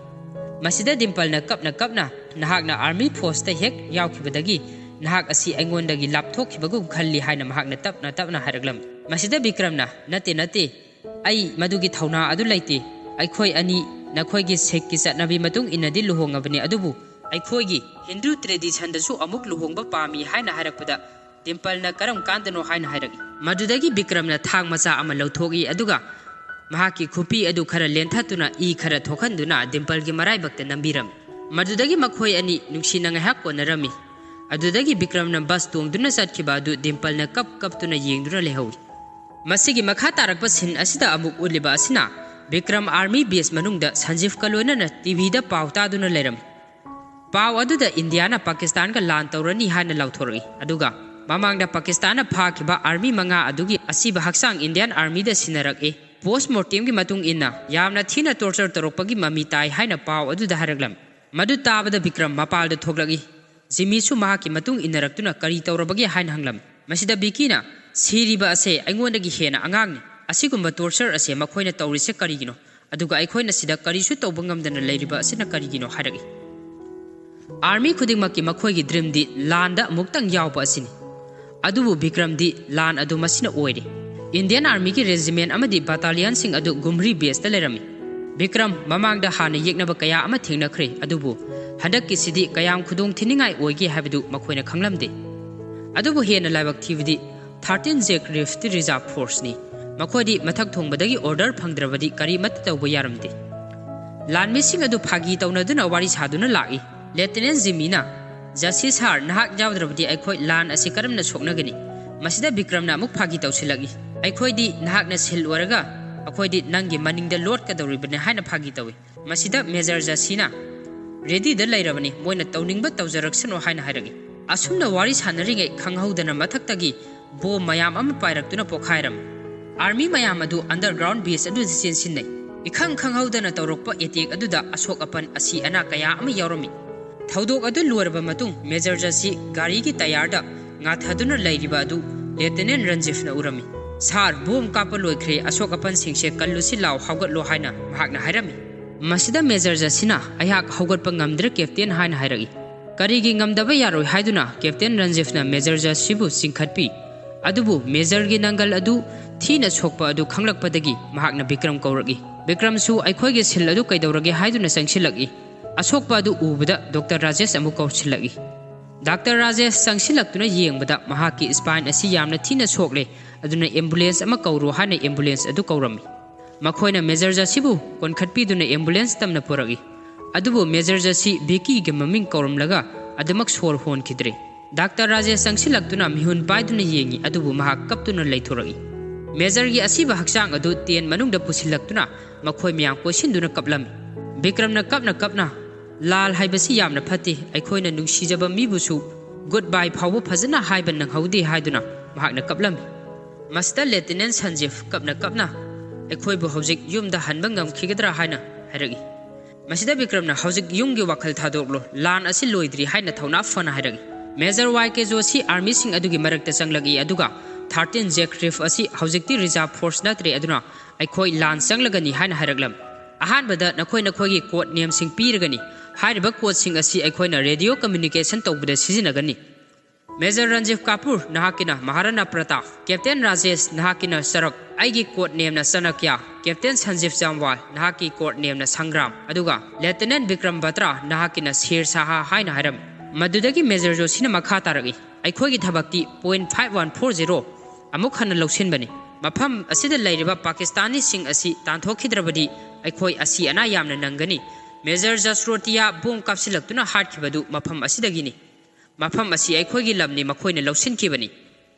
ꯃꯁꯤꯗ ꯗꯤꯝꯄꯜꯅ ꯀꯞꯅ ꯀꯞꯅ, "ꯅꯍꯥꯛꯅ ꯑꯥꯔꯃꯤ ꯐꯣꯔꯁꯇ ꯍꯦꯛ ꯌꯥꯎꯈꯤꯕꯗꯒꯤ ꯅꯍꯥꯛ ꯑꯁꯤ ꯑꯩꯉꯣꯟꯗꯒꯤ ꯂꯥꯞꯊꯣꯛꯈꯤꯕꯒꯨꯝ ꯈꯜꯂꯤ" ꯍꯥꯏꯅ ꯃꯍꯥꯛꯅ ꯇꯞꯅ ꯇꯞꯅ ꯍꯥꯏꯔꯛꯂꯝꯃꯤ꯫ ꯃꯁꯤꯗ ꯕꯤꯀ꯭ꯔꯝꯅ, "ꯅꯠꯇꯦ, ꯅꯠꯇꯦ, ꯑꯩ ꯃꯗꯨꯒꯤ ꯊꯧꯅꯥ ꯑꯗꯨ ꯂꯩꯇꯦ꯫ ꯑꯩꯈꯣꯏ ꯑꯅꯤ ꯅꯈꯣꯏꯒꯤ ꯁꯤꯈꯀꯤ ꯆꯠꯅꯕꯤ ꯃꯇꯨꯡ ꯏꯟꯅꯗꯤ ꯂꯨꯍꯣꯡꯉꯕꯅꯤ, ꯑꯗꯨꯕꯨ ꯑꯩꯈꯣꯏꯒꯤ ꯍꯤꯟꯗꯨ ꯇ꯭ꯔꯦꯗꯤꯁꯟꯗꯁꯨ ꯑꯃꯨꯛ ꯂꯨꯍꯣꯡꯕ ꯄꯥꯝꯃꯤ" ꯍꯥꯏꯅ ꯍꯥꯏꯔꯛꯄꯗ, ꯗꯤꯝꯄꯜꯅ ꯀꯔꯝ ꯀꯥꯟꯗꯅꯣ ꯍꯥꯏꯅ ꯍꯥꯏꯔꯛꯏ꯫ ꯃꯗꯨꯗꯒꯤ ꯕꯤꯀ꯭ꯔꯝꯅ ꯊꯥꯡ ꯃꯆꯥ ꯑꯃ ꯂꯧꯊꯣꯛꯏ, ꯑꯗꯨꯒ ꯃꯍꯥꯛꯀꯤ ꯈꯨꯄꯤ ꯑꯗꯨ ꯈꯔ ꯂꯦꯟꯊꯠꯇꯨꯅ ꯏ ꯈꯔ ꯊꯣꯛꯍꯟꯗꯨꯅ ꯗꯤꯝꯄꯜꯒꯤ ꯃꯔꯥꯏꯕꯛꯇ ꯅꯝꯕꯤꯔꯝꯃꯤ꯫ ꯃꯗꯨꯗꯒꯤ ꯃꯈꯣꯏ ꯑꯅꯤ ꯅꯨꯡꯁꯤꯅ ꯉꯥꯏꯍꯥꯛ ꯀꯣꯟꯅꯔꯝꯃꯤ꯫ ꯑꯗꯨꯗꯒꯤ ꯕꯤꯀ꯭ꯔꯝꯅ ꯕꯁ ꯇꯣꯡꯗꯨꯅ ꯆꯠꯈꯤꯕ ꯑꯗꯨ ꯗꯤꯝꯄꯜꯅ ꯀꯞ ꯀꯞꯇꯨꯅ ꯌꯦꯡꯗꯨꯅ ꯂꯩꯍꯧꯏ꯫ ꯃꯁꯤꯒꯤ ꯃꯈꯥ ꯇꯥꯔꯛꯄ ꯁꯤꯟ ꯑꯁꯤꯗ ꯑꯃꯨꯛ ꯎꯠꯂꯤꯕ ꯑꯁꯤꯅ ꯕꯤꯀ꯭ꯔꯝ ꯑꯥꯔꯃꯤ ꯕꯦꯁ ꯃꯅꯨꯡꯗ ꯁꯟꯖꯤꯐꯀ ꯂꯣꯏꯅꯅ ꯇꯤꯚꯤꯗ ꯄꯥꯎ ꯇꯥꯗꯨꯅ ꯂꯩꯔꯝꯃꯤ꯫ ꯄꯥꯎ ꯑꯗꯨꯗ ꯏꯟꯗꯤꯌꯥꯅ ꯄꯥꯀꯤꯁꯇꯥꯟꯒ ꯂꯥꯟ ꯇꯧꯔꯅꯤ ꯍꯥꯏꯅ ꯂꯥꯎꯊꯣꯔꯛꯏ, ꯑꯗꯨꯒ ꯃꯃꯥꯡꯗ ꯄꯥꯀꯤꯁꯇꯥꯟꯅ ꯐꯥꯈꯤꯕ ꯑꯥꯔꯃꯤ ꯃꯉꯥ ꯑꯗꯨꯒꯤ ꯑꯁꯤꯕ ꯍꯛꯆꯥꯡ ꯏꯟꯗꯤꯌꯥꯟ ꯑꯥꯔꯃꯤꯗ ꯁꯤꯟꯅꯔꯛꯏ꯫ ꯄꯣꯁ ꯃꯣꯔꯇꯦꯝꯒꯤ ꯃꯇꯨꯡ ꯏꯟꯅ ꯌꯥꯝꯅ ꯊꯤꯅ ꯇꯣꯔꯆꯔ ꯇꯧꯔꯛꯄꯒꯤ ꯃꯃꯤ ꯇꯥꯏ ꯍꯥꯏꯅ ꯄꯥꯎ ꯑꯗꯨꯗ ꯍꯥꯏꯔꯛꯂꯝꯃꯤ꯫ ꯃꯗꯨ ꯇꯥꯕꯗ ꯕꯤꯀ꯭ꯔꯝ ꯃꯄꯥꯜꯗ ꯊꯣꯛꯂꯛꯏ꯫ ꯖꯤꯃꯤꯁꯨ ꯃꯍꯥꯛꯀꯤ ꯃꯇꯨꯡ ꯏꯟꯅꯔꯛꯇꯨꯅ ꯀꯔꯤ ꯇꯧꯔꯕꯒꯦ ꯍꯥꯏꯅ ꯍꯪꯂꯝꯃꯤ꯫ ꯃꯁꯤꯗ ꯕꯤꯀꯤꯅ, "ꯁꯤꯔꯤꯕ ꯑꯁꯦ ꯑꯩꯉꯣꯟꯗꯒꯤ ꯍꯦꯟꯅ ꯑꯉꯥꯡꯅꯤ꯫ ꯑꯁꯤꯒꯨꯝꯕ ꯇꯣꯔꯆꯔ ꯑꯁꯦ ꯃꯈꯣꯏꯅ ꯇꯧꯔꯤꯁꯦ ꯀꯔꯤꯒꯤꯅꯣ? ꯑꯗꯨꯒ ꯑꯩꯈꯣꯏꯅ ꯁꯤꯗ ꯀꯔꯤꯁꯨ ꯇꯧꯕ ꯉꯝꯗꯅ ꯂꯩꯔꯤꯕ ꯑꯁꯤꯅ ꯀꯔꯤꯒꯤꯅꯣ?" ꯍꯥꯏꯔꯛꯏ꯫ ꯑꯥꯔꯃꯤ ꯈꯨꯗꯤꯡꯃꯛꯀꯤ ꯃꯈꯣꯏꯒꯤ ꯗ꯭ꯔꯤꯝꯗꯤ ꯂꯥꯟꯗ ꯑꯃꯨꯛꯇꯪ ꯌꯥꯎꯕ ꯑꯁꯤꯅꯤ꯫ ꯑꯗꯨꯕꯨ ꯕꯤꯀ꯭ꯔꯝꯗꯤ ꯂꯥꯟ ꯑꯗꯨ ꯃꯁꯤꯅ ꯑꯣꯏꯔꯦ꯫ ꯏꯟꯗꯤꯌꯟ ꯑꯥꯔꯃꯤꯒꯤ ꯔꯦꯖꯤꯃꯦꯟ ꯑꯃꯗꯤ ꯕꯇꯥꯂꯤꯌꯟꯁꯤꯡ ꯑꯗꯨ ꯒꯨꯝꯍ꯭ꯔꯤ ꯕꯦꯁꯇ ꯂꯩꯔꯝꯃꯤ꯫ ꯕꯤꯀ꯭ꯔꯝ ꯃꯃꯥꯡꯗ ꯍꯥꯟꯅ ꯌꯦꯛꯅꯕ ꯀꯌꯥ ꯑꯃ ꯊꯦꯡꯅꯈ꯭ꯔꯦ, ꯑꯗꯨꯕꯨ ꯍꯟꯗꯛꯀꯤꯁꯤꯗꯤ ꯀꯌꯥꯝ ꯈꯨꯗꯣꯡ ꯊꯤꯅꯤꯡꯉꯥꯏ ꯑꯣꯏꯒꯦ ꯍꯥꯏꯕꯗꯨ ꯃꯈꯣꯏꯅ ꯈꯪꯂꯝꯗꯦ꯫ ꯑꯗꯨꯕꯨ ꯍꯦꯟꯅ ꯂꯥꯏꯕꯛ ꯊꯤꯕꯗꯤ ꯊꯥꯔꯇꯤꯟ ꯖꯦꯛ ꯔꯤꯐꯇꯤ ꯔꯤꯖꯥꯔꯚ ꯐꯣꯔꯁꯅꯤ꯫ ꯃꯈꯣꯏꯗꯤ ꯃꯊꯛ ꯊꯣꯡꯕꯗꯒꯤ ꯑꯣꯔꯗꯔ ꯐꯪꯗ꯭ꯔꯕꯗꯤ ꯀꯔꯤꯃꯠꯇ ꯇꯧꯕ ꯌꯥꯔꯝꯗꯦ꯫ ꯂꯥꯟꯃꯤꯁꯤꯡ ꯑꯗꯨ ꯐꯥꯒꯤ ꯇꯧꯅꯗꯨꯅ ꯋꯥꯔꯤ ꯁꯥꯗꯨꯅ ꯂꯥꯛꯏ꯫ ꯂꯦꯐꯇꯤꯅꯦꯟ ꯖꯤꯃꯤꯅ, "ꯖꯁꯤ ꯁꯥꯔ, ꯅꯍꯥꯛ ꯌꯥꯎꯗ꯭ꯔꯕꯗꯤ ꯑꯩꯈꯣꯏ ꯂꯥꯟ ꯑꯁꯤ ꯀꯔꯝꯅ ꯁꯣꯛꯅꯒꯅꯤ?" ꯃꯁꯤꯗ ꯕꯤꯀ꯭ꯔꯝꯅ ꯑꯃꯨꯛ ꯐꯥꯒꯤ ꯇꯧꯁꯤꯜꯂꯛꯏ, "ꯑꯩꯈꯣꯏꯗꯤ ꯅꯍꯥꯛꯅ ꯁꯤꯜ ꯑꯣꯏꯔꯒ ꯑꯩꯈꯣꯏꯗꯤ ꯅꯪꯒꯤ ꯃꯅꯤꯡꯗ ꯂꯣꯠꯀꯗꯧꯔꯤꯕꯅꯤ" ꯍꯥꯏꯅ ꯐꯥꯒꯤ ꯇꯧꯏ꯫ ꯃꯁꯤꯗ ꯃꯦꯖꯔ ꯖꯁꯤꯅ, "ꯔꯦꯗꯤꯗ ꯂꯩꯔꯕꯅꯤ, ꯃꯣꯏꯅ ꯇꯧꯅꯤꯡꯕ ꯇꯧꯖꯔꯛꯁꯅꯨ" ꯍꯥꯏꯅ ꯍꯥꯏꯔꯛꯏ꯫ ꯑꯁꯨꯝꯅ ꯋꯥꯔꯤ ꯁꯥꯟꯅꯔꯤꯉꯩ ꯈꯪꯍꯧꯗꯅ ꯃꯊꯛꯇꯒꯤ ꯕꯣꯝ ꯃꯌꯥꯝ ꯑꯃ ꯄꯥꯏꯔꯛꯇꯨꯅ ꯄꯣꯈꯥꯏꯔꯝꯃꯤ꯫ ꯑꯥꯔꯃꯤ ꯃꯌꯥꯝ ꯑꯗꯨ ꯑꯟꯗꯔꯒ꯭ꯔꯥꯎꯟ ꯕꯦꯁ ꯑꯗꯨꯗ ꯆꯦꯟꯁꯤꯟꯅꯩ꯫ ꯏꯈꯪ ꯈꯪꯍꯧꯗꯅ ꯇꯧꯔꯛꯄ ꯑꯦꯇꯦꯛ ꯑꯗꯨꯗ ꯑꯁꯣꯛ ꯑꯄꯟ ꯑꯁꯤ ꯑꯅꯥ ꯀꯌꯥ ꯑꯃ ꯌꯥꯎꯔꯝꯃꯤ꯫ ꯊꯧꯗꯣꯛ ꯑꯗꯨ ꯂꯣꯏꯔꯕ ꯃꯇꯨꯡ ꯃꯦꯖꯔ ꯖꯁꯤ ꯒꯥꯔꯤꯒꯤ ꯇꯌꯥꯔꯗ ꯉꯥꯊꯗꯨꯅ ꯂꯩꯔꯤꯕ ꯑꯗꯨ ꯂꯦꯐꯇꯤꯅꯦꯟ ꯔꯟꯖꯤꯐꯅ ꯎꯔꯝꯃꯤ꯫ "ꯁꯥꯔ, ꯕꯣꯝ ꯀꯥꯞꯄ ꯂꯣꯏꯈ꯭ꯔꯦ, ꯑꯁꯣꯛ ꯑꯄꯟꯁꯤꯡꯁꯦ ꯀꯜꯂꯨꯁꯤ ꯂꯥꯎ, ꯍꯧꯒꯠꯂꯣ" ꯍꯥꯏꯅ ꯃꯍꯥꯛꯅ ꯍꯥꯏꯔꯝꯃꯤ꯫ ꯃꯁꯤꯗ ꯃꯦꯖꯔ ꯖꯁꯤꯅ, "ꯑꯩꯍꯥꯛ ꯍꯧꯒꯠꯄ ꯉꯝꯗ꯭ꯔꯦ, ꯀꯦꯞꯇꯦꯟ" ꯍꯥꯏꯅ ꯍꯥꯏꯔꯛꯏ꯫ ꯀꯔꯤꯒꯤ ꯉꯝꯗꯕ ꯌꯥꯔꯣꯏ ꯍꯥꯏꯗꯨꯅ ꯀꯦꯞꯇꯦꯟ ꯔꯟꯖꯤꯐꯅ ꯃꯦꯖꯔ ꯖꯁꯤꯕꯨ ꯆꯤꯡꯈꯠꯄꯤ꯫ ꯑꯗꯨꯕꯨ ꯃꯦꯖꯔꯒꯤ ꯅꯪꯒꯜ ꯑꯗꯨ ꯊꯤꯅ ꯁꯣꯛꯄ ꯑꯗꯨ ꯈꯪꯂꯛꯄꯗꯒꯤ ꯃꯍꯥꯛꯅ ꯕꯤꯀ꯭ꯔꯝ ꯀꯧꯔꯛꯏ꯫ ꯕꯤꯀ꯭ꯔꯝꯁꯨ ꯑꯩꯈꯣꯏꯒꯤ ꯁꯤꯜ ꯑꯗꯨ ꯀꯩꯗꯧꯔꯒꯦ ꯍꯥꯏꯗꯨꯅ ꯆꯪꯁꯤꯜꯂꯛꯏ꯫ ꯑꯁꯣꯛꯄ ꯑꯗꯨ ꯎꯕꯗ ꯗꯣꯛꯇꯔ ꯔꯥꯖꯦꯁ ꯑꯃꯨꯛ ꯀꯧꯁꯤꯜꯂꯛꯏ꯫ ꯗꯥꯛꯇꯔ ꯔꯥꯖꯦꯁ ꯆꯪꯁꯤꯜꯂꯛꯇꯨꯅ ꯌꯦꯡꯕꯗ ꯃꯍꯥꯛꯀꯤ ꯁ꯭ꯄꯥꯏꯟ ꯑꯁꯤ ꯌꯥꯝꯅ ꯊꯤꯅ ꯁꯣꯛꯂꯦ, ꯑꯗꯨꯅ ꯑꯦꯝꯕꯨꯂꯦꯟꯁ ꯑꯃ ꯀꯧꯔꯨ ꯍꯥꯏꯅ ꯑꯦꯝꯕꯨꯂꯦꯟꯁ ꯑꯗꯨ ꯀꯧꯔꯝꯃꯤ꯫ ꯃꯈꯣꯏꯅ ꯃꯦꯖꯔ ꯖꯁꯤꯕꯨ ꯀꯣꯟꯈꯠꯄꯤꯗꯨꯅ ꯑꯦꯝꯕꯨꯂꯦꯟꯁ ꯇꯝꯅ ꯄꯨꯔꯛꯏ꯫ ꯑꯗꯨꯕꯨ ꯃꯦꯖꯔ ꯖꯁꯤ ꯕꯤꯀꯤꯒꯤ ꯃꯃꯤꯡ ꯀꯧꯔꯝꯂꯒ ꯑꯗꯨꯃꯛ ꯁꯣꯔ ꯍꯣꯟꯈꯤꯗ꯭ꯔꯦ꯫ ꯗꯥꯛꯇꯔ ꯔꯥꯖꯦꯁ ꯆꯪꯁꯤꯜꯂꯛꯇꯨꯅ ꯃꯤꯍꯨꯟ ꯄꯥꯏꯗꯨꯅ ꯌꯦꯡꯉꯤ, ꯑꯗꯨꯕꯨ ꯃꯍꯥꯛ ꯀꯞꯇꯨꯅ ꯂꯩꯊꯣꯔꯛꯏ꯫ ꯃꯦꯖꯔꯒꯤ ꯑꯁꯤꯕ ꯍꯛꯆꯥꯡ ꯑꯗꯨ ꯇꯦꯟ ꯃꯅꯨꯡꯗ ꯄꯨꯁꯤꯜꯂꯛꯇꯨꯅ ꯃꯈꯣꯏ ꯃꯌꯥꯝ ꯀꯣꯏꯁꯤꯟꯗꯨꯅ ꯀꯞꯂꯝꯃꯤ꯫ ꯕꯤꯀ꯭ꯔꯝꯅ ꯀꯞꯅ ꯀꯞꯅ, "ꯂꯥꯜ ꯍꯥꯏꯕꯁꯤ ꯌꯥꯝꯅ ꯐꯠꯇꯦ, ꯑꯩꯈꯣꯏꯅ ꯅꯨꯡꯁꯤꯖꯕ ꯃꯤꯕꯨꯁꯨ ꯒꯨꯗ ꯕꯥꯏ ꯐꯥꯎꯕ ꯐꯖꯅ ꯍꯥꯏꯕ ꯅꯪꯍꯧꯗꯦ" ꯍꯥꯏꯗꯨꯅ ꯃꯍꯥꯛꯅ ꯀꯞꯂꯝꯃꯤ꯫ ꯃꯁꯤꯗ ꯂꯦꯐꯇꯤꯅꯦꯟ ꯁꯟꯖꯤꯞ ꯀꯞꯅ ꯀꯞꯅ, "ꯑꯩꯈꯣꯏꯕꯨ ꯍꯧꯖꯤꯛ ꯌꯨꯝꯗ ꯍꯟꯕ ꯉꯝꯈꯤꯒꯗ꯭ꯔꯥ?" ꯍꯥꯏꯅ ꯍꯥꯏꯔꯛꯏ꯫ ꯃꯁꯤꯗ ꯕꯤꯀ꯭ꯔꯝꯅ, "ꯍꯧꯖꯤꯛ ꯌꯨꯝꯒꯤ ꯋꯥꯈꯜ ꯊꯥꯗꯣꯛꯂꯣ, ꯂꯥꯟ ꯑꯁꯤ ꯂꯣꯏꯗ꯭ꯔꯤ" ꯍꯥꯏꯅ ꯊꯧꯅꯥ ꯐꯅ ꯍꯥꯏꯔꯛꯏ꯫ ꯃꯦꯖꯔ ꯋꯥꯏ ꯀꯦ ꯖꯣꯁꯤ ꯑꯥꯔꯃꯤꯁꯤꯡ ꯑꯗꯨꯒꯤ ꯃꯔꯛꯇ ꯆꯪꯂꯛꯏ, ꯑꯗꯨꯒ "ꯊꯥꯔꯇꯤꯟ ꯖꯦꯛ ꯔꯤꯐ ꯑꯁꯤ ꯍꯧꯖꯤꯛꯇꯤ ꯔꯤꯖꯥꯔꯚ ꯐꯣꯔꯁ ꯅꯠꯇ꯭ꯔꯦ, ꯑꯗꯨꯅ ꯑꯩꯈꯣꯏ ꯂꯥꯟ ꯆꯪꯂꯒꯅꯤ" ꯍꯥꯏꯅ ꯍꯥꯏꯔꯛꯂꯝꯃꯤ꯫ "ꯑꯍꯥꯟꯕꯗ ꯅꯈꯣꯏ ꯅꯈꯣꯏꯒꯤ ꯀꯣꯗ ꯅꯦꯝꯁꯤꯡ ꯄꯤꯔꯒꯅꯤ꯫ ꯍꯥꯏꯔꯤꯕ ꯀꯣꯗꯁꯤꯡ ꯑꯁꯤ ꯑꯩꯈꯣꯏꯅ ꯔꯦꯗꯤꯑꯣ ꯀꯝꯃ꯭ꯌꯨꯅꯤꯀꯦꯁꯟ ꯇꯧꯕꯗ ꯁꯤꯖꯤꯟꯅꯒꯅꯤ꯫ ꯃꯦꯖꯔ ꯔꯟꯖꯤꯕ ꯀꯥꯄꯨꯔ, ꯅꯍꯥꯛꯀꯤꯅ ꯃꯍꯥꯔꯥꯅꯥ ꯄ꯭ꯔꯇꯥꯞ꯫ ꯀꯦꯞꯇꯦꯟ ꯔꯥꯖꯦꯁ, ꯅꯍꯥꯛꯀꯤꯅ ꯆꯔꯛ꯫ ꯑꯩꯒꯤ ꯀꯣꯗ ꯅꯦꯝꯅ ꯆꯅꯀ꯭ꯌꯥ꯫ ꯀꯦꯞꯇꯦꯟ ꯁꯟꯖꯤꯕ ꯖꯥꯝꯋꯥꯜ, ꯅꯍꯥꯛꯀꯤ ꯀꯣꯗ ꯅꯦꯝꯅ ꯁꯪꯒ꯭ꯔꯥꯝ꯫ ꯑꯗꯨꯒ ꯂꯦꯐꯇꯤꯅꯦꯟ ꯕꯤꯀ꯭ꯔꯝ ꯕꯇ꯭ꯔꯥ, ꯅꯍꯥꯛꯀꯤꯅ ꯁꯦꯔ ꯁꯥꯍꯥ" ꯍꯥꯏꯅ ꯍꯥꯏꯔꯝꯃꯤ꯫ ꯃꯗꯨꯗꯒꯤ ꯃꯦꯖꯔ ꯖꯣꯁꯤꯅ ꯃꯈꯥ ꯇꯥꯔꯛꯏ, "ꯑꯩꯈꯣꯏꯒꯤ ꯊꯕꯛꯇꯤ point five one four zero ꯑꯃꯨꯛ ꯍꯟꯅ ꯂꯧꯁꯤꯟꯕꯅꯤ꯫ ꯃꯐꯝ ꯑꯁꯤꯗ ꯂꯩꯔꯤꯕ ꯄꯥꯀꯤꯁꯇꯥꯅꯤꯁꯤꯡ ꯑꯁꯤ ꯇꯥꯟꯊꯣꯛꯈꯤꯗ꯭ꯔꯕꯗꯤ ꯑꯩꯈꯣꯏ ꯑꯁꯤ ꯑꯅꯥ ꯌꯥꯝꯅ ꯅꯪꯒꯅꯤ"꯫ ꯃꯦꯖꯔ ꯖꯁꯔꯣꯇꯤꯌꯥ ꯕꯣꯝ ꯀꯥꯞꯁꯤꯜꯂꯛꯇꯨꯅ ꯍꯥꯠꯈꯤꯕꯗꯨ ꯃꯐꯝ ꯑꯁꯤꯗꯒꯤꯅꯤ꯫ "ꯃꯐꯝ ꯑꯁꯤ ꯑꯩꯈꯣꯏꯒꯤ ꯂꯝꯅꯤ, ꯃꯈꯣꯏꯅ ꯂꯧꯁꯤꯟꯈꯤꯕꯅꯤ꯫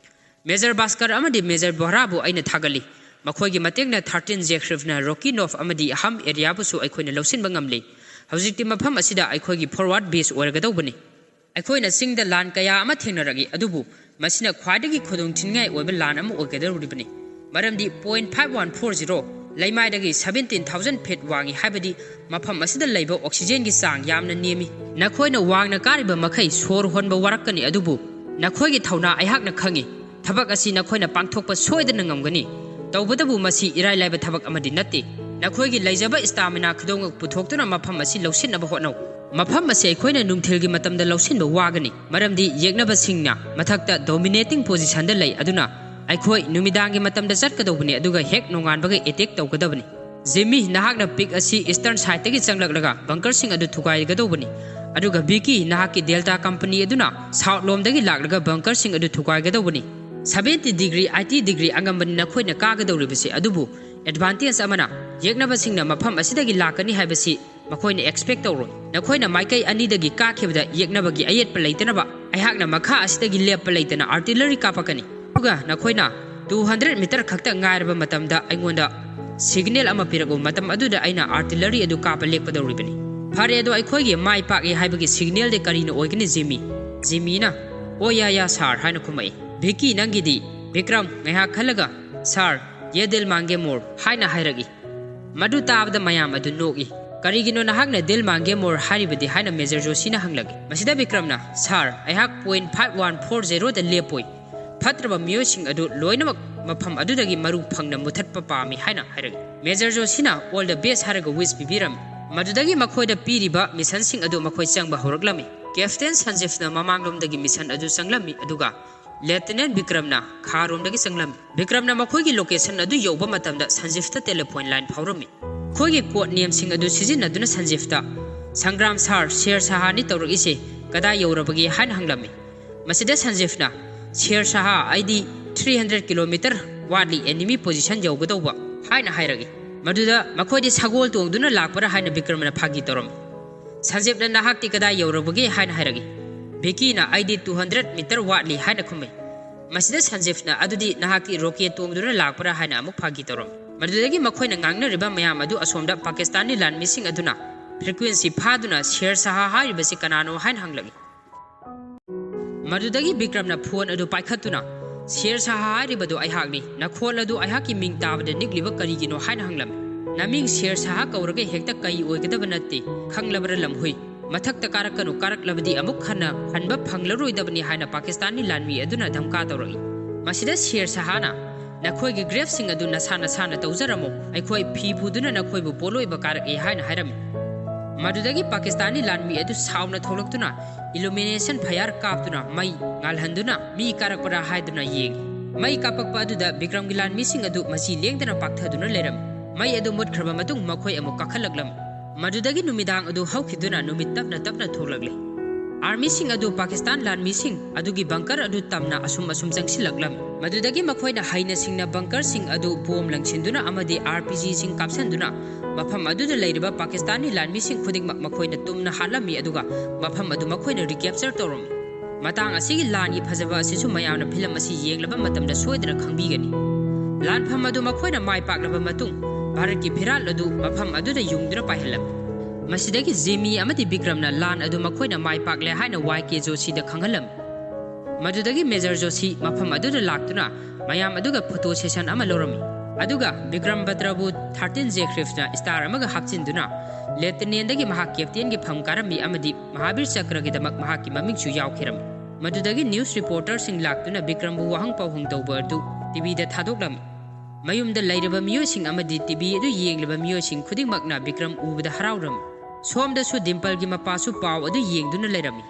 ꯃꯦꯖꯔ ꯚꯥꯁꯀꯔ ꯑꯃꯗꯤ ꯃꯦꯖꯔ ꯕꯣꯍꯔꯥꯕꯨ ꯑꯩꯅ ꯊꯥꯒꯠꯂꯤ꯫ ꯃꯈꯣꯏꯒꯤ ꯃꯇꯦꯡꯅ ꯊꯥꯔꯇꯤꯟ ꯖꯦꯛ ꯔꯤꯐꯅ ꯔꯣꯀꯤ ꯅꯣꯐ ꯑꯃꯗꯤ ꯑꯍꯝ ꯑꯦꯔꯤꯌꯥꯕꯨꯁꯨ ꯑꯩꯈꯣꯏꯅ ꯂꯧꯁꯤꯟꯕ ꯉꯝꯂꯤ꯫ ꯍꯧꯖꯤꯛꯇꯤ ꯃꯐꯝ ꯑꯁꯤꯗ ꯑꯩꯈꯣꯏꯒꯤ ꯐꯣꯔꯋꯥꯔꯗ ꯕꯦꯁ ꯑꯣꯏꯔꯒꯗꯧꯕꯅꯤ꯫ ꯑꯩꯈꯣꯏꯅ ꯆꯤꯡꯗ ꯂꯥꯟ ꯀꯌꯥ ꯑꯃ ꯊꯦꯡꯅꯔꯛꯏ, ꯑꯗꯨꯕꯨ ꯃꯁꯤꯅ ꯈ꯭ꯋꯥꯏꯗꯒꯤ ꯈꯨꯗꯣꯡꯊꯤꯅꯤꯡꯉꯥꯏ ꯑꯣꯏꯕ ꯂꯥꯟ ꯑꯃ ꯑꯣꯏꯒꯗꯧꯔꯤꯕꯅꯤ, ꯃꯔꯝꯗꯤ point five one four zero ꯂꯩꯃꯥꯏꯗꯒꯤ ꯁꯚꯦꯟꯇꯤꯟ ꯊꯥꯎꯖꯟ ꯐꯤꯠ ꯋꯥꯡꯏ, ꯍꯥꯏꯕꯗꯤ ꯃꯐꯝ ꯑꯁꯤꯗ ꯂꯩꯕ ꯑꯣꯛꯁꯤꯖꯦꯟꯒꯤ ꯆꯥꯡ ꯌꯥꯝꯅ ꯅꯦꯝꯃꯤ꯫ ꯅꯈꯣꯏꯅ ꯋꯥꯡꯅ ꯀꯥꯔꯤꯕ ꯃꯈꯩ ꯁꯣꯔ ꯍꯣꯟꯕ ꯋꯥꯔꯛꯀꯅꯤ, ꯑꯗꯨꯕꯨ ꯅꯈꯣꯏꯒꯤ ꯊꯧꯅꯥ ꯑꯩꯍꯥꯛꯅ ꯈꯪꯏ꯫ ꯊꯕꯛ ꯑꯁꯤ ꯅꯈꯣꯏꯅ ꯄꯥꯡꯊꯣꯛꯄ ꯁꯣꯏꯗꯅ ꯉꯝꯒꯅꯤ꯫ ꯇꯧꯕꯇꯕꯨ ꯃꯁꯤ ꯏꯔꯥꯏ ꯂꯥꯏꯕ ꯊꯕꯛ ꯑꯃꯗꯤ ꯅꯠꯇꯦ꯫ ꯅꯈꯣꯏꯒꯤ ꯂꯩꯖꯕ ꯁ꯭ꯇꯥꯃꯤꯅꯥ ꯈꯨꯗꯤꯡꯃꯛ ꯄꯨꯊꯣꯛꯇꯨꯅ ꯃꯐꯝ ꯑꯁꯤ ꯂꯧꯁꯤꯟꯅꯕ ꯍꯣꯠꯅꯧ"꯫ ꯃꯐꯝ ꯑꯁꯤ ꯑꯩꯈꯣꯏꯅ ꯅꯨꯡꯊꯤꯜꯒꯤ ꯃꯇꯝꯗ ꯂꯧꯁꯤꯟꯕ ꯋꯥꯒꯅꯤ, ꯃꯔꯝꯗꯤ ꯌꯦꯛꯅꯕꯁꯤꯡꯅ ꯃꯊꯛꯇ dominating position ꯗ ꯂꯩ꯫ ꯑꯗꯨꯅ ꯑꯩꯈꯣꯏ ꯅꯨꯃꯤꯗꯥꯡꯒꯤ ꯃꯇꯝꯗ ꯆꯠꯀꯗꯧꯕꯅꯤ, ꯑꯗꯨꯒ ꯍꯦꯛ ꯅꯣꯡꯉꯥꯟꯕꯒ attack ꯇꯧꯒꯗꯕꯅꯤ꯫ ꯖꯤꯃꯤ, ꯅꯍꯥꯛꯅ peak ꯑꯁꯤ eastern side ꯇꯒꯤ ꯆꯪꯂꯛꯂꯒ bunker ꯁꯤꯡ ꯑꯗꯨ ꯊꯨꯒꯥꯏꯒꯗꯧꯕꯅꯤ, ꯑꯗꯨꯒ ꯕꯤꯀꯤ, ꯅꯍꯥꯛꯀꯤ Delta company ꯑꯗꯨꯅ south ꯂꯣꯝꯗꯒꯤ ꯂꯥꯛꯂꯒ bunker ꯁꯤꯡ ꯑꯗꯨ ꯊꯨꯒꯥꯏꯒꯗꯧꯕꯅꯤ꯫ Seventy degree, eighty degree ꯑꯉꯝꯕꯅꯤ ꯅꯈꯣꯏꯅ ꯀꯥꯒꯗꯧꯔꯤꯕꯁꯤ, ꯑꯗꯨꯕꯨ advantage ꯑꯃꯅ, ꯌꯦꯛꯅꯕꯁꯤꯡꯅ ꯃꯐꯝ ꯑꯁꯤꯗꯒꯤ ꯂꯥꯛꯀꯅꯤ ꯍꯥꯏꯕꯁꯤ ꯃꯈꯣꯏꯅ expect ꯇꯧꯔꯣꯏ꯫ ꯅꯈꯣꯏꯅ ꯃꯥꯏꯀꯩ ꯑꯅꯤꯗꯒꯤ ꯀꯥꯈꯤꯕꯗ ꯌꯦꯛꯅꯕꯒꯤ ꯑꯌꯦꯠꯄ ꯂꯩꯇꯅꯕ ꯑꯩꯍꯥꯛꯅ ꯃꯈꯥ ꯑꯁꯤꯗꯒꯤ ꯂꯦꯞꯄ ꯂꯩꯇꯅ artillery ꯀꯥꯞꯄꯛꯀꯅꯤ꯫ ꯑꯗꯨꯒ ꯅꯈꯣꯏꯅ two hundred meter ꯈꯛꯇ ꯉꯥꯏꯔꯕ ꯃꯇꯝꯗ ꯑꯩꯉꯣꯟꯗ signal ꯑꯃ ꯄꯤꯔꯛꯎ, ꯃꯇꯝ ꯑꯗꯨꯗ ꯑꯩꯅ artillery ꯑꯗꯨ ꯀꯥꯞꯄ ꯂꯦꯞꯀꯗꯧꯔꯤꯕꯅꯤ꯫ ꯐꯔꯦ, ꯑꯗꯣ ꯑꯩꯈꯣꯏꯒꯤ ꯃꯥꯏ ꯄꯥꯛꯏ ꯍꯥꯏꯕꯒꯤ signal ꯗꯤ ꯀꯔꯤꯅ ꯑꯣꯏꯒꯅꯤ, ꯖꯤꯃꯤ? ꯖꯤꯃꯤꯅ, "ꯑꯣ, ꯌꯥ, ꯌꯥ, sir," ꯍꯥꯏꯅ ꯈꯨꯝꯃꯛꯏ꯫ "ꯚꯤꯀꯤ, ꯅꯪꯒꯤꯗꯤ?" ꯕꯤꯀ꯭ꯔꯝ, ꯉꯥꯏꯍꯥꯛ ꯈꯜꯂꯒ, "Sir, ꯌꯦ ꯗꯤꯜ ꯃꯥꯡꯒꯦ ꯃꯣꯔ," ꯍꯥꯏꯅ ꯍꯥꯏꯔꯛꯏ꯫ ꯃꯗꯨ ꯇꯥꯕꯗ ꯃꯌꯥꯝ ꯑꯗꯨ ꯅꯣꯛꯏ꯫ "ꯀꯔꯤꯒꯤꯅꯣ ꯅꯍꯥꯛꯅ ꯗꯤꯜ ꯃꯥꯡꯒꯦ ꯃꯣꯔ ꯍꯥꯏꯔꯤꯕꯗꯤ?" ꯍꯥꯏꯅ ꯃꯦꯖꯔ ꯖꯣꯁꯤꯅ ꯍꯪꯂꯛꯏ꯫ ꯃꯁꯤꯗ ꯕꯤꯀ꯭ꯔꯝꯅ, "Sir, ꯑꯩꯍꯥꯛ point five one four zero ꯗ ꯂꯦꯞꯄꯣꯏ꯫ ꯐꯠꯇ꯭ꯔꯕ ꯃꯤꯑꯣꯏꯁꯤꯡ ꯑꯗꯨ ꯂꯣꯏꯅꯃꯛ ꯃꯐꯝ ꯑꯗꯨꯗꯒꯤ ꯃꯔꯨ ꯐꯪꯅ ꯃꯨꯊꯠꯄ ꯄꯥꯝꯃꯤ," ꯍꯥꯏꯅ ꯍꯥꯏꯔꯛꯏ꯫ ꯃꯦꯖꯔ ꯖꯣꯁꯤꯅ "All the best" ꯍꯥꯏꯔꯒ wish ꯄꯤꯕꯤꯔꯝꯃꯤ꯫ ꯃꯗꯨꯗꯒꯤ ꯃꯈꯣꯏꯗ ꯄꯤꯔꯤꯕ ꯃꯤꯁꯟꯁꯤꯡ ꯑꯗꯨ ꯃꯈꯣꯏ ꯆꯪꯕ ꯍꯧꯔꯛꯂꯝꯃꯤ꯫ ꯀꯦꯞꯇꯦꯟ ꯁꯟꯖꯤꯐꯅ ꯃꯃꯥꯡꯂꯣꯝꯗꯒꯤ ꯃꯤꯁꯟ ꯑꯗꯨ ꯆꯪꯂꯝꯃꯤ, ꯑꯗꯨꯒ ꯂꯦꯐꯇꯤꯅꯦꯟ ꯕꯤꯀ꯭ꯔꯝꯅ ꯈꯥꯔꯣꯝꯗꯒꯤ ꯆꯪꯂꯝꯃꯤ꯫ ꯕꯤꯀ꯭ꯔꯝꯅ ꯃꯈꯣꯏꯒꯤ location ꯑꯗꯨ ꯌꯧꯕ ꯃꯇꯝꯗ ꯁꯟꯖꯤꯐꯇ telephone line ꯐꯥꯎꯔꯝꯃꯤ꯫ ꯑꯩꯈꯣꯏꯒꯤ code name ꯁꯤꯡ ꯑꯗꯨ ꯁꯤꯖꯤꯟꯅꯗꯨꯅ ꯁꯟꯖꯤꯐꯇ, "ꯁꯪꯒ꯭ꯔꯥꯝ ꯁꯥꯔ, ꯁꯦꯔ ꯁꯍꯥꯅꯤ ꯇꯧꯔꯛꯏꯁꯦ, ꯀꯗꯥꯏ ꯌꯧꯔꯕꯒꯦ?" ꯍꯥꯏꯅ ꯍꯪꯂꯝꯃꯤ꯫ ꯃꯁꯤꯗ ꯁꯟꯖꯤꯐꯅ, "ꯁꯦꯔ ꯁꯍꯥ, ꯑꯩꯗꯤ three hundred kilometer ꯋꯥꯠꯂꯤ enemy position ꯌꯧꯒꯗꯧꯕ," ꯍꯥꯏꯅ ꯍꯥꯏꯔꯛꯏ꯫ ꯃꯗꯨꯗ ꯃꯈꯣꯏꯗꯤ ꯁꯒꯣꯜ ꯇꯣꯡꯗꯨꯅ ꯂꯥꯛꯄ꯭ꯔꯥ ꯍꯥꯏꯅ ꯕꯤꯀ꯭ꯔꯝꯅ ꯐꯥꯒꯤ ꯇꯧꯔꯝꯃꯤ꯫ ꯁꯟꯖꯤꯞꯅ, "ꯅꯍꯥꯛꯇꯤ ꯀꯗꯥꯏ ꯌꯧꯔꯕꯒꯦ?" ꯍꯥꯏꯅ ꯍꯥꯏꯔꯛꯏ꯫ ꯚꯤꯀꯤꯅ, "ꯑꯩꯗꯤ two hundred meter ꯋꯥꯠꯂꯤ," ꯍꯥꯏꯅ ꯈꯨꯝꯃꯤ꯫ ꯃꯁꯤꯗ ꯁꯟꯖꯤꯞꯅ, "ꯑꯗꯨꯗꯤ ꯅꯍꯥꯛꯇꯤ rocket ꯇꯣꯡꯗꯨꯅ ꯂꯥꯛꯄ꯭ꯔꯥ?" ꯍꯥꯏꯅ ꯑꯃꯨꯛ ꯐꯥꯒꯤ ꯇꯧꯔꯝꯃꯤ꯫ ꯃꯗꯨꯗꯒꯤ ꯃꯈꯣꯏꯅ ꯉꯥꯡꯅꯔꯤꯕ ꯃꯌꯥꯝ ꯑꯗꯨ ꯑꯁꯣꯝꯗ ꯄꯥꯀꯤꯁꯇꯥꯟꯒꯤ ꯂꯥꯟꯃꯤꯁꯤꯡ ꯑꯗꯨꯅ frequency ꯐꯥꯗꯨꯅ ꯁꯦꯔ ꯁꯍꯥ ꯍꯥꯏꯔꯤꯕꯁꯤ ꯀꯅꯥꯅꯣ ꯍꯥꯏꯅ ꯍꯪꯂꯛꯏ꯫ ꯃꯗꯨꯗꯒꯤ ꯕꯤꯀ꯭ꯔꯝꯅ phone ꯑꯗꯨ ꯄꯥꯏꯈꯠꯇꯨꯅ, "ꯁꯦꯔ ꯁꯍꯥ ꯍꯥꯏꯔꯤꯕꯗꯨ ꯑꯩꯍꯥꯛꯅꯤ꯫ ꯅꯈꯣꯜ ꯑꯗꯨ ꯑꯩꯍꯥꯛꯀꯤ ꯃꯤꯡ ꯇꯥꯕꯗ ꯅꯤꯛꯂꯤꯕ ꯀꯔꯤꯒꯤꯅꯣ?" ꯍꯥꯏꯅ ꯍꯪꯂꯝꯃꯤ꯫ "ꯅꯃꯤꯡ ꯁꯦꯔ ꯁꯍꯥ ꯀꯧꯔꯒ ꯍꯦꯛꯇ ꯀꯩ ꯑꯣꯏꯒꯗꯕ ꯅꯠꯇꯦ, ꯈꯪꯂꯕ꯭ꯔꯥ ꯂꯝꯍꯨꯏ? ꯃꯊꯛꯇ ꯀꯥꯔꯛꯀꯅꯨ, ꯀꯥꯔꯛꯂꯕꯗꯤ ꯑꯃꯨꯛ ꯍꯟꯅ ꯍꯟꯕ ꯐꯪꯂꯔꯣꯏꯗꯕꯅꯤ," ꯍꯥꯏꯅ ꯄꯥꯀꯤꯁꯇꯥꯟꯒꯤ ꯂꯥꯟꯃꯤ ꯑꯗꯨꯅ ꯙꯝꯀꯥ ꯇꯧꯔꯛꯏ꯫ ꯃꯁꯤꯗ ꯁꯦꯔ ꯁꯍꯥꯅ, "ꯅꯈꯣꯏꯒꯤ grave ꯁꯤꯡ ꯑꯗꯨ ꯅꯁꯥ ꯅꯁꯥꯅ ꯇꯧꯖꯔꯝꯃꯨ, ꯑꯩꯈꯣꯏ ꯐꯤ ꯄꯨꯗꯨꯅ ꯅꯈꯣꯏꯕꯨ ꯄꯣꯠꯂꯣꯏꯕ ꯀꯥꯔꯛꯏ," ꯍꯥꯏꯅ ꯍꯥꯏꯔꯝꯃꯤ꯫ ꯃꯗꯨꯗꯒꯤ ꯄꯥꯀꯤꯁꯇꯥꯟꯒꯤ ꯂꯥꯟꯃꯤ ꯑꯗꯨ ꯁꯥꯎꯅ ꯊꯣꯛꯂꯛꯇꯨꯅ illumination fire ꯀꯥꯞꯇꯨꯅ ꯃꯩ ꯉꯥꯜꯍꯟꯗꯨꯅ ꯃꯤ ꯀꯥꯔꯛꯄ꯭ꯔꯥ ꯍꯥꯏꯗꯨꯅ ꯌꯦꯡꯏ꯫ ꯃꯩ ꯀꯥꯞꯄꯛꯄ ꯑꯗꯨꯗ ꯕꯤꯀ꯭ꯔꯝꯒꯤ ꯂꯥꯟꯃꯤꯁꯤꯡ ꯑꯗꯨ ꯃꯆꯤ ꯂꯦꯡꯗꯅ ꯄꯥꯛꯊꯗꯨꯅ ꯂꯩꯔꯝꯃꯤ꯫ ꯃꯩ ꯑꯗꯨ ꯃꯨꯠꯈ꯭ꯔꯕ ꯃꯇꯨꯡ ꯃꯈꯣꯏ ꯑꯃꯨꯛ ꯀꯥꯈꯠꯂꯛꯂꯝꯃꯤ꯫ ꯃꯗꯨꯗꯒꯤ ꯅꯨꯃꯤꯗꯥꯡ ꯑꯗꯨ ꯍꯧꯈꯤꯗꯨꯅ ꯅꯨꯃꯤꯠ ꯇꯞꯅ ꯇꯞꯅ ꯊꯣꯛꯂꯛꯂꯤ꯫ ꯑꯥꯔꯃꯤꯁꯤꯡ ꯑꯗꯨ ꯄꯥꯀꯤꯁꯇꯥꯟ ꯂꯥꯟꯃꯤꯁꯤꯡ ꯑꯗꯨꯒꯤ ꯕꯪꯀꯔ ꯑꯗꯨ ꯇꯝꯅ ꯑꯁꯨꯝ ꯑꯁꯨꯝ ꯆꯪꯁꯤꯜꯂꯛꯂꯝꯃꯤ꯫ ꯃꯗꯨꯗꯒꯤ ꯃꯈꯣꯏꯅ ꯍꯩꯅ ꯁꯤꯡꯅ ꯕꯪꯀꯔꯁꯤꯡ ꯑꯗꯨ ꯕꯣꯝ ꯂꯪꯁꯤꯟꯗꯨꯅ ꯑꯃꯗꯤ RPGꯁꯤꯡ ꯀꯥꯞꯁꯤꯟꯗꯨꯅ ꯃꯐꯝ ꯑꯗꯨꯗ ꯂꯩꯔꯤꯕ ꯄꯥꯀꯤꯁꯇꯥꯟꯒꯤ ꯂꯥꯟꯃꯤꯁꯤꯡ ꯈꯨꯗꯤꯡꯃꯛ ꯃꯈꯣꯏꯅ ꯇꯨꯝꯅ ꯍꯥꯠꯂꯝꯃꯤ, ꯑꯗꯨꯒ ꯃꯐꯝ ꯑꯗꯨ ꯃꯈꯣꯏꯅ recapture ꯇꯧꯔꯝꯃꯤ꯫ ꯃꯇꯥꯡ ꯑꯁꯤꯒꯤ ꯂꯥꯟꯒꯤ ꯐꯖꯕ ꯑꯁꯤꯁꯨ ꯃꯌꯥꯝꯅ ꯐꯤꯂꯝ ꯑꯁꯤ ꯌꯦꯡꯂꯕ ꯃꯇꯝꯗ ꯁꯣꯏꯗꯅ ꯈꯪꯕꯤꯒꯅꯤ꯫ ꯂꯥꯟꯐꯝ ꯑꯗꯨ ꯃꯈꯣꯏꯅ ꯃꯥꯏ ꯄꯥꯛꯂꯕ ꯃꯇꯨꯡ ꯚꯥꯔꯠꯀꯤ ꯐꯤꯔꯥꯜ ꯑꯗꯨ ꯃꯐꯝ ꯑꯗꯨꯗ ꯌꯨꯡꯗꯨꯅ ꯄꯥꯏꯍꯜꯂꯝꯃꯤ꯫ ꯃꯁꯤꯗꯒꯤ ꯖꯤꯃꯤ ꯑꯃꯗꯤ ꯕꯤꯀ꯭ꯔꯝꯅ ꯂꯥꯟ ꯑꯗꯨ ꯃꯈꯣꯏꯅ ꯃꯥꯏ ꯄꯥꯛꯂꯦ ꯍꯥꯏꯅ ꯋꯥꯏ ꯀꯦ ꯖꯣꯁꯤꯗ ꯈꯪꯍꯜꯂꯝꯃꯤ꯫ ꯃꯗꯨꯗꯒꯤ ꯃꯦꯖꯔ ꯖꯣꯁꯤ ꯃꯐꯝ ꯑꯗꯨꯗ ꯂꯥꯛꯇꯨꯅ ꯃꯌꯥꯝ ꯑꯗꯨꯒ photo session ꯑꯃ ꯂꯧꯔꯝꯃꯤ꯫ ꯑꯗꯨꯒ ꯕꯤꯀ꯭ꯔꯝ ꯕꯇ꯭ꯔꯕꯨ thirteen J Griffsꯅ star ꯑꯃꯒ ꯍꯥꯞꯆꯤꯟꯗꯨꯅ lieutenantꯗꯒꯤ ꯃꯍꯥꯛ captainꯒꯤ ꯐꯝ ꯀꯥꯔꯝꯃꯤ ꯑꯃꯗꯤ ꯃꯍꯥꯕꯤꯔ ꯆꯀ꯭ꯔꯒꯤꯗꯃꯛ ꯃꯍꯥꯛꯀꯤ ꯃꯃꯤꯡꯁꯨ ꯌꯥꯎꯈꯤꯔꯝꯃꯤ꯫ ꯃꯗꯨꯗꯒꯤ news reporterꯁꯤꯡ ꯂꯥꯛꯇꯨꯅ ꯕꯤꯀ꯭ꯔꯝꯕꯨ ꯋꯥꯍꯪ ꯄꯥꯎꯍꯪ ꯇꯧꯕ ꯑꯗꯨ TVꯗ ꯊꯥꯗꯣꯛꯂꯝꯃꯤ꯫ ꯃꯌꯨꯝꯗ ꯂꯩꯔꯕ ꯃꯤꯑꯣꯏꯁꯤꯡ ꯑꯃꯗꯤ TV ꯑꯗꯨ ꯌꯦꯡꯂꯤꯕ ꯃꯤꯑꯣꯏꯁꯤꯡ ꯈꯨꯗꯤꯡꯃꯛꯅ ꯕꯤꯀ꯭ꯔꯝ ꯎꯕꯗ ꯍꯔꯥꯎꯔꯝꯃꯤ꯫ ꯁꯣꯝꯗꯁꯨ ꯗꯤꯝꯄꯜꯒꯤ ꯃꯄꯥꯁꯨ ꯄꯥꯎ ꯑꯗꯨ ꯌꯦꯡꯗꯨꯅ ꯂꯩꯔꯝꯃꯤ꯫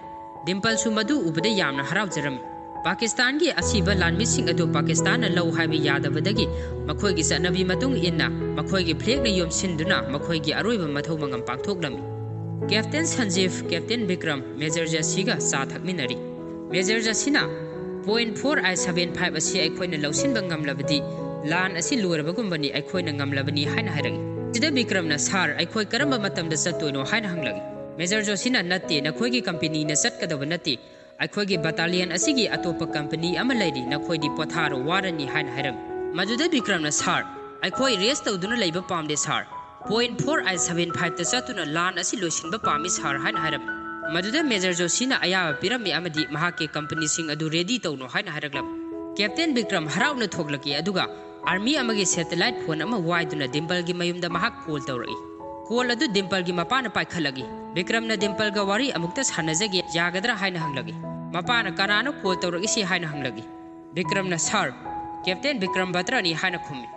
ꯗꯤꯝꯄꯜꯁꯨ ꯃꯗꯨ ꯎꯕꯗ ꯌꯥꯝꯅ ꯍꯔꯥꯎꯖꯔꯝꯃꯤ꯫ ꯄꯥꯀꯤꯁꯇꯥꯟꯒꯤ ꯑꯁꯤꯕ ꯂꯥꯟꯃꯤꯁꯤꯡ ꯑꯗꯨ ꯄꯥꯀꯤꯁꯇꯥꯟꯅ ꯂꯧ ꯍꯥꯏꯕ ꯌꯥꯗꯕꯗꯒꯤ ꯃꯈꯣꯏꯒꯤ ꯆꯠꯅꯕꯤ ꯃꯇꯨꯡ ꯏꯟꯅ ꯃꯈꯣꯏꯒꯤ flagꯅ ꯌꯣꯝꯁꯤꯟꯗꯨꯅ ꯃꯈꯣꯏꯒꯤ ꯑꯔꯣꯏꯕ ꯃꯊꯧ ꯃꯉꯝ ꯄꯥꯡꯊꯣꯛꯂꯝꯃꯤ꯫ Captain Sanjeev, Captain Bikram, major ꯖꯣꯁꯤꯒ ꯆꯥ ꯊꯛꯃꯤꯟꯅꯔꯤ꯫ ꯃꯦꯖꯔ ꯖꯣꯁꯤꯅ, "Point four I seven five ꯑꯁꯤ ꯑꯩꯈꯣꯏꯅ ꯂꯧꯁꯤꯟꯕ ꯉꯝꯂꯕꯗꯤ ꯂꯥꯟ ꯑꯁꯤ ꯂꯣꯏꯔꯕꯒꯨꯝꯕꯅꯤ, ꯑꯩꯈꯣꯏꯅ ꯉꯝꯂꯕꯅꯤ" ꯍꯥꯏꯅ ꯍꯥꯏꯔꯛꯏ꯫ ꯁꯤꯗ ꯕꯤꯀ꯭ꯔꯝꯅ, "Sir, ꯑꯩꯈꯣꯏ ꯀꯔꯝꯕ ꯃꯇꯝꯗ ꯆꯠꯇꯣꯏꯅꯣ?" ꯍꯥꯏꯅ ꯍꯪꯂꯛꯏ꯫ ꯃꯦꯖꯔ ꯖꯣꯁꯤꯅ, "ꯅꯠꯇꯦ, ꯅꯈꯣꯏꯒꯤ companyꯅ ꯆꯠꯀꯗꯕ ꯅꯠꯇꯦ꯫ ꯑꯩꯈꯣꯏꯒꯤ battalion ꯑꯁꯤꯒꯤ ꯑꯇꯣꯞꯄ company ꯑꯃ ꯂꯩꯔꯤ, ꯅꯈꯣꯏꯗꯤ ꯄꯣꯊꯥꯔꯣ, ꯋꯥꯔꯅꯤ" ꯍꯥꯏꯅ ꯍꯥꯏꯔꯝꯃꯤ꯫ ꯃꯗꯨꯗ ꯕꯤꯀ꯭ꯔꯝꯅ, "Sir, ꯑꯩꯈꯣꯏ rest ꯇꯧꯗꯨꯅ ꯂꯩꯕ ꯄꯥꯝꯗꯦ, sir꯫ Point four I seven fiveꯇ ꯆꯠꯇꯨꯅ ꯂꯥꯟ ꯑꯁꯤ ꯂꯣꯏꯁꯤꯟꯕ ꯄꯥꯝꯃꯤ, sir" ꯍꯥꯏꯅ ꯍꯥꯏꯔꯝꯃꯤ꯫ ꯃꯗꯨꯗ ꯃꯦꯖꯔ ꯖꯣꯁꯤꯅ ꯑꯌꯥꯕ ꯄꯤꯔꯝꯃꯤ ꯑꯃꯗꯤ ꯃꯍꯥꯛꯀꯤ companyꯁꯤꯡ ꯑꯗꯨ ready ꯇꯧꯅꯣ ꯍꯥꯏꯅ ꯍꯥꯏꯔꯛꯂꯝꯃꯤ꯫ Captain ꯕꯤꯀ꯭ꯔꯝ ꯍꯔꯥꯎꯅ ꯊꯣꯛꯂꯛꯏ, ꯑꯗꯨꯒ army ꯑꯃꯒꯤ satellite phone ꯑꯃ ꯋꯥꯏꯗꯨꯅ ꯗꯤꯝꯄꯜꯒꯤ ꯃꯌꯨꯝꯗ ꯃꯍꯥꯛ call ꯇꯧꯔꯛꯏ꯫ Call ꯑꯗꯨ ꯗꯤꯝꯄꯜꯒꯤ ꯃꯄꯥꯅ ꯄꯥꯏꯈꯠꯂꯛꯏ꯫ ꯕꯤꯀ꯭ꯔꯝꯅ ꯗꯤꯝꯄꯜꯒ ꯋꯥꯔꯤ ꯑꯃꯨꯛꯇ ꯁꯥꯟꯅꯖꯒꯦ, ꯌꯥꯒꯗ꯭ꯔꯥ ꯍꯥꯏꯅ ꯍꯪꯂꯛꯏ꯫ ꯃꯄꯥꯅ, "ꯀꯅꯥꯅꯣ call ꯇꯧꯔꯛꯏꯁꯤ?" ꯍꯥꯏꯅ ꯍꯪꯂꯛꯏ꯫ ꯕꯤꯀ꯭ꯔꯝꯅ, "Sir, Captain ꯕꯤꯀ꯭ꯔꯝ ꯕꯇ꯭ꯔꯅꯤ" ꯍꯥꯏꯅ ꯈꯨꯝꯃꯤ꯫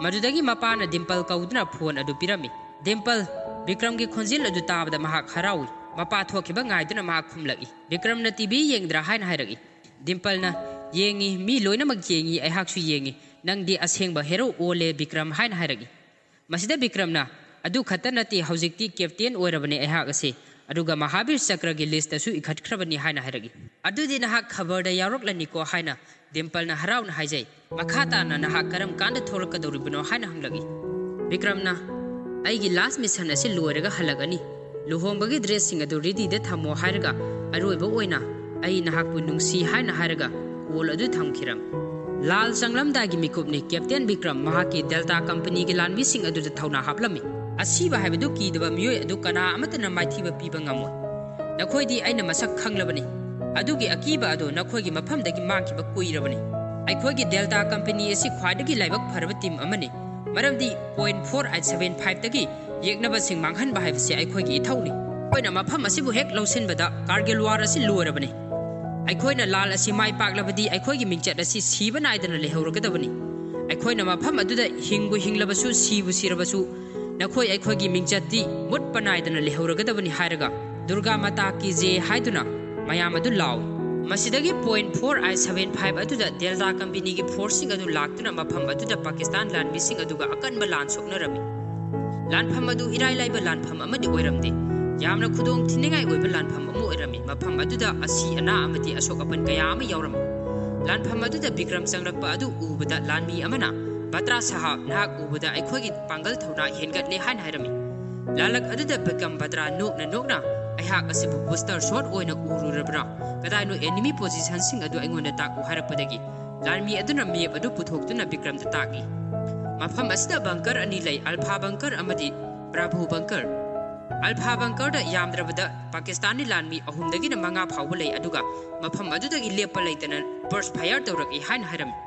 ꯃꯗꯨꯗꯒꯤ ꯃꯄꯥꯅ ꯗꯤꯝꯄꯜ ꯀꯧꯗꯨꯅ phone ꯑꯗꯨ ꯄꯤꯔꯝꯃꯤ꯫ ꯗꯤꯝꯄꯜ, ꯕꯤꯀ꯭ꯔꯝꯒꯤ ꯈꯣꯟꯖꯦꯜ ꯑꯗꯨ ꯇꯥꯕꯗ ꯃꯍꯥꯛ ꯍꯔꯥꯎꯏ꯫ ꯃꯄꯥ ꯊꯣꯛꯈꯤꯕ ꯉꯥꯏꯗꯨꯅ ꯃꯍꯥꯛ ꯈꯨꯝꯂꯛꯏ, "ꯕꯤꯀ꯭ꯔꯝꯅ ꯇꯤ ꯚꯤ ꯌꯦꯡꯗ꯭ꯔꯥ?" ꯍꯥꯏꯅ ꯍꯥꯏꯔꯛꯏ꯫ ꯗꯤꯝꯄꯜꯅ, "ꯌꯦꯡꯉꯤ, ꯃꯤ ꯂꯣꯏꯅꯃꯛ ꯌꯦꯡꯉꯤ, ꯑꯩꯍꯥꯛꯁꯨ ꯌꯦꯡꯉꯤ꯫ ꯅꯪꯗꯤ ꯑꯁꯦꯡꯕ ꯍꯦꯔꯣ ꯑꯣꯜꯂꯦ ꯕꯤꯀ꯭ꯔꯝ" ꯍꯥꯏꯅ ꯍꯥꯏꯔꯛꯏ꯫ ꯃꯁꯤꯗ ꯕꯤꯀ꯭ꯔꯝꯅ, "ꯑꯗꯨ ꯈꯛꯇ ꯅꯠꯇꯦ, ꯍꯧꯖꯤꯛꯇꯤ ꯀꯦꯞꯇꯦꯟ ꯑꯣꯏꯔꯕꯅꯦ ꯑꯩꯍꯥꯛ ꯑꯁꯤ, ꯑꯗꯨꯒ ꯃꯍꯥꯕꯤꯔ ꯆꯀ꯭ꯔꯒꯤ ꯂꯤꯁꯇꯁꯨ ꯏꯈꯠꯈ꯭ꯔꯕꯅꯤ" ꯍꯥꯏꯅ ꯍꯥꯏꯔꯛꯏ꯫ "ꯑꯗꯨꯗꯤ ꯅꯍꯥꯛ ꯈꯕꯔꯗ ꯌꯥꯎꯔꯛꯂꯅꯤꯀꯣ" ꯍꯥꯏꯅ ꯗꯤꯝꯄꯜꯅ ꯍꯔꯥꯎꯅ ꯍꯥꯏꯖꯩ꯫ "ꯃꯈꯥ ꯇꯥꯅ ꯅꯍꯥꯛ ꯀꯔꯝ ꯀꯥꯟꯗ ꯊꯣꯛꯂꯛꯀꯗꯧꯔꯤꯕꯅꯣ?" ꯍꯥꯏꯅ ꯍꯪꯂꯛꯏ꯫ ꯕꯤꯀ꯭ꯔꯝꯅ, "ꯑꯩꯒꯤ ꯂꯥꯁ ꯃꯤꯁꯟ ꯑꯁꯤ ꯂꯣꯏꯔꯒ ꯍꯜꯂꯛꯑꯅꯤ꯫ ꯂꯨꯍꯣꯡꯕꯒꯤ ꯗ꯭ꯔꯦꯁꯁꯤꯡ ꯑꯗꯨ ꯔꯦꯗꯤꯗ ꯊꯝꯃꯣ" ꯍꯥꯏꯔꯒ ꯑꯔꯣꯏꯕ ꯑꯣꯏꯅ "ꯑꯩ ꯅꯍꯥꯛꯄꯨ ꯅꯨꯡꯁꯤ" ꯍꯥꯏꯅ ꯍꯥꯏꯔꯒ ꯀꯣꯜ ꯑꯗꯨ ꯊꯝꯈꯤꯔꯝꯃꯤ꯫ ꯂꯥꯜ ꯆꯪꯂꯝꯗꯥꯏꯒꯤ ꯃꯤꯀꯨꯞꯅꯤ꯫ ꯀꯦꯞꯇꯦꯟ ꯕꯤꯀ꯭ꯔꯝ ꯃꯍꯥꯛꯀꯤ ꯗꯦꯜꯇꯥ ꯀꯝꯄꯅꯤꯒꯤ ꯂꯥꯟꯃꯤꯁꯤꯡ ꯑꯗꯨꯗ ꯊꯧꯅꯥ ꯍꯥꯞꯂꯝꯃꯤ꯫ "ꯑꯁꯤꯕ ꯍꯥꯏꯕꯗꯨ ꯀꯤꯗꯕ ꯃꯤꯑꯣꯏ ꯑꯗꯨ ꯀꯅꯥ ꯑꯃꯠꯇꯅ ꯃꯥꯏꯊꯤꯕ ꯄꯤꯕ ꯉꯝꯃꯣꯏ꯫ ꯅꯈꯣꯏꯗꯤ ꯑꯩꯅ ꯃꯁꯛ ꯈꯪꯂꯕꯅꯤ꯫ ꯑꯗꯨꯒꯤ ꯑꯀꯤꯕ ꯑꯗꯨ ꯅꯈꯣꯏꯒꯤ ꯃꯐꯝꯗꯒꯤ ꯃꯥꯡꯈꯤꯕ ꯀꯨꯏꯔꯕꯅꯤ꯫ ꯑꯩꯈꯣꯏꯒꯤ ꯗꯦꯜꯇꯥ ꯀꯝꯄꯅꯤ ꯑꯁꯤ ꯈ꯭ꯋꯥꯏꯗꯒꯤ ꯂꯥꯏꯕꯛ ꯐꯔꯕ ꯇꯤꯝ ꯑꯃꯅꯤ, ꯃꯔꯝꯗꯤ ꯄꯣꯏꯟꯠ ꯐꯣꯔ ꯑꯩꯠ ꯁꯚꯦꯟ ꯐꯥꯏꯚꯇꯒꯤ ꯌꯦꯛꯅꯕꯁꯤꯡ ꯃꯥꯡꯍꯟꯕ ꯍꯥꯏꯕꯁꯤ ꯑꯩꯈꯣꯏꯒꯤ ꯏꯊꯧꯅꯤ꯫ ꯑꯩꯈꯣꯏꯅ ꯃꯐꯝ ꯑꯁꯤꯕꯨ ꯍꯦꯛ ꯂꯧꯁꯤꯟꯕꯗ ꯀꯥꯔꯒꯤꯜ ꯋꯥꯔ ꯑꯁꯤ ꯂꯣꯏꯔꯕꯅꯤ꯫ ꯑꯩꯈꯣꯏꯅ ꯂꯥꯜ ꯑꯁꯤ ꯃꯥꯏ ꯄꯥꯛꯂꯕꯗꯤ ꯑꯩꯈꯣꯏꯒꯤ ꯃꯤꯡꯆꯠ ꯑꯁꯤ ꯁꯤꯕ ꯅꯥꯏꯗꯅ ꯂꯩꯍꯧꯔꯒꯗꯕꯅꯤ꯫ ꯑꯩꯈꯣꯏꯅ ꯃꯐꯝ ꯑꯗꯨꯗ ꯍꯤꯡꯕꯨ ꯍꯤꯡꯂꯕꯁꯨ, ꯁꯤꯕꯨ ꯁꯤꯔꯕꯁꯨ, ꯅꯈꯣꯏ ꯑꯩꯈꯣꯏꯒꯤ ꯃꯤꯡꯆꯠꯇꯤ ꯃꯨꯠꯄ ꯅꯥꯏꯗꯅ ꯂꯩꯍꯧꯔꯒꯗꯕꯅꯤ" ꯍꯥꯏꯔꯒ ꯗꯨꯔꯒꯥ ꯃꯥꯇꯥ ꯀꯤ ꯖꯦ ꯍꯥꯏꯗꯨꯅ ꯃꯌꯥꯝ ꯑꯗꯨ ꯂꯥꯎꯏ꯫ ꯃꯁꯤꯗꯒꯤ point four eight seven five ꯑꯗꯨꯗ ꯗꯦꯜꯇꯥ ꯀꯝꯄꯅꯤꯒꯤ ꯐꯣꯔꯁꯁꯤꯡ ꯑꯗꯨ ꯂꯥꯛꯇꯨꯅ ꯃꯐꯝ ꯑꯗꯨꯗ ꯄꯥꯀꯤꯁꯇꯥꯟ ꯂꯥꯟꯃꯤꯁꯤꯡ ꯑꯗꯨꯒ ꯑꯀꯟꯕ ꯂꯥꯟ ꯁꯣꯛꯅꯔꯝꯃꯤ꯫ ꯂꯥꯟꯐꯝ ꯑꯗꯨ ꯏꯔꯥꯏ ꯂꯥꯏꯕ ꯂꯥꯟꯐꯝ ꯑꯃꯗꯤ ꯑꯣꯏꯔꯝꯗꯦ꯫ ꯌꯥꯝꯅ ꯈꯨꯗꯣꯡ ꯊꯤꯅꯤꯡꯉꯥꯏ ꯑꯣꯏꯕ ꯂꯥꯟꯐꯝ ꯑꯃ ꯑꯣꯏꯔꯝꯃꯤ꯫ ꯃꯐꯝ ꯑꯗꯨꯗ ꯑꯁꯤ ꯑꯅꯥ ꯑꯃꯗꯤ ꯑꯁꯣꯛ ꯑꯄꯟ ꯀꯌꯥ ꯑꯃ ꯌꯥꯎꯔꯝꯃꯤ꯫ ꯂꯥꯟꯐꯝ ꯑꯗꯨꯗ ꯕꯤꯀ꯭ꯔꯝ ꯆꯪꯂꯛꯄ ꯑꯗꯨ ꯎꯕꯗ ꯂꯥꯟꯃꯤ ꯑꯃꯅ, "ꯕꯇ꯭ꯔꯥ ꯁꯥꯍꯥꯕ, ꯅꯍꯥꯛ ꯎꯕꯗ ꯑꯩꯈꯣꯏꯒꯤ ꯄꯥꯡꯒꯜ ꯊꯧꯅꯥ ꯍꯦꯟꯒꯠꯂꯦ" ꯍꯥꯏꯅ ꯍꯥꯏꯔꯝꯃꯤ꯫ ꯂꯥꯜꯂꯛ ꯑꯗꯨꯗ ꯕꯤꯀ꯭ꯔꯝ ꯕꯇ꯭ꯔꯥ ꯅꯣꯛꯅ ꯅꯣꯛꯅ, "ꯑꯩꯍꯥꯛ ꯑꯁꯤꯕꯨ ꯕꯨꯁꯇꯔ ꯁꯣꯠ ꯑꯣꯏꯅ ꯎꯔꯨꯔꯕ꯭ꯔꯥ? ꯀꯗꯥꯏꯅꯣ ꯑꯦꯅꯤꯃꯤ ꯄꯣꯖꯤꯁꯟꯁꯤꯡ ꯑꯗꯨ ꯑꯩꯉꯣꯟꯗ ꯇꯥꯛꯎ" ꯍꯥꯏꯔꯛꯄꯗꯒꯤ ꯂꯥꯟꯃꯤ ꯑꯗꯨꯅ ꯃꯦꯞ ꯑꯗꯨ ꯄꯨꯊꯣꯛꯇꯨꯅ ꯕꯤꯀ꯭ꯔꯝꯗ ꯇꯥꯛꯏ꯫ ꯃꯐꯝ ꯑꯁꯤꯗ ꯕꯪꯀꯔ ꯑꯅꯤ ꯂꯩ, ꯑꯜꯐꯥ ꯕꯪꯀꯔ ꯑꯃꯗꯤ ꯕ꯭ꯔꯥꯚꯣ ꯕꯪꯀꯔ꯫ ꯑꯜꯐꯥ ꯕꯪꯀꯔꯗ ꯌꯥꯝꯗ꯭ꯔꯕꯗ ꯄꯥꯀꯤꯁꯇꯥꯟꯒꯤ ꯂꯥꯟꯃꯤ ꯑꯍꯨꯝꯗꯒꯤꯅ ꯃꯉꯥ ꯐꯥꯎꯕ ꯂꯩ, ꯑꯗꯨꯒ ꯃꯐꯝ ꯑꯗꯨꯗꯒꯤ ꯂꯦꯞꯄ ꯂꯩꯇꯅ ꯕꯔꯁ ꯐꯥꯌꯔ ꯇꯧꯔꯛꯏ ꯍꯥꯏꯅ ꯍꯥꯏꯔꯝꯃꯤ꯫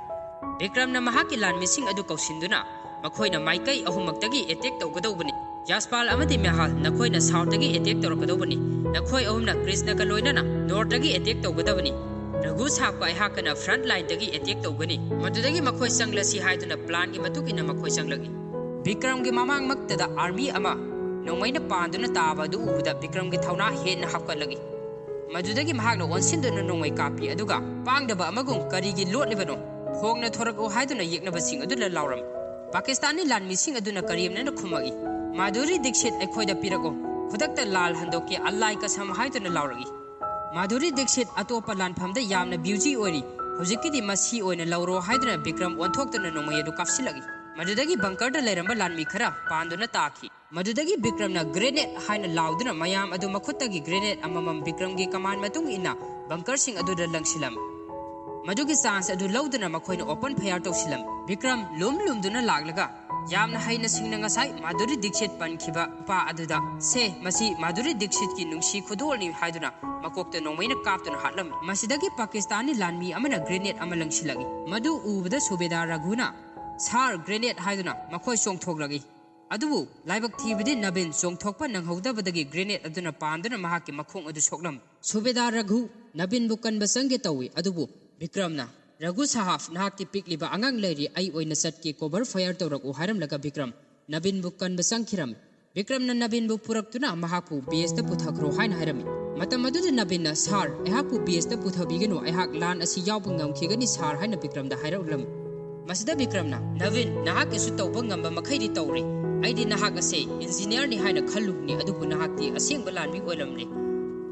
ꯕꯤꯀ꯭ꯔꯝꯅ ꯃꯍꯥꯛꯀꯤ ꯂꯥꯟꯃꯤꯁꯤꯡ ꯑꯗꯨ ꯀꯧꯁꯤꯟꯗꯨꯅ, "ꯃꯈꯣꯏꯅ ꯃꯥꯏꯀꯩ ꯑꯍꯨꯝꯃꯛꯇꯒꯤ ꯑꯦꯇꯦꯛ ꯇꯧꯒꯗꯧꯕꯅꯤ꯫ ꯌꯥꯁꯄꯥꯜ ꯑꯃꯗꯤ ꯃꯦꯍꯥꯜ, ꯅꯈꯣꯏꯅ ꯁꯥꯎꯠꯇꯒꯤ ꯑꯦꯇꯦꯛ ꯇꯧꯔꯛꯀꯗꯧꯕꯅꯤ꯫ ꯅꯈꯣꯏ ꯑꯍꯨꯝꯅ ꯀ꯭ꯔꯤꯁꯅꯒ ꯂꯣꯏꯅꯅ ꯅꯣꯔꯠꯇꯒꯤ ꯑꯦꯇꯦꯛ ꯇꯧꯒꯗꯕꯅꯤ꯫ ꯔꯘꯨ ꯁꯥꯛꯄ ꯑꯩꯍꯥꯛꯀꯅ ꯐ꯭ꯔꯟꯠ ꯂꯥꯏꯟꯗꯒꯤ ꯑꯦꯇꯦꯛ ꯇꯧꯒꯅꯤ꯫ ꯃꯗꯨꯗꯒꯤ ꯃꯈꯣꯏ ꯆꯪꯂꯁꯤ" ꯍꯥꯏꯗꯨꯅ ꯄ꯭ꯂꯥꯟꯒꯤ ꯃꯇꯨꯡ ꯏꯟꯅ ꯃꯈꯣꯏ ꯆꯪꯂꯛꯏ꯫ ꯕꯤꯀ꯭ꯔꯝꯒꯤ ꯃꯃꯥꯡꯃꯛꯇꯗ ꯑꯥꯔꯃꯤ ꯑꯃ ꯅꯣꯡꯃꯩꯅ ꯄꯥꯟꯗꯨꯅ ꯇꯥꯕ ꯑꯗꯨ ꯎꯕꯗ ꯕꯤꯀ꯭ꯔꯝꯒꯤ ꯊꯧꯅꯥ ꯍꯦꯟꯅ ꯍꯥꯞꯀꯠꯂꯛꯏ꯫ ꯃꯗꯨꯗꯒꯤ ꯃꯍꯥꯛꯅ ꯑꯣꯟꯁꯤꯟꯗꯨꯅ ꯅꯣꯡꯃꯩ ꯀꯥꯞꯄꯤ, ꯑꯗꯨꯒ ꯄꯥꯡꯗꯕ ꯑꯃꯒꯨꯝ "ꯀꯔꯤꯒꯤ ꯂꯣꯠꯂꯤꯕꯅꯣ? ꯐꯣꯡꯅ ꯊꯣꯔꯛꯎ" ꯍꯥꯏꯗꯨꯅ ꯌꯦꯛꯅꯕꯁꯤꯡ ꯑꯗꯨꯅ ꯂꯥꯎꯔꯝꯃꯤ꯫ ꯄꯥꯀꯤꯁꯇꯥꯅꯤ ꯂꯥꯟꯃꯤꯁꯤꯡ ꯑꯗꯨꯅ ꯀꯔꯦꯝꯅꯅ ꯈꯨꯝꯃꯛꯏ, "ꯃꯥꯙꯨꯔꯤ ꯗꯤꯛꯁꯤꯠ ꯑꯩꯈꯣꯏꯗ ꯄꯤꯔꯛꯎ, ꯈꯨꯗꯛꯇ ꯂꯥꯜ ꯍꯟꯗꯣꯛꯀꯦ, ꯑꯜꯂꯥꯏ ꯀꯁꯝ" ꯍꯥꯏꯗꯨꯅ ꯂꯥꯎꯔꯛꯏ꯫ "ꯃꯥꯙꯨꯔꯤ ꯗꯤꯛꯁꯤꯠ ꯑꯇꯣꯞꯄ ꯂꯥꯟꯐꯝꯗ ꯌꯥꯝꯅ ꯕ꯭ꯌꯨꯖꯤ ꯑꯣꯏꯔꯤ, ꯍꯧꯖꯤꯛꯀꯤꯗꯤ ꯃꯁꯤ ꯑꯣꯏꯅ ꯂꯧꯔꯣ" ꯍꯥꯏꯗꯨꯅ ꯕꯤꯀ꯭ꯔꯝ ꯑꯣꯟꯊꯣꯛꯇꯨꯅ ꯅꯣꯡꯃꯩ ꯑꯗꯨ ꯀꯥꯞꯁꯤꯜꯂꯛꯏ꯫ ꯃꯗꯨꯗꯒꯤ ꯕꯪꯀꯔꯗ ꯂꯩꯔꯝꯕ ꯂꯥꯟꯃꯤ ꯈꯔ ꯄꯥꯟꯗꯨꯅ ꯇꯥꯈꯤ꯫ ꯃꯗꯨꯗꯒꯤ ꯕꯤꯀ꯭ꯔꯝꯅ "ꯒ꯭ꯔꯦꯅꯦꯗ" ꯍꯥꯏꯅ ꯂꯥꯎꯗꯨꯅ ꯃꯌꯥꯝ ꯑꯗꯨ ꯃꯈꯨꯠꯇꯒꯤ ꯒ꯭ꯔꯦꯅꯦꯗ ꯑꯃꯃꯝ ꯕꯤꯀ꯭ꯔꯝꯒꯤ ꯀꯃꯥꯟ ꯃꯇꯨꯡ ꯏꯟꯅ ꯕꯪꯀꯔꯁꯤꯡ ꯑꯗꯨꯗ ꯂꯪꯁꯤꯜꯂꯝꯃꯤ꯫ ꯃꯗꯨꯒꯤ ꯆꯥꯟꯁ ꯑꯗꯨ ꯂꯧꯗꯨꯅ ꯃꯈꯣꯏꯅ ꯑꯣꯄꯟ ꯐꯌꯥꯔ ꯇꯧꯁꯤꯜꯂꯝꯃꯤ꯫ ꯕꯤꯀ꯭ꯔꯝ ꯂꯨꯝ ꯂꯨꯝꯗꯨꯅ ꯂꯥꯛꯂꯒ ꯌꯥꯝꯅ ꯍꯩꯅ ꯁꯤꯡꯅ ꯉꯁꯥꯏ ꯃꯥꯙꯨꯔꯤ ꯗꯤꯛꯁꯤꯠ ꯄꯟꯈꯤꯕ ꯅꯨꯄꯥ ꯑꯗꯨꯗ, "ꯁꯦ, ꯃꯁꯤ ꯃꯥꯙꯨꯔꯤ ꯗꯤꯛꯁꯤꯠꯀꯤ ꯅꯨꯡꯁꯤ ꯈꯨꯗꯣꯜꯅꯤ" ꯍꯥꯏꯗꯨꯅ ꯃꯀꯣꯛꯇ ꯅꯣꯡꯃꯩꯅ ꯀꯥꯞꯇꯨꯅ ꯍꯥꯠꯂꯝꯃꯤ꯫ ꯃꯁꯤꯗꯒꯤ ꯄꯥꯀꯤꯁꯇꯥꯅꯤ ꯂꯥꯟꯃꯤ ꯑꯃꯅ ꯒ꯭ꯔꯦꯅꯦꯗ ꯑꯃ ꯂꯪꯁꯤꯜꯂꯛꯏ꯫ ꯃꯗꯨ ꯎꯕꯗ ꯁꯨꯕꯦꯗꯥꯔ ꯔꯘꯨꯅ, "ꯁꯥꯔ, ꯒ꯭ꯔꯦꯅꯦꯗ" ꯍꯥꯏꯗꯨꯅ ꯃꯈꯣꯏ ꯆꯣꯡꯊꯣꯛꯂꯛꯏ꯫ ꯑꯗꯨꯕꯨ ꯂꯥꯏꯕꯛ ꯊꯤꯕꯗꯤ ꯅꯕꯤꯟ ꯆꯣꯡꯊꯣꯛꯄ ꯅꯪꯍꯧꯗꯕꯗꯒꯤ ꯒ꯭ꯔꯦꯅꯦꯗ ꯑꯗꯨꯅ ꯄꯥꯟꯗꯨꯅ ꯃꯍꯥꯛꯀꯤ ꯃꯈꯣꯡ ꯑꯗꯨ ꯁꯣꯛꯂꯝꯃꯤ꯫ ꯁꯨꯕꯦꯗꯥꯔ ꯔꯘꯨ ꯅꯕꯤꯟꯕꯨ ꯀꯟꯕ ꯆꯪꯒꯦ ꯇꯧꯏ, ꯑꯗꯨꯕꯨ ꯕꯤꯀ꯭ꯔꯝꯅ, "ꯔꯘꯨ ꯁꯥꯍꯥꯕ, ꯅꯍꯥꯛꯀꯤ ꯄꯤꯛꯂꯤꯕ ꯑꯉꯥꯡ ꯂꯩꯔꯤ, ꯑꯩ ꯑꯣꯏꯅ ꯆꯠꯀꯦ, ꯀꯣꯚꯔ ꯐꯌꯥꯔ ꯇꯧꯔꯛꯎ" ꯍꯥꯏꯔꯝꯂꯒ ꯕꯤꯀ꯭ꯔꯝ ꯅꯕꯤꯟꯕꯨ ꯀꯟꯕ ꯆꯪꯈꯤꯔꯝꯃꯤ꯫ ꯕꯤꯀ꯭ꯔꯝꯅ ꯅꯕꯤꯟꯕꯨ ꯄꯨꯔꯛꯇꯨꯅ ꯃꯍꯥꯛꯄꯨ ꯕꯦꯁꯇ ꯄꯨꯊꯈ꯭ꯔꯣ ꯍꯥꯏꯅ ꯍꯥꯏꯔꯝꯃꯤ꯫ ꯃꯇꯝ ꯑꯗꯨꯗ ꯅꯕꯤꯟꯅ, "ꯁꯥꯔ, ꯑꯩꯍꯥꯛꯄꯨ ꯕꯦꯁꯇ ꯄꯨꯊꯕꯤꯒꯅꯨ, ꯑꯩꯍꯥꯛ ꯂꯥꯟ ꯑꯁꯤ ꯌꯥꯎꯕ ꯉꯝꯈꯤꯒꯅꯤ ꯁꯥꯔ" ꯍꯥꯏꯅ ꯕꯤꯀ꯭ꯔꯝꯗ ꯍꯥꯏꯔꯛꯂꯝꯃꯤ꯫ ꯃꯁꯤꯗ ꯕꯤꯀ꯭ꯔꯝꯅ, "ꯅꯕꯤꯟ, ꯅꯍꯥꯛꯀꯤꯁꯨ ꯇꯧꯕ ꯉꯝꯕ ꯃꯈꯩꯗꯤ ꯇꯧꯔꯦ꯫ ꯑꯩꯗꯤ ꯅꯍꯥꯛ ꯑꯁꯦ ꯏꯟꯖꯤꯅꯤꯌꯥꯔꯅꯤ ꯍꯥꯏꯅ ꯈꯜꯂꯨꯕꯅꯤ, ꯑꯗꯨꯕꯨ ꯅꯍꯥꯛꯇꯤ ꯑꯁꯦꯡꯕ ꯂꯥꯟꯃꯤ ꯑꯣꯏꯔꯝꯂꯦ꯫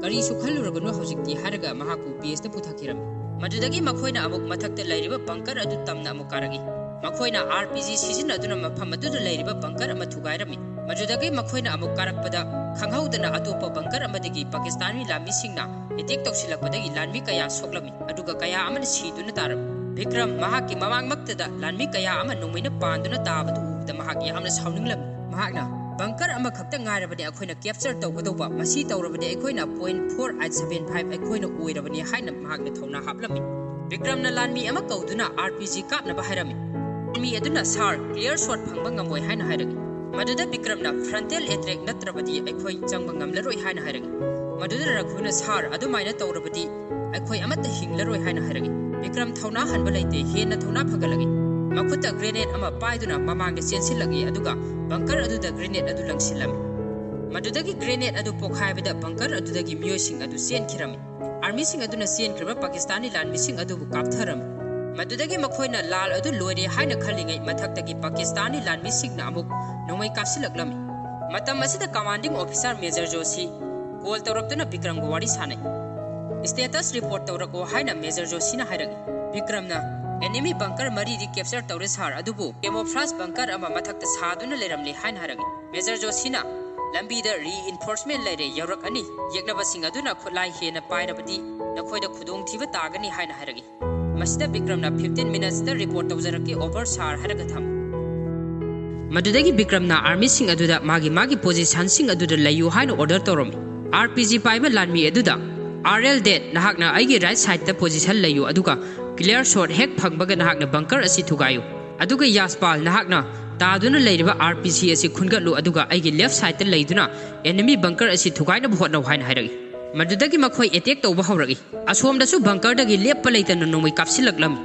ꯀꯔꯤꯁꯨ ꯈꯜꯂꯨꯔꯒꯅꯨ ꯍꯧꯖꯤꯛꯇꯤ" ꯍꯥꯏꯔꯒ ꯃꯍꯥꯛꯄꯨ ꯕꯦꯁꯇ ꯄꯨꯊꯈꯤꯔꯝꯃꯤ꯫ ꯃꯗꯨꯗꯒꯤ ꯃꯈꯣꯏꯅ ꯑꯃꯨꯛ ꯃꯊꯛꯇ ꯂꯩꯔꯤꯕ ꯕꯪꯀꯔ ꯑꯗꯨ ꯇꯝꯅ ꯑꯃꯨꯛ ꯀꯥꯔꯛꯏ꯫ ꯃꯈꯣꯏꯅ ꯑꯥꯔ ꯄꯤ ꯖꯤ ꯁꯤꯖꯤꯟꯅꯗꯨꯅ ꯃꯐꯝ ꯑꯗꯨꯗ ꯂꯩꯔꯤꯕ ꯕꯪꯀꯔ ꯑꯃ ꯊꯨꯒꯥꯏꯔꯝꯃꯤ꯫ ꯃꯗꯨꯗꯒꯤ ꯃꯈꯣꯏꯅ ꯑꯃꯨꯛ ꯀꯥꯔꯛꯄꯗ ꯈꯪꯍꯧꯗꯅ ꯑꯇꯣꯞꯄ ꯕꯪꯀꯔ ꯑꯃꯗꯒꯤ ꯄꯥꯀꯤꯁꯇꯥꯅꯤ ꯂꯥꯟꯃꯤꯁꯤꯡꯅ ꯑꯦꯇꯦꯛ ꯇꯧꯁꯤꯜꯂꯛꯄꯗꯒꯤ ꯂꯥꯟꯃꯤ ꯀꯌꯥ ꯁꯣꯛꯂꯝꯃꯤ, ꯑꯗꯨꯒ ꯀꯌꯥ ꯑꯃꯅ ꯁꯤꯗꯨꯅ ꯇꯥꯔꯝꯃꯤ꯫ ꯕꯤꯀ꯭ꯔꯝ ꯃꯍꯥꯛꯀꯤ ꯃꯃꯥꯡꯃꯛꯇꯗ ꯂꯥꯟꯃꯤ ꯀꯌꯥ ꯑꯃ ꯅꯣꯡꯃꯩꯅ ꯄꯥꯟꯗꯨꯅ ꯇꯥꯕꯗꯨ ꯎꯕꯗ ꯃꯍꯥꯛ ꯌꯥꯝꯅ ꯁꯥꯎꯅꯤꯡꯂꯝꯃꯤ꯫ ꯃꯍꯥꯛꯅ, "ꯕꯪꯀꯔ ꯑꯃꯈꯛꯇ ꯉꯥꯏꯔꯕꯅꯤ ꯑꯩꯈꯣꯏꯅ ꯀꯦꯞꯆꯔ ꯇꯧꯒꯗꯧꯕ, ꯃꯁꯤ ꯇꯧꯔꯕꯗꯤ ꯑꯩꯈꯣꯏꯅ point four eight seven five ꯑꯩꯈꯣꯏꯅ ꯑꯣꯏꯔꯕꯅꯤ" ꯍꯥꯏꯅ ꯃꯍꯥꯛꯅ ꯊꯧꯅꯥ ꯍꯥꯞꯂꯝꯃꯤ꯫ ꯕꯤꯀ꯭ꯔꯝꯅ ꯂꯥꯟꯃꯤ ꯑꯃ ꯀꯧꯗꯨꯅ ꯑꯥꯔ ꯄꯤ ꯖꯤ ꯀꯥꯞꯅꯕ ꯍꯥꯏꯔꯝꯃꯤ꯫ ꯂꯥꯟꯃꯤ ꯑꯗꯨꯅ, "ꯁꯥꯔ, ꯀ꯭ꯂꯤꯌꯔ ꯁꯣꯠ ꯐꯪꯕ ꯉꯝꯃꯣꯏ" ꯍꯥꯏꯅ ꯍꯥꯏꯔꯛꯏ꯫ ꯃꯗꯨꯗ ꯕꯤꯀ꯭ꯔꯝꯅ, "ꯐ꯭ꯔꯟꯇꯦꯜ ꯑꯦꯇꯦꯛ ꯅꯠꯇ꯭ꯔꯕꯗꯤ ꯑꯩꯈꯣꯏ ꯆꯪꯕ ꯉꯝꯂꯔꯣꯏ" ꯍꯥꯏꯅ ꯍꯥꯏꯔꯛꯏ꯫ ꯃꯗꯨꯗ ꯔꯘꯨꯅ, "ꯁꯥꯔ, ꯑꯗꯨꯃꯥꯏꯅ ꯇꯧꯔꯕꯗꯤ ꯑꯩꯈꯣꯏ ꯑꯃꯠꯇ ꯍꯤꯡꯂꯔꯣꯏ" ꯍꯥꯏꯅ ꯍꯥꯏꯔꯛꯏ꯫ ꯕꯤꯀ꯭ꯔꯝ ꯊꯧꯅꯥ ꯍꯟꯕ ꯂꯩꯇꯦ, ꯍꯦꯟꯅ ꯊꯧꯅꯥ ꯐꯒꯠꯂꯛꯏ꯫ ꯃꯈꯨꯠꯇ ꯒ꯭ꯔꯦꯅꯦꯗ ꯑꯃ ꯄꯥꯏꯗꯨꯅ ꯃꯃꯥꯡꯗ ꯆꯦꯟꯁꯤꯜꯂꯛꯏ, ꯑꯗꯨꯒ ꯕꯪꯀꯔ ꯑꯗꯨꯗ ꯒ꯭ꯔꯦꯅꯦꯗ ꯑꯗꯨ ꯂꯪꯁꯤꯜꯂꯝꯃꯤ꯫ ꯃꯗꯨꯗꯒꯤ grenade ꯑꯗꯨ ꯄꯣꯈꯥꯏꯕꯗ bunker ꯑꯗꯨꯗꯒꯤ ꯃꯤꯑꯣꯏꯁꯤꯡ ꯑꯗꯨ ꯆꯦꯟꯈꯤꯔꯝꯃꯤ꯫ Armyꯁꯤꯡ ꯑꯗꯨꯅ ꯆꯦꯟꯈ꯭ꯔꯕ ꯄꯥꯀꯤꯁꯇꯥꯅꯤ ꯂꯥꯟꯃꯤꯁꯤꯡ ꯑꯗꯨꯕꯨ ꯀꯥꯞꯊꯔꯝꯃꯤ꯫ ꯃꯗꯨꯗꯒꯤ ꯃꯈꯣꯏꯅ ꯂꯥꯜ ꯑꯗꯨ ꯂꯣꯏꯔꯦ ꯍꯥꯏꯅ ꯈꯜꯂꯤꯉꯩ ꯃꯊꯛꯇꯒꯤ ꯄꯥꯀꯤꯁꯇꯥꯅꯤ ꯂꯥꯟꯃꯤꯁꯤꯡꯅ ꯑꯃꯨꯛ ꯅꯣꯡꯃꯩ ꯀꯥꯞꯁꯤꯜꯂꯛꯂꯝꯃꯤ꯫ ꯃꯇꯝ ꯑꯁꯤꯗ commanding officer Major Joshi call ꯇꯧꯔꯛꯇꯨꯅ ꯕꯤꯀ꯭ꯔꯝꯒ ꯋꯥꯔꯤ ꯁꯥꯅꯩ꯫ Status report ꯇꯧꯔꯛꯑꯣ ꯍꯥꯏꯅ Major ꯖꯣꯁꯤꯅ ꯍꯥꯏꯔꯛꯏ꯫ ꯕꯤꯀ꯭ꯔꯝꯅ enemy bunker ꯃꯔꯤꯗꯤ capture ꯇꯧꯔꯦ sir, ꯑꯗꯨꯕꯨ camouflage bunker ꯑꯃ ꯃꯊꯛꯇ ꯁꯥꯗꯨꯅ ꯂꯩꯔꯝꯂꯦ ꯍꯥꯏꯅ ꯍꯥꯏꯔꯛꯏ꯫ Major ꯖꯣꯁꯤꯅ ꯂꯝꯕꯤꯗ reinforcement ꯂꯩꯔꯦ, ꯌꯧꯔꯛꯑꯅꯤ, ꯌꯦꯛꯅꯕꯁꯤꯡ ꯑꯗꯨꯅ ꯈꯨꯠꯂꯥꯏ ꯍꯦꯟꯅ ꯄꯥꯏꯔꯕꯗꯤ ꯅꯈꯣꯏꯗ ꯈꯨꯗꯣꯡꯊꯤꯕ ꯇꯥꯒꯅꯤ ꯍꯥꯏꯅ ꯍꯥꯏꯔꯛꯏ꯫ ꯃꯁꯤꯗ ꯕꯤꯀ꯭ꯔꯝꯅ fifteen minutesꯇ report ꯇꯧꯖꯔꯛꯀꯦ over sir ꯍꯥꯏꯔꯒ ꯊꯝꯃꯤ꯫ ꯃꯗꯨꯗꯒꯤ ꯕꯤꯀ꯭ꯔꯝꯅ armyꯁꯤꯡ ꯑꯗꯨꯗ ꯃꯥꯒꯤ ꯃꯥꯒꯤ positionꯁꯤꯡ ꯑꯗꯨꯗ ꯂꯩꯌꯨ ꯍꯥꯏꯅ order ꯇꯧꯔꯝꯃꯤ꯫ RPG ꯄꯥꯏꯕ ꯂꯥꯟꯃꯤ ꯑꯗꯨꯗ, R L Dead, ꯅꯍꯥꯛꯅ ꯑꯩꯒꯤ right sideꯇ position ꯂꯩꯌꯨ, ꯑꯗꯨꯒ clear shot ꯍꯦꯛ ꯐꯪꯕꯒ ꯅꯍꯥꯛꯅ bunker ꯑꯁꯤ ꯊꯨꯒꯥꯏꯌꯨ꯫ ꯑꯗꯨꯒ ꯌꯥꯁꯄꯥꯜ, ꯅꯍꯥꯛꯅ ꯇꯥꯗꯨꯅ ꯂꯩꯔꯤꯕ RPG ꯑꯁꯤ ꯈꯨꯟꯒꯠꯂꯨ, ꯑꯗꯨꯒ ꯑꯩꯒꯤ left sideꯇ ꯂꯩꯗꯨꯅ enemy bunker ꯑꯁꯤ ꯊꯨꯒꯥꯏꯅꯕ ꯍꯣꯠꯅꯧ ꯍꯥꯏꯅ ꯍꯥꯏꯔꯛꯏ꯫ ꯃꯗꯨꯗꯒꯤ ꯃꯈꯣꯏ attack ꯇꯧꯕ ꯍꯧꯔꯛꯏ꯫ ꯑꯁꯣꯝꯗꯁꯨ bunkerꯗꯒꯤ ꯂꯦꯞꯄ ꯂꯩꯇꯅ ꯅꯣꯡꯃꯩ ꯀꯥꯞꯁꯤꯜꯂꯛꯂꯝꯃꯤ꯫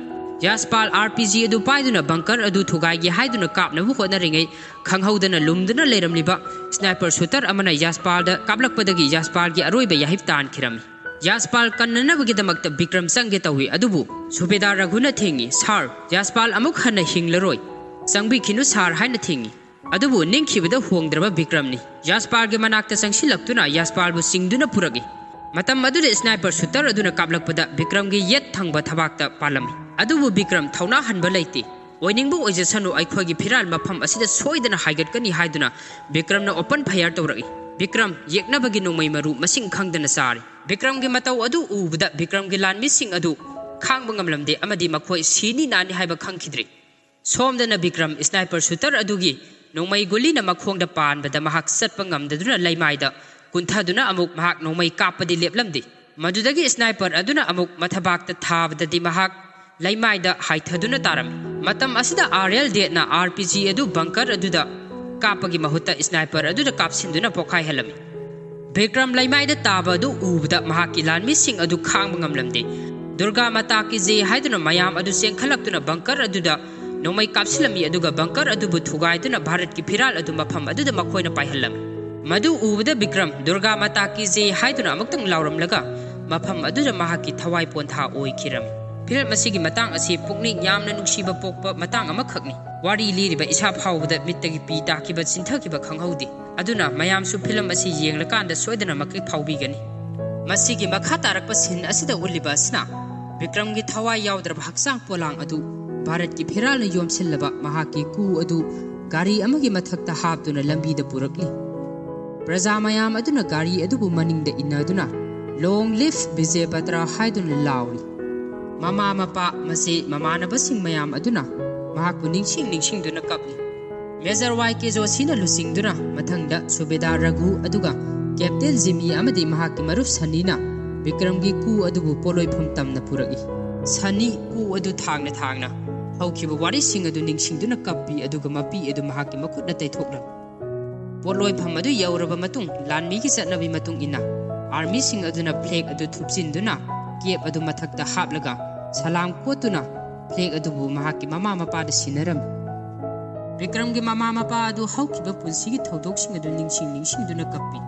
ꯌꯥꯁꯄꯥꯜ RPG ꯑꯗꯨ ꯄꯥꯏꯗꯨꯅ bunker ꯑꯗꯨ ꯊꯨꯒꯥꯏꯒꯦ ꯍꯥꯏꯗꯨꯅ ꯀꯥꯞꯅꯕ ꯍꯣꯠꯅꯔꯤꯉꯩ, ꯈꯪꯍꯧꯗꯅ ꯂꯨꯝꯗꯨꯅ ꯂꯩꯔꯝꯂꯤꯕ sniper shooter ꯑꯃꯅ ꯌꯥꯁꯄꯥꯜꯗ ꯀꯥꯞꯂꯛꯄꯗꯒꯤ ꯌꯥꯁꯄꯥꯜꯒꯤ ꯑꯔꯣꯏꯕ ꯌꯥꯍꯤꯞ ꯇꯥꯟꯈꯤꯔꯝꯃꯤ꯫ ꯌꯥꯁꯄꯥꯜ ꯀꯟꯅꯅꯕꯒꯤꯗꯃꯛꯇ ꯕꯤꯀ꯭ꯔꯝ ꯆꯪꯒꯦ ꯇꯧꯏ, ꯑꯗꯨꯕꯨ ꯁꯨꯕꯦꯗꯥꯔ ꯔꯘꯨꯅ ꯊꯤꯡꯏ꯫ "Sir, ꯌꯥꯁꯄꯥꯜ ꯑꯃꯨꯛ ꯍꯟꯅ ꯍꯤꯡꯂꯔꯣꯏ꯫ ꯆꯪꯕꯤꯈꯤꯅꯨ sir" ꯍꯥꯏꯅ ꯊꯤꯡꯏ꯫ ꯑꯗꯨꯕꯨ ꯅꯤꯡꯈꯤꯕꯗ ꯍꯣꯡꯗ꯭ꯔꯕ ꯕꯤꯀ꯭ꯔꯝꯅꯤ꯫ ꯌꯥꯁꯄꯥꯜꯒꯤ ꯃꯅꯥꯛꯇ ꯆꯪꯁꯤꯜꯂꯛꯇꯨꯅ ꯌꯥꯁꯄꯥꯜꯕꯨ ꯆꯤꯡꯗꯨꯅ ꯄꯨꯔꯛꯏ꯫ ꯃꯇꯝ ꯑꯗꯨꯗ sniper shooter ꯑꯗꯨꯅ ꯀꯥꯞꯂꯛꯄꯗ ꯕꯤꯀ꯭ꯔꯝꯒꯤ ꯌꯦꯠ ꯊꯪꯕ ꯊꯕꯥꯛꯇ ꯄꯥꯜꯂꯝꯃꯤ꯫ ꯑꯗꯨꯕꯨ ꯕꯤꯀ꯭ꯔꯝ ꯊꯧꯅꯥ ꯍꯟꯕ ꯂꯩꯇꯦ꯫ "ꯑꯣꯏꯅꯤꯡꯕ ꯑꯣꯏꯖꯁꯅꯨ, ꯑꯩꯈꯣꯏꯒꯤ ꯐꯤꯔꯥꯜ ꯃꯐꯝ ꯑꯁꯤꯗ ꯁꯣꯏꯗꯅ ꯍꯥꯏꯒꯠꯀꯅꯤ" ꯍꯥꯏꯗꯨꯅ ꯕꯤꯀ꯭ꯔꯝꯅ open fire ꯇꯧꯔꯛꯏ꯫ ꯕꯤꯀ꯭ꯔꯝ ꯌꯦꯛꯅꯕꯒꯤ ꯅꯣꯡꯃꯩ ꯃꯔꯨ ꯃꯁꯤꯡ ꯈꯪꯗꯅ ꯆꯥꯔꯤ꯫ ꯕꯤꯀ꯭ꯔꯝꯒꯤ ꯃꯇꯧ ꯑꯗꯨ ꯎꯕꯗ ꯕꯤꯀ꯭ꯔꯝꯒꯤ ꯂꯥꯟꯃꯤꯁꯤꯡ ꯑꯗꯨ ꯈꯥꯡꯕ ꯉꯝꯂꯝꯗꯦ ꯑꯃꯗꯤ ꯃꯈꯣꯏ ꯁꯤꯅꯤ ꯅꯥꯅꯤ ꯍꯥꯏꯕ ꯈꯪꯈꯤꯗ꯭ꯔꯤ꯫ ꯁꯣꯝꯗꯅ ꯕꯤꯀ꯭ꯔꯝ sniper shooter ꯑꯗꯨꯒꯤ ꯅꯣꯡꯃꯩ ꯒꯨꯂꯤꯅ ꯃꯈꯣꯡꯗ ꯄꯥꯟꯕꯗ ꯃꯍꯥꯛ ꯆꯠꯄ ꯉꯝꯗꯗꯨꯅ ꯂꯩꯃꯥꯏꯗ ꯀꯨꯟꯊꯗꯨꯅ ꯑꯃꯨꯛ ꯃꯍꯥꯛ ꯅꯣꯡꯃꯩ ꯀꯥꯞꯄꯗꯤ ꯂꯦꯞꯂꯝꯗꯦ꯫ ꯃꯗꯨꯗꯒꯤ sniper ꯑꯗꯨꯅ ꯑꯃꯨꯛ ꯃꯊꯕꯥꯛꯇ ꯊꯥꯕꯗꯗꯤ ꯃꯍꯥꯛ ꯂꯩꯃꯥꯏꯗ ꯍꯥꯏꯊꯗꯨꯅ ꯇꯥꯔꯝꯃꯤ꯫ ꯃꯇꯝ ꯑꯁꯤꯗ R L Deadꯅ RPG ꯑꯗꯨ bunker ꯑꯗꯨꯗ ꯀꯥꯞꯄꯒꯤ ꯃꯍꯨꯠꯇ sniper ꯑꯗꯨꯗ ꯀꯥꯞꯁꯤꯟꯗꯨꯅ ꯄꯣꯈꯥꯏꯍꯜꯂꯝꯃꯤ꯫ ꯕꯤꯀ꯭ꯔꯝ ꯂꯩꯃꯥꯏꯗ ꯇꯥꯕ ꯑꯗꯨ ꯎꯕꯗ ꯃꯍꯥꯛꯀꯤ ꯂꯥꯟꯃꯤꯁꯤꯡ ꯑꯗꯨ ꯈꯥꯡꯕ ꯉꯝꯂꯝꯗꯦ꯫ "ꯗꯨꯔꯒꯥ ꯃꯥꯇꯥ ꯀꯤ ꯖꯦ" ꯍꯥꯏꯗꯨꯅ ꯃꯌꯥꯝ ꯑꯗꯨ ꯆꯦꯟꯈꯠꯂꯛꯇꯨꯅ bunker ꯑꯗꯨꯗ ꯅꯣꯡꯃꯩ ꯀꯥꯞꯁꯤꯜꯂꯝꯃꯤ, ꯑꯗꯨꯒ bunker ꯑꯗꯨꯕꯨ ꯊꯨꯒꯥꯏꯗꯨꯅ ꯚꯥꯔꯠꯀꯤ ꯐꯤꯔꯥꯜ ꯑꯗꯨ ꯃꯐꯝ ꯑꯗꯨꯗ ꯃꯈꯣꯏꯅ ꯄꯥꯏꯍꯜꯂꯝꯃꯤ꯫ ꯃꯗꯨ ꯎꯕꯗ ꯕꯤꯀ꯭ꯔꯝ "ꯗꯨꯔꯒꯥ ꯃꯥꯇꯥ ꯀꯤ ꯖꯦ" ꯍꯥꯏꯗꯨꯅ ꯑꯃꯨꯛꯇꯪ ꯂꯥꯎꯔꯝꯂꯒ ꯃꯐꯝ ꯑꯗꯨꯗ ꯃꯍꯥꯛꯀꯤ ꯊꯋꯥꯏ ꯄꯣꯟꯊꯥ ꯑꯣꯏꯈꯤꯔꯝꯃꯤ꯫ ꯐꯤꯂꯝ ꯑꯁꯤꯒꯤ ꯃꯇꯥꯡ ꯑꯁꯤ ꯄꯨꯛꯅꯤꯡ ꯌꯥꯝꯅ ꯅꯨꯡꯁꯤꯕ ꯄꯣꯛꯄ ꯃꯇꯥꯡ ꯑꯃꯈꯛꯅꯤ꯫ ꯋꯥꯔꯤ ꯂꯤꯔꯤꯕ ꯏꯁꯥ ꯐꯥꯎꯕꯗ ꯃꯤꯠꯇꯒꯤ ꯄꯤ ꯇꯥꯈꯤꯕ, ꯆꯤꯟꯊꯈꯤꯕ ꯈꯪꯍꯧꯗꯦ꯫ ꯑꯗꯨꯅ ꯃꯌꯥꯝꯁꯨ ꯐꯤꯂꯝ ꯑꯁꯤ ꯌꯦꯡꯂꯀꯥꯟꯗ ꯁꯣꯏꯗꯅꯃꯛꯀꯤ ꯐꯥꯎꯕꯤꯒꯅꯤ꯫ ꯃꯁꯤꯒꯤ ꯃꯈꯥ ꯇꯥꯔꯛꯄ ꯁꯤꯟ ꯑꯁꯤꯗ ꯎꯠꯂꯤꯕ ꯑꯁꯤꯅ ꯕꯤꯀ꯭ꯔꯝꯒꯤ ꯊꯋꯥꯏ ꯌꯥꯎꯗ꯭ꯔꯕ ꯍꯛꯆꯥꯡ ꯄꯣꯂꯥꯡ ꯑꯗꯨ ꯚꯥꯔꯠꯀꯤ ꯐꯤꯔꯥꯜꯅ ꯌꯣꯝꯁꯤꯜꯂꯕ ꯃꯍꯥꯛꯀꯤ ꯀꯨ ꯑꯗꯨ ꯒꯥꯔꯤ ꯑꯃꯒꯤ ꯃꯊꯛꯇ ꯍꯥꯞꯇꯨꯅ ꯂꯝꯕꯤꯗ ꯄꯨꯔꯛꯂꯤ꯫ ꯄ꯭ꯔꯖꯥ ꯃꯌꯥꯝ ꯑꯗꯨꯅ ꯒꯥꯔꯤ ꯑꯗꯨꯕꯨ ꯃꯅꯤꯡꯗ ꯏꯟꯅꯗꯨꯅ "Long live Vijay Batra" ꯍꯥꯏꯗꯨꯅ ꯂꯥꯎꯔꯤ꯫ ꯃꯃꯥ ꯃꯄꯥ, ꯃꯆꯦ, ꯃꯃꯥꯟꯅꯕꯁꯤꯡ ꯃꯌꯥꯝ ꯑꯗꯨꯅ ꯃꯍꯥꯛꯄꯨ ꯅꯤꯡꯁꯤꯡ ꯅꯤꯡꯁꯤꯡꯗꯨꯅ ꯀꯞꯂꯤ꯫ ꯃꯦꯖꯔ ꯋꯥꯏ ꯀꯦ ꯖꯣꯁꯤꯅ ꯂꯨꯆꯤꯡꯗꯨꯅ ꯃꯊꯪꯗ ꯁꯨꯕꯦꯗꯥꯔ ꯔꯘꯨ ꯑꯗꯨꯒ ꯀꯦꯞꯇꯦꯟ ꯖꯤꯃꯤ ꯑꯃꯗꯤ ꯃꯍꯥꯛꯀꯤ ꯃꯔꯨꯞ ꯁꯟꯅꯤꯅ ꯕꯤꯀ꯭ꯔꯝꯒꯤ ꯀꯨ ꯑꯗꯨꯕꯨ ꯄꯣꯠꯂꯣꯏꯐꯝ ꯇꯝꯅ ꯄꯨꯔꯛꯏ꯫ ꯁꯟꯅꯤ ꯀꯨ ꯑꯗꯨ ꯊꯥꯡꯅ ꯊꯥꯡꯅ ꯍꯧꯈꯤꯕ ꯋꯥꯔꯤꯁꯤꯡ ꯑꯗꯨ ꯅꯤꯡꯁꯤꯡꯗꯨꯅ ꯀꯞꯄꯤ, ꯑꯗꯨꯒ ꯃꯄꯤ ꯑꯗꯨ ꯃꯍꯥꯛꯀꯤ ꯃꯈꯨꯠꯅ ꯇꯩꯊꯣꯛꯂꯝꯃꯤ꯫ ꯄꯣꯠꯂꯣꯏꯐꯝ ꯑꯗꯨ ꯌꯧꯔꯕ ꯃꯇꯨꯡ, ꯂꯥꯟꯃꯤꯒꯤ ꯆꯠꯅꯕꯤ ꯃꯇꯨꯡ ꯏꯟꯅ, ꯑꯥꯔꯃꯤꯁꯤꯡ ꯑꯗꯨꯅ ꯐ꯭ꯂꯦꯒ ꯑꯗꯨ ꯊꯨꯞꯆꯤꯟꯗꯨꯅ ꯀꯦꯞ ꯑꯗꯨ ꯃꯊꯛꯇ ꯍꯥꯞꯂꯒ ꯁꯂꯥꯝ ꯀꯣꯠꯇꯨꯅ ꯐ꯭ꯂꯦꯒ ꯑꯗꯨꯕꯨ ꯃꯍꯥꯛꯀꯤ ꯃꯃꯥ ꯃꯄꯥꯗ ꯁꯤꯟꯅꯔꯝꯃꯤ꯫ ꯕꯤꯀ꯭ꯔꯝꯒꯤ ꯃꯃꯥ ꯃꯄꯥ ꯑꯗꯨ ꯍꯧꯈꯤꯕ ꯄꯨꯟꯁꯤꯒꯤ ꯊꯧꯗꯣꯛꯁꯤꯡ ꯑꯗꯨ ꯅꯤꯡꯁꯤꯡ ꯅꯤꯡꯁꯤꯡꯗꯨꯅ ꯀꯞꯄꯤ꯫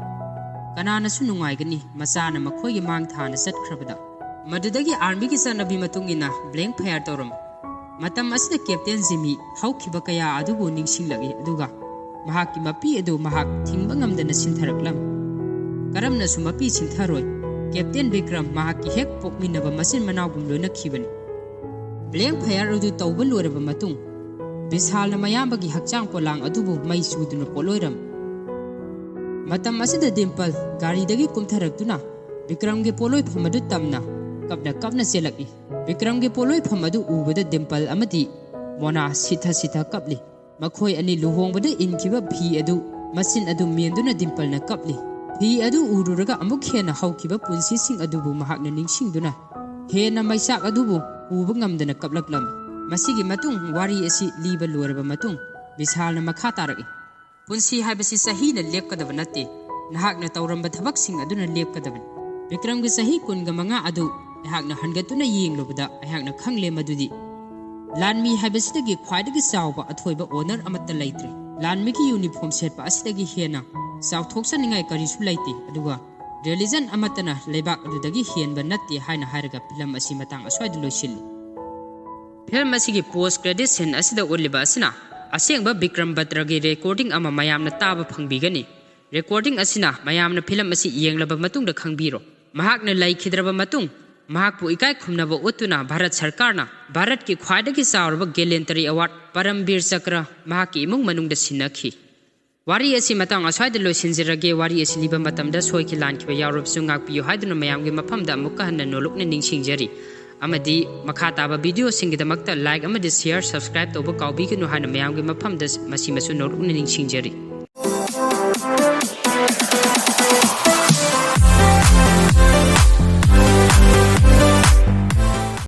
ꯀꯅꯥꯅꯁꯨ ꯅꯨꯡꯉꯥꯏꯒꯅꯤ, ꯃꯆꯥꯅ ꯃꯈꯣꯏꯒꯤ ꯃꯥꯡ ꯊꯥꯅ ꯆꯠꯈ꯭ꯔꯕꯗ꯫ ꯃꯗꯨꯗꯒꯤ ꯑꯥꯔꯃꯤꯒꯤ ꯆꯠꯅꯕꯤ ꯃꯇꯨꯡ ꯏꯟꯅ ꯕ꯭ꯂꯦꯡ ꯐꯌꯥꯔ ꯇꯧꯔꯝꯃꯤ꯫ ꯃꯇꯝ ꯑꯁꯤꯗ ꯀꯦꯞꯇꯦꯟ ꯖꯤꯃꯤ ꯍꯧꯈꯤꯕ ꯀꯌꯥ ꯑꯗꯨꯕꯨ ꯅꯤꯡꯁꯤꯡꯂꯛꯏ, ꯑꯗꯨꯒ ꯃꯍꯥꯛꯀꯤ ꯃꯄꯤ ꯑꯗꯨ ꯃꯍꯥꯛ ꯊꯤꯡꯕ ꯉꯝꯗꯅ ꯁꯤꯟꯊꯔꯛꯂꯝꯃꯤ꯫ ꯀꯔꯝꯅꯁꯨ ꯃꯄꯤ ꯁꯤꯟꯊꯔꯣꯏ꯫ ꯀꯦꯞꯇꯦꯟ ꯕꯤꯀ꯭ꯔꯝ ꯃꯍꯥꯛꯀꯤ ꯍꯦꯛ ꯄꯣꯛꯃꯤꯟꯅꯕ ꯃꯆꯤꯟ ꯃꯅꯥꯎꯒꯨꯝ ꯂꯣꯏꯅꯈꯤꯕꯅꯤ꯫ ꯕ꯭ꯂꯦꯡ ꯐꯌꯥꯔ ꯑꯗꯨ ꯇꯧꯕ ꯂꯣꯏꯔꯕ ꯃꯇꯨꯡ, ꯕꯤꯁꯥꯜꯅ ꯃꯌꯥꯝꯕꯒꯤ ꯍꯛꯆꯥꯡ ꯄꯣꯂꯥꯡ ꯑꯗꯨꯕꯨ ꯃꯩ ꯆꯨꯗꯨꯅ ꯄꯣꯠꯂꯣꯏꯔꯝꯃꯤ꯫ ꯃꯇꯝ ꯑꯁꯤꯗ ꯗꯤꯝꯄꯜ ꯒꯥꯔꯤꯗꯒꯤ ꯀꯨꯝꯊꯔꯛꯇꯨꯅ ꯕꯤꯀ꯭ꯔꯝꯒꯤ ꯄꯣꯠꯂꯣꯏꯐꯝ ꯑꯗꯨ ꯇꯝꯅ ꯀꯞꯅ ꯀꯞꯅ ꯆꯦꯜꯂꯛꯏ꯫ ꯕꯤꯀ꯭ꯔꯝꯒꯤ ꯄꯣꯠꯂꯣꯏꯐꯝ ꯑꯗꯨ ꯎꯕꯗ ꯗꯤꯝꯄꯜ ꯑꯃꯗꯤ ꯃꯣꯅꯥ ꯁꯤꯊ ꯁꯤꯊ ꯀꯞꯂꯤ꯫ ꯃꯈꯣꯏ ꯑꯅꯤ ꯂꯨꯍꯣꯡꯕꯗ ꯏꯟꯈꯤꯕ ꯐꯤ ꯑꯗꯨ, ꯃꯆꯤꯟ ꯑꯗꯨ ꯃꯦꯟꯗꯨꯅ ꯗꯤꯝꯄꯜꯅ ꯀꯞꯂꯤ꯫ ꯐꯤ ꯑꯗꯨ ꯎꯔꯨꯔꯒ ꯑꯃꯨꯛ ꯍꯦꯟꯅ ꯍꯧꯈꯤꯕ ꯄꯨꯟꯁꯤꯁꯤꯡ ꯑꯗꯨꯕꯨ ꯃꯍꯥꯛꯅ ꯅꯤꯡꯁꯤꯡꯗꯨꯅ ꯍꯦꯟꯅ ꯃꯩꯆꯥꯛ ꯑꯗꯨꯕꯨ ꯎꯕ ꯉꯝꯗꯅ ꯀꯞꯂꯛꯂꯝꯃꯤ꯫ ꯃꯁꯤꯒꯤ ꯃꯇꯨꯡ ꯋꯥꯔꯤ ꯑꯁꯤ ꯂꯤꯕ ꯂꯣꯏꯔꯕ ꯃꯇꯨꯡ, ꯕꯤꯁꯥꯜꯅ ꯃꯈꯥ ꯇꯥꯔꯛꯏ꯫ ꯄꯨꯟꯁꯤ ꯍꯥꯏꯕꯁꯤ ꯆꯍꯤꯅ ꯂꯦꯞꯀꯗꯕ ꯅꯠꯇꯦ꯫ ꯅꯍꯥꯛꯅ ꯇꯧꯔꯝꯕ ꯊꯕꯛꯁꯤꯡ ꯑꯗꯨꯅ ꯂꯦꯞꯀꯗꯕꯅꯤ꯫ ꯕꯤꯀ꯭ꯔꯝꯒꯤ ꯆꯍꯤ ꯀꯨꯟꯒ ꯃꯉꯥ ꯑꯗꯨ ꯑꯩꯍꯥꯛꯅ ꯍꯟꯒꯠꯇꯨꯅ ꯌꯦꯡꯂꯨꯕꯗ ꯑꯩꯍꯥꯛꯅ ꯈꯪꯂꯦ ꯃꯗꯨꯗꯤ ꯂꯥꯟꯃꯤ ꯍꯥꯏꯕꯁꯤꯗꯒꯤ ꯈ꯭ꯋꯥꯏꯗꯒꯤ ꯆꯥꯎꯕ ꯑꯊꯣꯏꯕ ꯑꯣꯅꯔ ꯑꯃꯠꯇ ꯂꯩꯇ꯭ꯔꯦ꯫ ꯂꯥꯟꯃꯤꯒꯤ ꯌꯨꯅꯤꯐꯣꯔꯝ ꯁꯦꯠꯄ ꯑꯁꯤꯗꯒꯤ ꯍꯦꯟꯅ ꯆꯥꯎꯊꯣꯛꯆꯅꯤꯡꯉꯥꯏ ꯀꯔꯤꯁꯨ ꯂꯩꯇꯦ, ꯑꯗꯨꯒ religion ꯑꯃꯠꯇꯅ ꯂꯩꯕꯥꯛ ꯑꯗꯨꯗꯒꯤ ꯍꯦꯟꯕ ꯅꯠꯇꯦ ꯍꯥꯏꯅ ꯍꯥꯏꯔꯒ ꯐꯤꯂꯝ ꯑꯁꯤ ꯃꯇꯥꯡ ꯑꯁ꯭ꯋꯥꯏꯗ ꯂꯣꯏꯁꯤꯜꯂꯤ꯫ ꯐꯤꯂꯝ ꯑꯁꯤꯒꯤ post credit scene ꯑꯁꯤꯗ ꯎꯠꯂꯤꯕ ꯑꯁꯤꯅ ꯑꯁꯦꯡꯕ ꯕꯤꯀ꯭ꯔꯝ ꯕꯇ꯭ꯔꯒꯤ recording ꯑꯃ ꯃꯌꯥꯝꯅ ꯇꯥꯕ ꯐꯪꯕꯤꯒꯅꯤ꯫ Recording ꯑꯁꯤꯅ ꯃꯌꯥꯝꯅ ꯐꯤꯂꯝ ꯑꯁꯤ ꯌꯦꯡꯂꯕ ꯃꯇꯨꯡꯗ ꯈꯪꯕꯤꯔꯣ꯫ ꯃꯍꯥꯛꯅ ꯂꯩꯈꯤꯗ꯭ꯔꯕ ꯃꯇꯨꯡ ꯃꯍꯥꯛꯄꯨ ꯏꯀꯥꯏ ꯈꯨꯝꯅꯕ ꯎꯠꯇꯨꯅ ꯚꯥꯔꯠ ꯁꯔꯀꯥꯔꯅ ꯚꯥꯔꯠꯀꯤ ꯈ꯭ꯋꯥꯏꯗꯒꯤ ꯆꯥꯎꯔꯕ gallantry award ꯄꯔꯝꯕꯤꯔ ꯆꯀ꯭ꯔ ꯃꯍꯥꯛꯀꯤ ꯏꯃꯨꯡ ꯃꯅꯨꯡꯗ ꯁꯤꯟꯅꯈꯤ꯫ ꯋꯥꯔꯤ ꯑꯁꯤ ꯃꯇꯥꯡ ꯑꯁ꯭ꯋꯥꯏꯗ ꯂꯣꯏꯁꯤꯟꯖꯔꯒꯦ꯫ ꯋꯥꯔꯤ ꯑꯁꯤ ꯂꯤꯕ ꯃꯇꯝꯗ ꯁꯣꯏꯈꯤ ꯂꯥꯟꯈꯤꯕ ꯌꯥꯎꯔꯕꯁꯨ ꯉꯥꯛꯄꯤꯌꯨ ꯍꯥꯏꯗꯨꯅ ꯃꯌꯥꯝꯒꯤ ꯃꯐꯝꯗ ꯑꯃꯨꯛꯀ ꯍꯟꯅ ꯅꯣꯂꯨꯛꯅ ꯅꯤꯡꯁꯤꯡꯖꯔꯤ꯫ ꯑꯃꯗꯤ ꯃꯈꯥ ꯇꯥꯕ videoꯁꯤꯡꯒꯤꯗꯃꯛꯇ like ꯑꯃꯗꯤ share, subscribe ꯇꯧꯕ ꯀꯥꯎꯕꯤꯒꯅꯨ ꯍꯥꯏꯅ ꯃꯌꯥꯝꯒꯤ ꯃꯐꯝꯗ ꯃꯁꯤꯃꯁꯨ ꯅꯣꯂꯨꯛꯅ ꯅꯤꯡꯁꯤꯡꯖꯔꯤ꯫